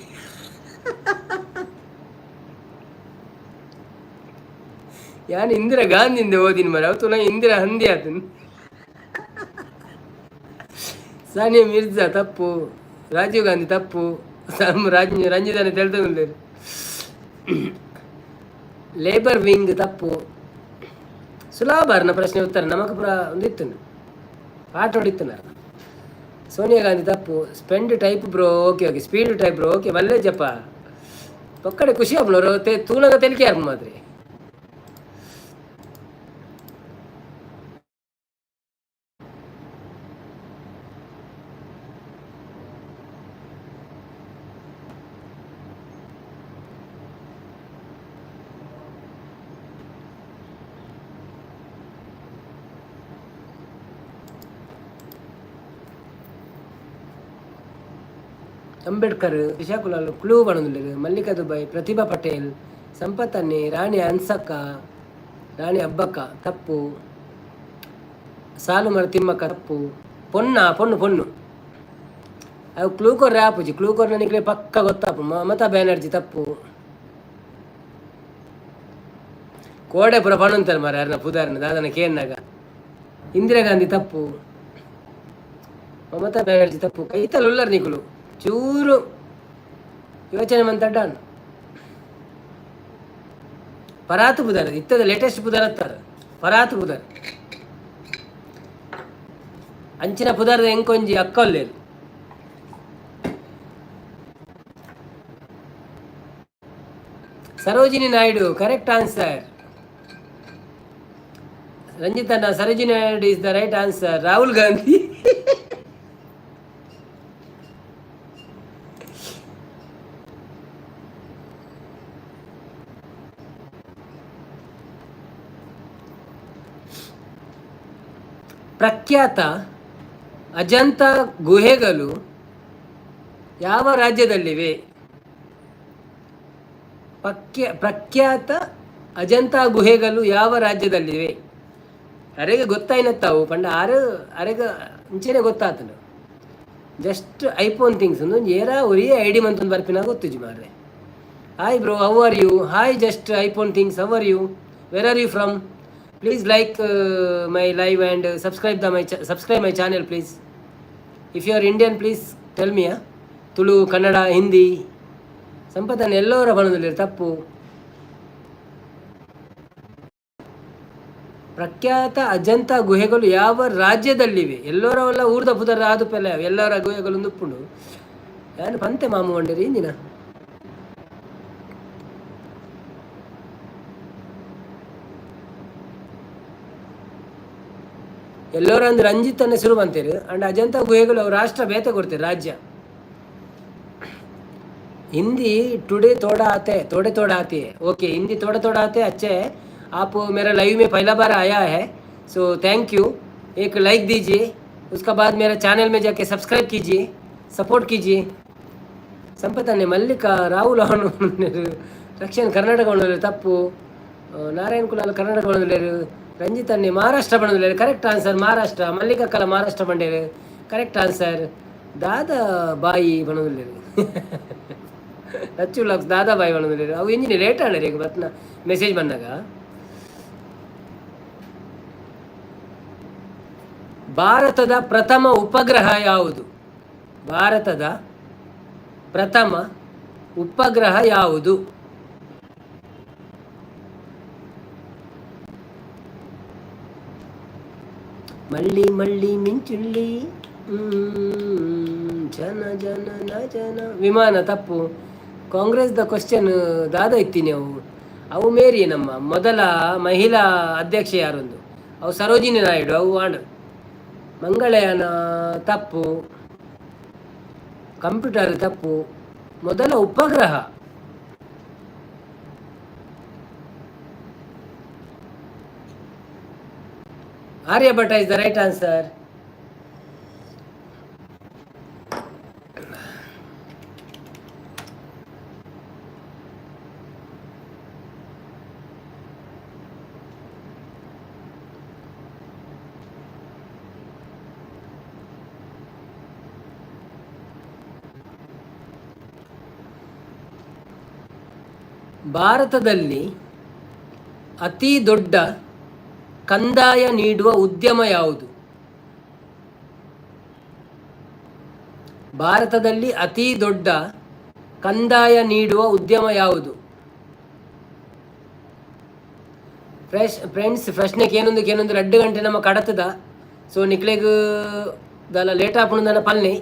ಯಾನ್ ಇಂದಿರಾ ಗಾಂಧಿಂದ ಓದಿನ ಮರ ಅವತ್ತು ನಾ ಇಂದಿರಾ ಹಂದಿ ಆತನ್. ಸಾನಿಯಾ ಮಿರ್ಜಾ ತಪ್ಪು, ರಾಜೀವ್ ಗಾಂಧಿ ತಪ್ಪು, ರಾಜ್ ರಂಜಿತಾನೆ ತೆಳ್ತೊಂದುಲ್ಲೆರ್. ಲೇಬರ್ ವಿಂಗ್ ತಪ್ಪು. ಸುಲಭ ಪ್ರಶ್ನೆ ಉತ್ತರ ನಮಕ್ ಪೂರ ಒಂದು ಇತ್ತು ಪಾಠ ಹೊಡಿತ್ತು. ಸೋನಿಯಾ ಗಾಂಧಿ ತಪ್ಪು. Spend type bro, okay okay. Speed type bro, okay. ಮಲ್ಲೇಜಪ್ಪ ಪಕ್ಕಡೆ ಖುಷಿ ಆಪುಂಡು ತೂನಗ ತೆಲಿಕೆ ಆಪುಂಡು ಮಾತ್ರೆ. ಅಂಬೇಡ್ಕರ್, ತ್ರಿಷಾ ಕ್ಲೂ ಪಣೊಂದುಲ್ಲೆರ್. ಮಲ್ಲಿಕಾ ದುಬೈ, ಪ್ರತಿಭಾ ಪಟೇಲ್, ಸಂಪತ್ ಅನ್ನಿ, ರಾಣಿ ಹನ್ಸಕ್ಕ, ರಾಣಿ ಅಬ್ಬಕ್ಕ ತಪ್ಪು, ಸಾಲುಮರ ತಿಮ್ಮಕ್ಕ ತಪ್ಪು. ಪೊನ್ನ ಪೊಣ್ಣು ಪೊಣ್ಣು ಅವು ಕ್ಲೂ ಕೊರ್ರೆ ಆಪುಜಿ. ಕ್ಲೂ ಕೊರ್ನ ನಿಕ್ಲೆ ಪಕ್ಕ ಗೊತ್ತಾಪು. ಮಮತಾ ಬ್ಯಾನರ್ಜಿ ತಪ್ಪು. ಕೋಡೆ ಪೂರ ಪಣೊಂತಾರೆ ಮಾರ್ರೆ ಅರ್ನ ಪುದಾರ್ನ ದಾದನ ಕೇನ್ನಾಗ. ಇಂದಿರಾ ಗಾಂಧಿ ತಪ್ಪು, ಮಮತಾ ಬ್ಯಾನರ್ಜಿ ತಪ್ಪು. ಕೈತಲ್ ಉಲ್ಲರ್ ನಿಕುಲು, ಚೂರು ಯೋಚನೆ ಮಂತಡ್ಡಾನ್. ಪರಾತು ಬುದರ್ ಇತ್ತದ ಲೇಟೆಸ್ಟ್ ಪುದರ್ ಅತ್ತಾರ ಪರಾತು ಪುದರ್. ಅಂಚಿನ ಪುದರ್ ಎಂಕೊಂಜಿ ಅಕ್ಕೊಲ್ಲೇರು. Sarojini Naidu correct answer. ರಂಜಿತಣ್ಣ, Sarojini Naidu is the right answer. Rahul Gandhi. ಪ್ರಖ್ಯಾತ ಅಜಂತ ಗುಹೆಗಳು ಯಾವ ರಾಜ್ಯದಲ್ಲಿವೆ? ಪ್ರಖ್ಯಾತ ಅಜಂತ ಗುಹೆಗಳು ಯಾವ ರಾಜ್ಯದಲ್ಲಿವೆ? ಅರೆಗೆ ಗೊತ್ತಾಯ್ನತ್ತಾವು ಪಂಡ ಆರು ಅರೆಗ ಇಂಚೆನೆ ಗೊತ್ತಾತನು. Just iPhone things ಒಂದು ಏರಾ ಒರಿಯೇ ಐಡಿ ಮಂತೊಂದು ಬರ್ಪಿನ ಗೊತ್ತುಜಿ ಮಾರ್ರೆ. Hi bro, how are you? Hi, just iPhone things, how are you? Where are you from? Please like my live and subscribe my channel, please. If you are Indian, please tell me. Tulu, Kannada, Hindi. ಸಂಪತ್ತನ್ನು ಎಲ್ಲವರ ಬಣದಲ್ಲಿ ತಪ್ಪು. ಪ್ರಖ್ಯಾತ ಅಜಂತ ಗುಹೆಗಳು ಯಾವ ರಾಜ್ಯದಲ್ಲಿವೆ? ಎಲ್ಲರವೆಲ್ಲ ಊರ್ದ ಪುದರ್ ಆದುಪೆಲ್ಲ ಎಲ್ಲರ ಗುಹೆಗಳು ಉಪ್ಪುಂಡು. ಯಾನು ಪಂತೆ ಮಾಮು వండిರಿ ಇಂದಿನ. ಎಲ್ಲರ ಅಂದ್ರೆ ರಂಜಿತ್ ಅನ್ನ ಶುರು ಅಂತೀರಿ. ಅಂಡ್ ಅಜಂತ ಗುಹೆಗಳು ಅವ್ರ ರಾಷ್ಟ್ರ ಬೇತೆ ಕೊಡ್ತೀರಿ ರಾಜ್ಯ. हिंदी टुडे थोड़ा आते, थोड़े थोड़ा आती है। ओके, हिंदी थोड़ा थोड़ा आते, अच्छे है। आप मेरा लाइव में पहला बार आया है, so thank you. एक लाइक दीजिए, उसका बाद मेरा चैनल में जाके सब्सक्राइब कीजिए, सपोर्ट कीजिए. ಸಂಪತ್ತನ್ನೇ ಮಲ್ಲಿಕಾ ರಾಹುಲ್ ಅವನು ರಕ್ಷಣ್ ಕರ್ನಾಟಕ ಬಣ್ಣದಲ್ಲಿ ತಪ್ಪು. ನಾರಾಯಣ್ ಕುಲಾಲ್ ಕರ್ನಾಟಕ ಬಣ್ಣದಲ್ಲಿ. ರಂಜಿತ್ ಅನ್ನೆ ಮಹಾರಾಷ್ಟ್ರ ಬಣ್ಣದಲ್ಲಿ ಕರೆಕ್ಟ್ ಆನ್ಸರ್. ಮಹಾರಾಷ್ಟ್ರ ಮಲ್ಲಿಕಾ ಕಲಾ ಮಹಾರಾಷ್ಟ್ರ ಬಂಡೇರು ಕರೆಕ್ಟ್ ಆನ್ಸರ್. ದಾದಾ ಬಾಯಿ ಬಣ್ಣದಲ್ಲಿ ಲಚ್ಚು ಲಾಕ್ಸ್ ದಾದಾ ಬಾಯಿ ಬಣ್ಣದಲ್ಲಿ. ಅವು ಇಂಜಿನ್ ಲೇಟ್ ಆಂಡ ಈಗ ಬತ್ನ ಮೆಸೇಜ್ ಬಂದಾಗ. ಭಾರತದ ಪ್ರಥಮ ಉಪಗ್ರಹ ಯಾವುದು? ಭಾರತದ ಪ್ರಥಮ ಉಪಗ್ರಹ ಯಾವುದು? ಮಳ್ಳಿ ಮಳ್ಳಿ ಮಿಂಚುಳ್ಳಿ ಜನ ಜನ ನ ಜನ ವಿಮಾನ ತಪ್ಪು. ಕಾಂಗ್ರೆಸ್ the question ದಾದ ಇತ್ತೀನಿ ಅವು. ಅವು ಮೇರಿ ನಮ್ಮ ಮೊದಲ ಮಹಿಳಾ ಅಧ್ಯಕ್ಷ ಯಾರೊಂದು? ಅವು ಸರೋಜಿನಿ ನಾಯ್ಡು. ಅವು ಆಂಡ್ ಮಂಗಳಯಾನ ತಪ್ಪು, ಕಂಪ್ಯೂಟರ್ ತಪ್ಪು, ಮೊದಲ ಉಪಗ್ರಹ. Aryabhata is the right answer. ಭಾರತದಲ್ಲಿ ಅತಿ ದೊಡ್ಡ ಕಂದಾಯ ನೀಡುವ ಉದ್ಯಮ ಯಾವುದು? ಭಾರತದಲ್ಲಿ ಅತಿ ದೊಡ್ಡ ಕಂದಾಯ ನೀಡುವ ಉದ್ಯಮ ಯಾವುದು? ಫ್ರೆಶ್ ಫ್ರೆಂಡ್ಸ್, ಪ್ರಶ್ನೆಗೆ ಏನೊಂದು ಏನೊಂದು 2 ಗಂಟೆ ನಮ್ಮ ಕಡತದ. ಸೊ ನಿಕ್ಲೆಗ್ ದಾಲ ಲೇಟ್ ಆಪುಂಡು ಪಲ್ನೆ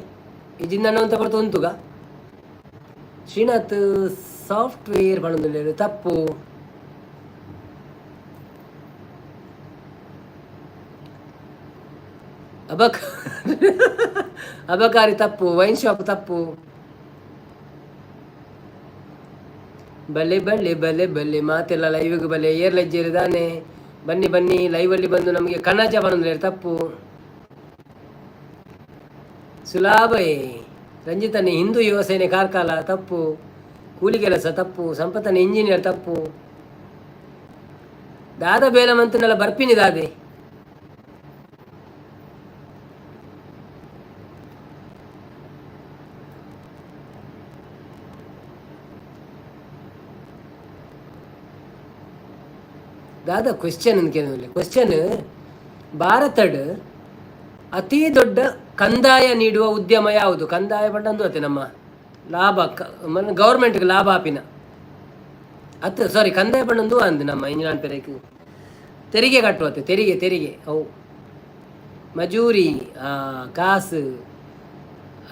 ಇಜಿಂದ ಅಂತ ಬರ್ತು ಉಂತುಗ. ಶ್ರೀನಾಥ್ ಸಾಫ್ಟ್ವೇರ್ ಪಣೊಂದುಲ್ಲೆರ್, ತಪ್ಪು. ಅಬಕ್ ಅಬಕಾರಿ ತಪ್ಪು, ವೈನ್ ಶಾಪ್ ತಪ್ಪು. ಬಲೆ ಬಲೆ ಬಲೆ ಬಲೆ ಮಾತೆಲ್ಲ ಲೈವಿಗೆ ಬಲೆ. ಏರ್ಲಜ್ಜೇರು ದಾನೆ, ಬನ್ನಿ ಬನ್ನಿ ಲೈವಲ್ಲಿ ಬಂದು ನಮಗೆ. ಕನಜ ಪಣೊಂದುಲ್ಲೆರ್, ತಪ್ಪು. ಸುಲಾಭಯೇ ರಂಜಿತನೇ. ಹಿಂದೂ ಯುವ ಸೇನೆ ಕಾರ್ಕಳ ತಪ್ಪು, ಕೂಲಿ ಕೆಲಸ ತಪ್ಪು, ಸಂಪತನ ಇಂಜಿನಿಯರ್ ತಪ್ಪು. ದಾದ ಬೇಲಮಂತನೆಲ್ಲ ಬರ್ಪಿನಿ ದಾದೆ. ದಾದ ಕ್ವೆಶ್ಚನ್ ಅಂತ ಕ್ವೆಶ್ಚನ್, ಭಾರತಡ್ ಅತಿ ದೊಡ್ಡ ಕಂದಾಯ ನೀಡುವ ಉದ್ಯಮ ಯಾವುದು? ಕಂದಾಯ ಪಂಡ ಅತ್ತೆ ನಮ್ಮ ಲಾಭ, ಗೌರ್ಮೆಂಟ್ಗೆ ಲಾಭ ಆಪಿನ ಅತ್, ಸಾರಿ, ಕಂದಾಯ ಪಂಡಂದು ಅಂದ್ ನಮ್ಮ ಇಂಜಿನ ಪೆರೇಕ್ ತೆರಿಗೆ ಕಟ್ಟುವತ್ತೆ, ತೆರಿಗೆ ತೆರಿಗೆ ಅವು ಮಜೂರಿ ಕಾಸು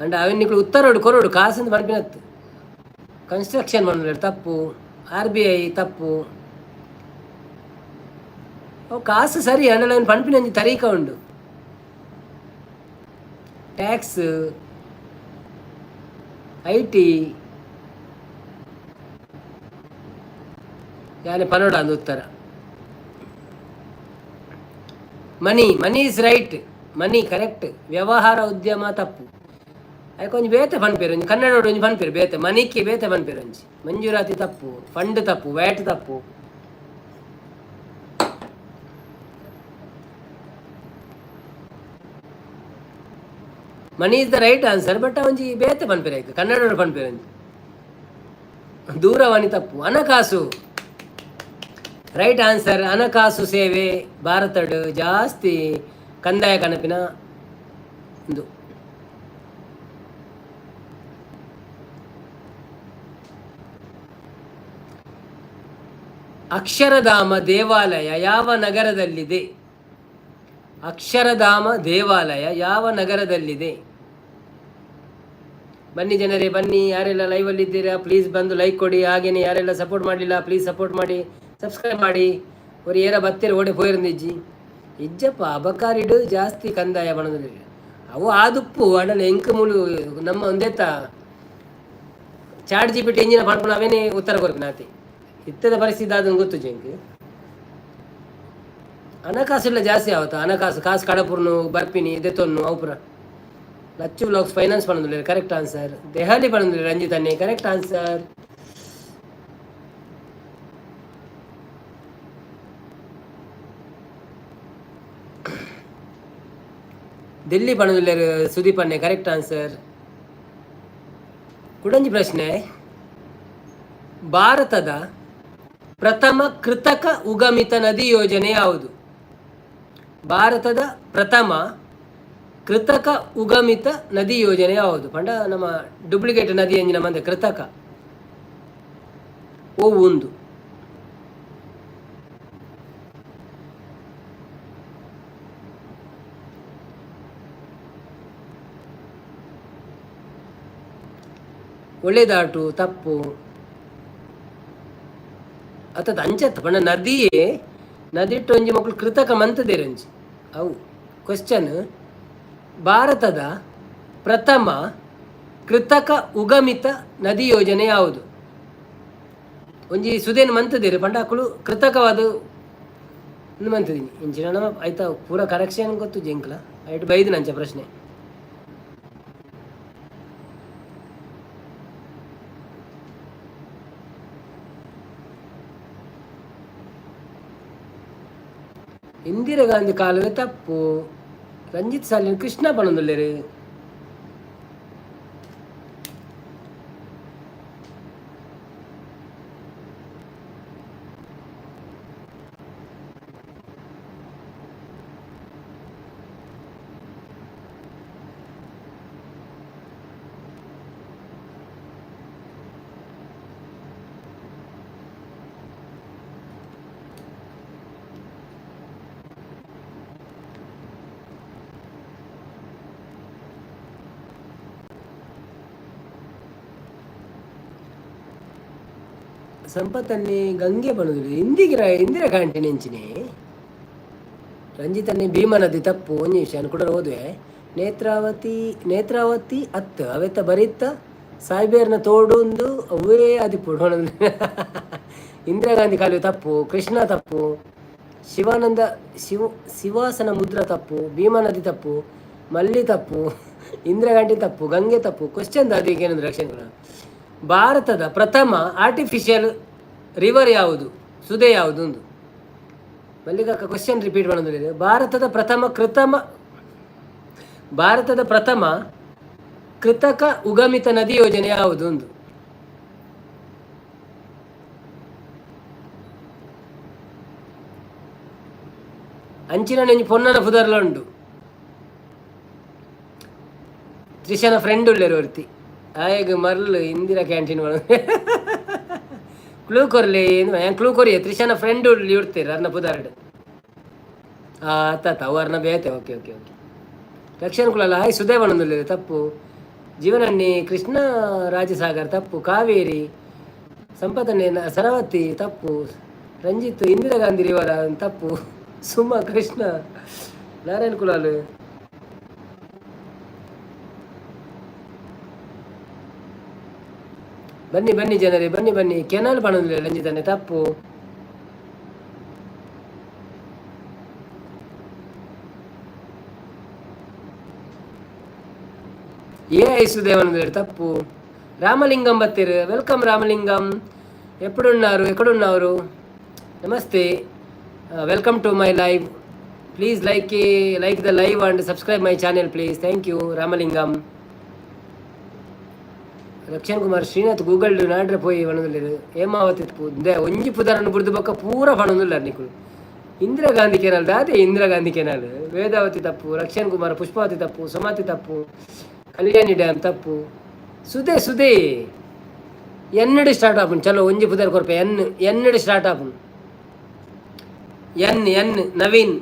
ಅಂಡ ಅವನಿಗೆ ಉತ್ತರೋಡು ಕೊರೋಡು ಕಾಸು ಅಂತ ಪನ್ಪಿನತ್ತು. ಕನ್ಸ್ಟ್ರಕ್ಷನ್ ಮಾಡಲು ತಪ್ಪು, ಆರ್ಬಿಐ ತಪ್ಪು. ಅವು ಕಾಸು ಸರಿ ಅಂಡಲ ಪನ್ಪಿನ ಒಂಜಿ ತರೀಕ ಉಂಡು. ಟ್ಯಾಕ್ಸ್, IT ಯಾನೆ ಪನೋಡ ಅಂದು ಉತ್ತರ. Money, money is right, money correct. ವ್ಯವಹಾರ ಉದ್ಯಮ ತಪ್ಪು. ಅದಕ್ಕೆ ಒಂಜಿ ಬೇತೆ ಪನ್ಪೇರು, ಒಂಜಿ ಕನ್ನಡ ಒಂಜಿ ಪನ್ಪೇರು ಬೇತೆ, ಮನಿಕ್ಕೆ ಬೇತೆ ಪನ್ಪೇರು ಒಂಜಿ. ಮಂಜೂರಾತಿ ತಪ್ಪು, ಫಂಡ್ ತಪ್ಪು, ವ್ಯಾಟ್ ತಪ್ಪು. Money is the right answer, but ಒಂಜಿ ಬೇತೆ ಪನ್ಪೇರು, ಐಕ್ ಕನ್ನಡ ಪನ್ಪೇರು ಒಂಜಿ. ದೂರವಾಣಿ ತಪ್ಪು. ಹಣಕಾಸು ರೈಟ್ ಆನ್ಸರ್. ಹಣಕಾಸು ಸೇವೆ ಭಾರತಡ್ ಜಾಸ್ತಿ ಕಂದಾಯ ಕನಪಿನ ಒಂದು. ಅಕ್ಷರಧಾಮ ದೇವಾಲಯ ಯಾವ ನಗರದಲ್ಲಿದೆ? ಅಕ್ಷರಧಾಮ ದೇವಾಲಯ ಯಾವ ನಗರದಲ್ಲಿದೆ? ಬನ್ನಿ ಜನರೇ, ಬನ್ನಿ. ಯಾರೆಲ್ಲ ಲೈವಲ್ಲಿ ಇದ್ದೀರಾ, ಪ್ಲೀಸ್ ಬಂದು ಲೈಕ್ ಕೊಡಿ. ಹಾಗೇನೆ ಯಾರೆಲ್ಲ ಸಪೋರ್ಟ್ ಮಾಡಲಿಲ್ಲ, ಪ್ಲೀಸ್ ಸಪೋರ್ಟ್ ಮಾಡಿ, ಸಬ್ಸ್ಕ್ರೈಬ್ ಮಾಡಿ. ஒரு ಏರ ಬತ್ತೆರ್ ಓಡೆ ಪೋಯಿರಂದಿಜ್ಜಿ ಇಜ್ಜಪ್ಪ. ಅಬಕಾರಿಡು ಜಾಸ್ತಿ ಕಂದಾಯ ಬಣದಲ್ಲಿ ಅವು ಆದುಪ್ಪು ಅಡಲ ಎಂಕ್ ಮೂಲು ನಮ್ಮ ಒಂದೇತ ಚಾಟ್ ಜಿಪಿಟಿ ಇಂಜಿನ ಪಡ್ಪುನ ಅವೇನೇ ಉತ್ತರ ಕೊರ್ಪಿನ ಆತೆ. ಇತ್ತದ ಪರಿಸ್ಥಿತಿ ಅದನ್ನು ಗೊತ್ತು ಜಂಕ್. ಹಣಕಾಸು ಇಲ್ಲ ಜಾಸ್ತಿ ಆವತ್ತ ಹಣಕಾಸು ಕಾಸು ಕಡಪುರ್ನು ಬರ್ಪಿನಿ ದೆತೊನ್ನು ಅವುಪುರ. ಲಚ್ಚು ಬ್ಲಾಗ್ಸ್ ಫೈನಾನ್ಸ್ ಪಣೊಂದುಲ್ಲೆರ್, ಕರೆಕ್ಟ್ ಆನ್ಸರ್. ದೆಹಲಿ ಪಣೊಂದುಲ್ಲೆರ್ ರಂಜಿತ್ ಅನ್ನೆ, ಕರೆಕ್ಟ್ ಆನ್ಸರ್. ದಿಲ್ಲಿ ಪಣೊಂದುಲ್ಲೆರ್ ಸುದೀಪ್ ಅನ್ನೆ, ಕರೆಕ್ಟ್ ಆನ್ಸರ್. ಕುಡೊಂಜಿ ಪ್ರಶ್ನೆ, ಭಾರತದ ಪ್ರಥಮ ಕೃತಕ ಉಗಮಿತ ನದಿ ಯೋಜನೆ ಯಾವುದು? ಭಾರತದ ಪ್ರಥಮ ಕೃತಕ ಉಗಮಿತ ನದಿ ಯೋಜನೆ ಯಾವುದು? ಪಂಡ ನಮ್ಮ ಡೂಪ್ಲಿಕೇಟ್ ನದಿ ಎಂಜಿನ ಮಂದೆ ಕೃತಕ ಓ ಒಂದು. ಒಳ್ಳೆದಾಟು ತಪ್ಪು. ಅತ್ತದ ಅಂಚತ್ ಪಂಡ ನದಿಯೇ ನದಿಟ್ಟು ಒಂಜಿ ಮಕ್ಕಳು ಕೃತಕ ಮಂತದೇರಂಜಿ ಅವು. ಕ್ವಶನ್, ಭಾರತದ ಪ್ರಥಮ ಕೃತಕ ಉಗಮಿತ ನದಿ ಯೋಜನೆ ಯಾವುದು? ಒಂಜಿ ಸುದೇನ್ ಮಂತದಿರು ಪಂಡ ಅಕುಲು ಕೃತಕವಾದ ಮಂತದಿನಿ ಇಂಚಿನ ಆಯ್ತಾ ಪೂರ ಕರೆಕ್ಷನ್ ಗೊತ್ತು ಜೆಂಕ್ಲ ಐಟ್ ಬೈದು ನಂಚ ಪ್ರಶ್ನೆ. ಇಂದಿರಾ ಗಾಂಧಿ ಕಾಲುವೆ ತಪ್ಪು. ರಂಜಿತ್ ಸಾಲಿನ್ ಕೃಷ್ಣ ಪಣಂದುಲ್ಲೇರು. ಸಂಪತ್ತನ್ನೇ ಗಂಗೆ ಬಣುದಿಲ್ಲ ಇಂದಿಗಿರ ಇಂದಿರಾ ಗಾಂಧಿ ನೆಂಚಿನಿ. ರಂಜಿತನ್ನೇ ಭೀಮಾ ನದಿ ತಪ್ಪು. ಒಂಜಿ ನಿಮಿಷ ಕೂಡ ಹೋದ್ವೆ. ನೇತ್ರಾವತಿ, ನೇತ್ರಾವತಿ ಅತ್ತು ಅವೆತ್ತ ಬರಿತ್ತ ಸಾಯ್ಬೇರ್ನ ತೋಡುಂದು ಅವೇ ಅದಿಪ್ಪುಡು. ಇಂದಿರಾ ಗಾಂಧಿ ಕಾಲುವೆ ತಪ್ಪು, ಕೃಷ್ಣ ತಪ್ಪು, ಶಿವಾನಂದ ಶಿವ ಶಿವಾಸನ ಮುದ್ರ ತಪ್ಪು, ಭೀಮಾ ನದಿ ತಪ್ಪು, ಮಲ್ಲಿ ತಪ್ಪು, ಇಂದಿರಾ ಗಾಂಧಿ ತಪ್ಪು, ಗಂಗೆ ತಪ್ಪು. ಕ್ವಶನ್ ದಾದಿಗೆ ಏನಂದ್ರೆ ರಕ್ಷಣೆ. ಭಾರತದ ಪ್ರಥಮ ಆರ್ಟಿಫಿಷಿಯಲ್ ರಿವರ್ ಯಾವುದು, ಸುದೆ ಯಾವುದು ಒಂದು? ಮಲ್ಲಿಕಕ್ಕ ಕ್ವಶನ್ ರಿಪೀಟ್ ಮಾಡೋದಿದೆ. ಭಾರತದ ಪ್ರಥಮ ಕೃತಕ ಉಗಮಿತ ನದಿ ಯೋಜನೆ ಯಾವುದು ಒಂದು? ಅಂಚಿನ ನೆಂಜಿ ಪೊನ್ನನ ಪುದರ್ಲ ಉಂಡು. ತ್ರಿಶನ ಫ್ರೆಂಡ್ ಉಳ್ಳೇರು ಒರ್ತಿ ಆಯಗ್ ಮರ್ಲ್ ಇಂದಿರಾ ಕ್ಯಾಂಟೀನ್ ಕ್ಲೂ ಕೊರ್ಲಿ ಏನು ಕ್ಲೂ ಕೊರಿಯ. ತ್ರಿಶನ ಫ್ರೆಂಡ್ ಇಡ್ತೀರ ಅರ್ನ ಪುದರ್ಡ್. ಆತ ಅವು ಅರ್ನ ಬೇತೆ. ಓಕೆ ಓಕೆ ಓಕೆ ರಕ್ಷಣ್ ಕುಲಲ್ಲ ಹಾಯ್. ಸುದೇವನಂದುಲ್ಲೇರು ತಪ್ಪು. ಜೀವನನ್ನಿ ಕೃಷ್ಣ ರಾಜಸಾಗರ್ ತಪ್ಪು. ಕಾವೇರಿ. ಸಂಪತನ್ನೇ ಸರವತಿ ತಪ್ಪು. ರಂಜಿತ್ ಇಂದಿರಾ ಗಾಂಧಿ ರಿವರ ತಪ್ಪು. ಸುಮಾ ಕೃಷ್ಣ. ನಾರಾಯಣ್ ಕುಲಾಲ್ ಬನ್ನಿ ಬನ್ನಿ ಜನರೇ, ಬನ್ನಿ ಬನ್ನಿ. ಕೆನಾಲ್ ಪಣಂದಿಲ್ಲ ರಂಜಿತನ್ನೇ ತಪ್ಪು. ಎ I ಸುದೇವನ್ ತಪ್ಪು. Ramalingam ಬತ್ತೀರು, welcome Ramalingam. ಎಪ್ಪಡುన్నారు, ಎಕ್ಕಡುన్నారు? Namaste, welcome to my live. Please like the live and subscribe my channel, please. Thank you Ramalingam. Rakshan Kumar Srinath Google ನಾಡ್ರೆ ಪೋಯಿ ಪಣಂದುಲ್ಲೆರ್. ಹೇಮಾವತಿ ಒಂಜಿ ಪುದರನ್ನು ಬುಡ್ದು ಬೊಕ್ಕ ಪೂರ ಪಣೊಂದುಲ್ಲೆರ್ ನಿಕುಲು. ಇಂದಿರಾ ಗಾಂಧಿ ಕೆನಾಲ್ ದಾದೆ? ಇಂದಿರಾ ಗಾಂಧಿ ಕೆನಾಲ್. ವೇದಾವತಿ ತಪ್ಪು. ರಕ್ಷಣ್ ಕುಮಾರ್ ಪುಷ್ಪಾವತಿ ತಪ್ಪು. ಸುಮತಿ ತಪ್ಪು. ಕಲ್ಯಾಣಿ ಡ್ಯಾಮ್ ತಪ್ಪು. ಸುದೆ ಸುದೆ ಎನ್ನಡಿ ಸ್ಟಾರ್ಟ್ ಆಪುಂಡು. ಚಲೋ, ಒಂಜಿ ಪುದರ್ ಕೊರ್ಪೆ. ಎನ್ ಎನ್ನಡಿ ಸ್ಟಾರ್ಟ್ ಆಪುಂಡು. ಎನ್ ಎನ್ ನವೀನ್.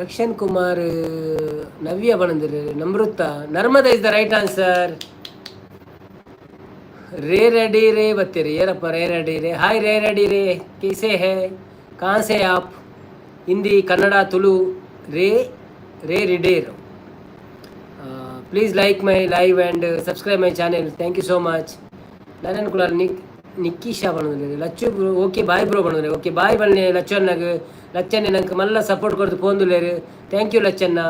ರಕ್ಷನ್ ಕುಮಾರ್ ನವ್ಯ ಬಂದಿರು. Namrata Narmada is the right answer. Ray ready ರೇ ಬತ್ತೀರಿ ಏನಪ್ಪ? ರೇ ರೆಡಿ ರೇ ಹಾಯ್. ರೇ ರೆಡಿ ರೇ कैसे है, कहाँ से आप? ಹಿಂದಿ, ಕನ್ನಡ, ತುಳು. ರೇ ರೇ ರಿಡೇರ್, please like my live and subscribe my channel. Thank you so much. Narayan Kulal Nick Nikisha ಬಂದಿದೆ. ಲಚ್ಚು ಓಕೆ ಬಾಯ್ ಬ್ರೋ ಬಂದಿದೆ. ಓಕೆ ಬಾಯ್ ಬನ್ನಿ ಲಚ್ಚು ಅನ್ನಾಗ. ಲಚ್ಚನ್ನೆ ನಂಗೆ ಮಲ್ಲ ಸಪೋರ್ಟ್ ಕೊಡ್ದು ಪೋಂದುಲ್ಲೇರು. Thank you Lachanna.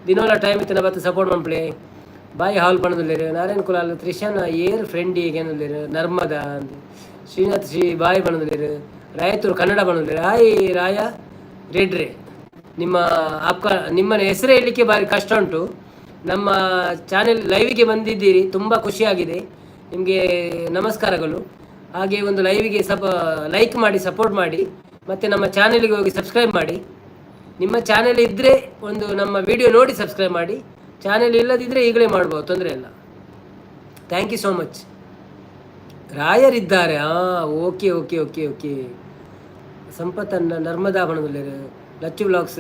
ದಿನೋಲ ಟೈಮ್ ಇತ್ತನ ಬತ್ತು ಸಪೋರ್ಟ್ ಮನ್ಪ್ಲೆ. ಬಾಯ್ ಹಾಲ್ ಪಣದುಲ್ಲೇರು. ನಾರಾಯಣ್ ಕುಲಾಲ್ ತ್ರಿಶಾನ ಏರ್ ಫ್ರೆಂಡ್ ಏನುಲ್ಲೇರು. ನರ್ಮದಾ ಶ್ರೀನಾಥ್ ಶ್ರೀ ಬಾಯ್ ಬಣದುಲ್ಲೇರು. ರಾಯತೂರು ಕನ್ನಡ ಬಣದುಲ್ಲೇರು. ಹಾಯ್ ರಾಯ ರೆಡ್ರೆ. ನಿಮ್ಮ ಆಪ್ಕ ನಿಮ್ಮ ಹೆಸರು ಹೇಳಲಿಕ್ಕೆ ಭಾರಿ ಕಷ್ಟ ಉಂಟು. ನಮ್ಮ ಚಾನೆಲ್ ಲೈವಿಗೆ ಬಂದಿದ್ದೀರಿ, ತುಂಬ ಖುಷಿಯಾಗಿದೆ. ನಿಮಗೆ ನಮಸ್ಕಾರಗಳು. ಹಾಗೆ ಒಂದು ಲೈವಿಗೆ ಲೈಕ್ ಮಾಡಿ, ಸಪೋರ್ಟ್ ಮಾಡಿ ಮತ್ತು ನಮ್ಮ ಚಾನೆಲ್ಗೆ ಹೋಗಿ ಸಬ್ಸ್ಕ್ರೈಬ್ ಮಾಡಿ. ನಿಮ್ಮ ಚಾನೆಲ್ ಇದ್ದರೆ ಒಂದು ನಮ್ಮ ವಿಡಿಯೋ ನೋಡಿ ಸಬ್ಸ್ಕ್ರೈಬ್ ಮಾಡಿ. ಚಾನೆಲ್ ಇಲ್ಲದಿದ್ದರೆ ಈಗಲೇ ಮಾಡ್ಬೋದು, ತೊಂದರೆ ಇಲ್ಲ. Thank you so much. ರಾಯರಿದ್ದಾರೆ. ಹಾಂ, ಓಕೆ ಓಕೆ ಓಕೆ ಓಕೆ. ಸಂಪತ್ತನ್ನ ನರ್ಮದಾ ಬಣದುಲ್ಲೇರು. ಲಚ್ಚು ಬ್ಲಾಗ್ಸ್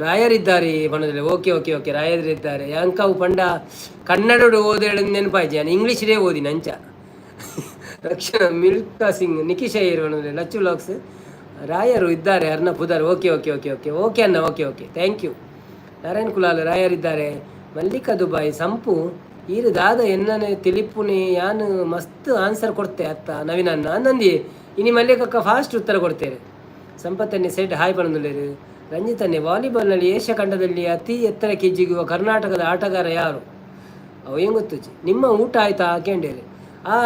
ರಾಯರಿದ್ದಾರೆ ಬಣದುಲ್ಲೆ. ಓಕೆ ಓಕೆ ಓಕೆ, ರಾಯರಿದ್ದಾರೆ. ಅಂಕವು ಪಂಡ ಕನ್ನಡಡು ಓದೇಳು ನೆನಪಾಯ್ತು, ನಾನು ಇಂಗ್ಲೀಷ್ಡೇ ಓದಿನ ಅಂಚ. ರಕ್ಷಣಾ ಮಿಲ್ಕಾ ಸಿಂಗ್, ನಿಖಿಶ್ ಅಯ್ಯರ್ ಬಣದುಲ್ಲೆ. ಲಚ್ಚು ಬ್ಲಾಗ್ಸ್ ರಾಯರು ಇದ್ದಾರೆ, ಅರ್ಣ ಪುದರ್. Okay okay okay okay okay ಅಣ್ಣ, okay okay, thank you. Narayan Kulal ರಾಯರಿದ್ದಾರೆ. Mallika Dubai ಸಂಪು ಈರು ದಾದ ಎನ್ನನೆ ತಿಳಿಪುನೆ ಯಾನು ಮಸ್ತ್ ಆನ್ಸರ್ ಕೊಡ್ತೆ ಅತ್ತ ನವೀನಣ್ಣ ನಂದಿ. ಇನಿ ಮಲ್ಲಿಕಕ್ಕ ಫಾಸ್ಟ್ ಉತ್ತರ ಕೊಡ್ತೇನೆ. ಸಂಪತ್ತನ್ನೇ ಸೆಡ್ ಹಾಯ್ ಪಣದುಲ್ಲೇರು. ರಂಜಿತನ್ನೇ, ವಾಲಿಬಾಲ್ನಲ್ಲಿ ಏಷ್ಯಾ ಖಂಡದಲ್ಲಿ ಅತಿ ಎತ್ತರಕ್ಕೆ ಜಿಗುವ ಕರ್ನಾಟಕದ ಆಟಗಾರ ಯಾರು? ಅವು ಏನು ಗೊತ್ತು. ನಿಮ್ಮ ಊಟ ಆಯ್ತಾ ಕೇಂಡೇರಿ. ಆ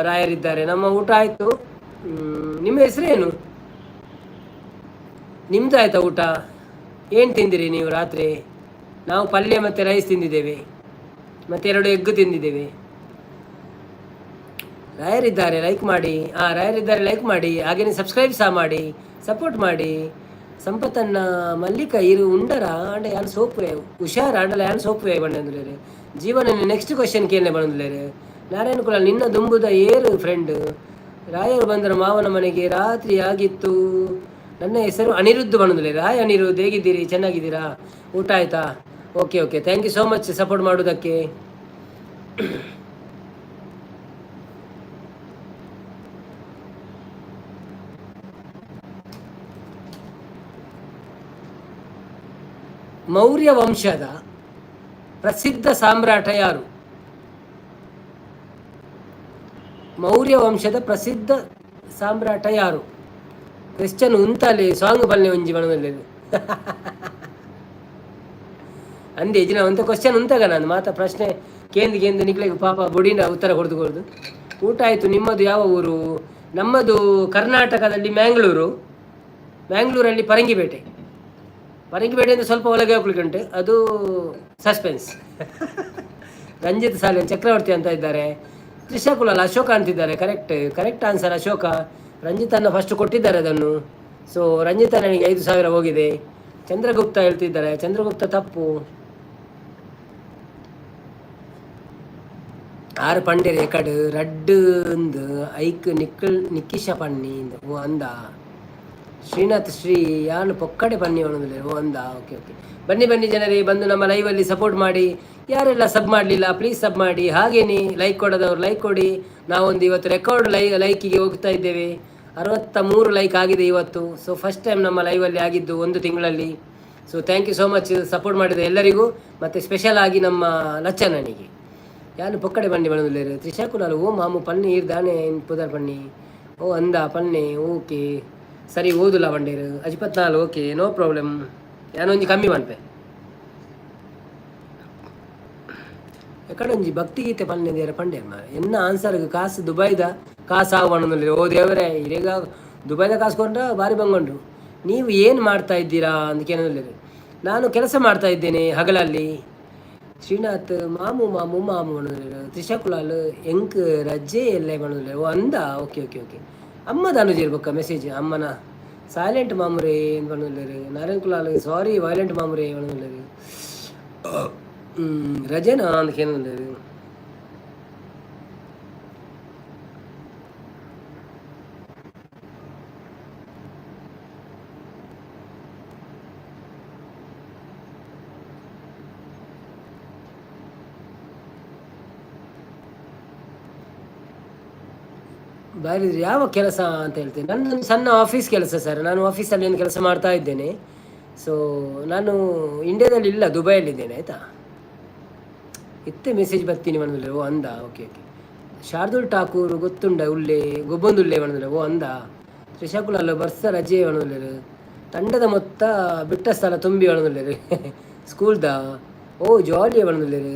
ರಾಯರಿದ್ದಾರೆ, ನಮ್ಮ ಊಟ ಆಯಿತು. ನಿಮ್ಮ ಹೆಸರೇನು? ನಿಮ್ದು ಆಯ್ತಾ ಊಟ? ಏನು ತಿಂದಿರಿ ನೀವು ರಾತ್ರಿ? ನಾವು ಪಲ್ಯ ಮತ್ತು ರೈಸ್ ತಿಂದಿದ್ದೇವೆ, ಮತ್ತು ಎರಡು ಎಗ್ ತಿಂದಿದ್ದೇವೆ. ರಾಯರಿದ್ದಾರೆ, ಲೈಕ್ ಮಾಡಿ. ಹಾಂ, ರಾಯರಿದ್ದಾರೆ, ಲೈಕ್ ಮಾಡಿ. ಹಾಗೆಯೇ ಸಬ್ಸ್ಕ್ರೈಬ್ ಸಹ ಮಾಡಿ, ಸಪೋರ್ಟ್ ಮಾಡಿ. ಸಂಪತ್ತನ್ನ ಮಲ್ಲಿಕ ಇರು ಉಂಡರ ಆಂಡ ಯಾನ್ ಸೋಪುವೆ ಹುಷಾರ್ ಆಂಡಲ ಯಾನ್ ಸೋಪುವೆ ಬಂಡಂದುಲೇರು. ಜೀವನ ನೆಕ್ಸ್ಟ್ ಕ್ವಶನ್ ಕೇಳನೆ ಬಂದುಲೇರು. ನಾರಾಯಣ ಕುಲ ನಿನ್ನ ದುಂಬುದ ಏರು ಫ್ರೆಂಡ್. ರಾಯರು ಬಂದರ ಮಾವನ ಮನೆಗೆ ರಾತ್ರಿ ಆಗಿತ್ತು. ನನ್ನ ಹೆಸರು ಅನಿರುದ್ಧ ಬಂದುಲೇರು. ಹಾಯ್ ಅನಿರುದ್ಧ, ಹೇಗಿದ್ದೀರಿ? ಚೆನ್ನಾಗಿದ್ದೀರಾ? ಊಟ ಆಯ್ತಾ? Okay okay, thank you so much support ಮಾಡೋದಕ್ಕೆ. ಮೌರ್ಯ ವಂಶದ ಪ್ರಸಿದ್ಧ ಸಾಮ್ರಾಟ ಯಾರು? ಮೌರ್ಯ ವಂಶದ ಪ್ರಸಿದ್ಧ ಸಾಮ್ರಾಟ ಯಾರು? ಕ್ರಿಶ್ಚಿಯನ್ ಉಂತಾಲೆ ಸಾಂಗ್ ಬಲ್ಲೆ ಒಂಜಿ ಬಣದಲ್ಲಿ ಅಂದೆ ಇಜಿನ ಒಂದು ಕ್ವಶನ್ ಉಂತಾಗ ನಾನು ಮಾತಾ ಪ್ರಶ್ನೆ ಕೇಂದ್ರ ಕೇಂದ್ರ ನಿಕ್ಲೆಗ್ ಪಾಪ ಬುಡಿನ ಉತ್ತರ ಕೊಡ್ದು ಕೊಡ್ದು. ಊಟ ಆಯಿತು. ನಿಮ್ಮದು ಯಾವ ಊರು? ನಮ್ಮದು ಕರ್ನಾಟಕದಲ್ಲಿ ಮ್ಯಾಂಗ್ಳೂರು, ಮ್ಯಾಂಗ್ಳೂರಲ್ಲಿ ಪರಂಗಿಪೇಟೆ. ಪರಂಗಿಪೇಟೆಯಿಂದ ಸ್ವಲ್ಪ ಒಳಗೆ ಹೋಗ್ಲಿಕ್ಕೆ ಉಂಟು, ಅದು ಸಸ್ಪೆನ್ಸ್. ರಂಜಿತ್ ಸಾಲಿಯನ್ ಚಕ್ರವರ್ತಿ ಅಂತ ಇದ್ದಾರೆ. ತ್ರಿಷಾ ಕುಲಾಲ್ ಅಶೋಕ ಅಂತಿದ್ದಾರೆ. Correct, correct answer Ashoka. ರಂಜಿತನ್ನು first ಕೊಟ್ಟಿದ್ದಾರೆ ಅದನ್ನು. ಸೊ ರಂಜಿತ ನನಗೆ 5000 ಹೋಗಿದೆ. ಚಂದ್ರಗುಪ್ತ ಹೇಳ್ತಿದ್ದಾರೆ, ಚಂದ್ರಗುಪ್ತ ತಪ್ಪು. ಆರು ಪಂಡೆರ್ ಎಕಡ್ ರಡ್ಡು ಅಂದು ಐಕ್ ನಿಕ್ಕಲ್ ನಿಕ್ಕಿಶ ಪನ್ನಿ ಓ ಅಂದ. ಶ್ರೀನಾಥ್ ಶ್ರೀ ಯಾನು ಪೊಕ್ಕಡೆ ಬನ್ನಿ ಅವನಂದ್ರೆ. ಓ ಅಂದ, ಓಕೆ ಓಕೆ. ಬನ್ನಿ ಬನ್ನಿ ಜನರೇ, ಬಂದು ನಮ್ಮ ಲೈವಲ್ಲಿ ಸಪೋರ್ಟ್ ಮಾಡಿ. ಯಾರೆಲ್ಲ ಸಬ್ ಮಾಡಲಿಲ್ಲ ಪ್ಲೀಸ್ ಸಬ್ ಮಾಡಿ. ಹಾಗೇನೆ ಲೈಕ್ ಕೊಡೋದವ್ರು ಲೈಕ್ ಕೊಡಿ. ನಾವೊಂದು ಇವತ್ತು ರೆಕಾರ್ಡ್ ಲೈಕಿಗೆ ಹೋಗ್ತಾ ಇದ್ದೇವೆ. 63 ಲೈಕ್ ಆಗಿದೆ ಇವತ್ತು. ಸೊ ಫಸ್ಟ್ ಟೈಮ್ ನಮ್ಮ ಲೈವಲ್ಲಿ ಆಗಿದ್ದು ಒಂದು ತಿಂಗಳಲ್ಲಿ. So thank you so much support ಮಾಡಿದ ಎಲ್ಲರಿಗೂ, ಮತ್ತು ಸ್ಪೆಷಲ್ ಆಗಿ ನಮ್ಮ ಲಚ್ಚಣ್ಣನಿಗೆ. ಯಾನು ಪೊಕ್ಕಡೆ ಬನ್ನಿ ಬಣ್ಣದುಲ್ಲೇರು. ತ್ರಿಷಾ ಕುಲಾಲ್ ಓ ಮಾಮು ಪನ್ನಿ ಈರ್ ದಾನೆ ಪುದರ್ ಪನ್ನಿ. ಓ ಅಂದ ಪನ್ನೆ, ಓಕೆ ಸರಿ ಓದುಲ್ಲ ಬಂಡೇರು. ಅಜ್ಪತ್ನಾಲ್ ಓಕೆ ನೋ ಪ್ರಾಬ್ಲಮ್. ಯಾನೊಂಜಿ ಕಮ್ಮಿ ಮನ್ಪೆ. ಎಕಡೊಂಜಿ ಭಕ್ತಿಗೀತೆ ಪನ್ನೆ ದೇರ ಪಂಡೇರ್ ಮಾರೆ. ಎನ್ನ ಆನ್ಸರ್ಗ್ ಕಾಸು ದುಬೈದ ಕಾಸು ಆವು ಪನ್ನೊಂದುಲ್ಲೆರ್. ಓ ದೇವರೇ, ಇರೆಗ ದುಬೈದ ಕಾಸು ಕೊಂಡ್ರ ಬಾರಿ ಬಂಗೊಂಡು. ನೀವು ಏನು ಮಾಡ್ತಾ ಇದ್ದೀರಾ ಅಂತ ಕೇಳೋದಿಲ್ಲ. ನಾನು ಕೆಲಸ ಮಾಡ್ತಾ ಇದ್ದೇನೆ ಹಗಲಲ್ಲಿ. ಶ್ರೀನಾಥ್ ಮಾಮು ಮಾಮು ಮಾಮು ಪನ್ನೊಂದುಲ್ಲೆರ್. ತ್ರಿಷಾ ಕುಲಾಲ್ ಎಂಕ್ ರಜೆ ಎಲ್ಲೆ ಪನ್ನೊಂದುಲ್ಲೆರ್. ಓ ಅಂದ, ಓಕೆ ಓಕೆ ಓಕೆ. ಅಮ್ಮ ದಾನುಜೇರ್ ಬೊಕ್ಕ ಮೆಸೇಜ್ ಅಮ್ಮನ ಸೈಲೆಂಟ್ ಮಾಮುರೇ ಪನ್ನೊಂದುಲ್ಲೆರ್. ನಾರಾಯಣ್ ಕುಲಾಲ್ ಸಾರಿ ವೈಲೆಂಟ್ ಮಾಮುರೇ ಪನ್ನೊಂದುಲ್ಲೆರ್. ರಜೆನಾ ಅಂತ ಕೇಳೋದಿಲ್ಲ. ಬಾರಿ ಯಾವ ಕೆಲಸ ಅಂತ ಹೇಳ್ತೇನೆ. ನನ್ನ ಸಣ್ಣ ಆಫೀಸ್ ಕೆಲಸ ಸರ್. ನಾನು ಆಫೀಸಲ್ಲಿ ಒಂದು ಕೆಲಸ ಮಾಡ್ತಾ ಇದ್ದೇನೆ. ಸೊ ನಾನು ಇಂಡಿಯಾದಲ್ಲಿ ಇಲ್ಲ, ದುಬೈಯಲ್ಲಿದ್ದೇನೆ ಆಯಿತಾ. ಇತ್ತೆ ಮೆಸೇಜ್ ಬರ್ತೀನಿ ಮನದಲ್ಲಿ. ಓ ಅಂದ, ಓಕೆ ಓಕೆ. ಶಾರ್ದೂಲ್ ಠಾಕೂರ್ ಗೊತ್ತುಂಡ ಉಲ್ಲೆ ಗೊಬ್ಬೊಂದುಲ್ಲೆ ಮನದಲ್ಲಿ. ಓ ಅಂದ. ತ್ರಿಶಾಕುಲಲ್ಲ ಬರ್ಸ ರಜೆ ಒಣದುಲ್ಲೆರ್. ತಂಡದ ಮೊತ್ತ ಬಿಟ್ಟ ಸ್ಥಳ ತುಂಬಿ ಒಣದುಲ್ಲೆರ್. ಸ್ಕೂಲ್ದ ಓ ಜಾಲಿ ಒಣದುಲ್ಲೆರ್.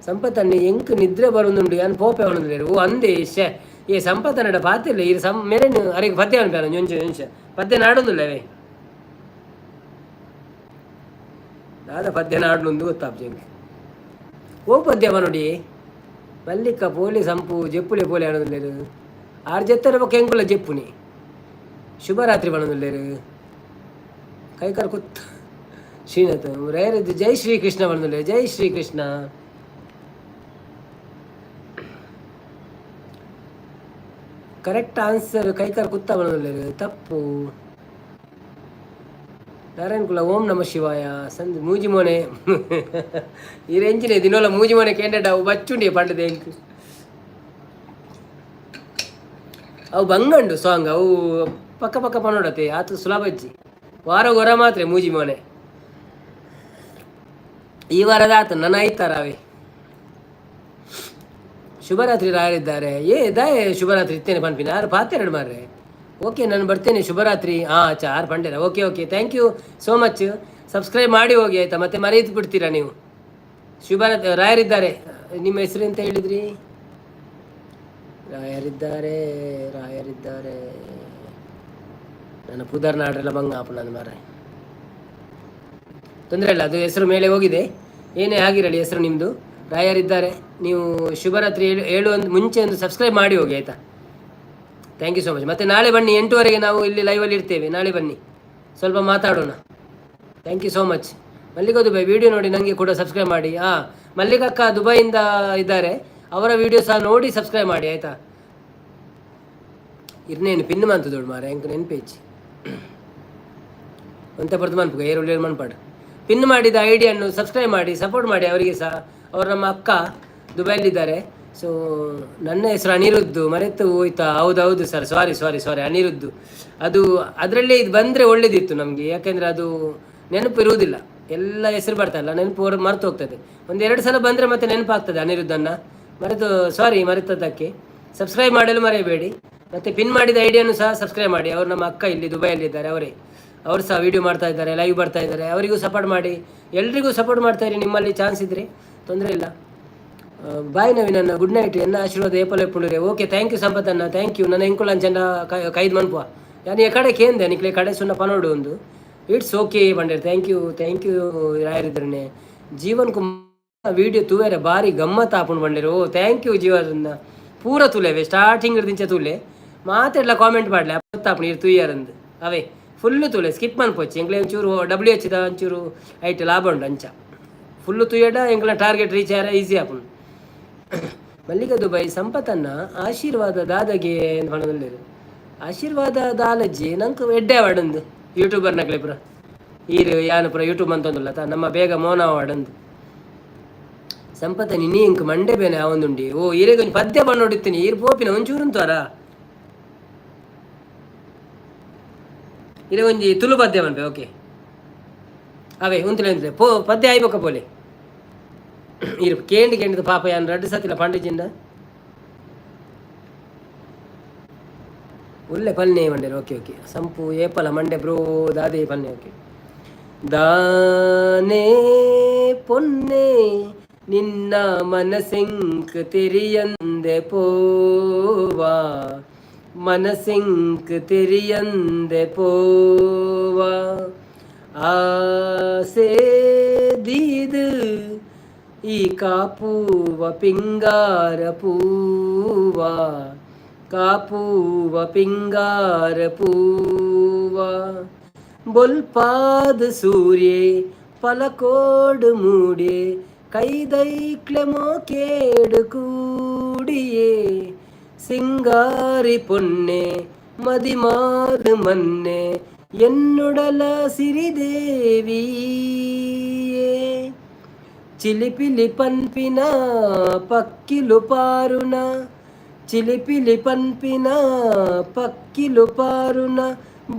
ಸಂಪತ್ತನ್ನಿ ಎಂಕ್ ನಿದ್ರೆ ಬರೋದುಂಡು ಯಾನ್ ಪೋಪೆ ಒಣದುಲ್ಲೆರ್. ಓ ಅಂದೆ ಶೇ ಏ ಸಂಪತ್ತನ್ನಡ ಪಾತಿಲ್ಲ ಇರು ಸಂ ಮೇರೆನ್ ಅರೆಗ್ ಪದ್ಯ ಅನ್ಪೇನ ಒಂಜಿ ನಿಮಿಷ ಪದ್ಯ ನಾಡೊಂದುಲ್ಲವೇ ದಾದ ಪದ್ಯ ನಾಡ್ಲೊಂದು ಗೊತ್ತಾಪ್ಜಿ ಎಂಕ್. ಓ ಪದ್ಯ ಪನೊಡಿ. ಮಲ್ಲಿಕ ಪೋಲಿ ಸಂಪು ಜೆಪ್ಪುಲೆ ಪೋಲೆ ಆಡೊಂದುಲ್ಲೆರ್. ಆರ್ ಜೆತ್ತರ ಬೊಕ್ಕ ಎಂಕುಲ ಜೆಪ್ಪುನಿ. ಶುಭರಾತ್ರಿ ಪನೊಂದುಲ್ಲೆರ್. ಕೈಕಾಲು ಕುತ್ತ ಶ್ರೀನಾಥ್ ರೇರದ್ದು. ಜೈ ಶ್ರೀ ಕೃಷ್ಣ ಪನೊಂದುಲ್ಲೆರ್. ಜೈ ಶ್ರೀ ಕೃಷ್ಣ. ಕರೆಕ್ಟ್ ಆನ್ಸರ್ ಕೈಕಾರ್ ಕುತ್ತ ಬನ್ನೊಂದುಲ್ಲೆರ್. ತಪ್ಪು. ನಾರಾಯಣ ಕುಲ ಓಂ ನಮ ಶಿವಾಯ ಸಂದ್ ಮೂಜಿ ಮೋನೆ ಈ ರೆಂಜಿನೆ ದಿನೋಲ ಮೂಜಿ ಮೋನೆ ಕೇಂಡ ಅವು ಬಚ್ಚುಂಡಿ ಪಂಡದೆ ಎಂಕ್. ಅವು ಬಂಗಂಡು ಸಾಂಗ್ ಅವು ಪಕ್ಕ ಪಕ್ಕ ಪನೋಡತೆ ಆತ ಸುಲಭ ಇಜ್ಜಿ. ವಾರ ಗೊರ ಮಾತ್ರ ಮೂಜಿ ಮೋನೆ. ಈ ವಾರದ ಆತ ನನ್ನ ಐತಾರ ಅವೇ. ಶುಭರಾತ್ರಿ ರಾಯರಿದ್ದಾರೆ. ಏ ದಾಯೆ ಶುಭರಾತ್ರಿ ಇತ್ತೇನೆ ಪನ್ಪಿನ ಯಾರು ಪಾತೆರಡು ಮಾರ್ರೆ. ಓಕೆ, ನಾನು ಬರ್ತೇನೆ, ಶುಭರಾತ್ರಿ. ಹಾಂ, ಚಾರ್ ಪಂಡೇರ. Okay okay, thank you so much. Subscribe ಮಾಡಿ ಹೋಗಿ ಆಯಿತಾ, ಮತ್ತೆ ಮರೆತು ಬಿಡ್ತೀರಾ ನೀವು. ಶುಭರಾತ್ರಿ ರಾಯರಿದ್ದಾರೆ. ನಿಮ್ಮ ಹೆಸರು ಎಂತ ಹೇಳಿದ್ರಿ? ರಾಯರಿದ್ದಾರೆ, ರಾಯರಿದ್ದಾರೆ. ನನ್ನ ಪುದರ್ ನಾಡ್ರೆಲ್ಲ ಬಂಗ ಆಪುಂಡು ಮಾರ್ರೆ. ತೊಂದರೆ ಇಲ್ಲ, ಅದು ಹೆಸರು ಮೇಲೆ ಹೋಗಿದೆ. ಏನೇ ಆಗಿರಲಿ ಹೆಸರು ನಿಮ್ಮದು. ರಾಯರಿದ್ದಾರೆ. ನೀವು ಶುಭರಾತ್ರಿ ಹೇಳು ಹೇಳುವ ಒಂದು ಮುಂಚೆ ಒಂದು ಸಬ್ಸ್ಕ್ರೈಬ್ ಮಾಡಿ ಹೋಗಿ ಆಯಿತಾ. Thank you so much. ಮತ್ತು ನಾಳೆ ಬನ್ನಿ, 8ವರೆಗೆ ನಾವು ಇಲ್ಲಿ ಲೈವಲ್ಲಿ ಇರ್ತೇವೆ. ನಾಳೆ ಬನ್ನಿ, ಸ್ವಲ್ಪ ಮಾತಾಡೋಣ. Thank you so much. Mallika Dubai video ನೋಡಿ ನನಗೆ ಕೂಡ ಸಬ್ಸ್ಕ್ರೈಬ್ ಮಾಡಿ. ಹಾಂ, ಮಲ್ಲಿಕಕ್ಕ ದುಬೈಯಿಂದ ಇದ್ದಾರೆ, ಅವರ ವಿಡಿಯೋ ಸಹ ನೋಡಿ ಸಬ್ಸ್ಕ್ರೈಬ್ ಮಾಡಿ ಆಯಿತಾ. ಇರ್ನೇನು ಪಿನ್ ಮಂತು ದೊಡ್ಡ ಮಾರ ಎಂಕ್ ನೆನ್ಪೇಜ್ ಒಂತೆ ಬರ್ದು ಮನ್ಪುಗ ಏರುಳ್ಳಿ ಮನ್ಪಾಡು. ಪಿನ್ ಮಾಡಿದ ಐಡಿಯನ್ನು ಸಬ್ಸ್ಕ್ರೈಬ್ ಮಾಡಿ, ಸಪೋರ್ಟ್ ಮಾಡಿ ಅವರಿಗೆ ಸಹ. ಅವರು ನಮ್ಮ ಅಕ್ಕ, ದುಬೈಲಿದ್ದಾರೆ. ಸೊ ನನ್ನ ಹೆಸರು ಅನಿರುದ್ದು, ಮರೆತು ಹೋಯ್ತಾ? ಹೌದೌದು ಸರ್, ಸಾರಿ ಸಾರಿ ಸಾರಿ. ಅನಿರುದ್ದು ಅದು ಅದರಲ್ಲೇ ಇದು ಬಂದರೆ ಒಳ್ಳೇದಿತ್ತು ನಮಗೆ. ಯಾಕೆಂದರೆ ಅದು ನೆನಪು ಇರುವುದಿಲ್ಲ. ಎಲ್ಲ ಹೆಸರು ಬರ್ತಾಯಿಲ್ಲ, ನೆನಪು ಮರೆತು ಹೋಗ್ತದೆ. ಒಂದು ಎರಡು ಸಲ ಬಂದರೆ ಮತ್ತೆ ನೆನಪಾಗ್ತದೆ. ಅನಿರುದ್ಧನ್ನ ಮರೆತು, ಸಾರಿ ಮರೆತದ್ದಕ್ಕೆ. ಸಬ್ಸ್ಕ್ರೈಬ್ ಮಾಡಲು ಮರೆಯಬೇಡಿ. ಮತ್ತು ಪಿನ್ ಮಾಡಿದ ಐಡಿಯನ್ನು ಸಹ ಸಬ್ಸ್ಕ್ರೈಬ್ ಮಾಡಿ. ಅವರು ನಮ್ಮ ಅಕ್ಕ, ಇಲ್ಲಿ ದುಬೈಯಲ್ಲಿದ್ದಾರೆ ಅವರೇ. ಅವರು ಸಹ ವೀಡಿಯೋ ಮಾಡ್ತಾ ಇದ್ದಾರೆ, ಲೈವ್ ಬರ್ತಾ ಇದ್ದಾರೆ. ಅವರಿಗೂ ಸಪೋರ್ಟ್ ಮಾಡಿ. ಎಲ್ರಿಗೂ ಸಪೋರ್ಟ್ ಮಾಡ್ತಾ ಇರಿ ನಿಮ್ಮಲ್ಲಿ ಚಾನ್ಸ್ ಇದ್ದರೆ. ತೊಂದರೆ ಇಲ್ಲ. ಬಾಯ್ ನವೀನನ್ನ, ಗುಡ್ ನೈಟ್. ಎನ್ನ ಆಶೀರ್ವಾದ ಏಪಲ್ ಎಪ್ಪುಂಡುರೆ. ಓಕೆ, thank you ಸಂಪತ್ತನ್ನ, thank you. ನನ್ನ ಎಂಕುಲ ಅಂಚಂಡ ಕೈದ್ ಮನ್ಪುವ ಯಾನ್ ಈ ಕಡೆ ಕೇಂದೆ ನಿಕ್ಲೆ ಕಡೆ ಸುನ್ನ ಪನೋಡು ಒಂದು. It's okay ಬಂಡೇರ್. Thank you, thank you. ರಾಯರಿದ್ರನೆ ಜೀವನ್ ಕುಮಾರ್ ವಿಡಿಯೋ ತೂವೆರೆ ಬಾರಿ ಗಮ್ಮತ್ ಆಪುಂಡು ಬಂಡೇರು. ಓ, thank you ಜೀವನ. ಪೂರ ತೂಲೆವೆ, ಸ್ಟಾರ್ಟಿಂಗ್ ದಿಂಚ ತೂಲೆ. ಮಾತೆಡ್ಲ ಕಾಮೆಂಟ್ ಮಾಡಲೆ ಗೊತ್ತಾಪುಂಡು ಇರ್ ತೂಯರಂದು. ಅವೇ ಫುಲ್ಲು ತೂಲೆ, ಸ್ಕಿಪ್ ಮನ್ಪೊಚ್ಚಿ. ಎಂಕ್ಲೆ ಒಂಚೂರು ಡಬ್ಲ್ಯೂ ಎಚ್ ದ ಒಂಚೂರು ಐಟ್ ಲಾಭ ಉಂಡು. ಅಂಚ ಫುಲ್ಲು ತೂಯಡ ಎಂಕ್ಲ ಟಾರ್ಗೆಟ್ ರೀಚ್ ಆರ ಈಸಿ ಆಪುಂಡು. ಮಲ್ಲಿಕ ದುಬೈ ಸಂಪತ್ತನ್ನ ಆಶೀರ್ವಾದ ದಾದಗೆ ಪಣದಲ್ಲೇರು. ಆಶೀರ್ವಾದ ದಾಲಜ್ಜಿ ನಂಗೆ ಎಡ್ಡೆ ವಾಡಂದು ಯೂಟ್ಯೂಬರ್ ನಕ್ಲೆ ಪುರ. ಈರು ಯಾನು ಪುರ ಯೂಟ್ಯೂಬ್ ಅಂತಂದುಲ್ಲ ತ ನಮ್ಮ ಬೇಗ ಮೋನ ವಾಡಂದು. ಸಂಪತ್ತ ನಿನ್ನೆ ಇಂಕ್ ಮಂಡೆ ಬೇನೆ ಆವೊಂದುಂಡಿ. ಓ, ಈರೆಗ್ ಒಂಜಿ ಪದ್ಯ ಪನ್ನೊಡಿತ್ತೀನಿ, ಈರ್ ಪೋಪಿನ ಒಂಚೂರು ಉಂತುವರ. ಇರೆ ಒಂಜಿ ತುಳು ಪದ್ಯ ಪನ್ಪೆ. ಓಕೆ, ಅವೇ ಉಂತುಲೆ ಉಂತುಲೆ ಪೋ ಪದ್ಯ ಆಯ್ಬೊಕ ಪೋಲೆ. ಈರ್ ಕೇಂಡ್ ಕೇಂಡ್ ಪಾಪ ಯಾನ್ ರಡ್ಡ್ ಸತಿಲ ಪಂಡಿಜಿಂಡ. ಉಲ್ಲೆ ಪಲ್ನೆ ಮಂಡೆ. ಓಕೆ ಓಕೆ ಸಂಪು ಏಪಲ ಮಂಡೆ ಬ್ರೋ ದಾದೆ ಪಲ್ನೆ. ಓಕೆ. ದಾನೆ ಪೊನ್ನೆ ನಿನ್ನ ಮನಸೆಂಕ್ ತೆರಿಯಂದೆ ಪೋವಾ, ಮನಸೆಂಕ್ ತೆರಿಯಂದೆ ಪೋವಾ, ಆಸೆ ದೀದ್ ಈ ಕಾಪುವ ಪಿಂಗಾರ ಪೂವ, ಕಾಪುವ ಪಿಂಗಾರ ಪೂವ, ಬೊಲ್ಪಾದ ಸೂರ್ಯೆ ಪಲಕೋಡು ಮೂಡೆ ಕೈದೈಕ್ಲೆ ಮೋಕೇಡು ಕೂಡಿಯೇ, ಸಿಂಗಾರಿ ಪೊನ್ನೆ ಮದಿಮಾರು ಮನ್ನೆ ಎನ್ನುಡಲ ಸಿರಿದೇವಿಯೇ, ಚಿಲಿಪಿಲಿ ಪನ್ಪಿನ ಪಕ್ಕಿಲು ಪಾರುನ, ಚಿಲಿಪಿಲಿ ಪನ್ಪಿನ ಪಕ್ಕಿಲು ಪಾರುನ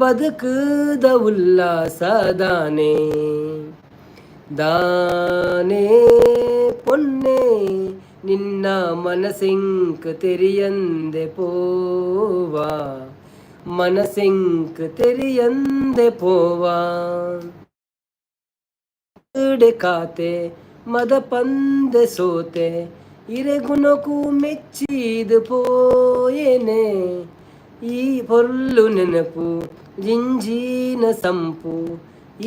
ಬದುಕುದ ಉಲ್ಲಾಸದಾನೆ. ದಾನೆ ಪೊನ್ನೆ ನಿನ್ನ ಮನಸಿಂಕ್ ತೆರಿಯಂದೆ ಪೋವಾ, ಮನಸಿಂಕ್ ತೆರಿಯಂದೆ ಪೋವಾ, ಖಾತೆ ಮದ ಪಂದೆ ಸೋತೆ ಇರೆಗುಣಕು ಮೆಚ್ಚಿದ ಪೋಯೆನೆ, ಈ ಪೊರ್ಲು ನೆನಪು ಜಿಂಜಿನ ಸಂಪು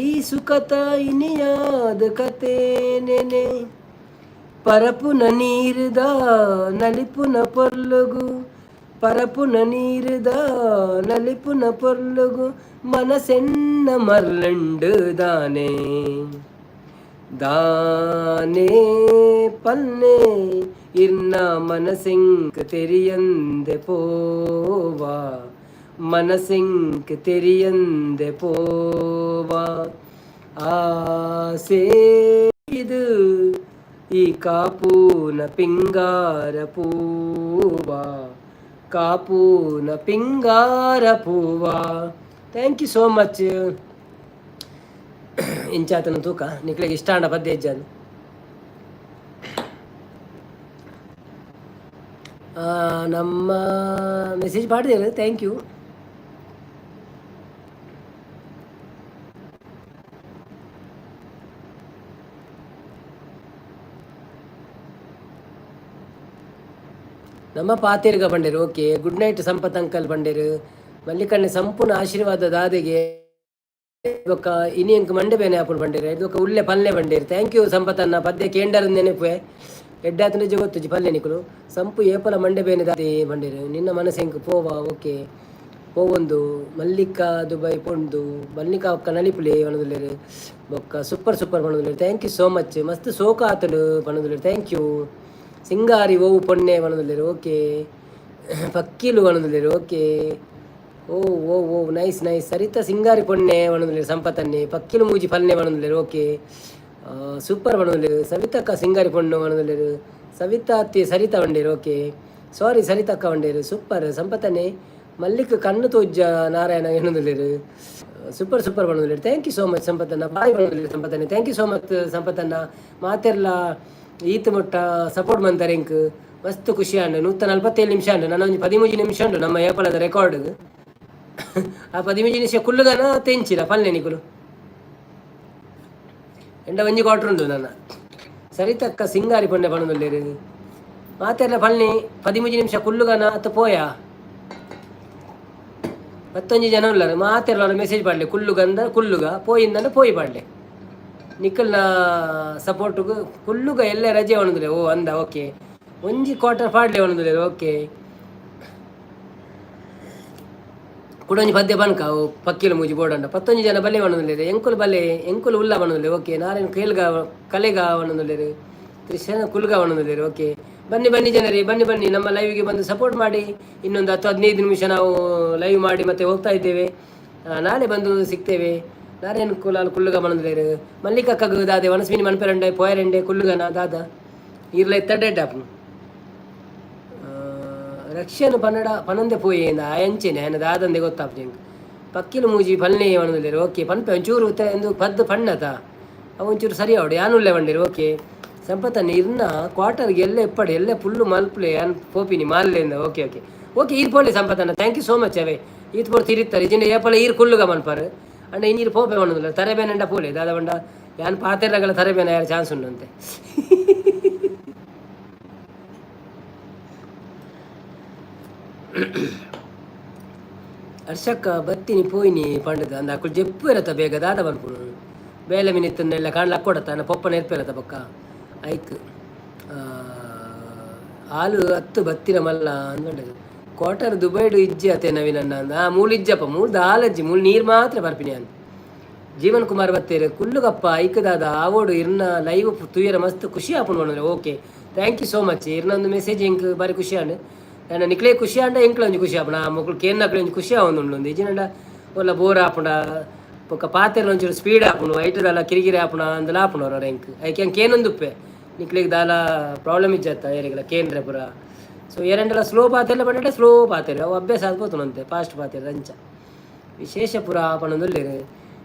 ಈ ಸುಖತ ಇನಿಯಾದ ಕತೆ ನೆನೆ, ಪರಪುನ ನೀರುದ ನಲಿಪುನ ಪೊರ್ಲುಗು, ಪರಪುನ ನೀರುದ ನಲಿಪುನ ಪೊರ್ಲುಗು ಮನಸೆನ್ನ ಮರ್ಲಂಡು ದಾನೆ. ದಾನೆ ಪನ್ನೆ ಇರ್ನ ಮನಸಿಂಕ್ ತೆರಿಯಂದೆ ಪೋವಾ, ಮನಸಿಂಕ್ ತೆರಿಯಂದೆ ಪೋವಾ. ಆಸೆ ಇದು ಈ ಕಾಪೂನ ಪಿಂಗಾರ ಪೂವ, ಕಾಪೂನ ಪಿಂಗಾರ ಪೂವ. Thank you so much. ಇಂಚಾತನ ತೂಕ ನಿಕ್ಲೆಗ್ ಇಷ್ಟ ಆಂಡ ಪದ್ಯ ಇಜ್ಜಾದು. ನಮ್ಮ ಮೆಸೇಜ್ ಪಾಡ್ದೇರು, thank you. ನಮ್ಮ ಪಾತೇರ್ಗ ಬಂಡೇರು. Okay, good night Sampath uncle ಬಂಡೇರು. ಮಲ್ಲಿಕಣ್ಣೆ ಸಂಪೂರ್ಣ ಆಶೀರ್ವಾದ ದಾದೆಗೆ ಬೊಕ್ಕ ಇನಿ ಎಂಕ್ ಮಂಡೆ ಬೇನೆ ಆಪುಂಡು ಬಂಡೇರು. ಬೊಕ್ಕ ಉಲ್ಲೆ ಪಲ್ಲೆ ಬಂಡೇರು. Thank you ಸಂಪತ್ತನ್ನ. ಪದ್ಯ ಕೇಂಡರ್ ನೆನಪುವೆ ಎಡ್ಡಾತನ ಗೊತ್ತುಜಿ ಪಲ್ಲೆ ನಿಕುಲು. ಸಂಪು ಏಪಲ ಮಂಡೆ ಬೇನೆ ದಾದೆ ಬಂಡೇರು. ನಿನ್ನ ಮನಸ್ಸೆಂಕ್ ಪೋವಾ? ಓಕೆ, ಪೋವೊಂದು. ಮಲ್ಲಿಕಾ ದುಬೈ ಪೊಂಡು ಮಲ್ಲಿಕಾ ಒಕ್ಕ ನಲಿಪುಲೆ ಪನೊಂದುಲ್ಲೆರ್. ಬೊಕ್ಕ ಸೂಪರ್ ಸೂಪರ್ ಪನೊಂದುಲ್ಲೆರ್. Thank you so much. ಮಸ್ತ್ ಸೋಕ ಆತುಂಡು ಪನೊಂದುಲ್ಲೆರ್. Thank you. ಸಿಂಗಾರಿ ಓವು ಪೊನ್ನೆ ಪನೊಂದುಲ್ಲೆರ್. ಓಕೆ. ಪಕ್ಕಿಲು ಪನೊಂದುಲ್ಲೆರ್. Okay. Oh oh oh, nice nice. Saritha ಸಿಂಗಾರಿ ಪೊನ್ನೆ ಪನೊಂದುಲ್ಲೆರ್. ಸಂಪತನ್ನೆ ಪಕ್ಕಿಲು ಮೂಜಿ ಪಲ್ನೆ ಪನೊಂದುಲ್ಲೆರ್. Okay, super ಪನೊಂದುಲ್ಲೆರ್. ಸವಿತಕ್ಕ ಸಿಂಗಾರಿ ಪೊಣ್ಣು ಪನೊಂದುಲ್ಲೆರ್. ಸವಿತಾ ಅತ್ತಿ ಸರಿತಾ ಬಂಡೇರು. ಓಕೆ, ಸಾರಿ ಸರಿತಕ್ಕ ಬಂಡೇರು. ಸೂಪರ್ ಸಂಪತನ್ನೆ. ಮಲ್ಲಿಕ್ ಕಣ್ಣು ತೋಜ್ಜ ನಾರಾಯಣ ಏನೊಂದುಲ್ಲೆರ್. ಸೂಪರ್ ಸೂಪರ್ ಪನೊಂದುಲ್ಲೆರ್. Thank you so much ಸಂಪತನ್ನ. ಬಾಯ್ ಪನೊಂದುಲ್ಲೆರ್ ಸಂಪತನ್ನೆ. Thank you so much ಸಂಪತನ್ನ. ಮಾತೆರ್ಲ ಈತ್ ಮುಟ್ಟ ಸಪೋರ್ಟ್ ಮಂತಾರೆ, ಎಂಕ್ ಮಸ್ತ್ ಖುಷಿ ಆಂಡ್. 147 ನಿಮಿಷ ಆಂಡ್. ನನ್ನ ಒಂಜಿ 13 ನಿಮಿಷ ಉಂಡು ನಮ್ಮ ಏಪಲದ ರೆಕಾರ್ಡ್. ಆ 13 ನಿಮಿಷ ಕುಲ್ಲುಗನ ತೆಂಚಿನ ಪಲ್ಲೆ ನಿಕುಲು ಎಂಡ ಒಂಜಿ ಕ್ವಾರ್ಟರ್ ಉಂಡು ನನ್ನ. ಸರಿತಕ್ಕ ಸಿಂಗಾರಿ ಪೊನ್ನೆ ಪನೊಂದುಲ್ಲೆರ್. ಮಾತೆರ್ಲ ಪಲ್ನಿ, 13 ನಿಮಿಷ ಕುಲ್ಲುಗನ ಅತ್ತ ಪೋಯಾ? 11 ಜನ ಉಲ್ಲರು. ಮಾತೆರ್ಲ ಮೆಸೇಜ್ ಪಾಡ್ಲೆ. ಕುಲ್ಲುಗಂದ ಕುಲ್ಲುಗ, ಪೋಯಿಂದಂಡ ಪೋಯಿ ಪಾಡ್ಲೆ. ನಿಕಲ್ನ ಸಪೋರ್ಟ್ಗು ಕುಲ್ಲುಗ. ಎಲ್ಲ ರಜೆ ಒಣದುಲೆ. ಓ ಅಂದ, ಓಕೆ. ಒಂಜಿ ಕ್ವಾರ್ಟರ್ ಪಾಡ್ಲೆ ಒಣದುಲೆ. ಓಕೆ, ಕುಡೊಂಜಿ ಪದ್ಯ ಬನ್ಕ ಅವು ಪಕ್ಕಿಲು ಮೂಜಿ ಬೋಡಂಡ. 11 ಜನ ಬಲ್ಲೆ ಒಣದುಲ್ಲೆರ್. ಎಂಕುಲು ಬಲ್ಲೆ, ಎಂಕುಲು ಉಲ್ಲ ಬಣದುಲ್ಲೆ. ಓಕೆ. ನಾರಾಯಣ ಕೇಳ್ಗ ಕಲೆಗ ಒಣದುಲ್ಲೆರ್. ತ್ರಿಶನ ಕುಲ್ಗ ಒಣದುಲ್ಲೆರ್. ಓಕೆ, ಬನ್ನಿ ಬನ್ನಿ ಜನರೇ, ಬನ್ನಿ ಬನ್ನಿ. ನಮ್ಮ ಲೈವ್ಗೆ ಬಂದು ಸಪೋರ್ಟ್ ಮಾಡಿ. ಇನ್ನೊಂದು 10-15 ನಿಮಿಷ ನಾವು ಲೈವ್ ಮಾಡಿ ಮತ್ತೆ ಹೋಗ್ತಾ ಇದ್ದೇವೆ. ನಾಳೆ ಬಂದು ಸಿಗ್ತೇವೆ. ನಾರಾಯಣ ಕುಲಾಲ್ ಕುಲ್ಲುಗ ಮಣದುಲ್ಲೆರ್. ಮಲ್ಲಿಕಕ್ಕಗ್ ದಾದೆ ವನಸ್ವಿನಿ ಮನ್ಪೆರಂಡೆ ಪೋಯರೆಂಡೆ ಕುಲ್ಲುಗನ ದಾದ ಈರ್ಲ ಎತ್ತಡ್ಡೆ ಆಪುನು. ರಕ್ಷೆನು ಪನ್ನಡ ಪನೊಂದೆ ಪೋಯೆ ಅಂಚೆನೆ ಆಯನ ದಾದಂದೆ ಗೊತ್ತಾಪುಜಿ ಎಂಕ್. ಪಕ್ಕಿಲು ಮೂಜಿ ಪಲ್ನೆ ಪನೊಂದುಲ್ಲೆರ್. ಓಕೆ, ಪನ್ಪೆ ಒಂಚೂರು ಎಂದು ಪದ್ದು ಪಣ್ಣತ ಅವು ಒಂಚೂರು ಸರಿ ಆವಡು. ಯಾನುಲ್ಲೆ ಬಂಡೇರು. ಓಕೆ ಸಂಪತನ್ನ. ಇರ್ನ ಕ್ವಾರ್ಟರ್ಗೆ ಎಲ್ಲೆ ಇಪ್ಪಡು, ಎಲ್ಲೆ ಫುಲ್ಲು ಮಲ್ಪುಲೆ, ಯಾನ್ ಪೋಪಿನಿ ಮಾಲ್ಲೆಂದ. Okay okay okay, ಈರ್ ಪೋಲೆ ಸಂಪತನ್ನ. Thank you so much. ಅವೇ ಈತ್ ಪೋರ್ ತಿರಿತ್ತಾರೆ ಇಜಿಂಡ ಏಪಲ ಈರ್ ಕುಲ್ಲುಗ ಮನ್ಪಾರು ಅಂಡ ಇನ್ನೀರು ಪೋಪೆ ಪನೊಂದುಲ್ಲ. ತರೆಬೇನಂಡ ಪೋಲೆ ದಾದ ಪಂಡ ಯಾನ್ ಪಾತೆರ್ನಗಲ ತರೆಬೇನ ಯಾರು ಚಾನ್ಸ್ ಉಂಡು ಅಂತೆ. ಹರ್ಷಕ್ಕ ಬತ್ತಿನಿ ಪೋಯಿನಿ ಪಂಡದ ಅಂದ ಅಕುಲು ಜೆಪ್ಪು ಇರತ್ತ ಬೇಗ ದಾದ ಪನ್ಪುನು. ಬೇಲೆ ಮಿನಿತ್ತನ್ನೆಲ್ಲ ಕಾಣ್ಲಕ್ಕ ಕೊಡತ್ತ ಅನ್ನ ಪೊಪ್ಪ ನೆರ್ಪೇರತ್ತ ಬೊಕ್ಕ ಐಕ್ ಹಾಲು ಹತ್ತು ಬತ್ತಿನ ಮಲ್ಲ ಅಂದ್ಕೊಂಡದು. ಕ್ವಾರ್ಟರ್ ದುಬೈಡು ಇಜ್ಜಿ ಅತೆ ನವೀನಣ್ಣ ಅಂದ. ಆ ಮೂಲು ಇಜ್ಜಪ್ಪ, ಮೂಲು ದಾಲಜ್ಜಿ, ಮೂಲು ನೀರು ಮಾತ್ರ ಬರ್ಪಿನಿ ಅಂತ. ಜೀವನ್ ಕುಮಾರ್ ಬತ್ತೇರು. ಕುಲ್ಲುಗಪ್ಪ ಐಕದಾದ ಆವೋಡು. ಇರ್ನ ಲೈವ್ ತುಯರ ಮಸ್ತ್ ಖುಷಿ ಆಪುಂಡು ಪಂಡ್ರೆ. Okay, thank you so much. ಇರ್ನ ಒಂದು ಮೆಸೇಜ್ ಎಂಕ್ ಬಾರಿ ಖುಷಿ ಆಂಡ್. ಆಂಡ ನಿಕ್ಲೆ ಖುಷಿ ಆಂಡ ಎಂಕ್ಲ ಒಂಜಿ ಖುಷಿ ಆಪುಂಡು. ಆ ಮೊಕ್ಲು ಕೇನ್ನಕ್ಲೆ ಒಂಜಿ ಖುಷಿ ಆವೊಂದುಂಡು. ಒಂದು ಇಜ್ಜಿನಂಡ ಒಲ್ಲ ಬೋರ್ ಆಪುಂಡ. ಬೊಕ್ಕ ಪಾತೆರ್ನ ಒಂಚೂರು ಸ್ಪೀಡ್ ಆಪುಂಡು. ಐಟದಲ್ಲ ಕಿರಿಕಿರಿ ಆಪುಂಡ ಅಂದಲ ಆಪುಂಡು ಅವ್ರ ಎಂಕ್. ಐಕೆ ಎಂಕ್ ಕೇನೊಂದುಪ್ಪೆ. ನಿಕ್ಲೆಗ್ ದಾಲ ಪ್ರಾಬ್ಲಮ್ ಇಜ್ಜತ್ತ ಏರೆಗ್ಲ ಕೇಂದ್ರ ಪೂರ. ಸೊ ಏರಂಡಲ ಸ್ಲೋ ಪಾತೆರ್ಲ ಪಂಡ ಸ್ಲೋ ಪಾತೆರ್ ಅವು ಅಭ್ಯಾಸ ಆದ್ ಫಾಸ್ಟ್ ಪಾತೆರ್ ಅಂಚ. ವಿಶೇಷ ಪುರ ಪನೊಂದುಲ್ಲೆರ್.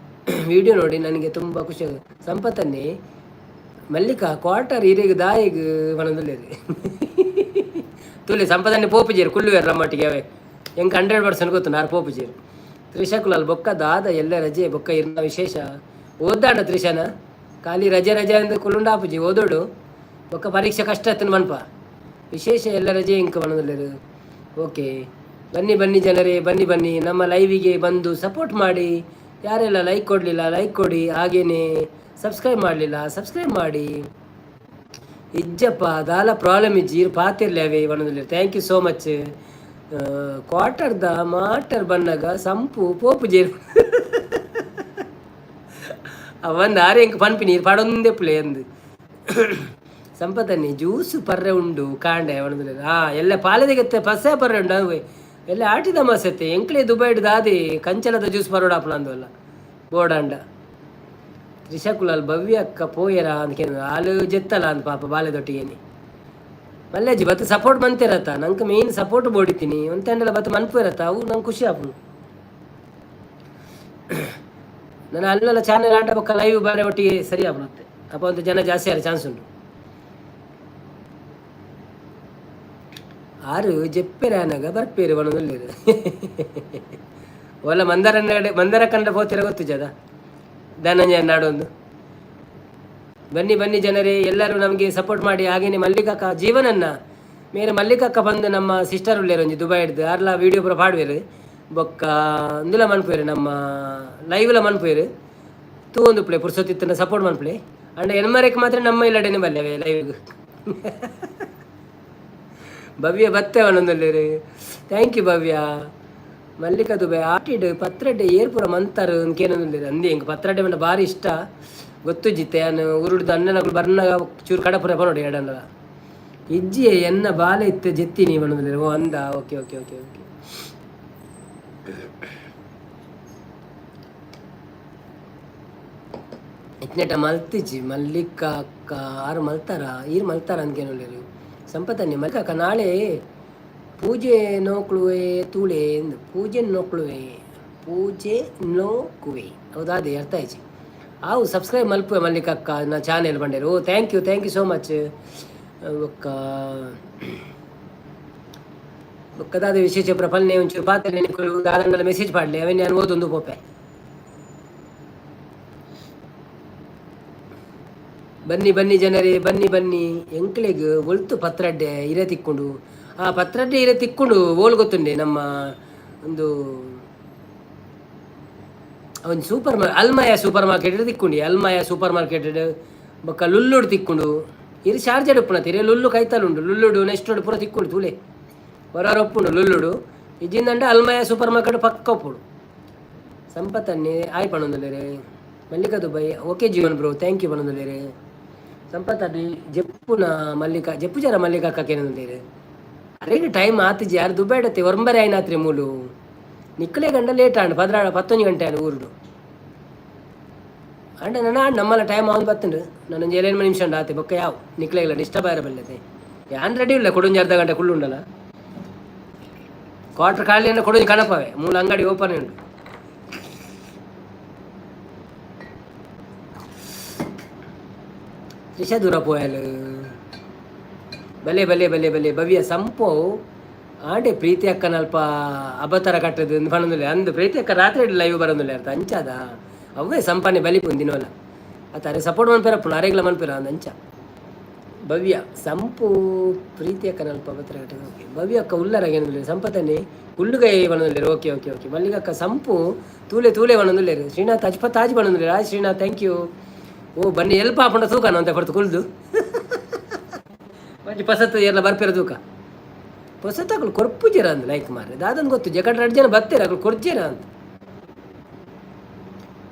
ವಿಡಿಯೋ ನೋಡಿ ನನಗೆ ತುಂಬ ಖುಷಿ. ಸಂಪತ್ತನ್ನೇ ಮಲ್ಲಿಕಾ ಕ್ವಾರ್ಟರ್ ಇರೆಗ್ ದಾಯಿಗ್ ಪನೊಂದುಲ್ಲೆರ್. ತುಲೆ ಸಂಪದನ್ನೇ ಪೋಪುಜೇರು, ಕುಲ್ಲುವೆರ್ ನಮ್ಮೊಟ್ಟಿಗೆ ಅವೇ. ಎಂಕ್ 100% ಗೊತ್ತು ನಾರ್ ಪೋಪುಜೇರು. ತ್ರಿಶಕುಲಲ್ ಬೊಕ್ಕ ದಾದ ಎಲ್ಲ ರಜೆ ಬೊಕ್ಕ ಇರ್ನ ವಿಶೇಷ ಓದ್ದಾಂಡ ತ್ರಿಶನ ಖಾಲಿ ರಜೆ ರಜೆ ಅಂದ್ ಕುಲ್ಲುಂಡಾಪುಜಿ, ಓದೋಡು. ಬೊಕ್ಕ ಪರೀಕ್ಷೆ ಕಷ್ಟ ಆತನ ಮನ್ಪ. ವಿಶೇಷ ಎಲ್ಲ ರಜೆ ಇಂಕ ಪನೊಂದುಲ್ಲೆರ್. ಓಕೆ, ಬನ್ನಿ ಬನ್ನಿ ಜನರೇ, ಬನ್ನಿ ಬನ್ನಿ. ನಮ್ಮ ಲೈವಿಗೆ ಬಂದು ಸಪೋರ್ಟ್ ಮಾಡಿ. ಯಾರೆಲ್ಲ ಲೈಕ್ ಕೊಡಲಿಲ್ಲ ಲೈಕ್ ಕೊಡಿ, ಹಾಗೇನೆ ಸಬ್ಸ್ಕ್ರೈಬ್ ಮಾಡಲಿಲ್ಲ ಸಬ್ಸ್ಕ್ರೈಬ್ ಮಾಡಿ. ಇಜ್ಜಪ್ಪ ದಾಲ ಪ್ರಾಬ್ಲಮ್ ಇಜ್ಜಿ, ಇರ್ ಪಾತಿರ್ಲಿ ಅವೇ ಪನೊಂದುಲ್ಲೆರ್. Thank you so much. ಕ್ವಾರ್ಟರ್ದ matter ಬನ್ನಗ ಸಂಪು ಪೋಪುಜೇರು ಅವಂದು ಆರೆ ಎಂಕ್ ಪನ್ಪಿನಿ ಇರ್ ಪಡೊಂದೆಪ್ಪುಲೆ ಅಂದ್. ಸಂಪತನ್ನಿ ಜ್ಯೂಸ್ ಪರ್ರೆ ಉಂಡು ಕಾಂಡೆ ಒಣದಿಲ್ಲ. ಹಾ, ಎಲ್ಲ ಪಾಲದಿಗತ್ತೆ ಪಸೆ ಪರ್ರೆ ಉಂಡು. ಅದು ಎಲ್ಲ ಆಟಿದ ಮಸತ್ತೆ ಎಂಕ್ಲೆ ದುಬೈಡ್ ದಾದಿ ಕಂಚಲದ ಜ್ಯೂಸ್ ಪರೋಡಾಪುನ ಅಂದಲ್ಲ ಬೋಡಾಂಡ. ತ್ರಿಷಾ ಕುಲಾಲ್ ಭವ್ಯ ಅಕ್ಕ ಪೋಯರ ಅಂತ ಆಲು ಜೆತ್ತಲ ಅಂದ್ ಪಾಪ ಬಾಲೆದೊಟ್ಟಿಗೆ. ಮಲ್ಲೇಜಿ ಬತ್ತು ಸಪೋರ್ಟ್ ಮಂತಿರತ್ತ, ನಂಗೆ ಮೇನ್ ಸಪೋರ್ಟ್ ಬೋಡಿತೀನಿ ಒಂತೆಂಡಲ ಬತ್ತು ಮನ್ಪು ಇರತ್ತ, ಅವು ನಂಗೆ ಖುಷಿ ಆಪುಂಡು. ನಾನು ಅಲ್ಲೆಲ್ಲ ಚಾನೆಲ್ ಆಂಡ ಬೊಕ್ಕ ಲೈವ್ ಬಾರೆ ಒಟ್ಟಿಗೆ ಸರಿ ಆಪುನತ್ತೆ, ಅಪ್ಪ ಒಂದು ಜನ ಜಾಸ್ತಿ ಆರ ಚಾನ್ಸ್ ಉಂಟು. ಆರು ಜೆಪ್ಪೆರೆ ಆನಗ ಬರ್ಪೇರು ಬನೊಂದುಲ್ಲೆರ್. ಓಲ ಮಂದರ ಮಂದರ ಕಂಡ ಪೋತಿರ ಗೊತ್ತು ಜದ ಧನಂಜಯ ನಾಡೊಂದು. ಬನ್ನಿ ಬನ್ನಿ ಜನರೇ, ಎಲ್ಲರೂ ನಮಗೆ ಸಪೋರ್ಟ್ ಮಾಡಿ. ಹಾಗೇನೆ ಮಲ್ಲಿಕಕ್ಕ ಜೀವನನ್ನ ಮೇರೆ ಮಲ್ಲಿಕಕ್ಕ ಬಂದು ನಮ್ಮ ಸಿಸ್ಟರ್ ಉಳ್ಳೇರು ಒಂಜಿ ದುಬೈ ಹಿಡ್ದು ಆರ್ಲ ವೀಡಿಯೋ ಪೂರ ಪಾಡ್ವೇರು ಬೊಕ್ಕ ಇಂದುಲ ಮನ್ಪುವೆರು, ನಮ್ಮ ಲೈವ್ಲ ಮನ್ಪುವೆರು. ತೂವೊಂದು ಪ್ಲೇ ಪುರ್ಸೊತ್ತಿತ್ತನ ಸಪೋರ್ಟ್ ಮನ್ಪುಲೆ. ಅಂಡ ಎನ್ಮರೆಕ್ ಮಾತ್ರ ನಮ್ಮ ಇಲ್ಲಡೆನೆ ಬಲ್ಲೆವೆ ಲೈವ್ಗ್. ಭವ್ಯ ಬತ್ತೆ ಒಂದೊಂದುಲ್ಲೆರ್. Thank you Bhavya. Mallika Dubai ಆಟಿಡ್ ಪತ್ರಡ್ಡೆ ಏರ್ಪುರ Mantar ಕೇನೊಂದುಲ್ಲೆರ್. ಅಂದೆ ಎಂಕ್ ಪತ್ರಡ್ಡೆ ಪಂಡ ಬಾರಿ ಇಷ್ಟ ಗೊತ್ತುಜ್ಜಿತ್ತೆ. ಯಾನ್ ಊರುಡ್ದು ಅಣ್ಣನಕುಲು ಬರ್ನಗ ಚೂರು ಕಡಪುರ ಪನೊಡು ಎಡಂಡಲ. ಇಜ್ಜಿಯೇ ಎನ್ನ ಬಾಲೆ ಇತ್ತೆ ಜೆತ್ತಿನಿ ಪನೊಂದುಲ್ಲೆರ್. ಓ ಅಂದ, okay okay okay okay. ಇತ್ನೆಟ ಮಲ್ತಿಜಿ Mallika ಅಕ್ಕ ಆರು ಮಲ್ತಾರ ಈರ್ ಮಲ್ತಾರ ಅಂದ್ಕೇನೊಲ್ಲೆರ್. ಸಂಪತನ್ನಿ ಮಲ್ಲಿಕಕ್ಕ ನಾಳೆ ಪೂಜೆ ನೋಕ್ಳುವೆ ತೂಳೆ ಎಂದು ಪೂಜೆ ನೋಕ್ಳುವೆ ಪೂಜೆ ನೋಕುವೆ. ಹೌದಾ? ಅದೇ ಅರ್ಥ ಆಯ್ತು. ಆವು ಸಬ್ಸ್ಕ್ರೈಬ್ ಮಲ್ಪುವೆ ಮಲ್ಲಿಕಕ್ಕ ನಾ ಚಾನೆಲ್ ಬಂಡೇರು. Oh thank you, thank you so much. ಬೊಕ್ಕ ಬೊಕ್ಕದಾದ ವಿಶೇಷ ಪ್ರಫಲ್ನೆ ಒಂಚೂರು ಪಾತ್ರೆ ನಿಕುಲು ದಾದಂಡಲ ಮೆಸೇಜ್ ಪಾಡ್ಲೆ, ಅವೆನ್ ಯಾನ್ ಓದೊಂದು ಪೋಪೆ. ಬನ್ನಿ ಬನ್ನಿ ಜನರೇ, ಬನ್ನಿ ಬನ್ನಿ. ಎಂಕ್ಲೆಗ್ ಒಲ್ತು ಪತ್ರಡ್ಡೆ ಇರೆ ತಿಕ್ಕೊಂಡು, ಆ ಪತ್ರಡ್ಡೆ ಇರೆ ತಿಕ್ಕೊಂಡು ಓಲ್ ಗೊತ್ತುಂಡೆ ನಮ್ಮ ಒಂದು ಒಂದು ಸೂಪರ್ ಮಾರ್ ಅಲ್ಮಯ ಸೂಪರ್ ಮಾರ್ಕೆಟ್ ತಿಕ್ಕೊಂಡು, ಅಲ್ಮಯ ಸೂಪರ್ ಮಾರ್ಕೆಟ್ ಬೊಕ್ಕ ಲುಲ್ಲುಡು ತಿಕ್ಕೊಂಡು. ಇರು ಶಾರ್ಜಾಡ್ ಉಪ್ಪುನ ತಿರೆ ಲುಲ್ಲು ಕೈತಲುಂಡು, ಲುಲ್ಲುಡು ನೆಕ್ಸ್ಟ್ ಪೂರ ತಿಕ್ಕೊಂಡು ತೂಲೆ ಹೊರ ಒಪ್ಪುಂಡು ಲುಲ್ಲುಡು. ಇಜ್ಜಿಂದಂಡ ಅಲ್ಮಯ ಸೂಪರ್ ಮಾರ್ಕೆಟ್ ಪಕ್ಕ ಉಪ್ಪುಡು. ಸಂಪತ್ತನ್ನಿ ಆಯ್ ಪಣೊಂದುಲ್ಲೆರ್. Mallika Dubai okay Jeevan bro thank you ಪಣೊಂದುಲ್ಲೆರ್. ಸಂಪತ್ತನ್ನಿ ಜೆಪ್ಪುನ Mallika Jeppu ಜರ ಮಲ್ಲಿಕಾ ಅಕ್ಕ ಕೇನೊಂದುಲ್ಲೆರ್. ಅರೆಗ್ ಟೈಮ್ ಆತಿಜಿ ಯಾರು ದುಬೈಡತ್ತೆ ಒರಂಬರೆ ಆಯ್ನಾತ್ರಿ ಮೂಲು ನಿಕ್ಕಲೆ ಗಂಡ ಲೇಟ್ ಆಂಡ್ ಪದ್ರಾಡ 11 ಗಂಟೆ ಆಂಡ್ ಊರುಡು. ಅಂಡ ನನ್ನ ನಮ್ಮಲ್ಲ ಟೈಮ್ ಅವನು ಬತ್ತುಂಡು. ನಾನು ಒಂಜಿ ಏಳೆಂಟು ನಿಮಿಷ ಉಂಡು ಆತೆ ಬೊಕ್ಕ ಯಾವ ನಿಕ್ಲೆಗ್ಲ ಡಿಸ್ಟರ್ಬ್ ಆಯರ ಬಲ್ಲತೆ. ಯಾನ್ ರೆಡಿ ಇಲ್ಲ ಕೊಡೊಂಜಿ ಅರ್ಧ ಗಂಟೆ ಕುಳ್ಳುಂಡಲ್ಲ ಕ್ವಾರ್ಟರ್ ಖಾಲಿಯನ್ನು ಕೊಡೊಂಜಿ ಕಣಪವೆ ಮೂಲ ಅಂಗಡಿ ಓಪನ್ ಉಂಟು. ತ್ರಿಷ ದೂರ ಪೋಯಲ್ ಬಲೆ ಬಲೆ ಬಲೆ ಬಲೆ ಭವ್ಯ ಸಂಪು ಆಂಡೆ ಪ್ರೀತಿ ಅಕ್ಕನಲ್ಪ ಅಬತರ ಕಟ್ಟದು ಪನೊಂದುಲ್ಲೆ. ಅಂದು ಪ್ರೀತಿ ಅಕ್ಕ ರಾತ್ರಿ ಲೈವ್ ಬರೋದಿಲ್ಲ ಅರ್ಥ ಅಂಚಾದ ಅವೇ ಸಂಪಾನೆ ಬಲಿಪುಂಡು ದಿನೋಲ ಅತ್ತ. ಅರೆ ಸಪೋರ್ಟ್ ಮನ್ಪೆರಪ್ಪುಂಡು ಅರೆಗ್ಲ ಮನ್ಪೆರ ಅಂದ್ ಅಂಚ. ಭವ್ಯ ಸಂಪು ಪ್ರೀತಿ ಅಕ್ಕನಲ್ಪ ಅಬತರ ಕಟ್ಟದು. ಓಕೆ ಭವ್ಯ ಅಕ್ಕ ಉಲ್ಲರಾಗ ಸಂಪತನೆ ಕುಳ್ಳುಗೈ ಪನೊಂದುಲ್ಲೆರ್. ಓಕೆ ಓಕೆ ಓಕೆ ಮಲ್ಲಿಗಕ್ಕ ಸಂಪು ತೂಲೆ ತೂಲೆ ಪನೊಂದುಲ್ಲೆರ್. ಶ್ರೀನಾಥ್ ಅಜ್ಪ ತಾಜ್ ಪನೊಂದುಲ್ಲೆರ್. ಆಯ್ ಶ್ರೀನಾಥ್ thank you. ಓ ಬನ್ನಿ ಎಲ್ಪ ಆಪುಂಡ ತೂಕನ ಅಂತ ಹೊರತು ಕುಲ್ದು ಒಂಜಿ ಪಸತ್ತು ಎಲ್ಲ ಬರ್ಪೆರ ತೂಕ ಪೊಸತ್ ಅಕುಲು ಕೊರ್ಪುಜೆರ ಅಂದ್ ಲೈಕ್ ಮಾರ್ರೆ ದಾದಂದ್ ಗೊತ್ತು ಜಕಟ್ ರಡ್ಡ್ ಜನ ಬತ್ತೆರ್ ಅಕುಲು ಕೊರ್ಜೆರ ಅಂತ.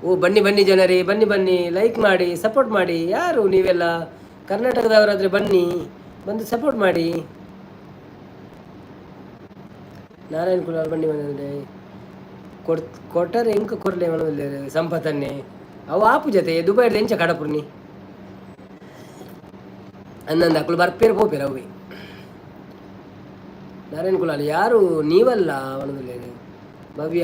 ಓ ಬನ್ನಿ ಬನ್ನಿ ಜನರೇ, ಬನ್ನಿ ಬನ್ನಿ, ಲೈಕ್ ಮಾಡಿ ಸಪೋರ್ಟ್ ಮಾಡಿ. ಯಾರು ನೀವೆಲ್ಲ ಕರ್ನಾಟಕದವರಾದರೆ ಬನ್ನಿ, ಬಂದು ಸಪೋರ್ಟ್ ಮಾಡಿ. ನಾರಾಯಣ್ ಕುಲಾಲ್ ಬನ್ನಿ ಬಂದ್ರೆ ಕೊಡ್ ಕೊಟ್ಟರೆ ಎಂಕ ಕೊರ್ಲೆ ಸಂಪತನ್ನೇ ಅವು ಆಪು ಜೊತೆ ದುಬೈಡ್ ಎಂಚ ಕಡಪುರ್ನಿ ಅಂದಂದು ಅಕುಲು ಬರ್ಪೇರು ಪೋಪೇರು ಅವೆ. ನಾರಾಯಣ್ ಕುಲಾಲ್ ಯಾರು ನೀವಲ್ಲ ಅವನದಲ್ಲಿ. ಭವ್ಯ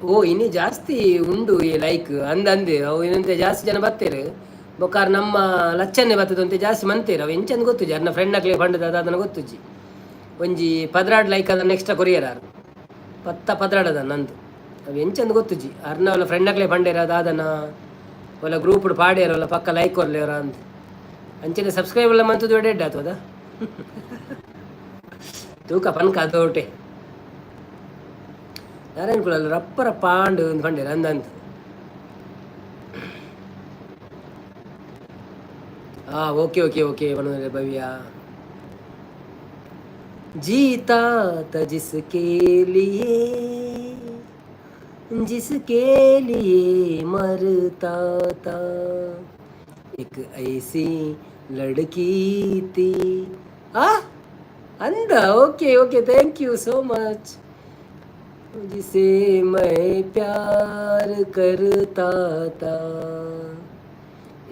ಓ ಇನಿ ಜಾಸ್ತಿ ಉಂಡು ಈ ಲೈಕ್ ಅಂದ ಅಂದೆ ಅವು ಇನ್ನಂತೆ ಜಾಸ್ತಿ ಜನ ಬತ್ತೇರು ಬೊಕ್ಕಾರ ನಮ್ಮ ಲಚ್ಚನೆ ಬತ್ತದಂತೆ ಜಾಸ್ತಿ ಮಂತೇರು. ಅವು ಎಂಚಂದ್ ಗೊತ್ತುಜಿ ಅರ್ನ ಫ್ರೆಂಡ್ ಅಕ್ಲೆ ಪಂಡದ ಅದನ್ನ ಗೊತ್ತುಜಿ. ಒಂಜಿ 12 ಲೈಕ್ ಅದನ್ನ ಎಕ್ಸ್ಟ್ರಾ ಕೊರಿಯರ್ ಆರು ಪತ್ತ ಪದ್ರಾಡದ ನಂದು ಅವು ಎಂಚಂದ್ ಗೊತ್ತುಜಿ. ಅರ್ನ ಅವಲ ಫ್ರೆಂಡ್ ಅಕ್ಲೆ ಪಂಡೇರ ಅದಾದನ ಒಲ್ಲ ಗ್ರೂಪ್ ಪಾಡ್ಯಾರ ಪಕ್ಕ ಲೈಕ್ ಕೊರ್ಲೇರ ಅಂತ. ಅಂಚನೆ ಸಬ್ಸ್ಕ್ರೈಬ್ ಎಲ್ಲ ಮಂತದ್ದು ಎಡ್ಡೆ ಆತದ ತೂಕ ಪನ್ಕ ಅದೋಟೆ. ನಾರಾಯಣ ಕುಲಾಲ್ ರಪ್ಪರ ಪಾಂಡು ಅಂದ್ ಪಂಡೇರ್ ಅಂದಂತ. ಆ ಓಕೆ ಓಕೆ ಓಕೆ ಪನೊಂದುಲ್ಲೆರ್ ಭವ್ಯ. जीता था जिसके लिए, जिसके लिए मरता था, एक ऐसी लड़की थी. ಆ ಅಂದ. Okay okay, thank you so much. जिसे मैं प्यार करता था,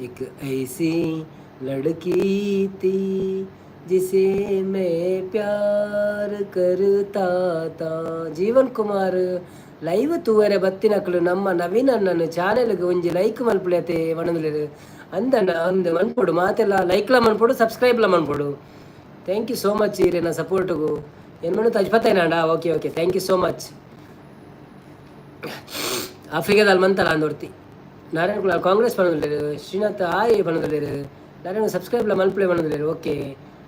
एक ऐसी लड़की थी, जिसे मैं प्यार करता था. ಜೀವನ್ ಕುಮಾರ್, ಲೈವ್ ತೂವರೆ ಬತ್ತಿನಕುಲು ನಮ್ಮ ನವೀನ್ ಅಣ್ಣನ ಚಾನೆಲ್ಗೆ ಒಂಜಿ ಲೈಕ್ ಮಲ್ಪುಲತೆ ಪನೊಂದುಲ್ಲೆರ್. ಅಂದಣ್ಣ, ಅಂದ್ ಮನ್ಪೊಡು. ಮಾತೆಲ್ಲ ಲೈಕ್ಲ ಮನ್ಪೊಡು, ಸಬ್ಸ್ಕ್ರೈಬ್ಲ ಮನ್ಪೊಡು. Thank you so much ಇರೆನ ಸಪೋರ್ಟ್ಗು. ಏನು ತಜ್ಪತ್ತೇನಾಂಡ. Okay okay, thank you so much. ಆಫ್ರಿಕಾದಲ್ಲಿ ಮಂತಲ್ಲ ಅಂದೊರ್ತಿ. ನಾರಾಯಣ ಕುಲಾಲ್ ಕಾಂಗ್ರೆಸ್ ಪನೊಂದುಲ್ಲೆರ್. ಶ್ರೀನಾಥ್ ಆಯ್ ಪನೊಂದುಲ್ಲೆರ್. ನಾರಾಯಣ ಸಬ್ಸ್ಕ್ರೈಬ್ಲ ಮಲ್ಪುಲೆ ಪನೊಂದುಲ್ಲೆರ್. ಓಕೆ.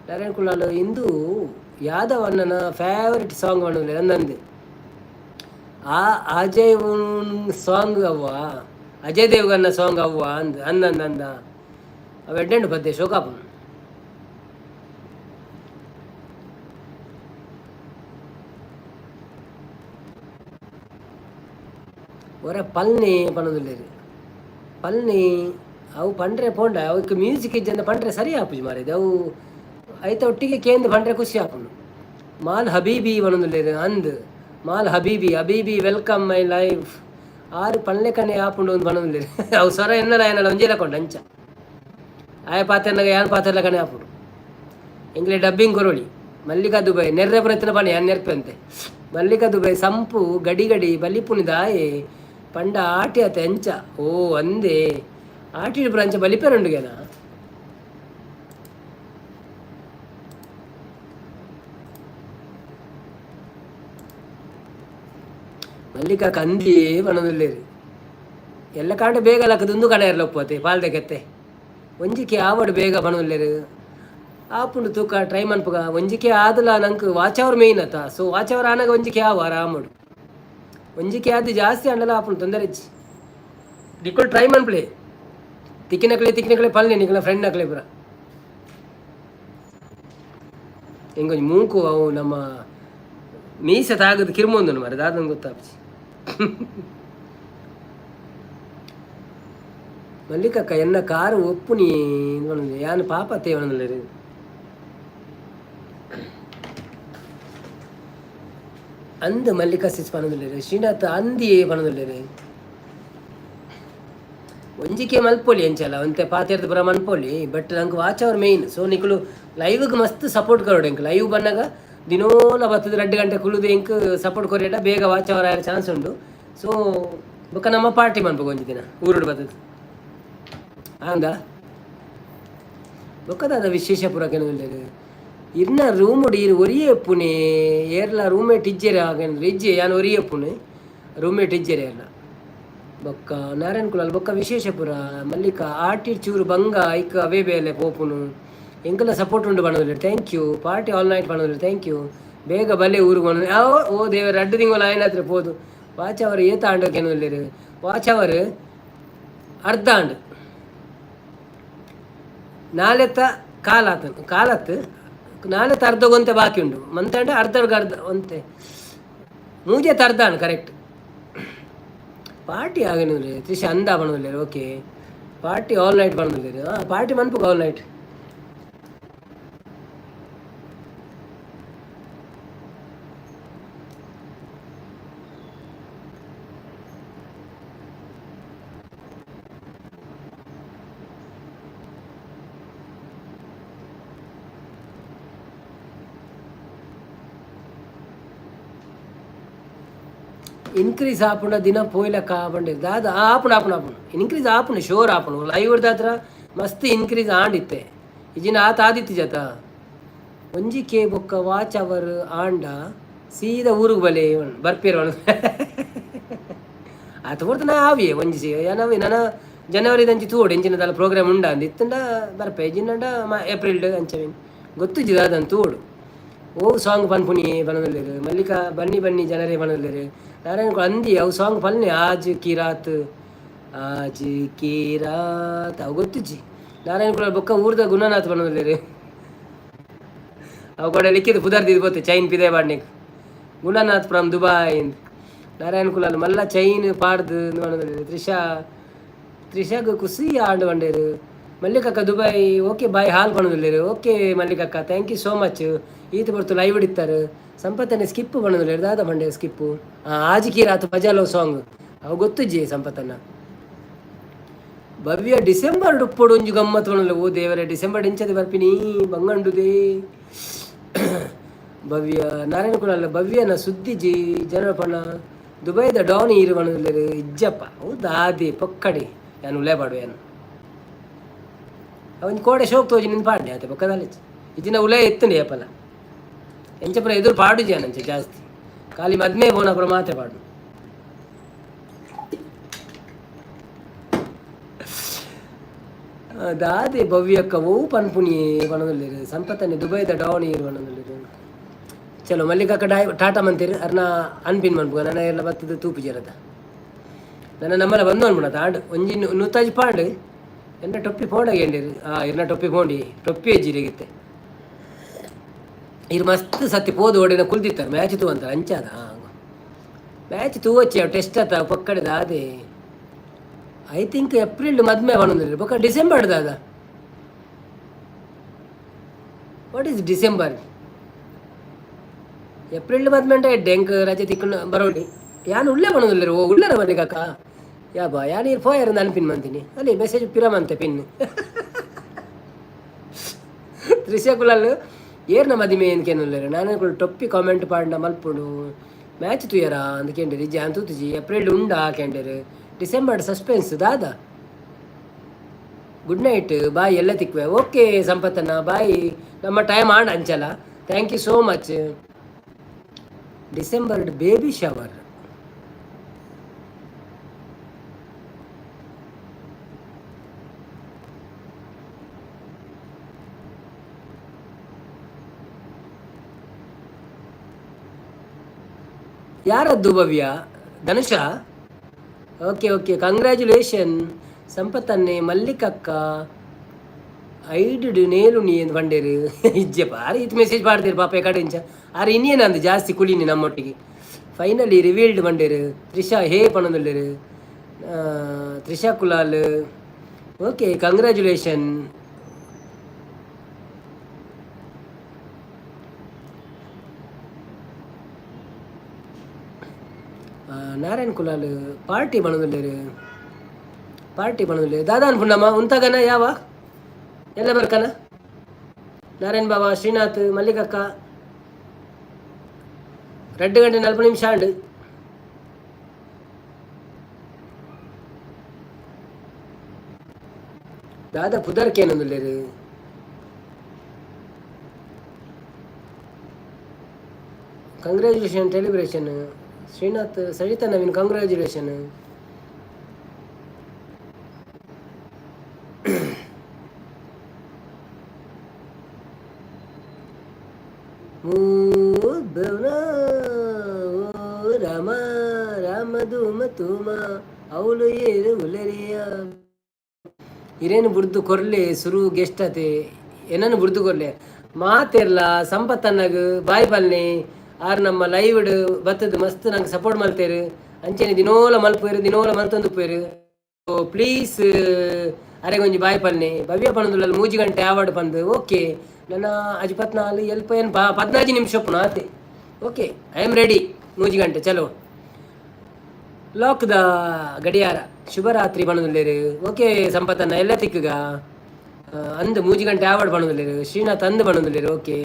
ನಾರಾಯಣ ಕುಲಾಲ್ ಇಂದು ಯಾದವ್ ಅಣ್ಣನ ಫೇವರಿಟ್ ಸಾಂಗ್ ಪನೊಂದುಲ್ಲೆರ್. ಅಂದಂದು ಆ ಅಜಯ್ ಸಾಂಗ್ ಅವ್ವ, ಅಜಯ್ ದೇವ್ಗನ್ನ ಸಾಂಗ್ ಅವ್ವ ಅಂದ್ ಅಂದಂದ ಅಂದ. ಅವು ಎಡ್ಡೆಂಡು ಪದ್ಯ ಶೋಕಾಪುಂಡು. ಒರ ಪಲ್ನಿ ಪನೊಂದುಲ್ಲೆರ್. ಪಲ್ನಿ ಅವು ಪಂಡ್ರೆ ಪೋಂಡ ಅವಕ್ಕೆ ಮ್ಯೂಸಿಕ್ ಇಜ್ಜಂದ ಪಂಡ್ರೆ ಸರಿ ಆಪುಜಿ ಮಾರಾಯ್ದೆ. ಅವು ಐತ ಒಟ್ಟಿಗೆ ಕೇಂದ್ ಪಂಡ್ರೆ ಖುಷಿ ಆಪುಂಡು. ಮಾಲ್ ಹಬೀಬಿ ಪನೊಂದುಲ್ಲೆರ್. ಅಂದ್ ಮಾಲ್ ಹಬೀಬಿ, ಹಬೀಬಿ welcome my live. ಆರು ಪನ್ಲೆಕನೆ ಆಪುಂಡು ಅಂದ್ ಪನೊಂದುಲ್ಲೆರ್. ಅವು ಸ್ವರ ಎನ್ನಲ ಎನ್ನಲ ಒಂಜೇ ಲೆಕ್ಕ ಅಂಚ. ಆಯ ಪಾತೆರ್ನಗ ಯಾನ್ ಪಾತೆರ್ಲಕನೆ ಆಪುಂಡು. ಎಂಕ್ಲೆ ಡಬ್ಬಿಂಗ್ ಕೊರೊಳಿ. ಮಲ್ಲಿಕಾ ದುಬೈ ನೆರ್ರೆ ಪ್ರಯತ್ನ ಪಣಿ ಯಾನ್ ನೆರ್ಪೆಂತೆ. ಮಲ್ಲಿಕಾ ದುಬೈ ಸಂಪು ಗಡಿ ಗಡಿ ಬಲಿಪುನಿ ದಾಯೆ ಪಂಡ ಆಟಿ ಅತ ಎಂಚ. ಓ ಅಂದೇ, ಆಟಿ ಪುರ ಅಂಚ ಬಲಿಪೆರುಂಡುಗೆನ. ಮಲ್ಲಿಕಾ ಕಂದಿ ಪನೊಂದುಲ್ಲೆರ್. ಎಲ್ಲ ಕಾಂಡ ಬೇಗ ಲಕ್ಕದು ಉಂದು ಕಣ ಎರ್ಲ ಒಪ್ಪತೆ ಪಾಲ್ದೆಗೆತ್ತೆ. ಒಂಜಿಕೆ ಆವಡ್ ಬೇಗ ಪನೊಂದುಲ್ಲೆರ್. ಆಪುಂಡು ತೂಕ, ಟ್ರೈ ಮನ್ಪುಗ. ಒಂಜಿಕೆ ಆದಲ ನಂಕ್ watch hour main ಅತ್ತ. So watch hour ಆನಗ ಒಂಜಿಕೆ ಆವು ಆರಾಮಡು. ಒಂಜಿಕೆ ಆದ್ ಜಾಸ್ತಿ ಆಂಡಲ ಆಪುಂಡು, ತೊಂದರೆ ಇಜ್ಜಿ. ನಿಕುಲು ಟ್ರೈ ಮನ್ಪುಲೆ. ತಿಕ್ಕಿನಕ್ಲೆ ತಿಕ್ಕಿನಕ್ಲೆ ಪಲ್ಲೆ, ನಿಕಲ ಫ್ರೆಂಡ್ ನಕ್ಲೆ ಪೂರ. ಎಂಕೊಂಜಿ ಮೂಂಕು ಅವು ನಮ್ಮ ಮೀಸೆ ತಾಗದು ಕಿರ್ಮೊಂದುಂಡು ಮಾರ್ರೆ, ದಾದ ಗೊತ್ತಾಪುಜಿ. ಮಲ್ಲಿಕಕ್ಕ ಎನ್ನ ಕಾರು ಒಪ್ಪುನಿ ಯಾನ್ ಪಾಪತ್ತೆ ಪನೊಂದುಲ್ಲೆರ್. ಅಂದ್ ಮಲ್ಲಿಕಾ ಸಿಸ್ ಪನೊಂದುಲ್ಲೆರ್. ಶ್ರೀನಾಥ್ ಅಂದಿ ಪನೊಂದುಲ್ಲೆರ್. ಒಂಜಿಕೆ ಮಲ್ಪೊಲಿ ಎಂಚಲ ಒಂತೆ ಪಾತೆರ್ದ್ ಪೂರ ಮನ್ಪೊಲಿ. ಬಟ್ ನಂಕ್ watch hour main. So ನಿಕುಲು ಲೈವ್ಗ್ ಮಸ್ತ್ ಸಪೋರ್ಟ್ ಕೊರೊಡು. ಎಂಕ್ ಲೈವ್ ಬನ್ನಗ ದಿನೋಲ ಬತ್ತುದು 2 ಗಂಟೆ ಕುಲ್ಲುದು ಎಂಕ್ ಸಪೋರ್ಟ್ ಕೊರಿಯಡ ಬೇಗ ವಾಚ್ ಅವರ್ ಆಯೆರೆ ಚಾನ್ಸ್ ಉಂಡು. ಸೊ ಬೊಕ್ಕ ನಮ್ಮ ಪಾರ್ಟಿ ಮನ್ಪುಗ ಒಂಜಿ ದಿನ ಊರುಡು ಬತ್ತುದು ಆಂದ. ಬೊಕ್ಕ ದಾದ ವಿಶೇಷ ಪೂರ ಕೆನೊಂದುಲ್ಲೆರ್. ಇರ್ನ ರೂಮುಡು ಇರ್ ಒರಿಯೇ ಉಪ್ಪುನೆ, ಏರ್ಲ ರೂಮ್ಮೇಟ್ ಇಜ್ಜೆರ್ ಆಗೆಂದ್ರೆ. ಇಜ್ಜೆ, ಯಾನ್ ಒರಿಯೇ ಉಪ್ಪುನೆ, ರೂಮ್ಮೇಟ್ ಇಜ್ಜೆರ್ ಏರ್ಲ. ಬೊಕ್ಕ ನಾರಾಯಣ ಕುಲಾಲ್ ಬೊಕ್ಕ ವಿಶೇಷ ಪುರ. ಮಲ್ಲಿಕ ಆಟಿ ಚೂರು ಬಂಗ ಐಕ್ ಅವೇ ಬೇಲೆ ಪೋಪುನು, ಎಂಕಲ ಸಪೋರ್ಟ್ ಉಂಡು ಪನೊಂದುಲ್ಲೆರ್. Thank you. Party all night ಪನೊಂದುಲ್ಲೆರ್. Thank you. ಬೇಗ ಬಲೆ ಊರುಗು ಪನೊಂದು. ಓ ದೇವರ, 2 ತಿಂಗಳು ಆಯ್ನಾತ್ರ ಪೋದು. ವಾಚ್ ಅವರ್ ಏತ್ ಆಂಡ್ ಕೆನೊಂದುಲ್ಲೆರ್. ವಾಚ್ ಅವರ್ ಅರ್ಧ ಆಂಡ್, ನಾಲೆತ್ತ ಕಾಲಾತ ಕಾಲತ್ ನಾಲೆತ್ತ ಅರ್ಧ ಗೊಂತೆ ಬಾಕಿ ಉಂಡು. ಮಂತಂಡ ಅರ್ಧ ಅರ್ಧ ಒಂತೆ ಮೂಜೆತ್ತ ಅರ್ಧ ಆಂಡ್ ಕರೆಕ್ಟ್. ಪಾರ್ಟಿ ಆಗೇನು ತ್ರಿಷಾ ಅಂದ ಪನೊಂದುಲ್ಲೆರ್. Okay, party all night ಪನೊಂದುಲ್ಲೆರ್. ಹಾಂ, ಪಾರ್ಟಿ ಮನ್ಪುಗ all night. Increase ಆಪುಂಡ ದಿನ ಪೋಯ್ಲಕ್ಕ ಪಂಡೆ ದಾದ. ಆಪುಂಡು ಆಪುಂಡು ಆಪುಂಡು, ಇನ್ಕ್ರೀಸ್ ಆಪುಂಡು, ಶೋರ್ ಆಪುಂಡು. ಲೈವ್ ದಾತ್ರ ಮಸ್ತ್ ಇನ್ಕ್ರೀಸ್ ಆಂಡಿತ್ತೆ. ಇಜಿನ ಆತ ಆದಿತ್ತಿ ಜತ. ಒಂಜಿ ಕೆ ಬೊಕ್ಕ ವಾಚ್ ಅವರ್ ಆಂಡ ಸೀದಾ ಊರುಗು ಬಲೆ ಬರ್ಪೇರು. ಆತ ಪೊರ್ತುನ ಆವಿಯೇ ಒಂಜಿ ಏನವಿ ನನ ಜನವರಿ ದಂಚಿ ತೂವೊಡು ಎಂಚಿನ ದಾಲ ಪ್ರೋಗ್ರಾಮ್ ಉಂಡ ಅಂದ್ ಇತ್ತುಂಡ ಬರ್ಪೆ. ಇಜ್ಜಿಂಡ ಏಪ್ರಿಲ್ ಅಂಚ ಗೊತ್ತುಜ್ಜಿ ದಾದ, ತೂವೊಡು. ಓ ಸಾಂಗ್ ಪನ್ಪುನಿ ಪನೊಂದುಲ್ಲೆರ್. ಮಲ್ಲಿಕಾ ಬನ್ನಿ ಬನ್ನಿ ಜನರೇ ಪನೊಂದುಲ್ಲೆರ್. ನಾರಾಯಣ ಅಂದಿ ಅವು ಸಾಂಗ್ ಪನ್ನೆ, ಆಜ್ ಕಿ ರಾತ್ ಆಜ್ ಕಿ ರಾತ್ ಅವು ಗೊತ್ತುಜ್ಜಿ. ನಾರಾಯಣ ಕುಲಾಲ್ ಬೊಕ್ಕ ಊರ್ದ ಗುಣನಾಥ್ ಪನೊಂದುಲ್ಲೆರ್. ಅವು ಕೊಡೆ ಲಿಕ್ಕಿದ್ ಪುದರ್ ದೀದ್ ಪೋತೆ ಚೈನ್ ಪಿದೆ ಪಾಡ್ನೆಕ್. Gunanath from Dubai. ನಾರಾಯಣ ಕುಲಾಲ್ ಮಲ್ಲ ಚೈನ್ ಪಾಡ್ದು ಪನೊಂದುಲ್ಲೆರ್. ತ್ರಿಷಾ, ತ್ರಿಷಾಗ್ ಖುಷಿ ಆಂಡ್ ಪಂಡೇರು. ಮಲ್ಲಿಕಕ್ಕ ದುಬೈ, ಓಕೆ ಬಾಯ್ ಹಾಲ್ ಪಣೊಂದುಲ್ಲೆರ್. ಓಕೆ ಮಲ್ಲಿಕಕ್ಕ, thank you so much. ಈತ್ ಪೊರ್ತು ಲೈವ್ ಇತ್ತಾರೆ. ಸಂಪತ್ತನೆ ಸ್ಕಿಪ್ ಪಣೊಂದುಲ್ಲೆರ್. ದಾದ ಪಂಡೆ ಸ್ಕಿಪ್ಪು? ಆಜ್ ಕಿ ರಾತ್ ಮಜಾಲೋ ಸಾಂಗ್ ಅವು ಗೊತ್ತುಜ್ಜಿ ಸಂಪತ್ತನ್ನ. ಭವ್ಯ ಡಿಸೆಂಬರ್ ಉಪ್ಪೊಡು ಒಂಜಿ ಗಮ್ಮತ್ ಪಣೊಂದುಲ್ಲೆ. ಓ ದೇವರೇ, ಡಿಸೆಂಬರ್ ಇಂಚದೆ ಬರ್ಪಿನಿ ಬಂಗಂಡುದೇ. ಭವ್ಯ ನಾರಾಯಣ ಕುಲಾಲ್ ಭವ್ಯನ ಸುದ್ದಿಜಿ ಜನರ ಪಣ ದುಬೈದ ಡಾನ್ ಈರು ಪಣೊಂದುಲ್ಲೆರ್. ಇಜ್ಜಪ್ಪ, ಹೌದಾದಿ ಪೊಕ್ಕಡಿ ಯಾನ್ ಉಲೇ ಪಾಡುವೆ. ಯಾನ್ ಒಂಜಿ ಕೋಡೆ ಶೋಕ್ ತೋಜಿ ನಿಂದು ಪಾಡ್ನೆ ಆತೆ, ಬೊಕ್ಕದಾಲಿಚ್ಚಿ ಇಜ್ಜಿನ ಉಲೇ ಎತ್ತುಂಡು ಏಪಲ. ಎಂಚ ಪುರ ಎದುರು ಪಾಡುಜಿ ಅಂಚ ಜಾಸ್ತಿ, ಖಾಲಿ ಮದ್ಮೆ ಪೋನಪುರ ಮಾತ್ರ ಪಾಡು. ದಾದೆ ಭವ್ಯಕ್ಕ ಒವು ಪನ್ಪುನಿ ಪನೊಂದುಲ್ಲೆರ್. ಸಂಪತ್ತನೆ ದುಬೈದ ಡಾನ್ ಈರು ಪನೊಂದುಲ್ಲೆರ್. ಚಲೋ ಮಲ್ಲಿಕಕ್ಕ ಡಾಯ್ ಟಾಟಾ ಮಂತಿರ್. ಅರ್ನ ಅನ್ಪಿನ್ ಮನ್ಪುಗ. ನನ್ನ ಎಲ್ಲ ಬತ್ತದ ತೂಪು ಜರದ ನನ್ನ ನಮ್ಮಲ ಬಂದು ಅನ್ಪುಣ ತಾಂಡ್ ಒಂಜಿ ನೂತಾಜಿ ಪಾಂಡ್. ಎನ್ನ ಟೊಪ್ಪಿ ಫೋಂಡಾಗ ಎಂಡಿರು? ಇರ್ನ ಟೊಪ್ಪಿ ಫೋಂಡಿ ಟೊಪ್ಪಿ ಅಜ್ಜಿರಿಗಿತ್ತೆ. ಇರು ಮಸ್ತ್ ಸತ್ತಿ ಪೋದು ಓಡಿನ ಕುಲ್ದಿತ್ತಾರೆ ಮ್ಯಾಚ್ ತೂ ಅಂತ ಅಂಚಾದ. ಮ್ಯಾಚ್ ತೂವಚ್ಚಿ ಅವು ಟೆಸ್ಟ್ ಆತ ಪಕ್ಕಡೆ. ದಾದೆ I think April ಮದ್ಮೆ ಪನೊಂದುಲ್ಲೆರ್. ಬೊಕ್ಕ ಡಿಸೆಂಬರ್ ದಾದ? What is December? April ಮದ್ಮೆ ಅಂಟ ಎಡ್ಡೆ, ಎಂಕ್ ರಜೆ ತಿಕ್ಕುನ ಬರೋಡಿ. ಯಾನ್ ಉಳ್ಳೆ ಪನೊಂದುಲ್ಲೆರ್. ಓ ಉಳ್ಳರ ಮಲ್ಲಿಕಕ್ಕ, ಯಾ ಬಾ. ಯಾನ್ ಈರ್ ಪೋಯರ್ ಅನ್ಪಿನ್ ಮಂತೀನಿ. ಅಲ್ಲಿ ಮೆಸೇಜ್ ಪಿರ ಮಂತೆ ಪಿನ್. ತ್ರಿಷಾ ಕುಲಾಲ್ ಏರ್ನ ಮದಿಮೆ ಏನ್ಕೇನುಲ್ಲೆರ್. ನಾನು ಟೊಪ್ಪಿ ಕಾಮೆಂಟ್ ಪಾಂಡ ಮಲ್ಪುಡು. ಮ್ಯಾಚ್ ತೂಯರಾ ಅಂದ್ ಕೇಂಡೆರ್. ಇಜ್ಜಿ ಅಂತ ತೂತುಜಿ. ಏಪ್ರಿಲ್ ಉಂಡಾ ಕೇಂಡೆರ್. ಡಿಸೆಂಬರ್ ಸಸ್ಪೆನ್ಸ್ ದಾದ? ಗುಡ್ ನೈಟ್, ಬಾಯ್, ಎಲ್ಲ ತಿಕ್ವೆ. ಓಕೆ ಸಂಪತ್ತಣ್ಣ, ಬಾಯ್. ನಮ್ಮ ಟೈಮ್ ಆಂಡ್ ಅಂಚಲ. Thank you so much. December baby shower ಯಾರದ್ದು? Bhavya Dhanusha, okay okay, congratulation ಸಂಪತ್ತನ್ನೆ. ಮಲ್ಲಿಕಕ್ಕ ಐಡ್ ನೇಲು ನೀ ಎಂದು ಪಂಡೇರು. ಇಜ್ಜೆಪ್ಪ, ಆರು ಇತ್ತು ಮೆಸೇಜ್ ಪಾಡ್ತೀರಿ ಪಾಪ ಕಡೆ ಇಂಚ. ಆರು ಇನ್ನೇನಂದು ಜಾಸ್ತಿ ಕುಳಿನಿ ನಮ್ಮೊಟ್ಟಿಗೆ. ಫೈನಲಿ ರಿವೀಲ್ಡ್ ಪಂಡೇರು. ತ್ರಿಷಾ ಹೇ ಪಣೊಂದುಲ್ಲೆರ್. Trisha Kulal, okay, congratulation. Narayan Kulal party ಪಣೊಂದುಲ್ಲೆರ್. ಪಾರ್ಟಿ ಪಣೊಂದುಲ್ಲೆರ್. ದಾದಾ ಅನ್ಪುಂಡಮ್ಮ ಉಂತಾಗನ ಯಾವ ಎಲ್ಲ ಬರ್ಕನ. ನಾರಾಯಣ್ ಬಾಬಾ, ಶ್ರೀನಾಥ್, ಮಲ್ಲಿಕಕ್ಕ. 2 ಗಂಟೆ 40 ನಿಮಿಷ ಆಂಡ್. ದಾದಾ ಪುದರ್ಕೇನೊಂದುಲ್ಲೆರ್. Congratulation celebration Srinath, Savita Naveen, congratulation. Rama Rama ಧೂಮ ತೂಮ ಅವಳು ಏರು ಉಲರಿಯ. ಇರೇನು ಬುಡ್ದು ಕೊರ್ಲೆ ಸುರು ಗೆಸ್ಟ್ ಅತೆ ಏನನ್ನು ಬುಡ್ದು ಕೊರ್ಲೆ ಮಾತೆರ್ಲ. ಸಂಪತ್ತನ್ನಗ್ ಬಾಯ್ ಪಲ್ನೆ. ಆರ್ ನಮ್ಮ ಲೈವ್ ಬತ್ತದ ಮಸ್ತ್ ನಂಗೆ ಸಪೋರ್ಟ್ ಮಲ್ತೇರು. ಅಂಚೆನೆ ದಿನೋಲ ಮಲ್ಪುವೆರು, ದಿನೋಲ ಮಲ್ತೊಂದು ಉಪ್ಪುವೆರು. Please ಅರೆಗೊಂಜಿ boy ಪಲ್ನೆ. ಭವ್ಯ ಪನೊಂದುಲ್ಲಲ್ 3 ಗಂಟೆ ಆವಡ್ ಪಂದ್. ಓಕೆ, ನನ್ನ ಅಜಿ ಪತ್ನಾಲ್ ಎಲ್ಪ ಏನ್ 14 ನಿಮಿಷ ಉಪ್ಪುನ ಆತೆ. Okay, I am ready. 3 ಗಂಟೆ, ಚಲೋ. ಲಾಕ್ the ಗಡಿಯಾರ. ಶುಭರಾತ್ರಿ ಪನೊಂದುಲ್ಲೆರ್. ಓಕೆ ಸಂಪತ್ತನ್ನ, ಎಲ್ಲ ತಿಕ್ಕುಗ. ಅಂದ್ 3 ಗಂಟೆ ಆವಡ್ ಪನೊಂದುಲ್ಲೆರ್. ಶ್ರೀನಾಥ್ ಅಂದ್ ಪನೊಂದುಲ್ಲೆರ್. Okay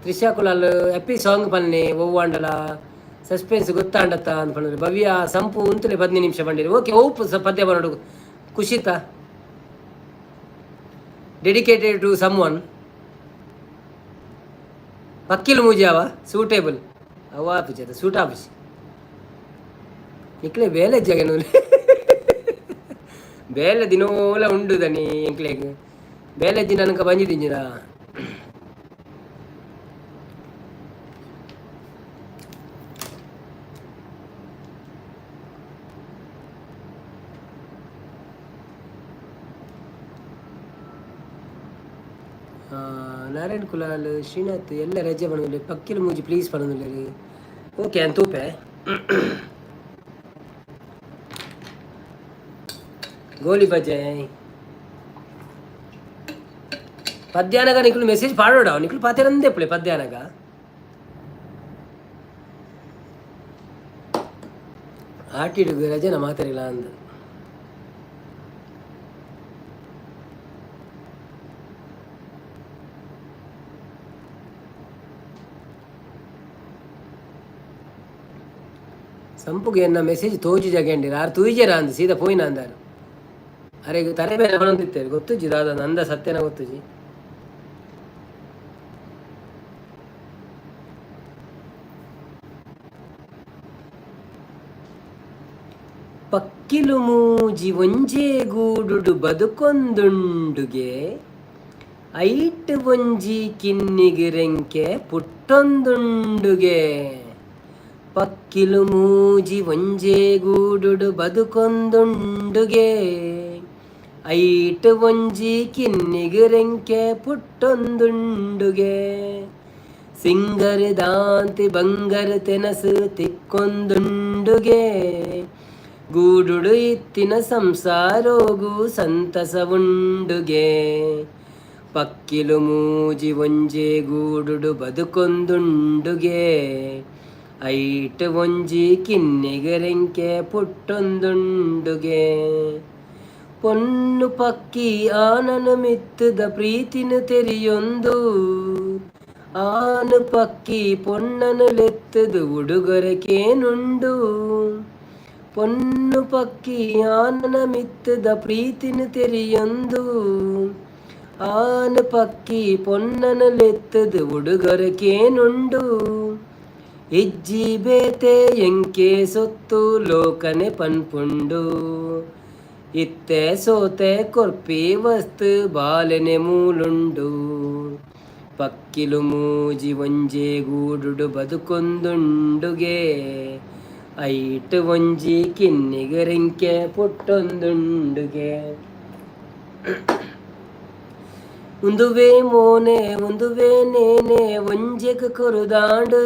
Trisha Kulal, happy song ಪನ್ನೆ ಒವ್ವಾಂಡಲ ಸಸ್ಪೆನ್ಸ್ ಗೊತ್ತಾಂಡತ್ತ ಅಂತ ಪಂಡ್ರೆ. ಭವ್ಯ ಸಂಪು ಉಂತುಲೆ 15 ನಿಮಿಷ ಪಂಡಿರಿ. ಓಕೆ, ಒವು ಪದ್ಯ ಪನೊಡು ಖುಷಿತ? ಡೆಡಿಕೇಟೆಡ್ ಟು ಸಮ್ ಒನ್ ಪಕ್ಕಿಲ್ ಮೂಜಾವ ಸೂಟೇಬಲ್ ಅವ ಆಪುಜಿ, ಸೂಟ್ ಆಪುಜಿ. ನಿಕ್ಲೆ ಬೇಲೆ ಜಾಗ ಬೇಲೆ ದಿನೋಲ ಉಂಡು ದನಿ. ಎಂಕ್ಲೆಗ್ ಬೇಲೆ ದಿನ ನನಕ ಬಂದಿದಿಂಜಿರ. ನಾರಾಯಣ್ ಕುಲಾಲ್, ಶ್ರೀನಾಥ್ ಎಲ್ಲ ರಜೆ ಪನೊಂದುಲ್ಲೆರ್. ಪಕ್ಕಿಲ್ ಮೂಜಿ ಪ್ಲೀಸ್ ಪನೊಂದುಲ್ಲೆರ್. ಓಕೆ, ಅಂತ ತೂಪೆ. ಗೋಲಿ ಬಜೆ. ಪದ್ಯಾನಗ ನಿಕ್ಲು ಮೆಸೇಜ್ ಪಾಡೋಡ, ನಿಕ್ಲು ಪಾತೆರಂದೆ ಪುಲೆ ಪದ್ಯಾನಗ. ಆಟಿಡುಗು ರಜನ ಮಾತರಿಲ್ಲ ಅಂದ. ಸಂಪುಗೆ ಎನ್ನ ಮೆಸೇಜ್ ತೋಜಿ ಜಗಂಡಿ ಆರು ತೂಯಿಜರ ಅಂದ ಸೀದಾ ಪೋಯಿನ ಅಂದಾರು. ಅರೆ ತರೆ ಮೇಲೆ ಬರೊಂದಿತ್ತೇವೆ ಗೊತ್ತುಜ್ಜಿ ದಾದ ನಂದ ಸತ್ಯನ ಗೊತ್ತುಜ್ಜಿ. ಪಕ್ಕಿಲು ಮೂಜಿ ಒಂಜೇ ಗೂಡುಡು ಬದುಕೊಂದುಂಡುಗೆ, ಐಟ್ ಒಂಜಿ ಕಿನ್ನಿಗಿರೆಂಕೆ ಪುಟ್ಟೊಂದುಂಡುಗೆ. ಪಕ್ಕಿಲು ಮೂಜಿ ಒಂಜೇ ಗೂಡುಡು ಬದುಕೊಂದುಂಡುಗೆ, ಐಟ್ ಒಂಜಿ ಕಿನ್ನಿಗಿರೆಂಕೆ ಪುಟ್ಟೊಂದುಂಡುಗೆ. ಸಿಂಗರ್ ದಾಂತಿ ಬಂಗರ್ ತೆನಸು ತಿಕ್ಕೊಂದುಂಡುಗೆ, ಗೂಡುಡು ಇತ್ತಿನ ಸಂಸಾರೋಗು ಸಂತಸ ಉಂಡುಗೆ. ಪಕ್ಕಿಲು ಮೂಜಿ ಒಂಜೇ ಗೂಡುಡು ಬದುಕೊಂದುಂಡುಗೆ, ಐಟ್ ಒಂಜಿ ಕಿನ್ನಿಗರೆಂಕೆ ಪುಟ್ಟೊಂದುಂಡುಗೆ. ಪೊನ್ನು ಪಕ್ಕಿ ಆನನು ಮಿತ್ತದ ಪ್ರೀತಿನ ತೆರಿಯೊಂದು, ಆನು ಪಕ್ಕಿ ಪೊನ್ನನು ಲೆತ್ತದು ಉಡುಗೊರೆಕೇನುಂಡು. ಪೊನ್ನು ಪಕ್ಕಿ ಆನನ ಮಿತ್ತದ ಪ್ರೀತಿನ ತೆರಿಯೊಂದು, ಆನು ಪಕ್ಕಿ ಪೊನ್ನನು ಲೆತ್ತದು ಉಡುಗೊರೆಕೇನುಂಡು. ಇಜ್ಜಿ ಬೇತೆ ಎಂಕೆ ಸೊತ್ತು ಲೋಕನೆ ಪನ್ಪುಂಡು, ಇತ್ತೆ ಸೋತೆ ಕೊರ್ಪಿ ವಸ್ತು ಬಾಲೆನೆ ಮೂಲುಂಡು. ಪಕ್ಕಿಲು ಮೂಜಿ ಒಂಜೇ ಗೂಡುಡು ಬದುಕೊಂದುಂಡುಗೆ, ಐಟ್ ಒಂಜಿ ಕಿನ್ನಿಗರಿಂಕೆ ಪುಟ್ಟೊಂದುಂಡುಗೆ. ಉಂದುವೇ ಮೋನೆ ಉಂದುವೇ ನೇನೆ ಒಂಜೆಕ್ ಕೊರುದಾಂಡು,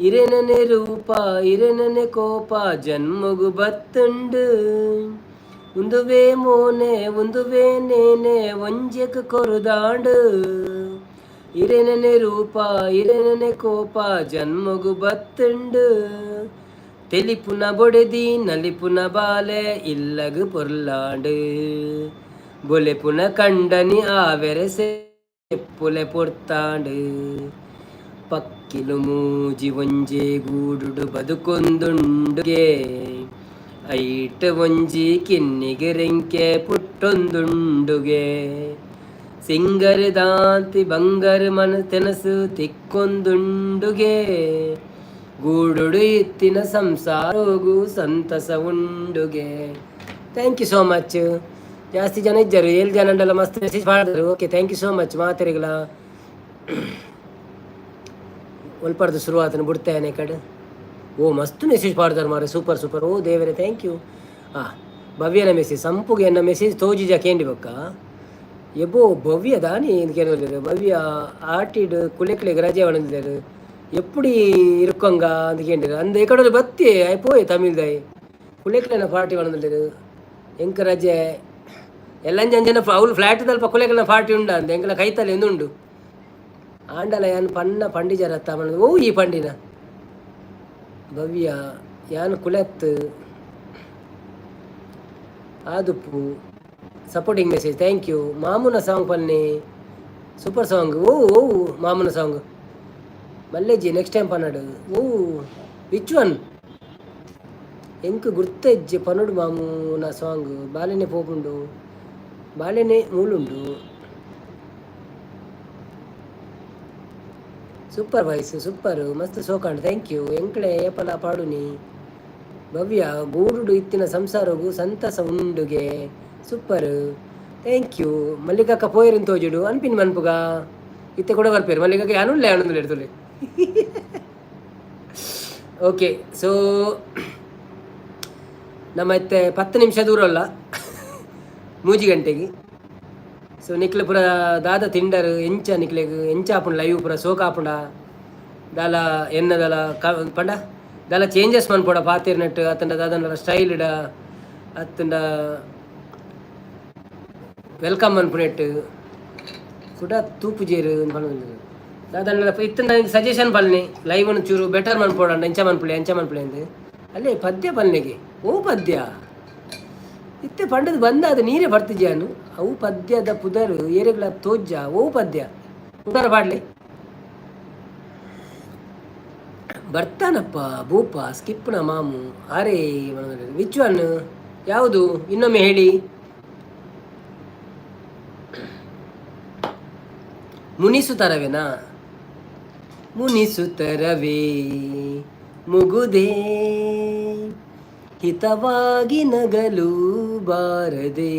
ಇರೆನನೆ ರೂಪ ಇರೆನನೆ ಕೋಪ ಜನ್ಮಗು ಬತ್ತುಂಡು. ಉಂದುವೇ ಮೋನೆ ಉಂದುವೇ ನೇನೆ ಒಂಜೆಕ್ ಕೊರುದಾಂಡು, ಇರೆನನೆ ರೂಪ ಇರೆನನೆ ಕೋಪ ಜನ್ಮಗು ಬತ್ತುಂಡು. ತೆಲಿಪುನ ಬೊಡೆದಿ ನಲಿಪುನ ಬಾಲೆ ಇಲ್ಲಗು ಪೊರ್ಲಾಂಡು, ಬೊಲೆಪುನ ಕಂಡನಿ ಆವೆರೆ ಸೆಪ್ಪುಲೆ ಪೊರ್ತಾಂಡು. ಪಕ್ಕಿಲು ಮೂಜಿ ಒಂಜೇ ಗೂಡುಡು ಬದುಕೊಂದುಂಡುಗೆ, ಐಟ್ ಒಂಜಿ ಕಿನ್ನಿಗೆ ರೆಂಕೆ ಪುಟ್ಟೊಂದುಂಡುಗೆ. ಸಿಂಗರ್ ದಾಂತಿ ಬಂಗರ್ ಮನ ತೆನಸು ತಿಕ್ಕೊಂದುಂಡುಗೆ, ಗೂಡುಡು ಇತ್ತಿನ ಸಂಸಾರೋಗು ಸಂತಸ ಉಂಡುಗೆ. Thank you so much. ಜಾಸ್ತಿ ಜನ ಇಜ್ಜರು, ಏಳು ಜನ ಉಂಡಲ್ಲ, ಮಸ್ತ್ ಮೆಸೇಜ್ ಮಾಡಿದ್ರು. Okay, thank you so much ಮಾತೆರೆಗ್ಲ. ಒಲ್ಪರ್ದು ಶುರುವಾತನ ಬಿಡ್ತೇನೆ ಕಡೆ. ಓ ಮಸ್ತ್ ಮೆಸೇಜ್ ಪಾಡ್ದಾರೆ ಮಾರೆ, ಸೂಪರ್ ಸೂಪರ್. ಓ ದೇವರೇ, thank you. ಹಾಂ, ಭವ್ಯನ ಮೆಸೇಜ್, ಸಂಪುಗೆ ಎನ್ನ ಮೆಸೇಜ್ ತೋಜಿಜ ಕೇಂಡಿ ಬೊಕ್ಕ. ಎಬೋ ಭವ್ಯ ದಾನಿ ಕೇಳೋದು, ಭವ್ಯ ಆಟಿಡ್ ಕುಲೆಕ್ಲೆಗ್ ರಜೆ ಒಣಂದಿದ್ದಾರೆ ಎಪ್ಪಡಿ ಇರುಕೊಂಗ ಅಂತ ಕೇಂಡಿರು. ಅಂದ ಎಕಡೆ ಬತ್ತಿ ಪೋಯೆ ತಮಿಳ್ದಾಯಿ ಕುಲೆಕ್ಲೆನ ಪಾರ್ಟಿ ಒಣಂದಿದ್ದಾರೆ. ಎಂಕ ರಜೆ ಎಲ್ಲ ಅಂಜನ ಅವ್ಲು ಫ್ಲಾಟ್ ದಲ್ಪ ಕುಲೆಕ್ಲೆನ ಪಾರ್ಟಿ ಉಂಡ ಅಂದ ಎಂಕಲ ಕೈತಲೆ ಎಂದುಂಡು ಆಂಡಲ ಯಾನ್ ಪಣ್ಣ ಪಂಡಿಜರತ್ತ. ಓ ಈ ಪಂಡಿನ ಭವ್ಯ ಯಾನ್ ಕುಲೆತ್ ಆದುಪ್ಪು. Supporting message, thank you. ಮಾಮೂನ ಸಾಂಗ್ ಪನ್ನಿ, ಸೂಪರ್ ಸಾಂಗ್. ಓ ಓ ಮಾಮೂನ ಸಾಂಗ್ ಮಲ್ಲೇಜಿ ನೆಕ್ಸ್ಟ್ ಟೈಮ್ ಪನ್ನಡು. ಓ which one ಎಂಕ್ ಗುರ್ತ ಇಜ್ಜೆ ಪನಡು. ಮಾಮೂನ ಸಾಂಗ್ ಬಾಲೆನೆ ಪೋಪುಂಡು, ಬಾಲೆನೆ ಮೂಲುಂಡು. ಸೂಪರ್ ವಾಯ್ಸ್, ಸೂಪರ್, ಮಸ್ತ್ ಸೋಕಾಂಡ್. Thank you. ಎಂಕ್ಲೆ ಏಪಲ ಪಾಡುನಿ. ಭವ್ಯ ಗೂಡುಡು ಇತ್ತಿನ ಸಂಸಾರಗು ಸಂತಸ ಉಂಡುಗೆ. Super, thank you. ಮಲ್ಲಿಕಕ್ಕ ಪೋಯರಿನ್ ತೋಜುಡು ಅನ್ಪಿನ್ ಮನ್ಪುಗ ಇತ್ತೆ ಕೂಡ ಬರ್ಪೇರು. ಮಲ್ಲಿಕಕ್ಕ ಯಾನುಲ್ಲೆ ಆನಂದ ಎಡ್ತುಲೆ. ಓಕೆ, ಸೊ ನಮ್ಮ ಇತ್ತೆ 10 ನಿಮಿಷ ದೂರ ಅಲ್ಲ 3 ಗಂಟೆಗೆ. ಸೊ ನಿಕ್ಲೆ ಪೂರ ದಾದ ತಿಂಡರ್ ಎಂಚ ನಿಕ್ಲೆಗ್ ಎಂಚ ಆಪುಂಡು ಲೈವ್ ಪೂರ ಸೋಕ್ ಆಪುಂಡ ದಾಲ ಎನ್ನದಲ ಕ ಪಂಡ ದಾಲ ಚೇಂಜಸ್ ಮನ್ಪೊಡ ಪಾತೆರ್ನೆಟ್ ಅತ್ತಂಡ ದಾದನ ಸ್ಟೈಲ್ ಇಡ ಅತ್ತಂಡ welcome ಮನ್ಪುನೆಟ್. ಕುಡ ತೂಪುಜೇರು ಪನೊಂದು ದಾದನ್ನ ಇತ್ತ ಸಜೆಷನ್ ಪಲ್ನೆ ಲೈವ್ ಚೂರು ಬೆಟರ್ ಮನ್ಪೋಡಂಡ ಎಂಚ ಮನ್ಪುಲೆ ಎಂಚ ಮನ್ಪುಲೆ ಅಂದ್. ಅಲ್ಲೇ ಪದ್ಯ ಪಲ್ನೆಗೆ ಓ ಪದ್ಯ ಇತ್ತೆ ಪಂಡದು ಬಂದ ಅದು ನೀರೇ ಬರ್ತಿದ್ಯಾನು. ಅವು ಪದ್ಯದ ಪುದರ್ ಏರೆಗ್ಲ ತೋಜ್ಜ. ಓ ಪದ್ಯ ಪುದರ್ ಪಾಡ್ಲಿ. ಬರ್ತಾನಪ್ಪ ಭೂಪ ಸ್ಕಿಪ್ನ ಮಾಮು ಅರೆ. Which one? ಯಾವುದು? ಇನ್ನೊಮ್ಮೆ ಹೇಳಿ. ಮುನಿಸುತ್ತರವೇನಾ? ಮುನಿಸುತ್ತರವೇ ಮುಗುದೇ ಹಿತವಾಗಿ ನಗಲು ಬಾರದೆ,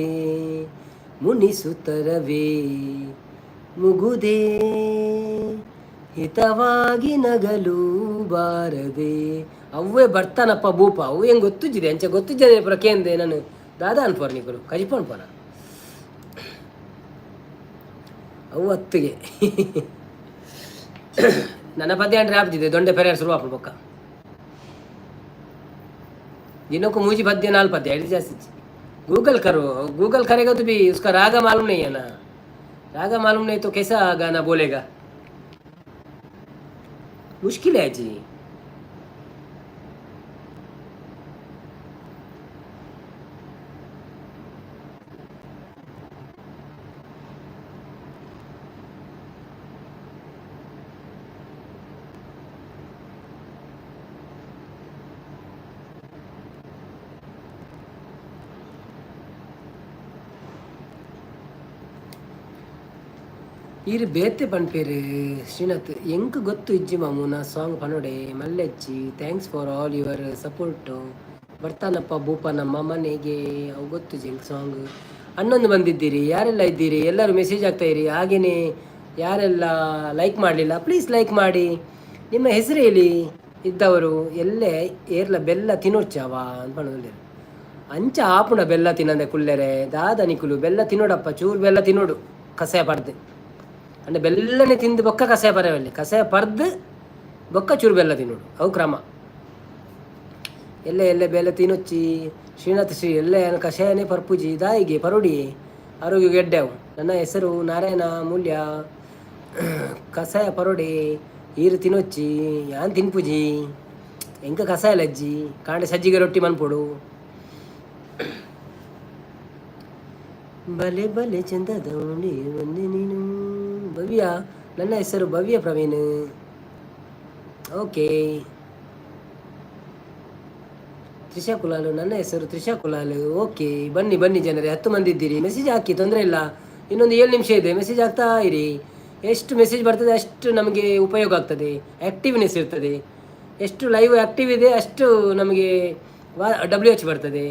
ಮುನಿಸುತ್ತರವೇ ಮುಗುದೇ ಹಿತವಾಗಿ ನಗಲು ಬಾರದೆ. ಅವ್ವೇ ಬರ್ತಾನಪ್ಪ ಭೂಪ. ಅವು ಹೆಂಗೆ ಗೊತ್ತುಜ್ಜಿದೆ ಅಂಚ ಗೊತ್ತುಜ್ಜದೆ ಪುರ ಕೇಂದೆ ನಾನು ದಾದಾ ಅನ್ಪೋರ್ ನಿಕುಲು ಕಜಿಪ ಅನ್ಪೋರ ಅವು ಅತ್ತಿಗೆ. ನನ್ನ ಪದ್ಯ ಅಂದ್ರೆ ಆಪ್ತಿದೆ ದೊಂಡೆ ಪೆರಿಯಾರ್ ಶುರು ಆಪುಂಡು ಬೊಕ್ಕ. दिनों को मुझे पद्य नाल पद्य ऐसी जास्ती। गूगल करो, गूगल करेगा तो भी उसका रागा मालूम नहीं है ना। रागा मालूम नहीं तो कैसा गाना बोलेगा? मुश्किल है जी। ಈರ್ ಬೇತೆ ಪನ್ಪೇರು ಶ್ರೀನಾಥ್. ಎಂಕ್ ಗೊತ್ತು ಇಜ್ಜಿ ಮಾಮು ನಾ ಸಾಂಗ್ ಪನೋಡೆ ಮಲ್ಲೆಚ್ಚಿ. Thanks for all your support. ಬರ್ತಾನಪ್ಪ ಭೂಪ ನಮ್ಮ ಮನೆಗೆ. ಅವು ಗೊತ್ತು ಎಂಕ್ ಸಾಂಗ್. 11 ಬಂದಿದ್ದೀರಿ. ಯಾರೆಲ್ಲ ಇದ್ದೀರಿ? ಎಲ್ಲರೂ ಮೆಸೇಜ್ ಆಗ್ತಾ ಇರಿ. ಹಾಗೆಯೇ ಯಾರೆಲ್ಲ ಲೈಕ್ ಮಾಡಲಿಲ್ಲ, ಪ್ಲೀಸ್ ಲೈಕ್ ಮಾಡಿ. ನಿಮ್ಮ ಹೆಸರು ಹೇಳಿ. ಇದ್ದವರು ಎಲ್ಲೇ ಏರ್ಲ ಬೆಲ್ಲ ತಿನ್ನೊಚ್ಚಾವ ಅಂತ ಪನೊಂದುಲ್ಲೆರ್. ಅಂಚ ಆಪುಣ ಬೆಲ್ಲ ತಿನ್ನಂದೆ ಕುಲ್ಲೆರೆ ದಾದ ನಿಕುಲು? ಬೆಲ್ಲ ತಿನ್ನೋಡಪ್ಪ, ಚೂರು ಬೆಲ್ಲ ತಿನ್ನೋಡು ಕಸಾಯ ಪಡ್ದು. ಅಂದ್ರೆ ಬೆಲ್ಲನೆ ತಿಂದು ಬೊಕ್ಕ ಕಸಾಯ ಪರವಲ್ಲಿ. ಕಸಾಯ ಪರ್ದು ಬೊಕ್ಕ ಚೂರು ಬೆಲ್ಲ ತಿನ್ನೋಡು, ಅವು ಕ್ರಮ. ಎಲ್ಲೆ ಎಲ್ಲೆ ಬೆಲ್ಲ ತಿನ್ನೊಚ್ಚಿ ಶ್ರೀನಾಥ ಶ್ರೀ. ಎಲ್ಲೆ ಕಷಾಯನೇ ಪರ್ಪುಜಿ ದಾಯಿಗೆ ಪರುಡಿ ಆರೋಗ್ಯ ಗೆಡ್ಡೆವು. ನನ್ನ ಹೆಸರು ನಾರಾಯಣ ಮೂಲ್ಯ. ಕಷಾಯ ಪರೋಡಿ ಈರು ತಿನ್ನೊಚ್ಚಿ ಯಾನ್ ತಿನ್ಪುಜಿ. ಎಂಕ ಕಷಾಯ ಲಜ್ಜಿ. ಕಾಂಡೆ ಸಜ್ಜಿಗೆ ರೊಟ್ಟಿ ಮನ್ಪೊಡು. ಬಲೆ ಬಲೆ ಚಂದದ ಒಂದೇ ನೀನು. ಭವ್ಯ, ನನ್ನ ಹೆಸರು ಭವ್ಯ ಪ್ರವೀಣ್. ಓಕೆ. ತ್ರಿಷಾ ಕುಲಾಲು, ನನ್ನ ಹೆಸರು ತ್ರಿಷಾ ಕುಲಾಲು. ಓಕೆ, ಬನ್ನಿ ಬನ್ನಿ ಜನರೇ. 10 ಮಂದಿ ಇದ್ದೀರಿ. ಮೆಸೇಜ್ ಹಾಕಿ, ತೊಂದರೆ ಇಲ್ಲ. ಇನ್ನೊಂದು 7 ನಿಮಿಷ ಇದೆ. ಮೆಸೇಜ್ ಹಾಕ್ತಾ ಇರಿ. ಎಷ್ಟು ಮೆಸೇಜ್ ಬರ್ತದೆ ಅಷ್ಟು ನಮಗೆ ಉಪಯೋಗ ಆಗ್ತದೆ, ಆ್ಯಕ್ಟಿವ್ನೆಸ್ ಇರ್ತದೆ. ಎಷ್ಟು ಲೈವ್ ಆ್ಯಕ್ಟಿವ್ ಇದೆ ಅಷ್ಟು ನಮಗೆ ಡಬ್ಲ್ಯೂ ಎಚ್ ಬರ್ತದೆ.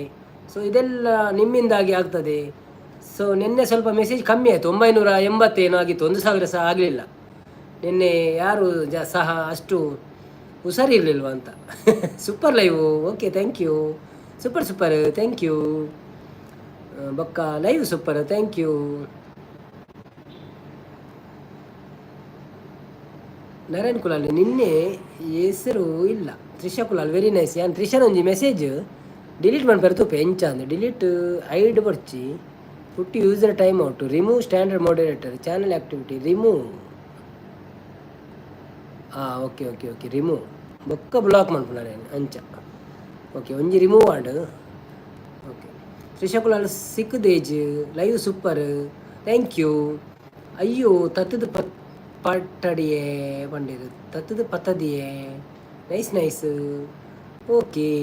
ಸೊ ಇದೆಲ್ಲ ನಿಮ್ಮಿಂದಾಗಿ ಆಗ್ತದೆ. ಸೊ ನಿನ್ನೆ ಸ್ವಲ್ಪ ಮೆಸೇಜ್ ಕಮ್ಮಿ ಆಯಿತು. 980 ಏನೋ ಆಗಿತ್ತು, 1000 ಸಹ ಆಗಲಿಲ್ಲ ನಿನ್ನೆ. ಯಾರು ಸಹ ಅಷ್ಟು ಹುಷಾರಿರಲಿಲ್ವ ಅಂತ. Super live, okay, thank you. Super super, thank you. ಬೊಕ್ಕ live super, thank you. Narayan Kulal, ನಿನ್ನೆ ಹೆಸರು ಇಲ್ಲ. Trisha Kulal, very nice. ಯಾನ್ ತ್ರಿಷಾನ ಒಂಜಿ ಮೆಸೇಜ್ ಡಿಲೀಟ್ ಮನ್ಪೆರೆ ತೂಪೆ ಎಂಚ ಅಂದ್. ಡಿಲೀಟ್ ಐಡ್ ಬೊಡ್ಚಿ. ಪುಟ್ಟಿ user time out, remove standard moderator, channel activity, remove. ಹಾಂ, ಓಕೆ ಓಕೆ ಓಕೆ, ರಿಮೂವ್ ಬೊಕ್ಕ ಬ್ಲಾಕ್ ಮನ್ಪುನ ಅಂಚ. ಓಕೆ, ಒಂಜಿ ರಿಮೂವ್ ಆಂಡ್. ಓಕೆ. ತ್ರಿಷಾ ಕುಲಾಲ್ ಸಿಕ್ಕುದೇಜ್. Live super, thank you. ಅಯ್ಯೋ ತತ್ತದ ಪತ್ ಪಟ್ಟಡಿಯೇ ಪಂಡೇರು ತತ್ತದ ಪತ್ತದಿಯೇ. Nice nice. Okay,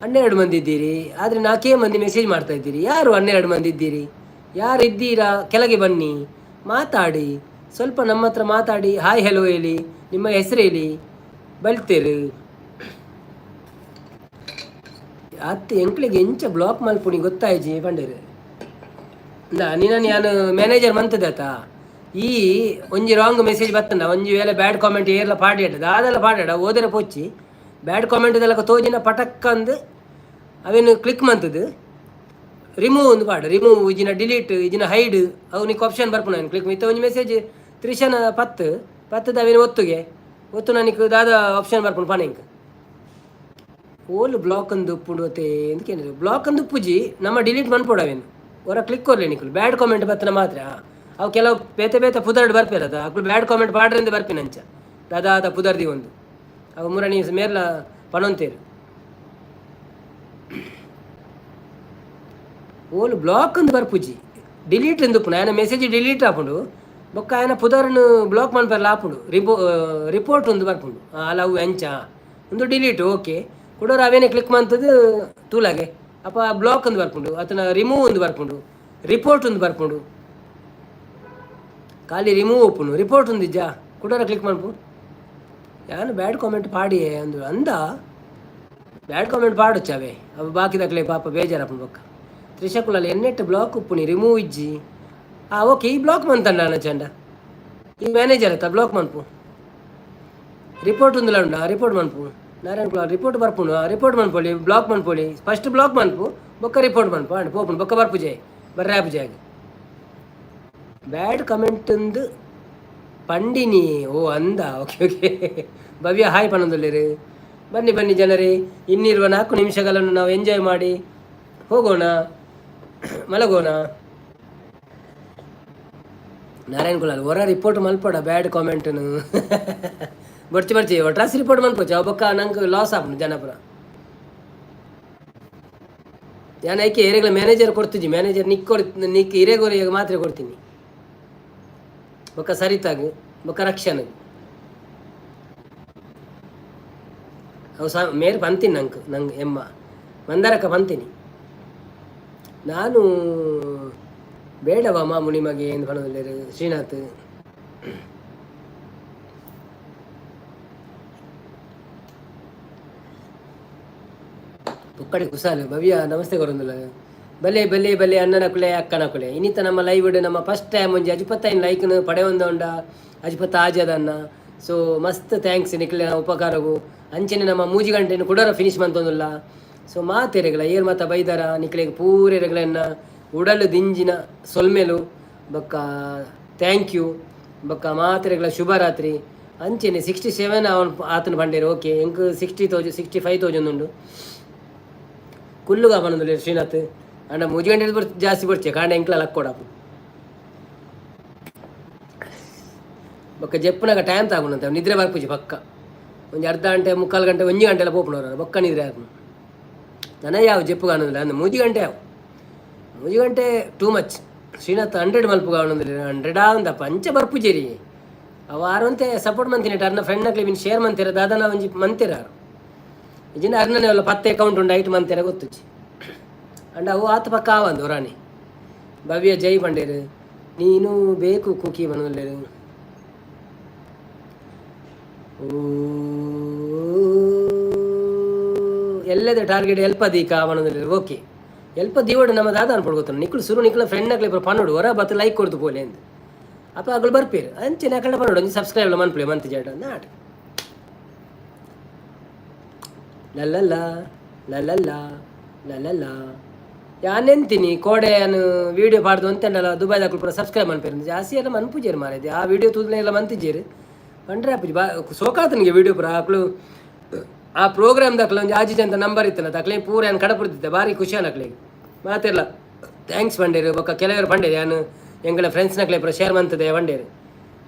12 ಮಂದಿ ಇದ್ದೀರಿ. ಆದರೆ ನಾಲ್ಕೇ ಮಂದಿ ಮೆಸೇಜ್ ಮಾಡ್ತಾ ಇದ್ದೀರಿ. ಯಾರು 12 ಮಂದಿ ಇದ್ದೀರಿ? ಯಾರು ಇದ್ದೀರಾ? ಕೆಳಗೆ ಬನ್ನಿ, ಮಾತಾಡಿ ಸ್ವಲ್ಪ ನಮ್ಮ ಹತ್ರ ಮಾತಾಡಿ. ಹಾಯ್ ಹೆಲೋ ಹೇಳಿ, ನಿಮ್ಮ ಹೆಸರು ಹೇಳಿ. ಬಲ್ತೇರು ಅತ್ತೆ ಎಂಕ್ಲೆಗೆ ಎಂಚ ಬ್ಲಾಕ್ ಮಲ್ಪುಣಿ ಗೊತ್ತಾಯ್ಜಿ ಪಂಡೇರು. ನಿನ್ನ ಯಾನು ಮ್ಯಾನೇಜರ್ ಮಂತದಾತ. ಈ ಒಂಜಿ ರಾಂಗ್ ಮೆಸೇಜ್ ಬತ್ತಂಡ, ಒಂಜಿ ವೇಳೆ ಬ್ಯಾಡ್ ಕಾಮೆಂಟ್ ಏರ್ಲ ಪಾಡ್ಯಾಡ, ದಾದಲ ಪಾಡ್ಯಾಡ, ಓದರ ಪೋಚಿ. ಬ್ಯಾಡ್ ಕಾಮೆಂಟ್ ದಲಕ ತೋಜಿನ ಪಟಕ್ಕಂದು ಅವೇನು ಕ್ಲಿಕ್ ಮಂತದು ರಿಮೂವ್ ಒಂದು ಪಾಡು. ರಿಮೂವ್ ಇಜಿನ ಡಿಲೀಟ್ ಇಜಿನ ಹೈಡ್, ಅವು ನಿಕ್ ಆಪ್ಷನ್ ಬರ್ಪುನ. ಕ್ಲಿಕ್ ಮಿತ್ತ ಒಂಜಿ ಮೆಸೇಜ್ ತ್ರಿಶನ ಪತ್ತು ಪತ್ತದ ಅವೇನು ಒತ್ತುಗೆ ಒತ್ತು ನನಗೆ ದಾದ ಆಪ್ಷನ್ ಬರ್ಪುಂಡು ಪಣೆಂಕ್. ಓಲು ಬ್ಲಾಕ್ ಅಂದು ಉಪ್ಪುಂಡು ಅತ್ತೆ ಎಂದಕೇನಿಲ್ಲ. ಬ್ಲಾಕ್ ಅಂದು ಉಪ್ಪುಜಿ, ನಮ್ಮ ಡಿಲೀಟ್ ಮನ್ಪೊಡು ಅವೇನು. ಹೊರ ಕ್ಲಿಕ್ ಕೊರ್ಲೆ ನಿಕುಲು. ಬ್ಯಾಡ್ ಕಾಮೆಂಟ್ ಬತ್ತನ ಮಾತ್ರ. ಅವು ಕೆಲವು ಬೇತೆ ಬೇತೆ ಪುದರ್ಡ್ ಬರ್ಪಿರದ ಅಕ್ಲು ಬ್ಯಾಡ್ ಕಾಮೆಂಟ್ ಪಾಡ್ರಿಂದ ಬರ್ಪಿನಂಚ ದಾದಾದ ಪುದರ್ದಿ ಒಂದು ಅವು ಮುರಣಿ ಮೇರ್ಲ ಪಣೊಂತೇರು. ಓಲು ಬ್ಲಾಕ್ ಅಂದ್ ಬರ್ಪುಜಿ, ಡಿಲೀಟ್ ಎಂದುಪ್ಪುನ ಆಯನ ಮೆಸೇಜ್ ಡಿಲೀಟ್ ಆಪುಂಡು. ಬೊಕ್ಕ ಆಯನ ಪುದರ್ನು ಬ್ಲಾಕ್ ಮನ್ಪೆರ್ಲ ಆಪುಂಡು. ರಿಪೋರ್ಟ್ ಒಂದು ಬರ್ಪುಂಡು. ಅಲ್ಲ, ಅವು ಎಂಚ ಉಂದು ಡಿಲೀಟ್. ಓಕೆ, ಕುಡೋರು ಅವೇನೆ ಕ್ಲಿಕ್ ಮಂತದ್ದು ತೂಲಾಗೆ. ಅಪ್ಪ ಬ್ಲಾಕ್ ಒಂದು ಬರ್ಪುಂಡು, ಅತನ ರಿಮೂವ್ ಒಂದು ಬರ್ಪುಂಡು, ರಿಪೋರ್ಟ್ ಒಂದು ಬರ್ಪುಂಡು. ಖಾಲಿ ರಿಮೂವ್ ಉಪ್ಪುಂಡು, ರಿಪೋರ್ಟ್ ಒಂದಿಜ್ಜಾ. ಕುಡೋರ ಕ್ಲಿಕ್ ಮನ್ಪು. ಯಾನು ಬ್ಯಾಡ್ ಕಾಮೆಂಟ್ ಪಾಡಿಯೇ ಅಂದು ಅಂದ. ಬ್ಯಾಡ್ ಕಾಮೆಂಟ್ ಪಾಡೊಚ್ಚಾವೆ, ಅವು ಬಾಕಿದಕ್ಲೆ ಪಾಪ ಬೇಜಾರಪ್ಪು. ಬೊಕ್ಕ ತ್ರಿಶಕುಲಲ್ಲಿ ಎನ್ನೆಟ್ ಬ್ಲಾಕ್ ಉಪ್ಪುನಿ, ರಿಮೂವ್ ಇಜ್ಜಿ. ಆ ಓಕೆ, ಈ ಬ್ಲಾಕ್ ಮಂತಂಡ ಚಂಡ. ಈ ಮ್ಯಾನೇಜರ್ ಅತ್ತ, ಬ್ಲಾಕ್ ಮನ್ಪು. ರಿಪೋರ್ಟ್ ఉందిలా ಉಂಡ, ರಿಪೋರ್ಟ್ ಮನ್ಪು. ನಾರಾಯಣ ಕುಲಾಲ್ ರಿಪೋರ್ಟ್ ಬರ್ಪುಂಡು. ರಿಪೋರ್ಟ್ ಮನ್ಪೊಲಿ, ಬ್ಲಾಕ್ ಮನ್ಪೊಲಿ. ಫಸ್ಟ್ ಬ್ಲಾಕ್ ಮನ್ಪು, ಬೊಕ್ಕ ರಿಪೋರ್ಟ್ ಮನ್ಪು. ಅಂಡ್ ಪೋಪುಂಡು, ಬೊಕ್ಕ ಬರ್ಪುಜೆ, ಬರ್ರೆ ಆಪುಜೆ. ಬ್ಯಾಡ್ ಕಮೆಂಟ್ ಅಂದು ಪಂಡಿನಿ. ಓ ಅಂದ. ಓಕೆ ಓಕೆ, ಭವ್ಯ ಹಾಯ್ ಪನೊಂದುಲ್ಲೇರು. ಬನ್ನಿ ಬನ್ನಿ ಜನರೇ, ಇನ್ನಿರುವ 4 ನಿಮಿಷಗಳನ್ನು ನಾವು ಎಂಜಾಯ್ ಮಾಡಿ ಹೋಗೋಣ, ಮಲಗೋಣ. ನಾರಾಯಣ್ ಕುಲಾಲ್ ಹೊರ ರಿಪೋರ್ಟ್ ಮಲ್ಪಡ ಬ್ಯಾಡ್ ಕಾಮೆಂಟ್ನು. ಬರ್ಚಿ ಬರ್ಚಿ, ಒಟ್ರಾಸಿ ರಿಪೋರ್ಟ್ ಮನ್ಪೊಚ್ಚಿ. ಅವು ಬೊಕ್ಕ ನಂಗೆ ಲಾಸ್ ಆಪುಂಡು ಜನಪುರ. ಯಾನ್ ಐಕೆ ಏರೆಗ್ಲ ಮ್ಯಾನೇಜರ್ ಕೊಡ್ತಿದ್ದಿ. ಮ್ಯಾನೇಜರ್ ನಿಕ್ ಕೊಡ್, ನಿಕ್ ಹಿರೇಗೊರಿಗೆ ಮಾತ್ರ ಕೊಡ್ತೀನಿ. ಬೊಕ್ಕ ಸರಿತಾಗ್, ಬೊಕ್ಕ ರಕ್ಷಣೆ. ಅವು ಸಾ ಮೇರ್ ಪಂತೀನಿ ನಂಗೆ ನಂಗೆ ಎಮ್ಮ ಮಂದಾರಕ್ಕ ಪಂತೀನಿ ನಾನು. ಬೇಡವ ಮಾಮು ನಿಮಗೆ ಎಂದು ಪನೊಂದುಲ್ಲೆರ್ ಶ್ರೀನಾಥ್. ಪೊಕ್ಕಡೆ ಕುಸಾಲು. ಭವ್ಯ ನಮಸ್ತೆ ಕೊರೊಂದುಲ್ಲ. ಬಲೆ ಬಲೆ ಬಲೆ ಅಣ್ಣನ ಕುಲೆ ಅಕ್ಕನ ಕುಲೆ. ಇನ್ನಿತ ನಮ್ಮ ಲೈವ್ ನಮ್ಮ ಫಸ್ಟ್ ಟೈಮ್ ಒಂಜಿ ಅಜಿಪತ್ತೈನ್ ಲೈಕ್ನು ಪಡೆಯೊಂದ ಅಜಿಪತ್ತ ಆಜದನ್ನ. ಸೊ ಮಸ್ತ್ thanks ನಿಕ್ಲೆನ ಉಪಕಾರಗು. ಅಂಚನೆ ನಮ್ಮ ಮೂಜಿ ಗಂಟೆನು ಕುಡರ ಫಿನಿಶ್ ಮಂತೊಂದುಲ್ಲ. ಸೊ ಮಾತೆರೆಗ್ಲ ಏರ್ ಮಾತ ಬೈದಾರ ನಿಕ್ಲೆಗ್ ಪೂರೆರೆಗ್ಲೆನ್ನ ಉಡಲು ದಿಂಜಿನ ಸೊಲ್ಮೆಲು ಬೊಕ್ಕ thank you. ಬೊಕ್ಕ ಮಾತೆರೆಗ್ಲ ಶುಭರಾತ್ರಿ. ಅಂಚೆನೆ 67 ಅವನ್ ಆತನ ಪಂಡೇರು. ಓಕೆ, ಎಂಕ್ 60,000, 65,000 ಉಂಡು. ಕುಲ್ಲುಗ ಪನೊಂದುಲ್ಲೆರ್ ಶ್ರೀನಾಥ್. ಅಂಡ ಮೂಜಿ ಗಂಟೆ ಜಾಸ್ತಿ ಬೊಡ್ಚೆ ಕಾಂಡೆ ಎಂಕ್ಲ ಲಕ್ಕೊಡಾಪು. ಬೊಕ್ಕ ಜೆಪ್ಪುನಗ ಟೈಮ್ ತಾಗುಂಡಂತೆ, ನಿದ್ರೆ ಬರ್ಪುಜಿ ಪಕ್ಕ. ಒಂಜಿ ಅರ್ಧ ಗಂಟೆ, ಮುಕ್ಕಾಲು ಗಂಟೆ, ಒಂಜಿ ಗಂಟೆಲ್ಲ ಪೋಪುನವರು. ಬೊಕ್ಕ ನಿದ್ರೆ ಆಪುಂಡು. ನನ ಯಾವ ಜೆಪ್ಪು ಕಾಣುದಿಲ್ಲ ಅಂದ್. ಮೂಜಿ ಗಂಟೆ ಯಾವ, ಮೂಜಿ ಗಂಟೆ ಟೂ ಮಚ್. ಶ್ರೀನಾಥ್ 100 ಮಲ್ಪುಗ ಪನೊಂದುಲ್ಲೆರ್. 100 ಆವಂದಪ್ಪ, ಅಂಚ ಬರ್ಪುಜೆರಿ ಅವು. ಆರಂತೆ ಸಪೋರ್ಟ್ ಮಂತಿನ ಅರ್ನ ಫ್ರೆಂಡ್ ನಕ್ಲೆ ಶೇರ್ ಮಂತಿರ, ದಾದನ ಒಂಜಿ ಮಂತಿರ ಆರು. ಇಜಿನ ಅರ್ನನೆ ಅಲ್ಲ ಪತ್ತೆ ಅಕೌಂಟ್ ಉಂಡು, ಐಟ್ ಮಂತಿರ ಗೊತ್ತುಜ್ಜಿ. ಅಂಡ ಅವು ಆತ ಪಕ್ಕ ಆವಂದು ರಾಣಿ. ಭವ್ಯ ಜೈ ಪಂಡೇರು. ನೀನು ಬೇಕು ಕುಕಿ ಪನೊಂದುಲ್ಲೆರ್. ಓ ಎಲ್ಲದ ಟಾರ್ಗೆಟ್ ಎಲ್ಪ ದೀಕ ಪನೊಂದುಲ್ಲೆರ್. ಓಕೆ, ಎಲ್ಪ ದೀವಡು ನಮ್ಮ ದಾದ ಅನ್ಪೊಡು ಗೊತ್ತುಂಡು. ನಿಕ್ಕುಲು ಸುರು ನಿಕ್ಕುಲ ಫ್ರೆಂಡ್ ನಕ್ಲೆ ಪನೊಡು, ಹೊರ ಬತ್ತು ಲೈಕ್ ಕೊಡ್ದು ಪೋಲೆ ಅಂದ್. ಅಪ್ಪ ಅಗಲು ಬರ್ಪೇರು. ಅಂಚೆನೆ ಅಕಲ್ಡ ಪನೊಡು, ಒಂಜಿ ಸಬ್ಸ್ಕ್ರೈಬ್ ಮನ್ಪುಲೆ ಮಂತ್ ಜಾಡ not ಲಲ್ಲಲ್ಲ ಲಲ್ಲಲ್ಲ ಲಲ್ಲಲ್ಲ. ಯಾನೆಂತೀನಿ ಕೋಡೆ ಯಾನು ವೀಡಿಯೋ ಪಾಡ್ದು ಅಂತೆಂಡಲ ದುಬೈದಕುಲು ಪೂರ ಸಬ್ಸ್ಕ್ರೈಬ್ ಮನ್ಪೇರು. ಜಾಸ್ತಿ ಎಲ್ಲ ಮನ್ಪುಜೇರು ಮಾರಾಯ್ತಿ. ಆ ವೀಡಿಯೋ ತೂದ್ಲೆ ಎಲ್ಲ ಮಂತಿಜ್ಜೇರು ಪಂಡ್ರೆ ಆಪುಜಿ. ಬಾ ಸೋಕಾತನಿಗೆ ವೀಡಿಯೋ ಪೂರ. ಅಕ್ಲು ಆ ಪ್ರೋಗ್ರಾಮ್ ದಕ್ಲ ಒಂಜಿ ಆಜಿ ಜನ ನಂಬರ್ ಇತ್ತಲ್ಲ, ತಕ್ಲೆ ಪೂರ ಯಾನ್ ಕಡಪುಡ್ತಿದ್ದೆ. ಭಾರಿ ಖುಷಿ ಅಕ್ಲೆಗ್. ಮಾತೆರ್ಲ thanks ಪಂಡೇರು. ಬೊಕ್ಕ ಕೆಲವರು ಪಂಡೇರು, ಯಾನ್ ಎಂಕಲ ಫ್ರೆಂಡ್ಸ್ನಕ್ಲೆ ಪೂರ ಶೇರ್ ಮಂತದೆ ಪಂಡೇರು.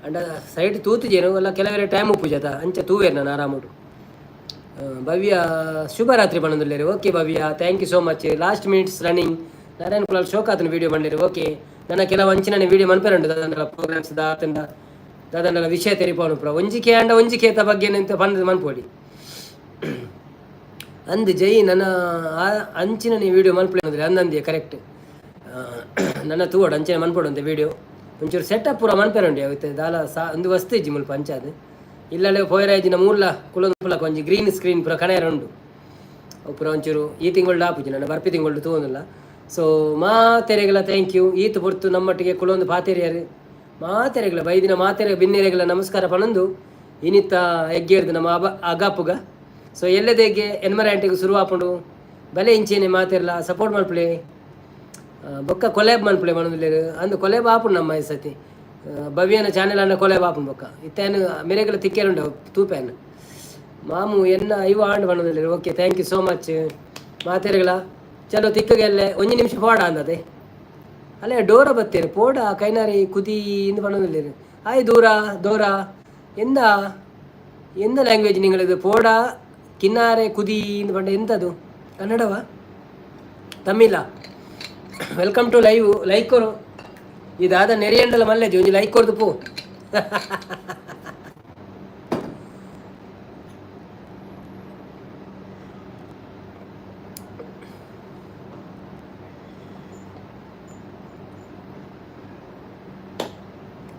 ಅಂಡ ಸೈಡ್ ತೂತುಜೇರು ಅಲ್ಲ, ಕೆಲವರೆ ಟೈಮ್ ಉಪ್ಪುಜತ, ಅಂಚ ತೂವೇರು ನಾನು ಆರಾಮುಡು. ಭವ್ಯ ಶುಭರಾತ್ರಿ ಪನೊಂದುಲ್ಲೆರ್. Okay Bhavya, thank you so much. Last minutes running. Narayan Kulal ಶೋಕಾತನ video ಪಂಡೇರು. Okay, ನನ್ನ ಕೆಲವು ಅಂಚಿನ ವೀಡಿಯೋ ಮನ್ಪೆರುಂಡು. ದಾದಂಡಲ ಪ್ರೋಗ್ರಾಮ್ಸ್ ದಾತಂಡ ದಾದಂಡಲ ವಿಷಯ ತೆರಿಪಾವನು ಪೂರ. ಒಂಜಿಕೆ ಅಂಡ ಒಂಜಿಕೇತ ಬಗ್ಗೆ ಎಂತ ಪಂದ್ ಮನ್ಪೊಡಿ ಅಂದ್ ಜೈ. ನನ್ನ ಅಂಚಿನ ನೀವು ವೀಡಿಯೋ ಮನ್ಪುಲೆ ಅಂದ್ರೆ ಅಂದಂದಿಯ ಕರೆಕ್ಟ್. ನನ್ನ ತೂವಡು ಅಂಚಿನ ಮನ್ಪೊಡು ಅಂತ ವೀಡಿಯೋ ಒಂಚೂರು ಸೆಟಪ್ ಪೂರ ಮನ್ಪೆರುಂಡು. ಅವಿತ್ತೆ ದಾಲ ಸಾ ಒಂದು ವಸ್ತು ಇಜ್ಜಿ ಮುಲ್ಪ ಅಂಚಾದ್. ಇಲ್ಲಲೆ ಪೋಯರಾಜಿನ ಮೂರ್ಲ ಕುಲೊಂದು ಪುಲಕ ಒಂಜಿ ಗ್ರೀನ್ ಸ್ಕ್ರೀನ್ ಪೂರ ಕಣೆಯರ ಉಂಡು. ಅವು ಪೂರ ಒಂಚೂರು ಈ ತಿಂಗಳು ಆಪುಜಿ, ನನ್ನ ಬರ್ಪಿ ತಿಂಗಳು ತೂವೊಂದುಲ್ಲ. ಸೊ ಮಾತೆರೆಗಳ thank you. ಈತ್ ಪೊರ್ತು ನಮ್ಮಟ್ಟಿಗೆ ಕುಲೊಂದು ಪಾತೆರಿಯರು. ಮಾತೆರೆಗಳ ಬೈದಿನ ಮಾತೆರೆ ಬಿನ್ನೆರೆಗಳ ನಮಸ್ಕಾರ ಪನೊಂದು ಇನಿತ್ತ ಎಗ್ಗೇರ್ದು ನಮ್ಮ ಅಬ ಅಗಾಪುಗ. ಸೊ ಎಲ್ಲದೇಗೆ ಎನ್ಮರ ಆಂಟಿಗೆ ಶುರು ಆಪುಂಡು. ಬಲೆ ಇಂಚೇನೆ ಮಾತೆರ್ಲ ಸಪೋರ್ಟ್ ಮಲ್ಪುಲೆ. ಬೊಕ್ಕ ಕೊಲೆಬ್ ಮನ್ಪುಲೆ ಪನೊಂದುಲ್ಲೆರ್. ಅಂದ್ ಕೊಲೆಬ್ ಆಪುಂಡು ನಮ್ಮ ಈ ಸತಿ. ಭವ್ಯನ ಚಾನೆಲ್ ಅನ್ನ ಕೊಲೆಬ್ ಆಪುಂಡು. ಬೊಕ್ಕ ಇತ್ತೇನು ಮೆರೆಗಳ ತಿಕ್ಕೆರುಂಡು ತೂಪೇನು. ಮಾಮು ಎನ್ನ ಐವ ಆಂಡ್ ಪನೊಂದುಲ್ಲೆರ್. Okay, thank you so much ಮಾತೆರೆಗಳ. ಚಲೋ ತಿಕ್ಕಗೆಲ್ಲೆ ಒಂಜಿ ನಿಮಿಷ ಫೋಡ ಅಂದದೆ. ಅಲ್ಲೇ ಡೋರ ಬತ್ತೇರು ಪೋಡ ಕೈನಾರಿ ಕುದಿ ಇಂದು ಪಣೊಂದುಲ್ಲೆರ್. ಆಯ್ ದೂರ ದೋರ ಎಂದ ಎಂದ ಲ್ಯಾಂಗ್ವೇಜ್ ನಿಂಗಳದು? ಪೋಡ ಕಿನ್ನಾರೆ ಕುದಿ ಇಂದು ಪಂಡ ಎಂತದು? ಕನ್ನಡವಾ ತಮಿಳ? Welcome to live. Like ಕೊರು. ಈ ದಾದ ನೆರಿಯಂಡಲ ಮಲ್ಲೆಜಿ, ಒಂಜಿ ಲೈಕ್ ಕೊರ್ದು ಪೋ.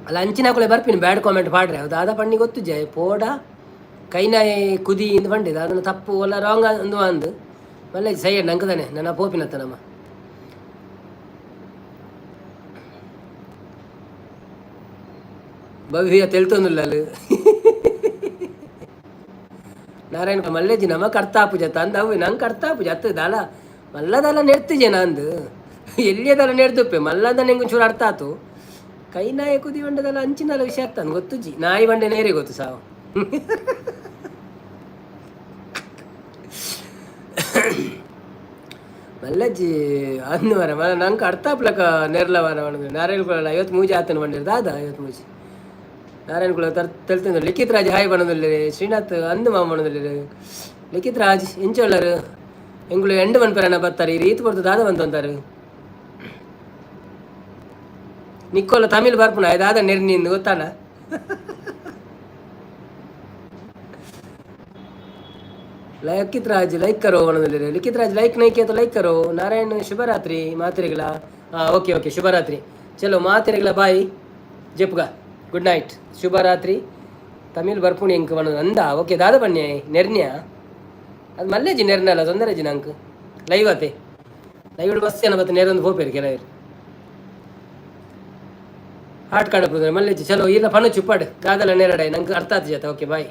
ಅಲ್ಲ, ಅಂಚಿನಕುಲೆ ಬರ್ಪಿನಿ ಬ್ಯಾಡ್ ಕಾಮೆಂಟ್ ಪಾಡ್ರೆ. ಅವು ದಾದ ಪಣ್ಣಿ ಗೊತ್ತು ಜಯ. ಪೋಡ ಕೈನಾಯ ಕುದಿ ಇಂದು ಪಂಡಿದ, ಅದನ್ನು ತಪ್ಪು ಒಲ್ಲ ರಾಂಗ್ ಅಂದು ಅಂದು ಮಲ್ಲೆ ಸೈ ನಂಕದಾನೆ ನನ್ನ ಪೋಪಿನತ್ತ ನಮ್ಮ ಭವ್ಯ ತೆಲ್ತೊಂದುಲ್ಲ. ನಾರಾಯಣ ಮಲ್ಲೆಜಿ, ನಮಕ್ ಅರ್ಥ ಆಪುಜ ಅಂದ್. ಅವು ನಂಗೆ ಅರ್ಥ ಆಪುಜ ಅತ್ತು. ದಾಲ ಮಲ್ಲದಲ್ಲ ನೆಡ್ತಿಜೆ ನಂದು, ಎಲ್ಲಿಯದಲ್ಲ ನೆಡ್ದುಪ್ಪೆ ಮಲ್ಲದ. ನಿಂಗೆ ಒಂಚೂರು ಅರ್ಥ ಆತು. ಕೈ ನಾಯಿ ಕುದಿ ಬಂಡದಲ್ಲ, ಅಂಚಿನಲ್ಲ ವಿಷಯ ಆಗ್ತಾನೆ ಗೊತ್ತುಜಿ. ನಾಯಿ ಬಂಡೆ ನೇರೆ ಗೊತ್ತು ಸಾವು. ಮಲ್ಲಜ್ಜಿ ಅಂದು ಮರ ಮಲ್ಲ, ನಂಗೆ ಅರ್ಥ ಆಪ್ಲಕ ನೆರ್ಲ ಮರ. ನಾರಾಯಣ ಕುಲ 53 ಆತನ ಬಂಡಿರ್ ದಾದ 53. ನಾರಾಯಣ ಕುಲ ತರ್ ತೆಲ್ತಂದು. ಲಿಖಿತ್ ರಾಜ್ ಹಾಯ್ ಬಣ್ಣದಲ್ಲಿ. ಶ್ರೀನಾಥ್ ಅಂದು ಮಾಮಣ್ಣದಲ್ಲಿ. ಲಿಖಿತ್ ರಾಜ್ ಇಂಚೊಳ್ಳರು ಎಂಗುಳು ಎಂಡು ಮನ್ಪರನ ಬರ್ತಾರೆ. ಈ ರೀತಿ ಬರ್ತದೆ ದಾದ ಬಂತು. ನಿಕ್ಕೋಲ ತಮಿಳ್ ಬರ್ಪುಣ ದಾದ ನೆರ್ನಿಂದು ಗೊತ್ತಾನ? लिखित राज लाइक करो. लिखित राज लाइक नहीं किया तो लाइक करो. नारायण ಶುಭರಾತ್ರಿ ಮಾತ್ರೆಗಳ. ಹಾಂ, ಓಕೆ ಓಕೆ, ಶುಭರಾತ್ರಿ. ಚಲೋ ಮಾತ್ರೆಗಳ, ಬಾಯ್ ಜೆಪ್ಗ, ಗುಡ್ ನೈಟ್, ಶುಭರಾತ್ರಿ. ತಮಿಳ್ ಬರ್ಪುಣಿ ಎಂಕ್ ಬಣ್ಣದ ಅಂದ. ಓಕೆ, ದಾದ ಬನ್ನಿ ನೆರ್ನ್ಯ ಅದು ಮಲ್ಲೇಜಿ ನೆರ್ನಲ್ಲ ತೊಂದರೆ ಜಿ ನಂಕ್. ಲೈವ್ ಆತೆ, ಲೈವ್ ಬಸ್ ಜನ ಬತ್ತೆ ನೇರೊಂದು ಪೋಪೇರು ಕೆಲವರು. ಹಾಟ್ ಕಾಣಬಹುದು ಮಲ್ಲೇಜಿ. ಚಲೋ ಇಲ್ಲ ಪಣ ಚುಪ್ಪಾಡು ದಾದಲ ನೇರಡೆ ನಂಗೆ ಅರ್ಥ ಆತು ಜಾತ. Okay, bye,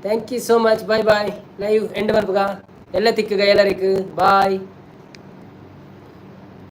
thank you so much, bye bye. Live end ಬರ್ಬಗ ಎಲ್ಲ ತಿಕ್ಕಗ ಎಲ್ಲರಿಗೂ ಬಾಯ್.